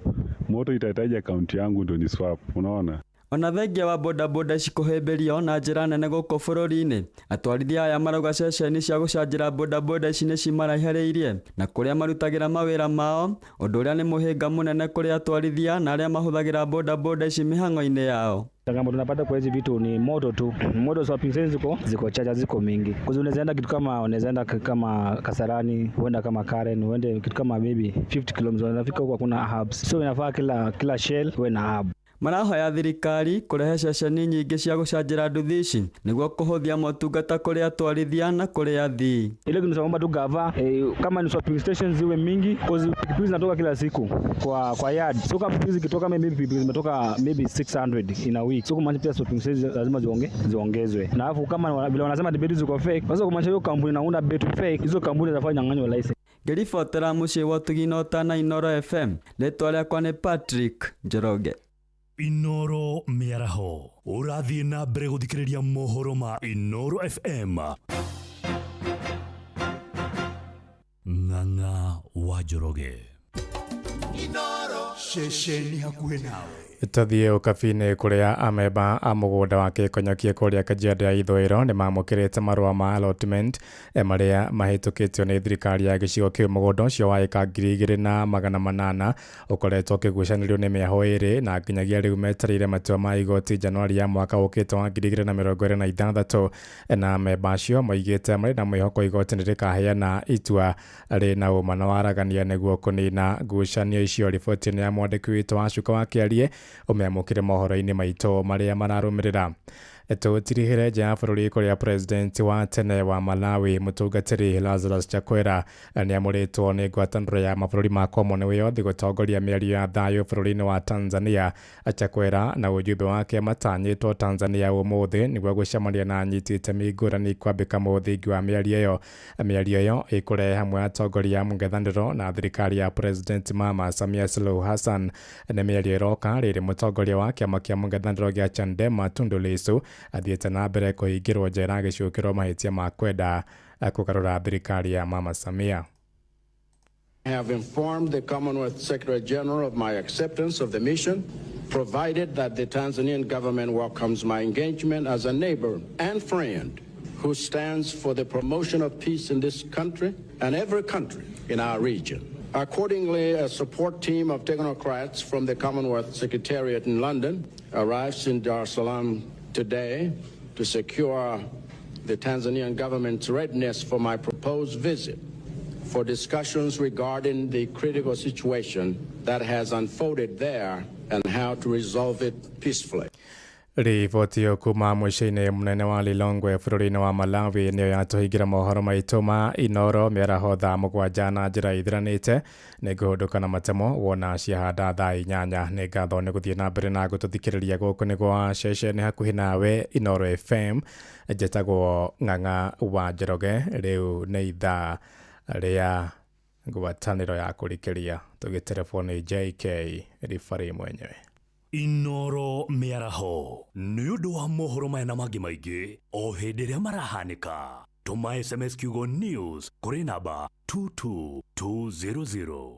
moto itahitaji account yangu ndio ni swap, unaona. Ona thengia wa bodaboda ici kũhĩmbĩrio na njĩra nene gũkũ bũrũri-inĩ, atwarithia aya marauga ceceni cia gũcanjĩra bodaboda ici nĩ cimaraihĩrĩirie na kũrĩa marutagĩra mawĩra mao, ũndũ ũrĩa nĩ mũhĩnga mũnene kũrĩ atwarithia na arĩa mahũthagĩra bodaboda ici mĩhang'o-inĩ yao. Changamoto tunapata kwa hizi vitu ni moto tu. Moto swapping station ziko chacha, ziko mingi. Kwa sababu unaweza enda kitu kama unaweza enda kama Kasarani, uenda kama Karen, uende kitu kama maybe 50 km, unafika huko hakuna hubs. So inafaa kila Shell uwe na hub. Marahoya thirikari kũrehe ceceni nyingĩ cia gũcanjĩra nduthi ici nĩguo kũhũthia motungata kũrĩ atwarithia na kũrĩ athii. Ile tunaomba tu gava kama ni swapping stations ziwe mingi, cause pikipiki zinatoka kila siku kwa yard. So kama pikipiki zikitoka maybe pikipiki zimetoka maybe 600 in a week. So kumaanisha pia swapping stations lazima ziongezwe. Na alafu kama vile wanasema betri ziko fake, sasa kumaanisha hiyo kampuni inaunda betri fake, hizo kampuni zinafanya nyang'anywa license. Ngĩribotera mũciĩ wa Ũtugi na Ũtana Inooro FM, rĩtwa rĩakwa nĩ Patrick Njoroge. Inooro mĩaraho ũrathiĩ na mbere gũthikĩrĩria mohoro ma Inooro FM. Ng'ang'a wa Njoroge. Inooro ceceni hakuhĩ nawe. Tũthiĩ ũkabi-inĩ kũrĩa amemba a mũgũnda wa Gĩkonyokie kũrĩa Kajiado ya ithũĩro nĩ mamũkĩrĩte marũa ma allotment marĩa mahĩtũkĩtio nĩ thirikari ya gĩcigo kĩu. Mũgũnda ũcio wa ĩka 2800 ũkoretwo ũkĩgucanĩrio nĩ mĩahũ ĩrĩ na nginyagia rĩu metereire matua ma igoti Januari ya mwaka ũkĩte wa 2026, na amemba acio moigĩte marĩ na mwĩhoko igoti nĩ rĩkaheana itua rĩna ũma na waragania nĩguo kũnina ngucanio icio. Riboti nĩ ya mwandĩki witũ wa Cuka wa Kĩarie, ũmĩamũkĩre mohoro-inĩ maitũ marĩa mararũmĩrĩra. Tũtirihĩre nja ya bũrũri kũrĩa president wa tene wa Malawi mũtungatĩri Lazarus Chakwera nĩamũrĩtwo nĩ ngwatanĩro ya mabũrũri ma Commonwealth gũtongoria mĩario ya thayũ bũrũri-inĩ wa Tanzania. Chakwera na ujumbe wake matanyĩtwo Tanzania ũmũthĩ nĩguo gũcemania na anyiti itemi ngũrani kwambĩka mũthingi wa mĩario ĩyo. Mĩario ĩyo ĩkũrehe hamwe atongoria a mũng'ethanĩro na thirikari ya President Mama Samia Suluhu Hassan. Nĩ mĩario ĩroka rĩrĩ mũtongoria wa kĩama kĩa mũng'ethanĩro gĩa Chadema Tundu Lissu athiĩte na mbere kũhingĩrwo njera agĩcukĩrwo mahĩtia ma kwenda kũgarũra thirikari ya Mama Samia. I have informed the Commonwealth Secretary General of my acceptance of the mission, provided that the Tanzanian government welcomes my engagement as a neighbor and friend who stands for the promotion of peace in this country and every country in our region. Accordingly, a support team of technocrats from the Commonwealth Secretariat in London arrives in Dar es Salaam today to secure the Tanzanian government's readiness for my proposed visit for discussions regarding the critical situation that has unfolded there and how to resolve it peacefully. Riboti ĩyo kuma mũciĩ-inĩ mũnene wa Lilongwe bũrũri-inĩ wa Malawi nĩyo yatũhingĩra mohoro maitũ ma Inoro mĩaraho thaa 7 na njĩra ithiranĩte. Nĩ ngũhũndũka na matemo wona ciahanda thaa 8. Nĩ ngatho nĩ gũthiĩ na mbere na gũtũthikĩrĩria. Gũkũ nĩ gwa ceceni hakuhĩ nawe Inoro FM. Njĩtagwo Ng'ang'a wa Njoroge. Rĩu nĩ ithaa rĩa ngwatanĩro ya kũrikĩria tũgĩterebwo nĩ JK Ribari mwenyewe. Inoro mĩaraho nĩ ũndũ wa mohoro maya na mangĩ maingĩ o hĩndĩ ĩrĩa marahanĩka. Tũma SMS kiugo news kũrĩ namba 22200.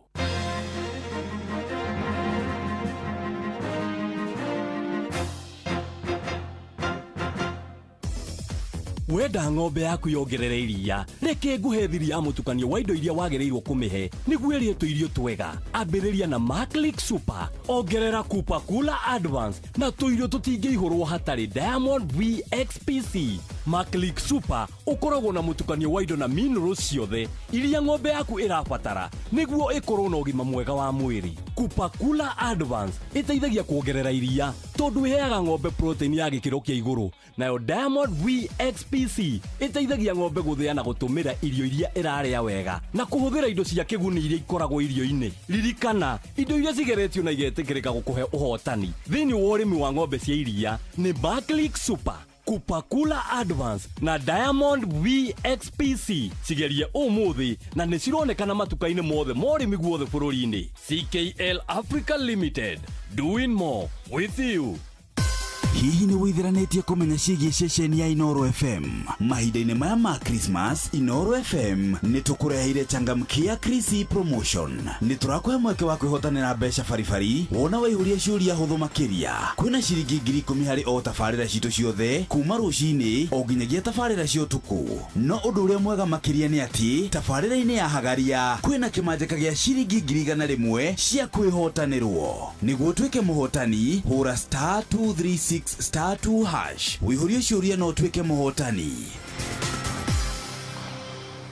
Wenda ng'ombe yaku yongerere iria, reke nguhe thiri ya mũtukanio wa indo iria wagĩrĩirwo kũmĩhe nĩguo ĩrĩe tũirio twega. Ambĩrĩria na Maclick Super, ongerera Kupa Kula Advance na tũirio tũtingĩihũrwo hatarĩ Diamond VXPC. Maclick Super ũkoragwo na mũtukanio wa indo na minerals ciothe iria ng'ombe yaku ĩrabatara nĩguo ĩkorwo na ũgima mwega wa mwĩrĩ. Kupa Kula Advance ĩteithagia kuongerera iria tondũ ĩheaga ng'ombe protein ya gĩkĩro kĩa igũrũ, nayo Diamond VXPC ĩteithagia ng'ombe gũthĩa na gũtũmĩra irio iria ĩrarĩa wega na kũhũthĩra indo cia kĩguni iria ikoragwo irio-inĩ. Ririkana, indo iria cigeretio na igetĩkĩrĩka gũkũhe ũhotani thĩinĩ wa ũrĩmi wa ng'ombe cia iria nĩ Maclick Super, Kupakula Advance na Diamond VXPC. Cigerie ũmũthĩ na nĩ cironekana matuka-inĩ mothe ma ũrĩmi guothe bũrũri-inĩ. CKL Africa Limited, doing more with you. Hihi nĩ wĩthiranĩtie kũmenya ciĩgiĩ ceceni ya Inoro FM? Mahinda-inĩ maya ma Christmas, Inoro FM nĩ tũkũreheire changamkia Krisi promotion. Nĩ tũrakũhe mweke wa kwĩhotanĩra mbeca baribari wona waihũria ciũria hũthũ makĩria. Kwĩna ciringi 10,000 harĩ o tabarĩra citũ ciothe kuma rũcinĩ o nginyagia tabarĩra cia ũtukũ. No ũndũ ũrĩa mwega makĩria nĩ atĩ tabarĩra-inĩ ya Hagaria kwĩna kĩmanjĩka gĩa ciringi 100,000 cia kwĩhotanĩrwo. Nĩguo ũtuĩke mũhotani, hũra *236 *2# wĩihũrie ciũria na ũtuĩke mũhotani.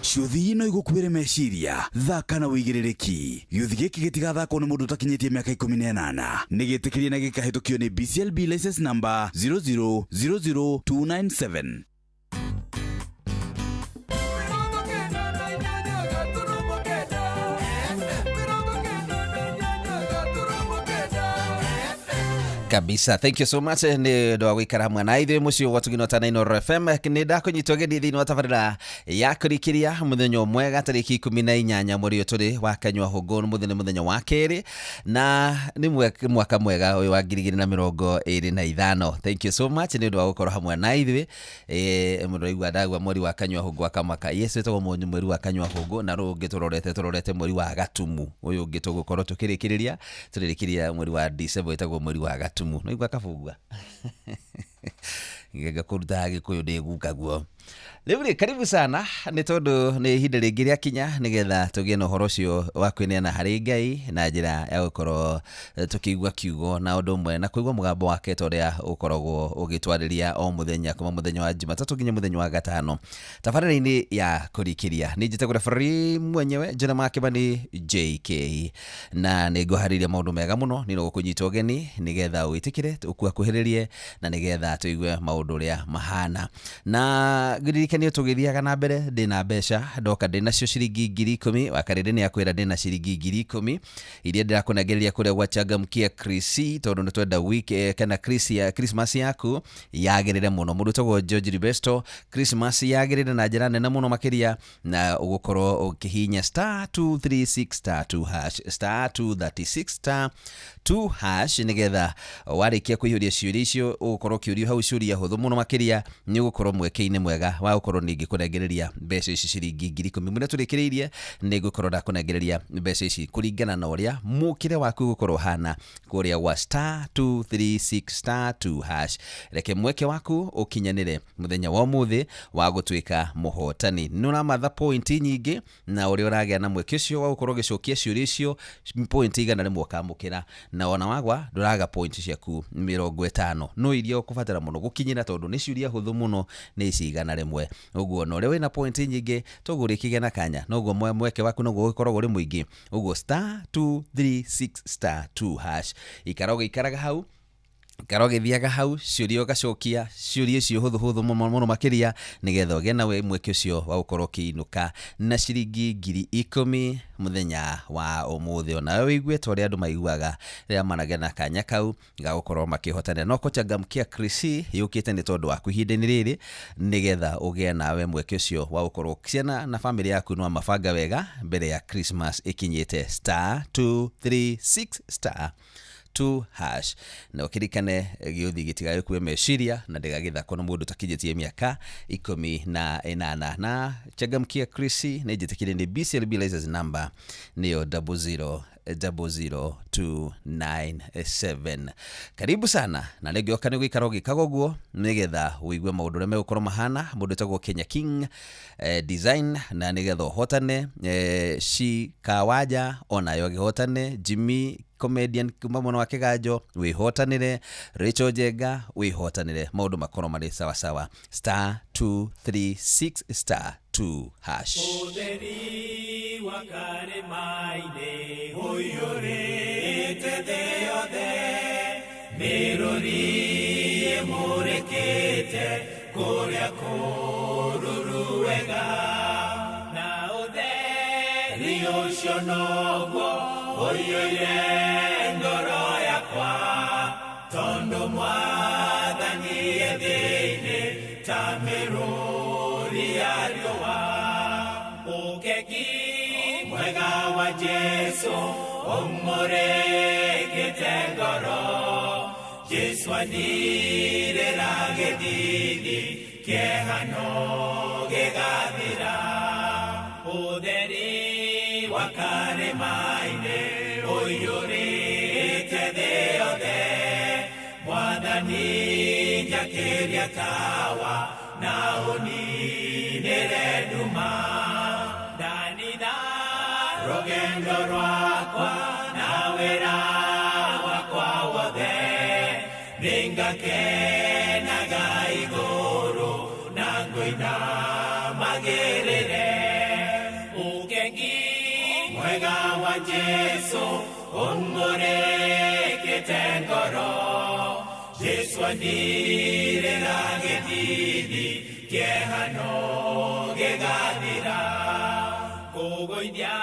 Ciũthi no igũkuĩre meciria, thaka na wĩigĩrĩrĩki. Gĩũthi gĩkĩ gĩtigathakwo nĩ mũndũ ũtakinyĩtie mĩaka 18. Nĩ gĩtĩkĩrie na gĩkahĩtũkio nĩ BCLB license number 0000297. Kabisa, thank you so much nĩ ũndũ wa gũikara hamwe na ithuĩ mũciĩ wa Tugino na Inoro FM. Nĩ ndakũnyitwo geni thĩinĩ wa tabarĩra ya kũrikĩria mũthenya ũmwe tarĩki 18 mweri ũyũ tũrĩ wa Kanyua Hũngũ. Mũthenya mũthenya wa kerĩ na nĩ mwaka mwega ũyũ wa 2025. Thank you so much nĩ ũndũ wa gũkorwo hamwe na ithuĩ. Mũndũ aigua ndagua mweri wa Kanyua Hũngũ akamaka. Yes, wĩtagwo mweri wa Kanyua Hũngũ, na rũngĩ tũrorete mweri wa Gatumu. Ũyũ ũngĩ tũgũkorwo tũkĩrĩkĩrĩria tũrĩrĩkĩria mweri wa December wĩtagwo mweri wa Gatumu. No igua kabugua ngega kũruta Gĩkũyũ ndĩ guka guo. Rĩu rĩ, karibu sana, nĩ tondũ nĩ ihinda rĩngĩ rĩakinya nĩgetha tũgĩe na ũhoro ũcio wa kwĩneana harĩ Ngai na njĩra ya gũkorwo tũkĩigua kiugo na ũndũ ũmwe na kũigua mũgambo wake ta ũrĩa ũkoragwo ũgĩtwarĩria o mũthenya kuma mũthenya wa Jumatatũ nginya mũthenya wa gatano tabarĩra-inĩ ya kũrikĩria. Nĩ njĩtagwo referee mwenyewe Jeremiah Kĩmani JK, na nĩ ngũharĩirie maũndũ mega mũno nĩ gũkũnyita ũgeni nĩgetha wĩtĩkĩre ũkuhakuhĩrĩrie na nĩgetha tũigue maũndũ ũrĩa mahana. Na ngĩririkanie tũgĩthiaga na mbere, ndĩna mbeca ndoka ndĩnacio ciringi 10,000 wakarĩrĩ nĩ akwĩra ndĩna ciringi 10,000 iria ndĩrakũnengereria kũrĩa gwa Changamkia Krisi, tondũ nĩ twenda week kana Christmas yaku yagĩrĩre mũno. Mũndũ ũtagwo George Ribesto, Christmas yagĩrĩre na njĩra nene mũno makĩria, na ũgũkorwo ũkĩhihinya star 236 star 2 hash, star 236 star 2 hash, nĩgetha warĩkia kũihũria ciũria icio ũgũkorwo ũkĩũrio hau ciũria hũthũ mũno makĩria, nĩ ũgũkorwo mweke-inĩ mwega wa gũkorwo ningĩ kũnengereria mbeca ici ciringi 10,000. Mũrĩa tũrĩkĩrĩirie nĩ ngũkorwo ndakũnengereria mbeca ici kũringana na ũrĩa mũkĩre waku ũgũkorwo ũhana kũrĩa gwa star 236 star 2 hash. Reke mweke waku ũkinyanĩre mũthenya wa ũmũthĩ wa gũtuĩka mũhotani. Nĩ ũramatha pointi nyingĩ, na ũrĩa ũragĩa na mweke ũcio wa gũkorwo ũgĩcokia ciũria icio pointi 100 ũkamũkĩra, na ona wagwa ndũraga pointi ciaku 50, no iria ũkũbatara mũno gũkinyĩra tondũ nĩ ciũria hũthũ mũno nĩ ici 100. Ũguo na ũrĩa wĩna pointi nyingĩ toguo ũrĩkĩgĩa na kanya, noguo mweke waku noguo ũgĩkoragwo ũrĩ mũingĩ. Ũguo star 236 star 2 hash, ikara ũgĩikaraga hau, ikara ũgĩthiaga hau, ciũria ũgacokia ciũria icio hũthũ hũthũ mũno mũno makĩria, nĩgetha ũgĩe na mweke ũcio wa gũkorwo ũkĩinũka na ciringi 10,000 mũthenya wa ũmũthĩ. Onawe wĩigue ta ũrĩa andũ maiguaga rĩrĩa managĩa na kanya kau ga gũkorwo makĩhotanĩra. No kũchangamkia Krisi yũkĩte nĩ tondũ waku ihinda-inĩ rĩrĩ, nĩgetha ũgĩe nawe mweke ũcio wa gũkorwo ciana na bamĩrĩ yaku no mabanga wega mbere ya Christmas ĩkinyĩte. Star 236 star 2 hash, na ũkĩririkane gĩũthi gĩtigagĩkue meciria na ndĩgagĩthakwo na mũndũ ũtakinyĩtie mĩaka 18. Na Changamkia Krisi nĩ njĩtĩkĩrie nĩ BCLB license number nĩyo 0000297. Karibu sana, na rĩngĩ oka nĩ gũikara ũgĩkaga ũguo nĩgetha ũigue maũndũ ũrĩa megũkorwo mahana. Mũndũ ũtagwo Kenya King Design, na nĩgetha ũhotane. Shikawaja onayo agĩhotane, Jimmy comedian kuma mwena wa Kĩganjo wĩhotanĩre, Rachel Njenga wĩhotanĩre, maũndũ makorwo marĩ sawasawa. Star 236 star 2 hash. Ũtheri wa karĩma-inĩ ũiyũrĩte thĩ yothe, mĩrũri ĩmũrĩkĩte kũrĩa kũruru wega, na ũtheri ũcio noguo ũiyũire ngoro yakwa, tondũ Mwathani e thĩinĩ ta mĩrũri ya riũa. Ũkegi mwega wa Jesũ ũmũrĩkĩte ngoro, Jesũ andirĩra gĩthithi kĩeha no gĩgathira. Ũtheri wa karĩma-inĩ ũiyũrĩte thĩ yothe, Mwathani njakĩria tawa na ũninĩre nduma. Ndanina rũgendo rwakwa na wĩra wakwa wothe, nĩngakenaga igũrũ na ngũina magĩrĩre. Ũkengi mwega wa Jesũ ũmũrĩkĩte ngoro, Jesũ andirĩra gĩthithi kĩeha no gĩgathira. Kũgũithia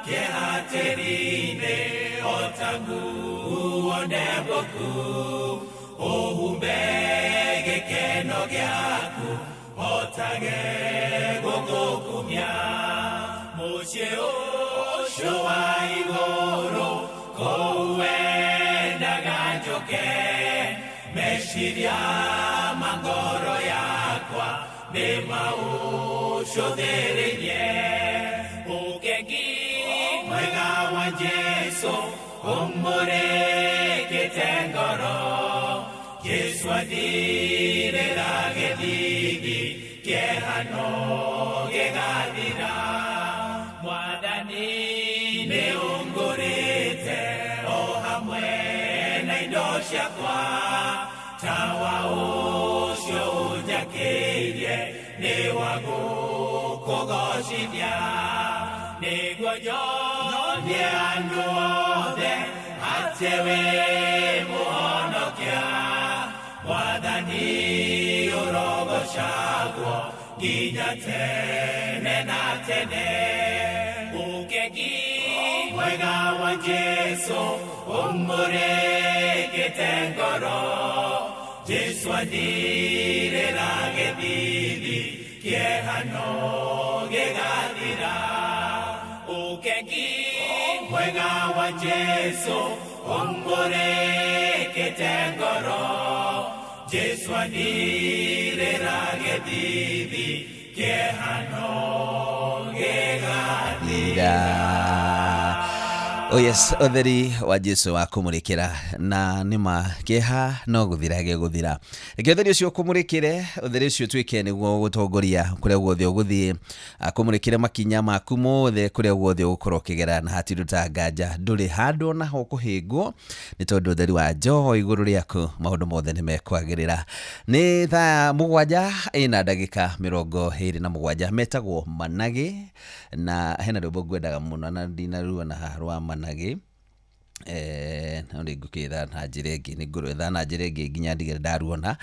kĩeha tĩri-inĩ o ta nguo ndembũku, ũhumbe gĩkeno gĩaku hotage gũgũkumia. Mũciĩ ũcio wa igũrũ kũu wendaga njũke, meciria ma ngoro yakwa nĩ maũcũthĩrĩrie. Ũkengi mwega wa Jesũ ũmũrĩkĩte ngoro, Jesũ andirĩra gĩthithi Kĩeha no gĩgathira. Mwathani nĩ ũngũrĩte o hamwe na indo ciakwa, tawa ũcio ũnjakĩirie nĩ wa gũkũgocithia, nĩguo nyonie andũ othe atĩ wĩ mũhonokia. Mwathani ũrogocagwo nginya tene na tene. Ũkegi mwega wa Jesũ ũmũrĩkĩte ngoro, Jesũ andirĩra gĩthithi, kĩeha no gĩgathira. Ũkegi mwega wa Jesũ ũmũrĩkĩte ngoro, Jesũ andirĩra gĩthithi, kĩeha no gĩgathira. Oh yes, ũtheri wa Jesu wa kũmũrĩkĩra na nĩma kĩeha no gũthira gĩgũthira. Reke ũtheri ũcio ũkũmũrĩkĩre, ũtheri ũcio ũtuĩke nĩguo ũgũtongoria kũrĩa guothe ũgũthiĩ, akũmũrĩkĩre makinya maku mothe kũrĩa guothe ũgũkorwo ũkĩgera, na hatirĩ ta nganja ndũrĩ handũ ona ho ũkũhĩngwo nĩ tondũ ũtheri wa Joho igũrũ rĩaku maũndũ mothe nĩ mekwagĩrĩra. Nĩ thaa 7:27, metagwo Managĩ, na hena rwĩmbo ngwendaga mũno na ndinaruona haha rwa Managĩ. No nĩ ngũkĩetha na njĩra ĩngĩ, nĩ ngũrwetha na njĩra ĩngĩ nginya ndigĩre ndaruona.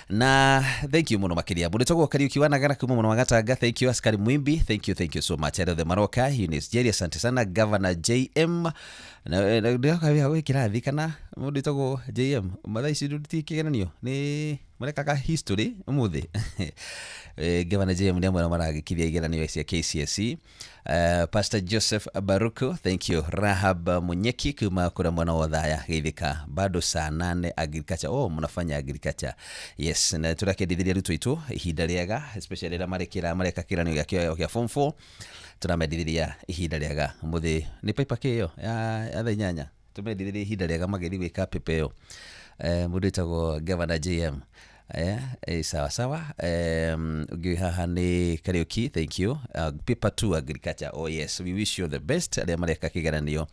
Na thank you mũno makĩria mũndũ wĩtagwo Kariuki wa Nagara kuma mwena wa Gatanga, thank you. Askari Mwimbi, thank you, thank you so much. Arĩa othe maroka, Eunice Jerry, asante sana. Governor JM na ndĩroka wĩ gwĩ kĩrathi kana mũndũ wĩtagwo JM mathaa ici ti kĩgeranio nĩ marekaga history ũmũthĩ. Governor JM nĩ amwe arĩa maragĩkithia igeranio cia KCSE. Pastor Joseph Baruku, thank you. Rahab Munyeki kuma kura mwana wa Othaya Geithika, bado saa 8 agriculture. Oh, mnafanya agriculture. Yes, na turakendithiria arutwo aitũ ihinda rĩega, especially rĩrĩa marekĩra mareka kĩgeranio gĩa form 4, tũramendithiria ihinda rĩega mũthĩ nĩ paper kĩ ĩyo ya thaa 8, tũmendithirie ihinda rĩega magĩthiĩ gwĩka paper ĩyo. Mũndũ wĩtagwo Governor JM. Sawa sawa. Ũngĩ haha nĩ Kariuki, thank you. Paper 2 agriculture. Oh yes, we wish you the best arĩa mareka kĩgeranio.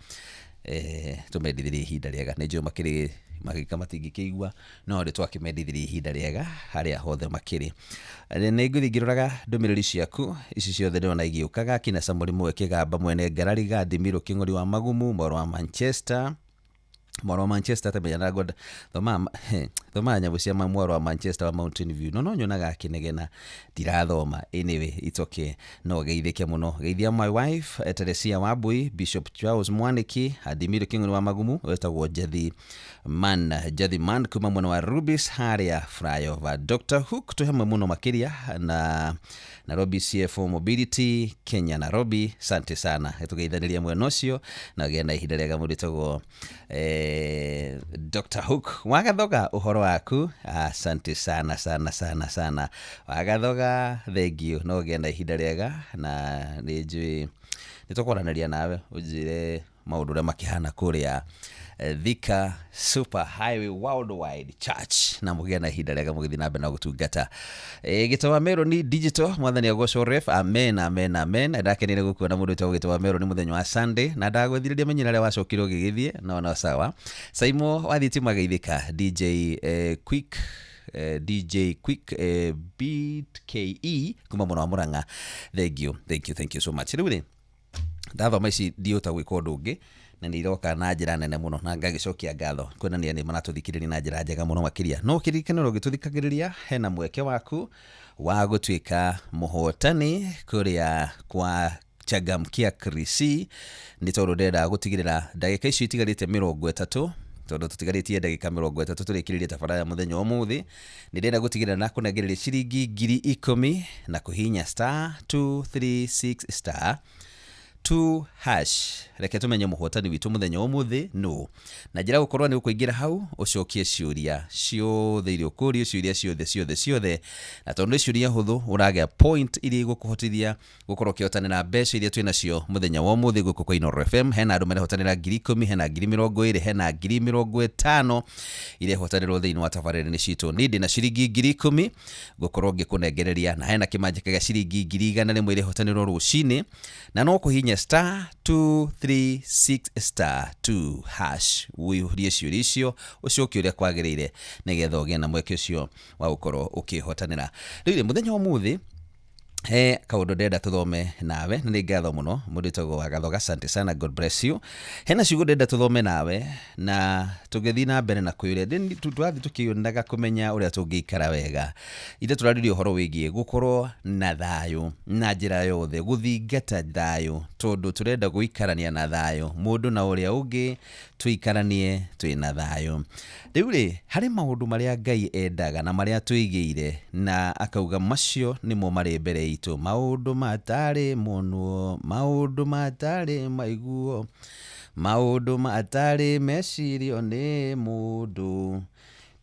Tũmendithirie ihinda rĩega, nĩ njũĩ makĩrĩ magĩka matingĩkĩigua, no nĩ twakĩmendithirie ihinda rĩega harĩa hothe makĩrĩ. Nĩ ngũthiĩ ngĩroraga ndũmĩrĩri ciaku ici ciothe ndĩrona igĩũkaga, kina Samuel Mwe Kĩgamba mwene Ngarari Gandimiro Kĩng'ori wa Magumu mwaro wa Manchester, mwaro wa Manchester tamenya na god thoma thoma nyamũ cia mwaro wa Manchester wa Mountain View, no nyonaga akĩnegena ndirathoma. Anyway, it's okay, no geithĩke mũno. Geithia my wife Teresia Wambui, Bishop Charles Mwaniki, Adimiro Kĩng'ori wa Magumu wetagwo Jathi Man kuma mwena wa Rubis harĩa flyover. Dr Hook twĩ hamwe mũno makĩria na Nairobi CFO Mobility Kenya Nairobi, sante sana, tũgeithanĩria mwena ũcio na ũgĩe na ihinda rĩega mũndũ wĩtagwo Dr Hook wagathoga ũhoro waku, asante sana sana sana sana wagathoga, thank you, no ũgĩe na ihinda rĩega na nĩ njũĩ nĩ tũkwaranĩria nawe ũnjĩre maũndũ ũrĩa makĩhana kũrĩa Thika Super Highway Worldwide Church, na mũgĩe na ihinda rĩega mũgĩthiĩ na mbere na gũtungata. Gĩtawa Meru ni digital, mwathani agocwo ref, amen amen amen. Ndakenire gũkuona mũndũ wĩtagwo Gĩtawa Meru nĩ mũthenya wa Sunday, na ndagwĩthirĩria menyera rĩa wacokire ũgĩgĩthiĩ, no sawa. Saimo wa thitima geithĩka, DJ Quick, DJ Quick Beat KE kuma mwena wa Murang'a, thank you thank you thank you so much. Rĩu rĩ ndathoma ici ndiũta gwĩka ũndũ ũngĩ na nĩ iroka na njĩra nene mũno, na ngagĩcokia ngatho kuonania nĩ maratũthikĩrĩria na njĩra njega mũno makĩria. No kĩririkano ũgĩtũthikagĩrĩria hena mweke waku wa gũtuĩka mũhotani kũrĩa kwa Changamkia Krisi, nĩ tondũ ndĩrenda gũtigĩrĩra ndagĩka icio itigarĩte 30, tondũ tũtigarĩtie ndagĩka 30 tũrĩkĩrĩrie tabarĩra ya mũthenya wa ũmũthĩ. Nĩ ndĩrenda gũtigĩrĩra na kũnengereria ciringi 10,000 na kũhihinya star 236 star 2 hash. Reke tumenye muhotani witũ mũthenya wa ũmũthĩ nũ, na njĩra gũkorwo nĩ ũkũingĩra hau ũcokie ciũria ciothe iria ũkũrio, ciũria ciothe ciothe ciothe, na tondũ nĩ ciũria hũthũ ũragĩa point iria igũkũhotithia gũkorwo ũkĩhotanĩra mbeca iria twĩ nacio mũthenya wa ũmũthĩ gũkũ kwa Inooro FM. Hena andũ marehotanĩra 10,000, hena 20,000, hena 50,000 iria ihotanĩrwo thĩinĩ wa tabarĩra-inĩ citũ. Niĩ ndĩna ciringi 10,000 ngũkorwo ngĩkũnengereria, na hena kĩmanjĩka gĩa ciringi 100,000 iria ihotanĩrwo rũcinĩ, na no kũhihinya star 236 star 2 hash ũihũrie ciũria icio, ũcokie ũrĩa kwagĩrĩire nĩgetha ũgĩe na mweke ũcio wa gũkorwo ũkĩhotanĩra. Rĩu rĩ, mũthenya wa ũmũthĩ he kaũndũ ndĩrenda tũthome nawe, na nĩ ngatho mũno mũndũ wĩtagwo Wagathoga, asante sana, God bless you. Hena ciugo ndĩrenda tũthome nawe na tũgĩthiĩ na mbere na kwĩyũria, tũrathiĩ tũkĩonaga kũmenya ũrĩa tũngĩikara wega. Ithe tũraririe ũhoro wĩgiĩ gũkorwo na thayũ na njĩra yothe, gũthingata thayũ, tondũ tũrenda gũikarania na thayũ, mũndũ na ũrĩa ũngĩ tũikaranie twĩna thayũ. Rĩu rĩ, harĩ maũndũ marĩa Ngai endaga na marĩa tũigĩire, na akauga macio nĩmo marĩ mbere itũ, maũndũ matarĩ monwo, maũndũ matarĩ maiguo, maũndũ matarĩ mecirio nĩ mũndũ,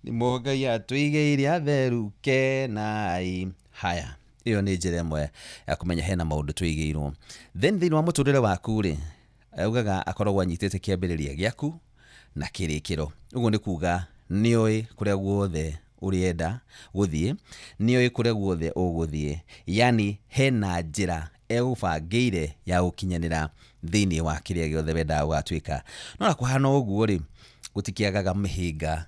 nĩmo Ngai atũigĩire atheru kenai. Haya, ĩyo nĩ njĩra ĩmwe ya kũmenya hena maũndũ tũigĩirwo. Then thĩinĩ wa mũtũrĩre waku rĩ, augaga akoragwo anyitĩte kĩambĩrĩria gĩaku na kĩrĩkĩro. Ũguo nĩ kuga nĩoĩ kũrĩa guothe ũrĩenda gũthiĩ, nĩoĩ kũrĩa guothe ũgũthiĩ, yani hena njĩra egũbangĩire ya gũkinyanĩra thĩinĩ wa kĩrĩa gĩothe wendaga gũgatuĩka. No na kũhana ũguo rĩ, gũtikĩagaga mĩhĩnga,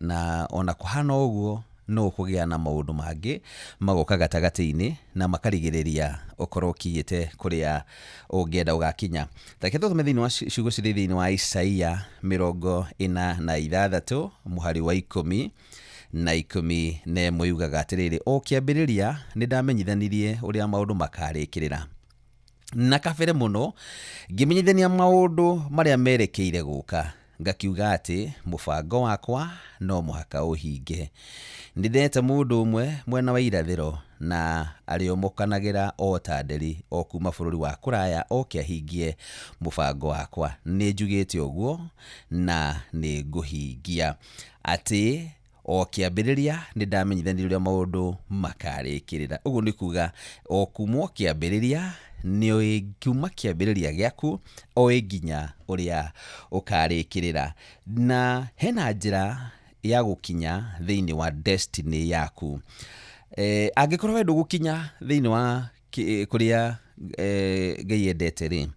na ona kũhana ũguo no ũkũgĩa na maũndũ mangĩ magoka gatagatĩ-inĩ na makarigĩrĩria ũkorwo ũkinyĩte kũrĩa ũngĩenda ũgakinya. Reke tũthome thĩinĩ wa ciugo cirĩ thĩinĩ wa Isaia 46 mũhari wa 10 na 11 yugaga atĩrĩrĩ, o kĩambĩrĩria nĩ ndamenyithanirie ũrĩa maũndũ makarĩkĩrĩra, na kabere mũno ngĩmenyithania maũndũ marĩa merekeire gũka, ngakiuga atĩ mũbango wakwa no mũhaka ũhinge. Nĩ ndete mũndũ ũmwe mwena wa irathĩro na arĩomokanagĩra o ta nderi o kuma bũrũri wa kũraya oke ahingie mũbango wakwa. Nĩ njugĩte ũguo na nĩ ngũhingia. Atĩ o kĩambĩrĩria nĩ ndamenyithanirie ũrĩa maũndũ makarĩkĩrĩra. Ũguo nĩ kuga o kuma o kĩambĩrĩria nĩũĩ kuma kĩambĩrĩria gĩaku oĩ nginya ũrĩa ũkarĩkĩrĩra. Na hena njĩra ya gũkinya thĩinĩ wa destiny yaku. Angĩkorwo we ndũgũkinya thĩinĩ wa kũrĩa Ngai endete rĩ,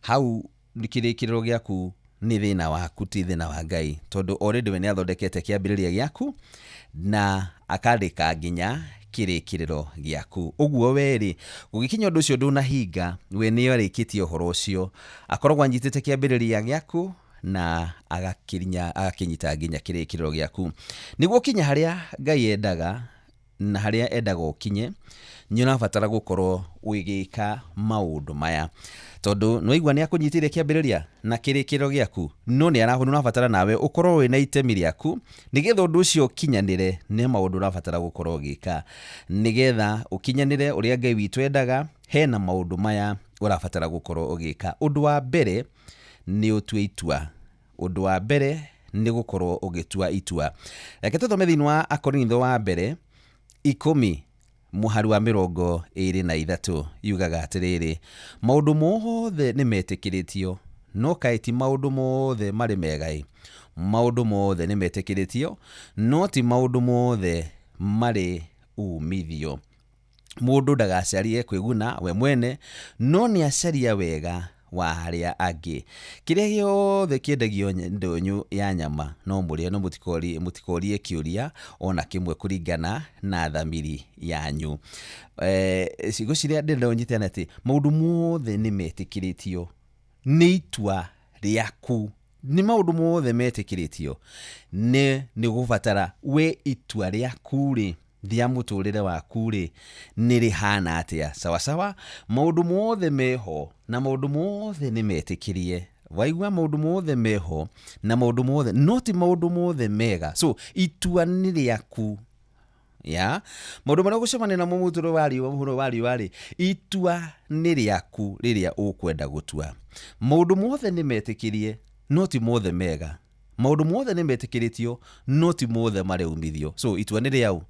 hau kĩrĩkĩrĩro gĩaku nĩ thĩna waku, ti thĩna wa Ngai, tondũ already we nĩ athondekete kĩambĩrĩria gĩaku na akandĩka nginya kĩrĩkĩrĩro gĩaku. Ũguo we rĩ, gũgĩkinya ũndũ ũcio ndũnahinga, we nĩ arĩkĩtie ũhoro ũcio, akoragwo anyitĩte kĩambĩrĩria gĩaku na agakĩnyita nginya kĩrĩkĩrĩro gĩaku. Nĩguo ũkinye harĩa Ngai endaga na harĩa endaga ũkinye, nĩ ũrabatara gũkorwo ũgĩka maũndũ maya, tondũ nĩwaigua nĩ akũnyitĩire kĩambĩrĩria na kĩrĩkĩrĩro gĩaku, no nĩ ũrabatara nawe ũkorwo wĩna itemi rĩaku nĩgetha ũndũ ũcio ũkinyanĩre. Nĩ maũndũ ũrabatara gũkorwo ũgĩka nĩgetha ũkinyanĩre ũrĩa Ngai witũ endaga. Hena maũndũ maya ũrabatara gũkorwo ũgĩka. Ũndũ wa mbere nĩ ũtue itua. Ũndũ wa mbere nĩ gũkorwo ũgĩtua itua. Reke tũthome thĩinĩ wa Akorintho wa mbere 10 mũhari wa 23 yugaga atĩrĩrĩ, maũndũ mothe nĩ metĩkĩrĩtio, no kaĩ ti maũndũ mothe marĩ mega ĩ. Maũndũ mothe nĩ metĩkĩrĩtio, no ti maũndũ mothe marĩ umithio. Mũndũ ndagacarie kwĩguna we mwene, no nĩ acaria wega wa arĩa angĩ. Kĩrĩa gĩothe kĩendagio ndũnyũ ya nyama no mũrĩe, no mũtikorie kĩũria ona kĩmwe kũringana na thamiri yanyu. Ciugo ciria ndĩrenda ũnyite nĩ atĩ maũndũ mothe nĩ metĩkĩrĩtio, nĩ itua rĩaku. Nĩ maũndũ mothe metĩkĩrĩtio, nĩ gũbatara we itua rĩaku rĩ, rĩa mũtũrĩre waku rĩ, nĩ rĩhana atĩa. Sawasawa, maũndũ mothe meho na maũndũ mothe nĩ metĩkĩrie. Waigua maũndũ mothe meho na maũndũ mothe, no ti maũndũ mothe mega. So itua nĩ rĩaku. Ya maũndũ marĩa ũgũcemania namo mũtũrĩre wa riũa, mũhuro wa riũa rĩ, itua nĩ rĩaku rĩrĩa ũkwenda gũtua. Maũndũ mothe nĩ metĩkĩrie, no ti mothe mega. Maũndũ mothe nĩ metĩkĩrĩtio, no ti mothe marĩ umithio. So itua nĩ rĩau,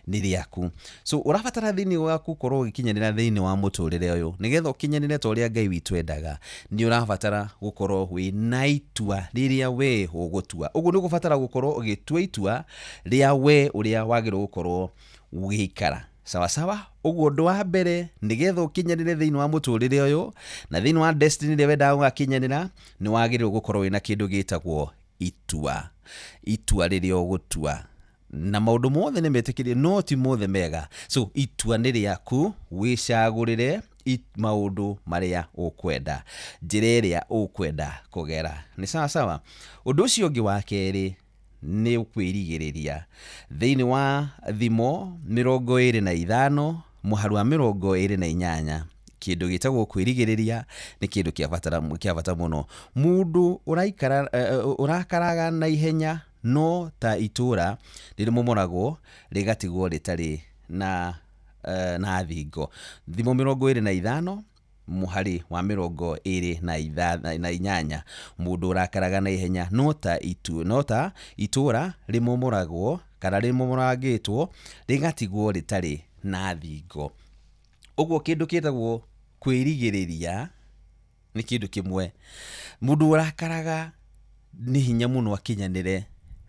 nĩ rĩaku. So ũrabatara thĩinĩ waku gũkorwo ũgĩkinyanĩra thĩinĩ wa mũtũrĩre ũyũ, nĩgetha ũkinyanĩre ta ũrĩa Ngai witũ endaga, nĩ ũrabatara gũkorwo wĩna itua rĩrĩa we ũgũtua. Ũguo nĩ ũgũbatara gũkorwo ũgĩtua itua rĩa we ũrĩa wagĩrĩirwo gũkorwo ũgĩikara. Sawa sawa. Ũguo ũndũ wa mbere, nĩgetha ũkinyanĩre thĩinĩ wa mũtũrĩre ũyũ na thĩinĩ wa destiny ĩrĩa wendaga gũgakinyanĩra, nĩ wagĩrĩirwo gũkorwo wĩna kĩndũ gĩtagwo itua. Itua rĩrĩa ũgũtua. Na maũndũ mothe nĩ metĩkĩrie, no ti mothe mega. So itua nĩ rĩaku, wĩcagũrĩre maũndũ marĩa ũkwenda, njĩra ĩrĩa ũkwenda kũgera. Nĩ sawa sawa. Ũndũ ũcio ũngĩ wa kerĩ nĩ kwĩrigĩrĩria. Thĩinĩ wa Thimo 25 mũharu wa 28, kĩndũ gĩtagwo kwĩrigĩrĩria nĩ kĩndũ kĩa bata mũno. Mũndũ ũraikara, ũrakaraga na ihenya no ta itũra rĩrĩmomoragwo rĩgatigwo rĩtarĩ na thingo. Thimo 25 mũhari wa 28, mũndũ ũrakaraga na ihenya no ta itũra rĩmomoragwo kana rĩmomorangĩtwo rĩgatigwo rĩtarĩ na thingo. Ũguo kĩndũ kĩtagwo kwĩrigĩrĩria nĩ kĩndũ kĩmwe. Mũndũ ũrakaraga nĩ hinya mũno akinyanĩre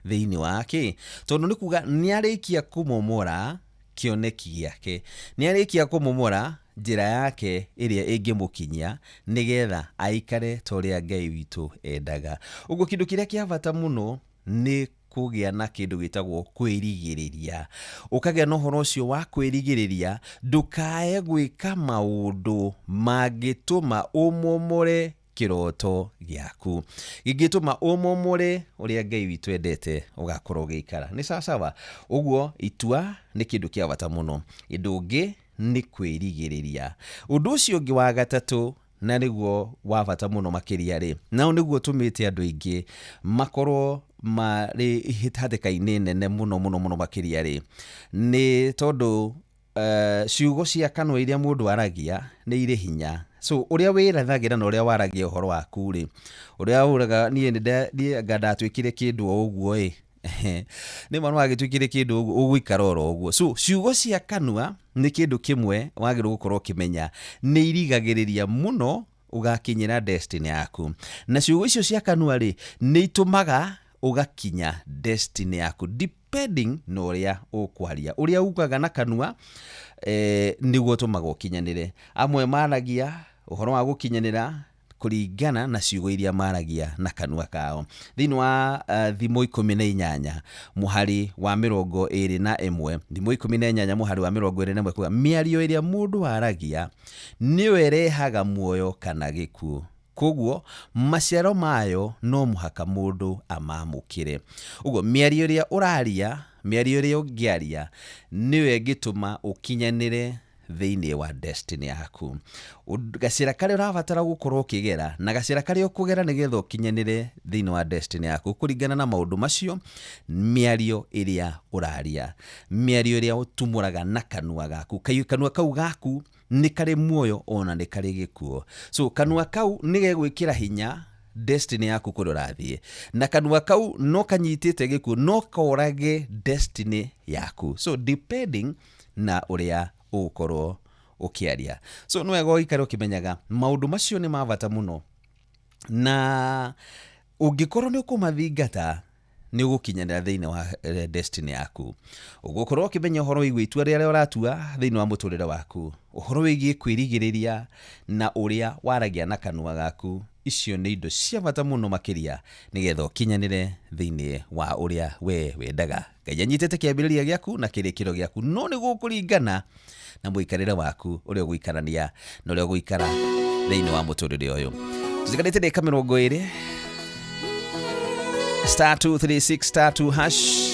thĩinĩ wake, tondũ nĩ kuga nĩ arĩkia kũmomora kĩoneki gĩake, nĩ arĩkia kũmomora njĩra yake ĩrĩa ĩngĩmũkinyia nĩgetha aikare ta ũrĩa Ngai witũ endaga. Ũguo kĩndũ kĩrĩa kĩa bata mũno nĩ kũgĩa na kĩndũ gĩtagwo kwĩrigĩrĩria. Ũkagĩa na ũhoro ũcio wa kwĩrigĩrĩria, ndũkae gwĩka maũndũ mangĩtũma ũmomore kĩroto gĩaku, gĩngĩtũma ũmomore ũrĩa Ngai witũ endete ũgakorwo ũgĩikara. Nĩ sawa sawa. Ũguo itua nĩ kĩndũ kĩa bata mũno. Ũndũ ũngĩ nĩ kwĩrigĩrĩria. Ũndũ ũcio ũngĩ wa gatatũ, na nĩguo wa bata mũno makĩria rĩ, nao nĩguo ũtũmĩte andũ aingĩ makorwo marĩ hatĩka-inĩ nene mũno mũno mũno makĩria rĩ, nĩ tondũ ciugo cia kanua iria mũndũ aragia nĩ irĩ hinya. So ũrĩa wĩrathagĩra na ũrĩa waragia ũhoro waku rĩ, ũrĩa uraga niĩ niĩ anga ndatuĩkire kĩndũ o ũguo ĩ, nĩ ma nĩwagĩtuĩkire kĩndũ ũguo, ũgũikara oro ũguo. So ciugo cia kanua nĩ kĩndũ kĩmwe wagĩrĩirwo gũkorwo ũkĩmenya nĩ irigagĩrĩria mũno ũgakinyĩra destiny yaku. Na ciugo icio cia kanua rĩ, nĩ itũmaga ũgakinya destiny yaku depending na ũrĩa ũkwaria. Ũrĩa ugaga na kanua nĩguo ũtũmaga ũkinyanĩre. Amwe maragia ũhoro wa gũkinyanĩra kũringana na ciugo iria maragia na kanua kao. Thĩinĩ wa Thimo 18 mũhari wa 21, Thimo 18 mũhari wa 21 kuga mĩario ĩrĩa mũndũ aragia nĩyo ĩrehaga muoyo kana gĩkuũ, koguo maciaro mayo no mũhaka mũndũ amamũkĩre. Ũguo mĩario ĩrĩa ũraria, mĩario ĩrĩa ũngĩaria nĩyo ĩngĩtũma ũkinyanĩre thĩinĩ wa destiny yaku. Gacĩra karĩa ũrabatara gũkorwo ũkĩgera na gacĩra karĩa ũkũgera nĩgetha ũkinyanĩre thĩinĩ wa destiny yaku kũringana na maũndũ macio, mĩario ĩrĩa ũraria, mĩario ĩrĩa ũtumũraga na kanua gaku, kanua kau gaku nĩ karĩ muoyo ona nĩ karĩ gĩkuũ. So kanua kau nĩ gegwĩkĩra hinya destiny yaku kũrĩa ũrathiĩ, na kanua kau no kanyitĩte gĩkuũ no korage destiny yaku. So depending na ũrĩa ũgũkorwo ũkĩaria. So nĩ wega ũikare ũkĩmenyaga maũndũ macio nĩ ma bata mũno, na ũngĩkorwo nĩ ũkũmathingata nĩ ũgũkinyanĩra thĩinĩ wa destiny yaku. Ũgũkorwo ũkĩmenya ũhoro wĩgiĩ itua rĩrĩa ũratua thĩinĩ wa mũtũrĩre waku, ũhoro wĩgiĩ kwĩrigĩrĩria na ũrĩa waragia na kanua gaku. Icio nĩ indo cia bata mũno makĩria nĩgetha ũkinyanĩre thĩinĩ wa ũrĩa we wendaga. Ngai anyitĩte kĩambĩrĩria gĩaku na kĩrĩkĩro gĩaku, no nĩ gũkũringana na mũikarĩre waku, ũrĩa ũgũikarania na ũrĩa ũgũikara thĩinĩ wa mũtũrĩre ũyũ. Tũtiganĩte ndagĩka 20, *236 *2 hash.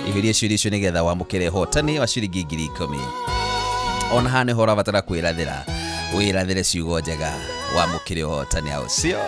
Ihuria ciũria icio nĩgetha wamũkĩre hotani wa ciringi 10,000. Ona haha nĩho ũrabatara kwĩrathĩra, wĩrathĩre ciugo njega wamũkĩre ũhotani hau, sio?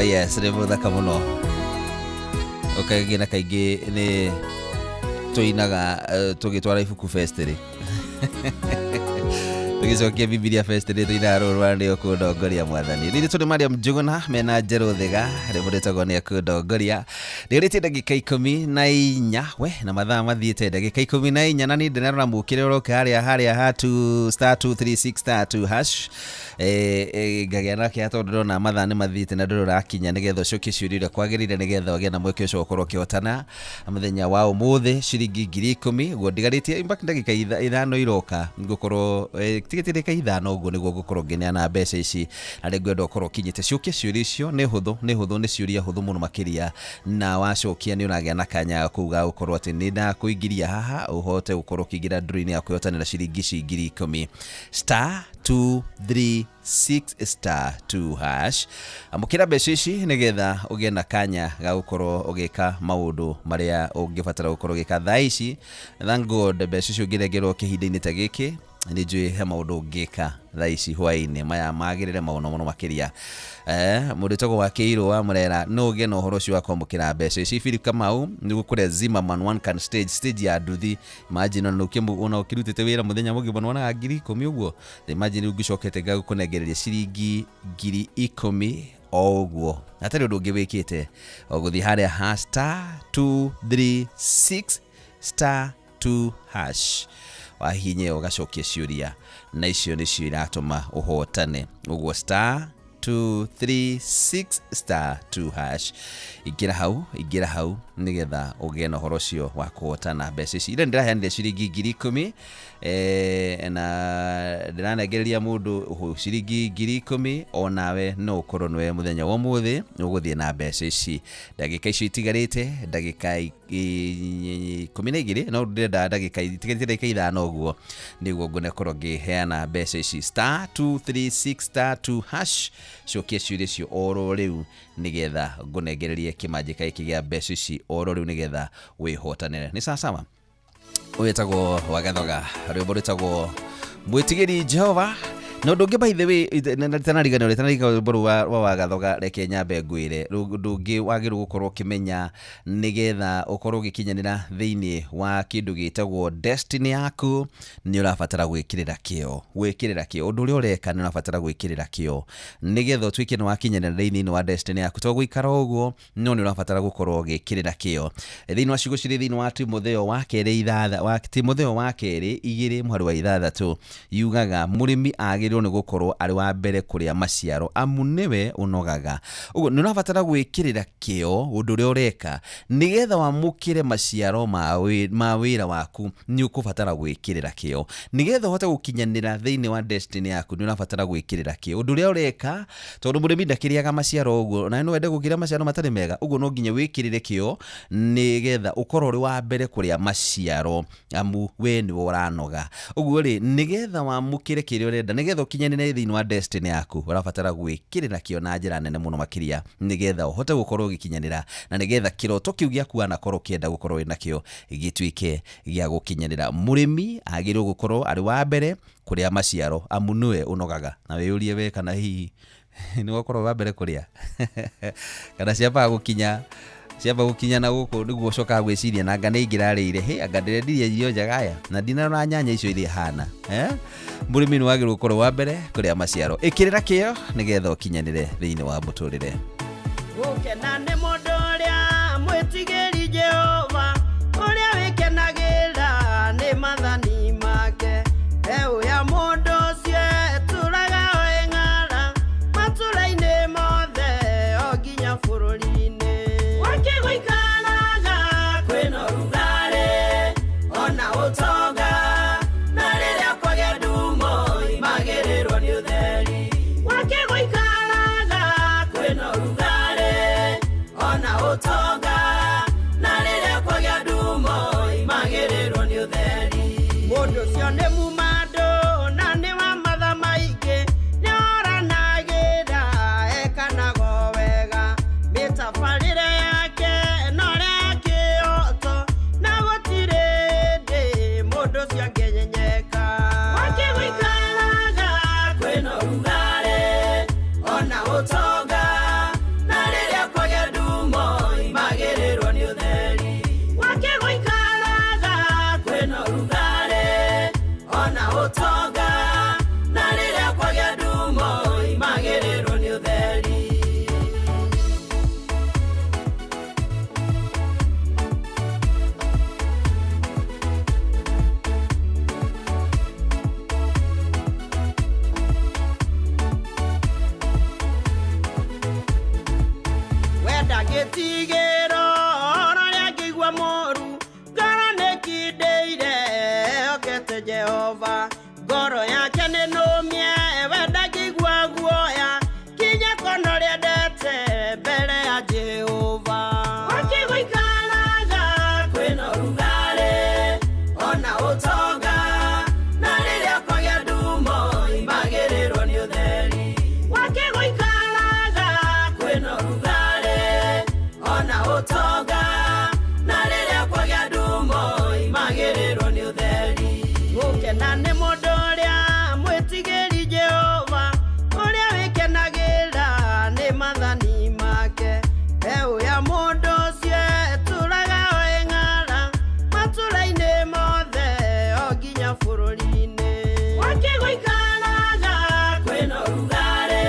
Yes, rwĩmbo rũthaka mũno. Kaingĩ na kaingĩ nĩ tũinaga tũgĩtwara ibuku fest rĩ, tũgĩcokia Bibilia fest rĩ, tũinaga rũrũ rwa nĩ ũkũndongoria Mwathani. Rĩrĩ tũrĩ Mariam Njuguna mena Njerũ Thiga, rwĩmbo rwĩtagwo nĩ ũkũndongoria. Ndĩrĩtie ndagĩka 14 we na mathaa mathiĩte ndagĩka 14, na niĩ ndĩrarora mũkĩre ũroka harĩa ha 2 star 236 star 2 hash, ngagĩa na kĩeha tondũ ndĩrona mathaa nĩ mathiĩte na ndũrĩ ũrakinya nĩgetha ũcokie ciũria ũrĩa kwagĩrĩire, nĩgetha ũgĩe na mweke ũcio ũkorwo ũkĩhotana mũthenya wa ũmũthĩ ciringi 10,000. Ũguo ndigarĩtie in fact ndagĩka 5 iroka ngũkorwo tigĩtie ndagĩka 5 ũguo nĩguo ngũkorwo ngĩneana mbeca ici, na rĩngĩ ngwenda ũkorwo ũkinyĩte. Cokia ciũria icio, nĩ hũthũ, nĩ hũthũ, nĩ ciũria hũthũ mũno makĩria, na wacokia nĩ ũragĩa na kanya kũu ga gũkorwo atĩ nĩ ndakũingĩria haha ũhote gũkorwo ũkĩingĩra ndũrũ-inĩ ya kwĩhotanĩra ciringi ici 10,000. Star 236 star 2 hash, amũkĩra mbeca ici nĩgetha ũgĩe na kanya ga gũkorwo ũgĩka maũndũ marĩa ũngĩbatara gũkorwo ũgĩka thaa ici. Thank God mbeca icio ũngĩnengerwo kĩhinda-inĩ ta gĩkĩ, nĩ njũĩ he maũndũ ũngĩka thaa ici hwaĩ-inĩ maya magĩrĩre maũndũ mũno makĩria. Mũndũ wĩtagwo wa Kĩirũ wa Mũrera, no ũgĩe na ũhoro ũcio wa kwamũkĩra mbeca ici. Philip Kamau nĩ kũrĩa Zimmerman one can stage ya nduthi, imagine ona ũkĩrutĩte wĩra mũthenya mũgima nĩwonaga 10,000 ũguo. Imagine rĩu ngĩcokete ngagũkũnengereria ciringi 10,000 o ũguo hatarĩ ũndũ ũngĩ wĩkĩte, o gũthiĩ harĩa ha star 236 star 2 hash, wahihinye ũgacokia ciũria, na icio nĩcio iratũma ũhotane. Ũguo star 236 star 2 hash, ingĩra hau, ingĩra hau nĩgetha ũgĩe na ũhoro ũcio wa kũhotana mbeca ici. Ira ndĩraheanire ciringi 10,000, na ndĩranengereria mũndũ ciringi 10,000, onawe no ũkorwo nĩwe mũthenya wa ũmũthĩ ũgũthiĩ na mbeca ici. Ndagĩka icio itigarĩte ndagĩka 12, no ndĩrenda ndagĩka itigarĩte ndagĩka 5 ũguo nĩguo ngũnekorwo ngĩheana mbeca ici. Star 236 star 2 hash, cokia ciũria icio oro rĩu nĩgetha ngũnengererie kĩmanjĩka gĩkĩ gĩa mbeca ici oro rĩu nĩgetha wĩhotanĩre. Nĩ sawa sawa. Ũyũ wĩtagwo Wagathoga, rwĩmbo rwĩtagwo Mwĩtigĩri Jehova. Na ũndũ ũngĩ, by the way, ritanariganĩrwo rwĩmbo rũu wa Wagathoga, reke nyambe ngwĩre ũndũ ũngĩ wagĩrĩirwo gũkorwo ũkĩmenya nĩgetha ũkorwo ũgĩkinyanĩra thĩinĩ wa kĩndũ gĩtagwo destiny yaku. Nĩ ũrabatara gwĩkĩrĩra kĩo, gwĩkĩrĩra kĩo ũndũ ũrĩa ũreka, nĩ ũrabatara gwĩkĩrĩra kĩo nĩgetha ũtuĩke nĩ wakinyanĩra thĩinĩ wa destiny yaku. To gũikara ũguo, no nĩ ũrabatara gũkorwo ũgĩkĩrĩra kĩo. Thĩinĩ wa ciugo cirĩ thĩinĩ wa Timotheo wa kerĩ ithatha wa Timotheo wa kerĩ 2 mũhari wa 6 yugaga mũrĩmi agĩrĩirwo nĩ gũkorwo arĩ wa mbere kũrĩa maciaro, amu nĩwe ũnogaga. Ũguo nĩ ũrabatara gwĩkĩrĩra kĩo ũndũ ũrĩa ũreka nĩgetha wamũkĩre maciaro ma wĩra waku. Nĩ ũkũbatara gwĩkĩrĩra kĩo nĩgetha ũhote gũkinyanĩra thĩinĩ wa destiny yaku. Nĩ ũrabatara gwĩkĩrĩra kĩo ũndũ ũrĩa ũreka, tondũ mũrĩmi ndakĩrĩaga maciaro ũguo, na no wende gũkĩrĩa maciaro matarĩ mega. Ũguo no nginya wĩkĩrĩre kĩo nĩgetha ũkorwo ũrĩ wa mbere kũrĩa maciaro, amu we nĩwe ũranoga. Ũguo rĩ, nĩgetha wamũkĩre kĩrĩa ũrenda, nĩgetha ũkinyanĩre thĩinĩ wa destiny yaku, ũrabatara gwĩkĩrĩra kĩo na njĩra nene mũno makĩria nĩgetha ũhote gũkorwo ũgĩkinyanĩra, na nĩgetha kĩroto kĩu gĩaku wanakorwo ũkĩenda gũkorwo wĩna kĩo gĩtuĩke gĩa gũkinyanĩra. Mũrĩmi agĩrĩirwo gũkorwo arĩ wa mbere kũrĩa maciaro, amu nĩwe ũnogaga. Na wĩyũrie we kana hihi nĩ wakorwo wa mbere kũrĩa, kana ciambaga gũkinya na gũkũ nĩguo ũcokaga gwĩciria na anga nĩ ingĩrarĩire, hĩ anga ndĩrendirie irio njega aya na ndinarora nyanya icio iria ihana. Mũrĩmi nĩ wagĩrĩirwo gũkorwo wa mbere kũrĩa maciaro. Ĩkĩrĩra kĩo nĩgetha ũkinyanĩre thĩinĩ wa mũtũrĩre. Gũkena nĩ mũndũ ũrĩa mwĩtigĩri Jehova, ũrĩa wĩkenagĩra nĩ maathani make. Eũya mũndũ ũcio etũraga o ĩng'ara matũra-inĩ mothe o nginya bũrũri-inĩ. Gwake gũikaraga kwĩna ũrugarĩ ona ũtonga, na rĩrĩa kwagĩa ndumo imagĩrĩrwo nĩ ũtheri. Gwake gũikaraga kwĩna ũrugarĩ ona ũtonga, na rĩrĩa kwagĩa ndumo imagĩrĩrwo nĩ ũtheri. Mũndũ ũcio nĩ mumandũ na nĩ wa matha maingĩ, nĩ oranagĩra ekanago wega. Mĩtabarĩre yake no ũrĩa kĩoto, na gũtirĩ hĩndĩ mũndũ ũcio angĩnyenyeka. Gwake gũikaraga kwĩna ũrugarĩ ona ũtonga, na rĩrĩa Wendete Jehova ngoro yake nĩ nũmie we ndangĩigua guoya kinya kono rĩendete mbere ya Jehova. Gwake gũikaraga kwĩna ũrugarĩ ona ũtonga na rĩrĩa kwagĩa ndumo imagĩrĩrwo nĩ ũtheri. Gwake gũikaraga kwĩna ũrugarĩ ona ũtonga na rĩrĩa kwagĩa ndumo imagĩrĩrwo nĩ ũtheri. Gũkena nĩ mũndũ ũrĩa mwĩtigĩri Jehova ũrĩa wĩkenagĩra nĩ maathani make. Mbeũ ya mũndũ ũcio ĩtũũraga o ĩng'ara matũũra-inĩ mothe o nginya bũrũri-inĩ. Gwake gũikaraga kwĩna ũrugarĩ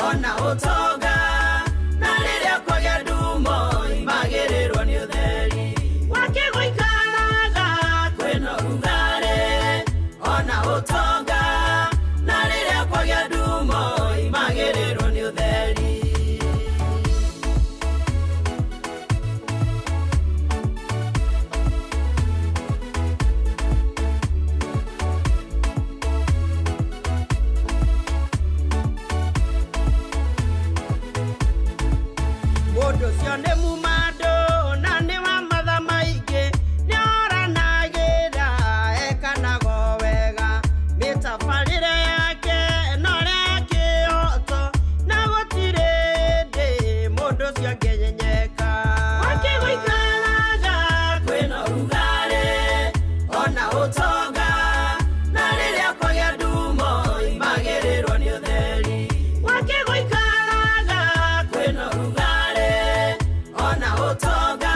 ona ũtonga na rĩrĩa kwagĩa ndumo imagĩrĩrwo nĩ ũtheri. Gwake gũikaraga kwĩna ũrugarĩ ona ũtonga na rĩrĩa kwagĩa ndumo imagĩrĩrwo nĩ ũtheri. Mũndũ ũcio nĩ mumandũ na nĩ wa matha maingĩ nĩoranagĩra ekanago wega mĩtabarĩre yake no ũrĩa kĩhoto na gũtirĩ hĩndĩ mũndũ ũcio angĩnyenyeka. Gwake gũikaraga kwĩna ũrugarĩ ona ũtonga na rĩrĩa kwagĩa ndumo imagĩrĩrwo nĩ ũtheri. Gwake gũikaraga kwĩna ũrugarĩ ona ũtonga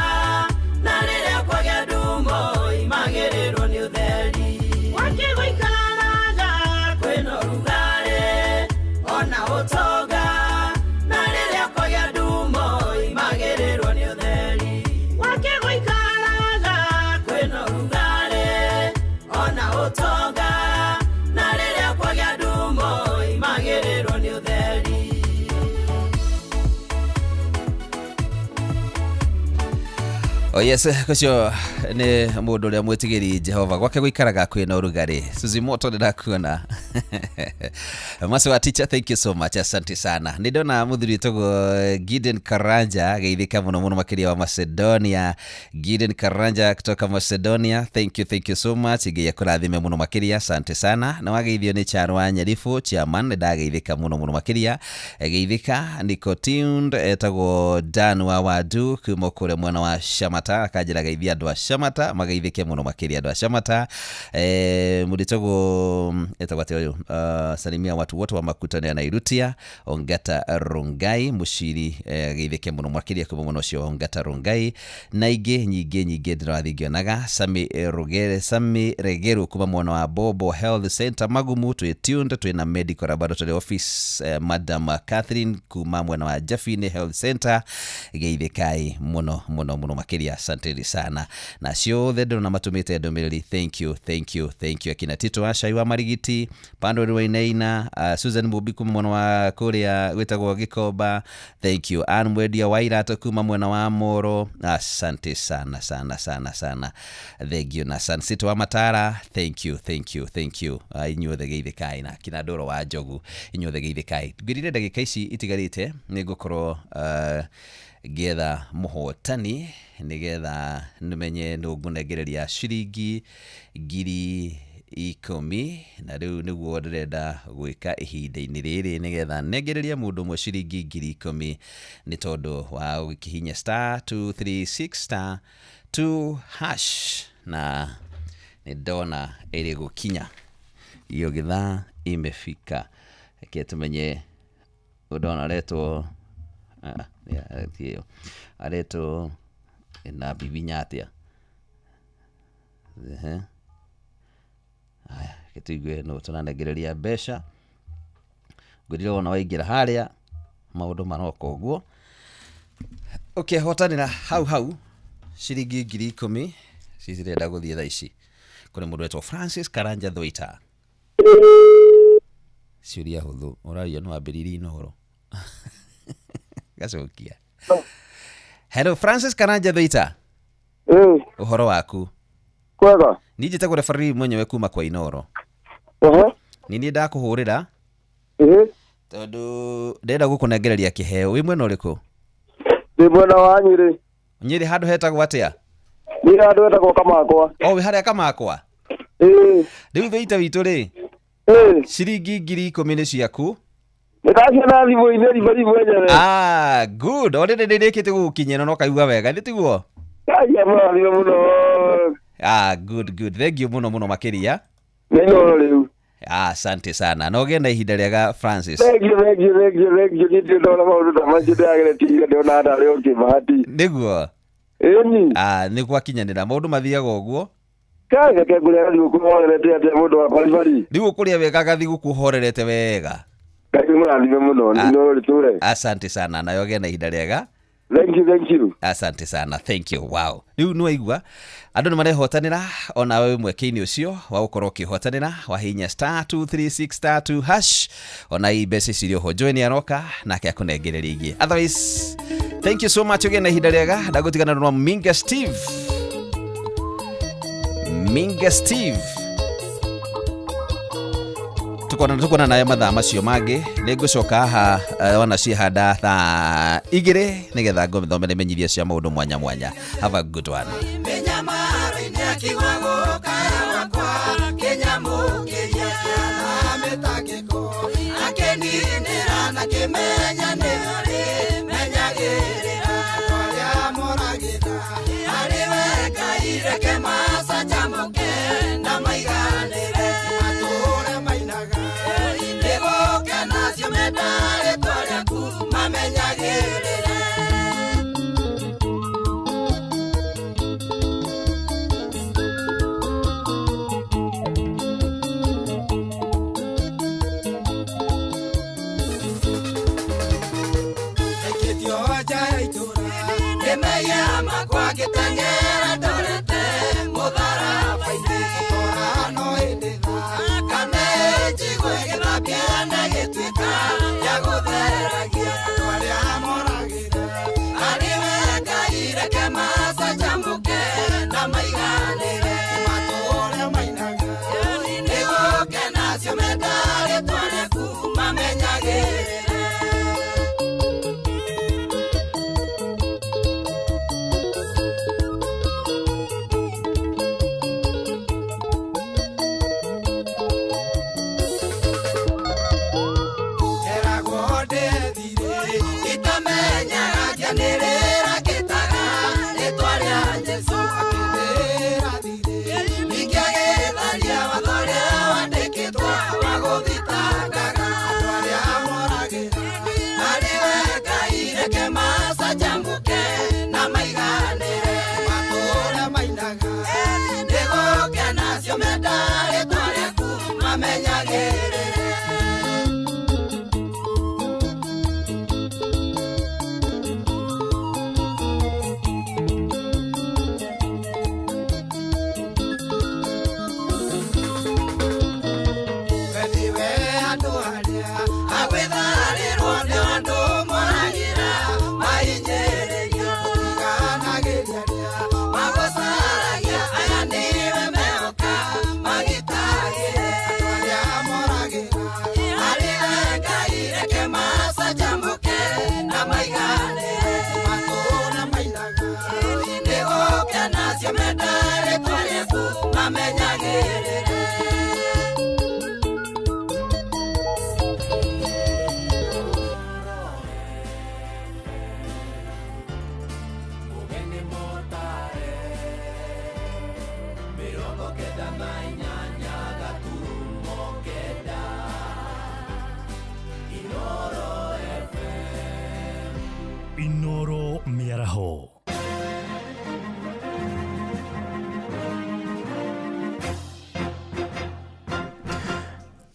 na rĩrĩa kwagĩa ndumo imagĩrĩrwo nĩ ũtheri. Gwake gũikaraga kwĩna ũrugarĩ ona ũtonga na rĩrĩa kwagĩa ndumo imagĩrĩrwo nĩ ũtheri. Gwake gũikaraga kwĩna ũrugarĩ ona ũtonga na rĩrĩa kwagĩa ndumo imagĩrĩrwo nĩ ũtheri. Oh yes, kucio nĩ mũndũ ũrĩa mwĩtigĩri Jehova gwake gũikaraga kwĩna ũrugarĩ. Suzy Moto ndĩrakuona. Maso wa teacher, thank you so much, asante sana. Nĩ ndona mũthuri wĩtagwo Gideon Karanja geithĩka mũno mũno makĩria wa Macedonia. Gideon Karanja kutoka Macedonia, thank you so much. Ngai akũrathime mũno makĩria, asante sana. Na wageithio nĩ Charo wa Nyaribu chairman, nĩ ndageithĩka mũno mũno makĩria. Geithĩka niko tuned, etagwo Dan wa Wadu kuma kũrĩa mwena wa Shamata, akanjĩra geithia andũ a Shamata mageithĩke mũno makĩria andũ a Shamata. Mũndũ etagwo atĩa ũyũ, salimia watu wote wa makutano ya Nairutia, Ongata Rongai Mushiri, geithĩke mũno makĩria kuma mwena ũcio wa Ongata Rongai, na ingĩ nyingĩ nyingĩ ndĩrathiĩ ngĩonaga. Sami Rugere, Sami Regeru kuma mwena wa Bobo Health Center Magumu, twĩ tuned, twĩna medical laboratory office, Madam Catherine kuma mwena wa Jafine Health Center, geithĩkai mũno mũno mũno makĩria, asanteni sana. Na ciothe ndĩrona matũmĩte ndũmĩrĩri, thank you thank you thank you. Akina Tito Ashai wa Marigiti, Pando Wainaina, Susan Mubi kuma mwena wa kũrĩa gwĩtagwo Gĩkomba, thank you. Ann Mwendia wa Irato kuma mwena wa Moro, asante sana sana sana sana, thank you. Na Sansito wa Matara, thank you thank you thank you. Inyuothe geithĩkai, na kina Ndũrũ wa Njogu, inyuothe geithĩkai. Ngwĩrire ndagĩka ici itigarĩte nĩ ngũkorwo ngĩetha mũhotani nĩgetha nĩmenye nũ ngũnengereria ciringi 10,000, na rĩu nĩguo ndĩrenda gwĩka ihinda-inĩ rĩrĩ nĩgetha nengererie mũndũ ũmwe ciringi 10,000 nĩ tondũ wa gũkihinya star 236 star 2 hash, na nĩ ndona ĩrĩ gũkinya hiyo githaa imefika. Reke tumenye ũndona aretwo aretwo na bibinya atĩa. Aya, gĩtũigue nũ tũranengereria mbeca. Ngwĩrire wona waingĩra harĩa maũndũ maroka ũguo. Ũkehotanĩra hau hau ciringi 10,000 cirenda gũthiĩ thaa ici kũrĩ mũndũ wetwo Francis Karanja Thwaita. Ciũria hũthũ ũraria no wambĩrĩirie Inooro gacokia. Hello Francis Karanja Thwaita. Ũhoro waku? Kwega. Niĩ njĩtagwo referee mwenyewe kuma kwa Inoro. Nĩ niĩ ndakũhũrĩra. Tondũ ndĩrenda gũkũnengereria kĩheo. Wĩ mwena ũrĩkũ? Ndĩ mwena wa Nyĩrĩ. Nyĩrĩ handũ hetagwo atĩa? Nyĩrĩ handũ hetagwo Kamakwa. O wĩ harĩa Kamakwa? Ĩĩ. Rĩu thĩita witũ rĩ? Ciringi 10,000 nĩ ciaku. Nĩndaciona thimũ-inĩ ribari mwenyewe. Ah, good. O rĩrĩ nĩrĩkĩtie gũgũkinyĩra na ũkaigua wega, nĩ tiguo? Ngai amũrathime mũno. Ah, good, good. Thank you mũno mũno makĩria. Nĩ Inooro rĩu. Ah, asante sana. Na ũgĩe na ihinda rĩega Francis. Thank you, thank you, thank you, thank you. Niĩ ndirĩ ndona maũndũ ta macio ndĩrageretie ira ndĩrona tarĩ o kĩbahati. Nĩguo. Ĩni. Ah, nĩ gwakinyanĩra. Maũndũ mathiaga ũguo. Kai reke ngũrĩa gathigũkũ horerete atĩa mũndũ wa baribari. Rĩu ũkũrĩa wega gathigũkũ horerete wega. Ngai mũrathime mũno, nĩ Inooro rĩtũre. Asante sana na ũgĩe na ihinda rĩega. Thank you, thank you. Asante sana, thank you. Wow. Rĩu nĩ waigua andũ nĩ marehotanĩra onawe wĩ mweke-inĩ ũcio wa gũkorwo ũkĩhotanĩra wahihinya star 236 star 2 hash ona i mbeca ici irĩ oho. Joy nĩ aroka nake akũnengereria ingĩ. Otherwise, thank you so much, ũgĩe na ihinda rĩega. Ndagũtigana na Minga Steve. Minga Steve. Tukona naye mathaa macio mangĩ nĩ ngũcoka haha ona ciahanda thaa 2 nĩgetha ngũthomere menyithia cia maũndũ mwanya mwanya. Have a good one.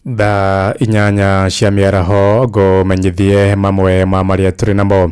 Thaa 8 cia mĩaraho ngũmenyithie mamwe ma marĩa tũrĩ namo.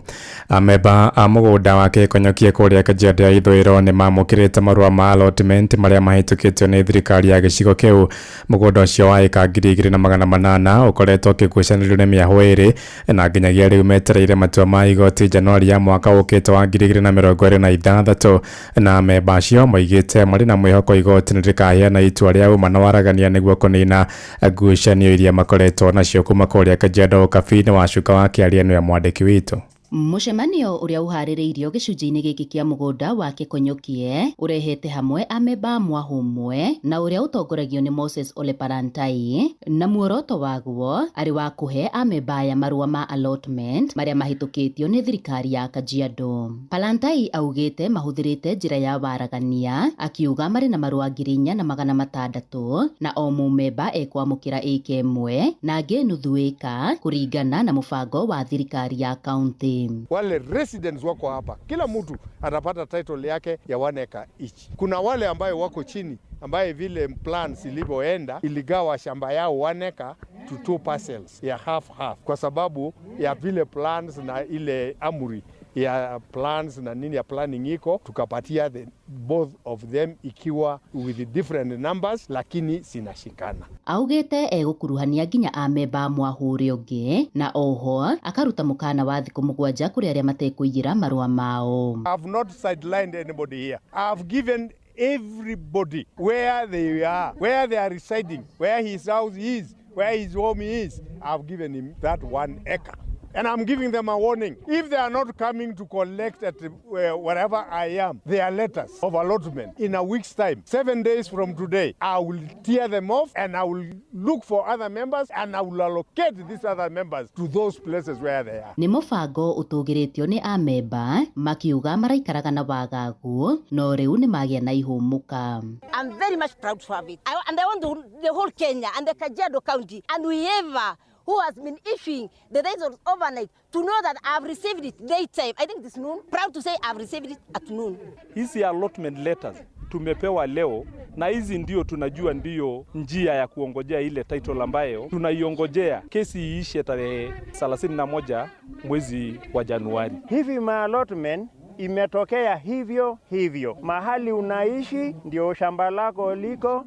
Amemba a mũgũnda wa Gĩkonyokie kũrĩa Kajiado ya ithũĩro nĩ mamũkĩrĩte marũa ma allotment marĩa mahĩtũkĩtio nĩ thirikari ya gĩcigo kĩu. Mũgũnda ũcio wa ĩka 2800 ũkoretwo ũkĩgucanĩrio nĩ mĩahũ ĩrĩ na nginyagia rĩu metereire matua ma igoti Januari ya mwaka ũkĩte wa 2026, na amemba acio moigĩte marĩ na mwĩhoko igoti nĩ rĩkaheana itua rĩa ũma na waragania nĩguo kũnina ngucanio iria makoretwo nacio kuma kũrĩa Kajiado. Kabi-inĩ wa Cuka wa Kĩaria nĩwe mwandĩki witũ. Mũcemanio ũrĩa ũharĩrĩirio gĩcunjĩ-inĩ gĩkĩ kĩa mũgũnda wa Gĩkonyokie ũrehete hamwe amemba a mwahũ ũmwe na ũrĩa ũtongoragio nĩ Moses Ole Parantai, na muoroto waguo arĩ wa kũhe amemba aya marũa ma allotment marĩa mahĩtũkĩtio nĩ thirikari ya Kajiado. Palantai augĩte mahũthĩrĩte njĩra ya waragania, akiuga marĩ na marũa 4600 na o mũmemba ekwamũkĩra ĩka ĩmwe na angĩ nuthu ĩka kũringana na mũbango wa thirikari ya kaunti. Wale residents wako hapa, kila mtu atapata title yake ya 1 acre each. Kuna wale ambayo wako chini ambaye vile plans ilivyoenda iligawa shamba yao 1 acre to 2 parcels ya half half, kwa sababu ya vile plans na ile amri ya plans na nini ya planning iko, tukapatia both of them ikiwa with different numbers, lakini zinashikana. Augite egũkuruhania nginya amemba a mwahũ ũrĩa ũngĩ, na oho akaruta mũkana wa thikũ 7 kũrĩ arĩa matekũiyĩra marũa mao. I've not sidelined anybody here. I've given everybody where they are, where they are residing, where his house is, where his home is. I've given him that 1 acre. And I'm giving them a warning. If they are not coming to collect at wherever I am, their letters of allotment in a week's time, 7 days from today, I will tear them off and I will look for other members and I will allocate these other members to those places where they are. Nĩ mũbango ũtũgĩrĩtio nĩ amemba makiuga maraikaraga na wagagu no rĩu nĩ magĩa na ihũmũka. I'm very much proud to have it. And I want the whole Kenya and the Kajiado County and whoever who has been issuing the results overnight to know that I've received it daytime. I think this noon. Proud to say I've received it at noon. Hizi allotment letters tumepewa leo, na hizi ndio tunajua ndio njia ya kuongojea ile title ambayo tunaiongojea kesi iishe tarehe 31 mwezi wa Januari. Hivi ma allotment imetokea hivyo hivyo. Mahali unaishi ndio shamba lako liko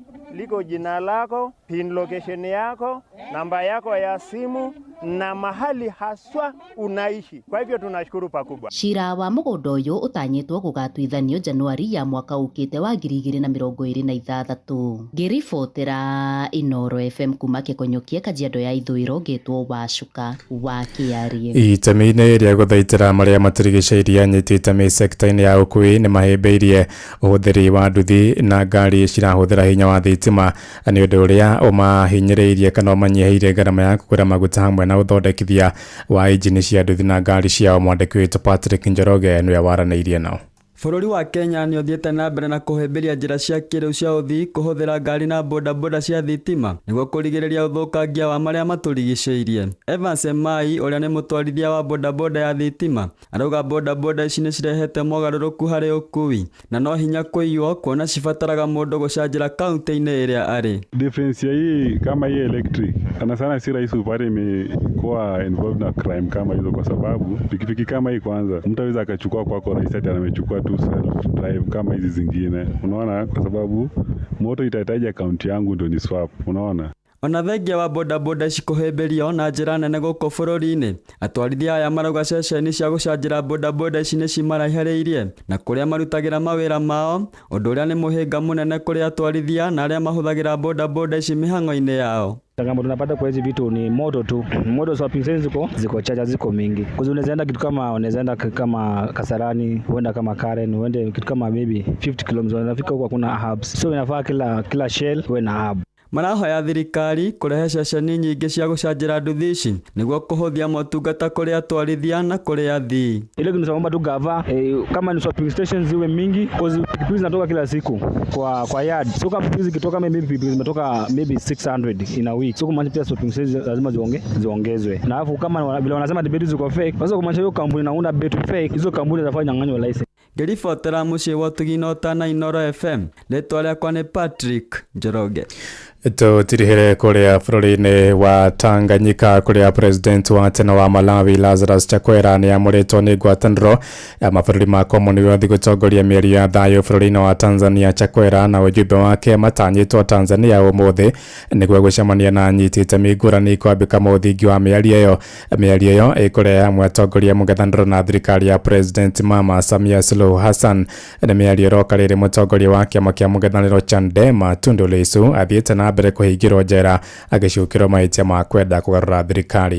jina lako, pin location yako, namba yako ya simu na mahali haswa unaishi. Kwa hivyo tunashukuru pakubwa. Cira wa mũgũnda ũyũ ũtanyĩtwo gũgatuithanio Januari ya mwaka ũkĩte wa 2026. Ngĩribotera Inooro FM kuma Gĩkonyokie, Kajiado ya ithũĩro, ngĩtwo Wacuka wa Kĩarie. Itemi-inĩ rĩa gũthaitĩra marĩa matũrigicĩirie, anyiti itemi sekta-inĩ ya ũkuui nĩ mahĩmbĩirie ũhũthĩri wa nduthi na ngari cirahũthĩra hinya wa thitima, nĩ ũndũ ũrĩa ũmahinyĩrĩirie kana ũmanyihĩirie ngarama ya kũgũra maguta hamwe na ũthondekithia wa injini cia nduthi na ngari ciao. Mwandĩki witũ Patrick Njoroge nĩwe waranĩirie nao. Bũrũri wa Kenya nĩ ũthiĩte na mbere na kũhĩmbĩria njĩra cia kĩrĩu cia ũthii kũhũthĩra ngari na bodaboda cia thitima nĩguo kũrigĩrĩria ũthũkangia wa marĩa matũrigicĩirie. Evans Emai ũrĩa nĩ mũtwarithia wa bodaboda ya thitima arauga bodaboda ici nĩ cirehete mogarũrũku harĩ ũkuui na no hinya kũiywo kuona cibataraga mũndũ gũcanjĩra kaunti-inĩ ĩrĩa arĩ. Difference ya hii kama hii electric sana sana si rahisi upate imekuwa involved na crime kama hizo, kwa sababu pikipiki kama hii kwanza mtu aweza akachukua kwako rahisi ati amechukua tu self drive kama hizi zingine, unaona, kwa sababu moto itahitaji account yangu ndio ni swap, unaona. Ona thengia wa bodaboda ici kũhĩmbĩrio na njĩra nene gũkũ bũrũri-inĩ, atwarithia aya marauga ceceni cia gũcanjĩra bodaboda ici nĩ cimaraihĩrĩirie na kũrĩa marutagĩra mawĩra mao, ũndũ ũrĩa nĩ mũhĩnga mũnene kũrĩ atwarithia na arĩa mahũthagĩra bodaboda ici mĩhang'o-inĩ yao. Changamoto tunapata kwa hizi vitu ni moto tu. Moto swapping station ziko chacha, ziko mingi. Kwa unaweza enda kitu kama unaweza enda kama Kasarani, uenda kama Karen, uende kitu kama maybe 50 km, unafika huko hakuna hubs. So inafaa kila Shell uwe na hub. Marahoya thirikari kũrehe ceceni nyingĩ cia gũcanjĩra nduthi ici nĩguo kũhũthia motungata kũrĩ atwarithia na kũrĩ athii. Ile tunaomba tu gava kama ni swapping stations ziwe mingi, cause pikipiki zinatoka kila siku kwa yard. So kama pikipiki zikitoka maybe pikipiki zimetoka maybe 600 in a week. So kumaanisha pia swapping stations lazima ziongezwe. Na alafu kama vile wanasema betri ziko fake, sasa kumaanisha hiyo kampuni inaunda betri fake, hizo kampuni zitafanya nyang'anyo license. Ngĩribotera mũciĩ wa Ũtugi na Ũtana Inooro FM, rĩtwa rĩakwa nĩ Patrick Njoroge. Tũtirihĩre kũrĩa bũrũri-inĩ wa Tanganyika kũrĩa president wa tene wa Malawi Lazarus Chakwera nĩ amũrĩtwo nĩ ngwatanĩro ya mabũrũri ma Commonwealth gũtongoria mĩario ya thayũ bũrũri-inĩ wa Tanzania. Chakwera na ujumbe wake matanyĩtwo Tanzania ũmũthĩ nĩguo gũcemania na anyiti itemi ngũrani kwambĩka mũthingi wa mĩario ĩyo. Mĩario ĩyo ĩkũrehe hamwe atongoria mũng'ethanĩro na thirikari ya President Mama Samia Suluhu Hassan. Nĩ mĩario ĩroka rĩrĩ mũtongoria wa kĩama kĩa mũng'ethanĩro Chadema Tundu Lissu athiĩte na mbere kũhingĩrwo njera agĩcukĩrwo mahĩtia ma kwenda kũgarũra thirikari.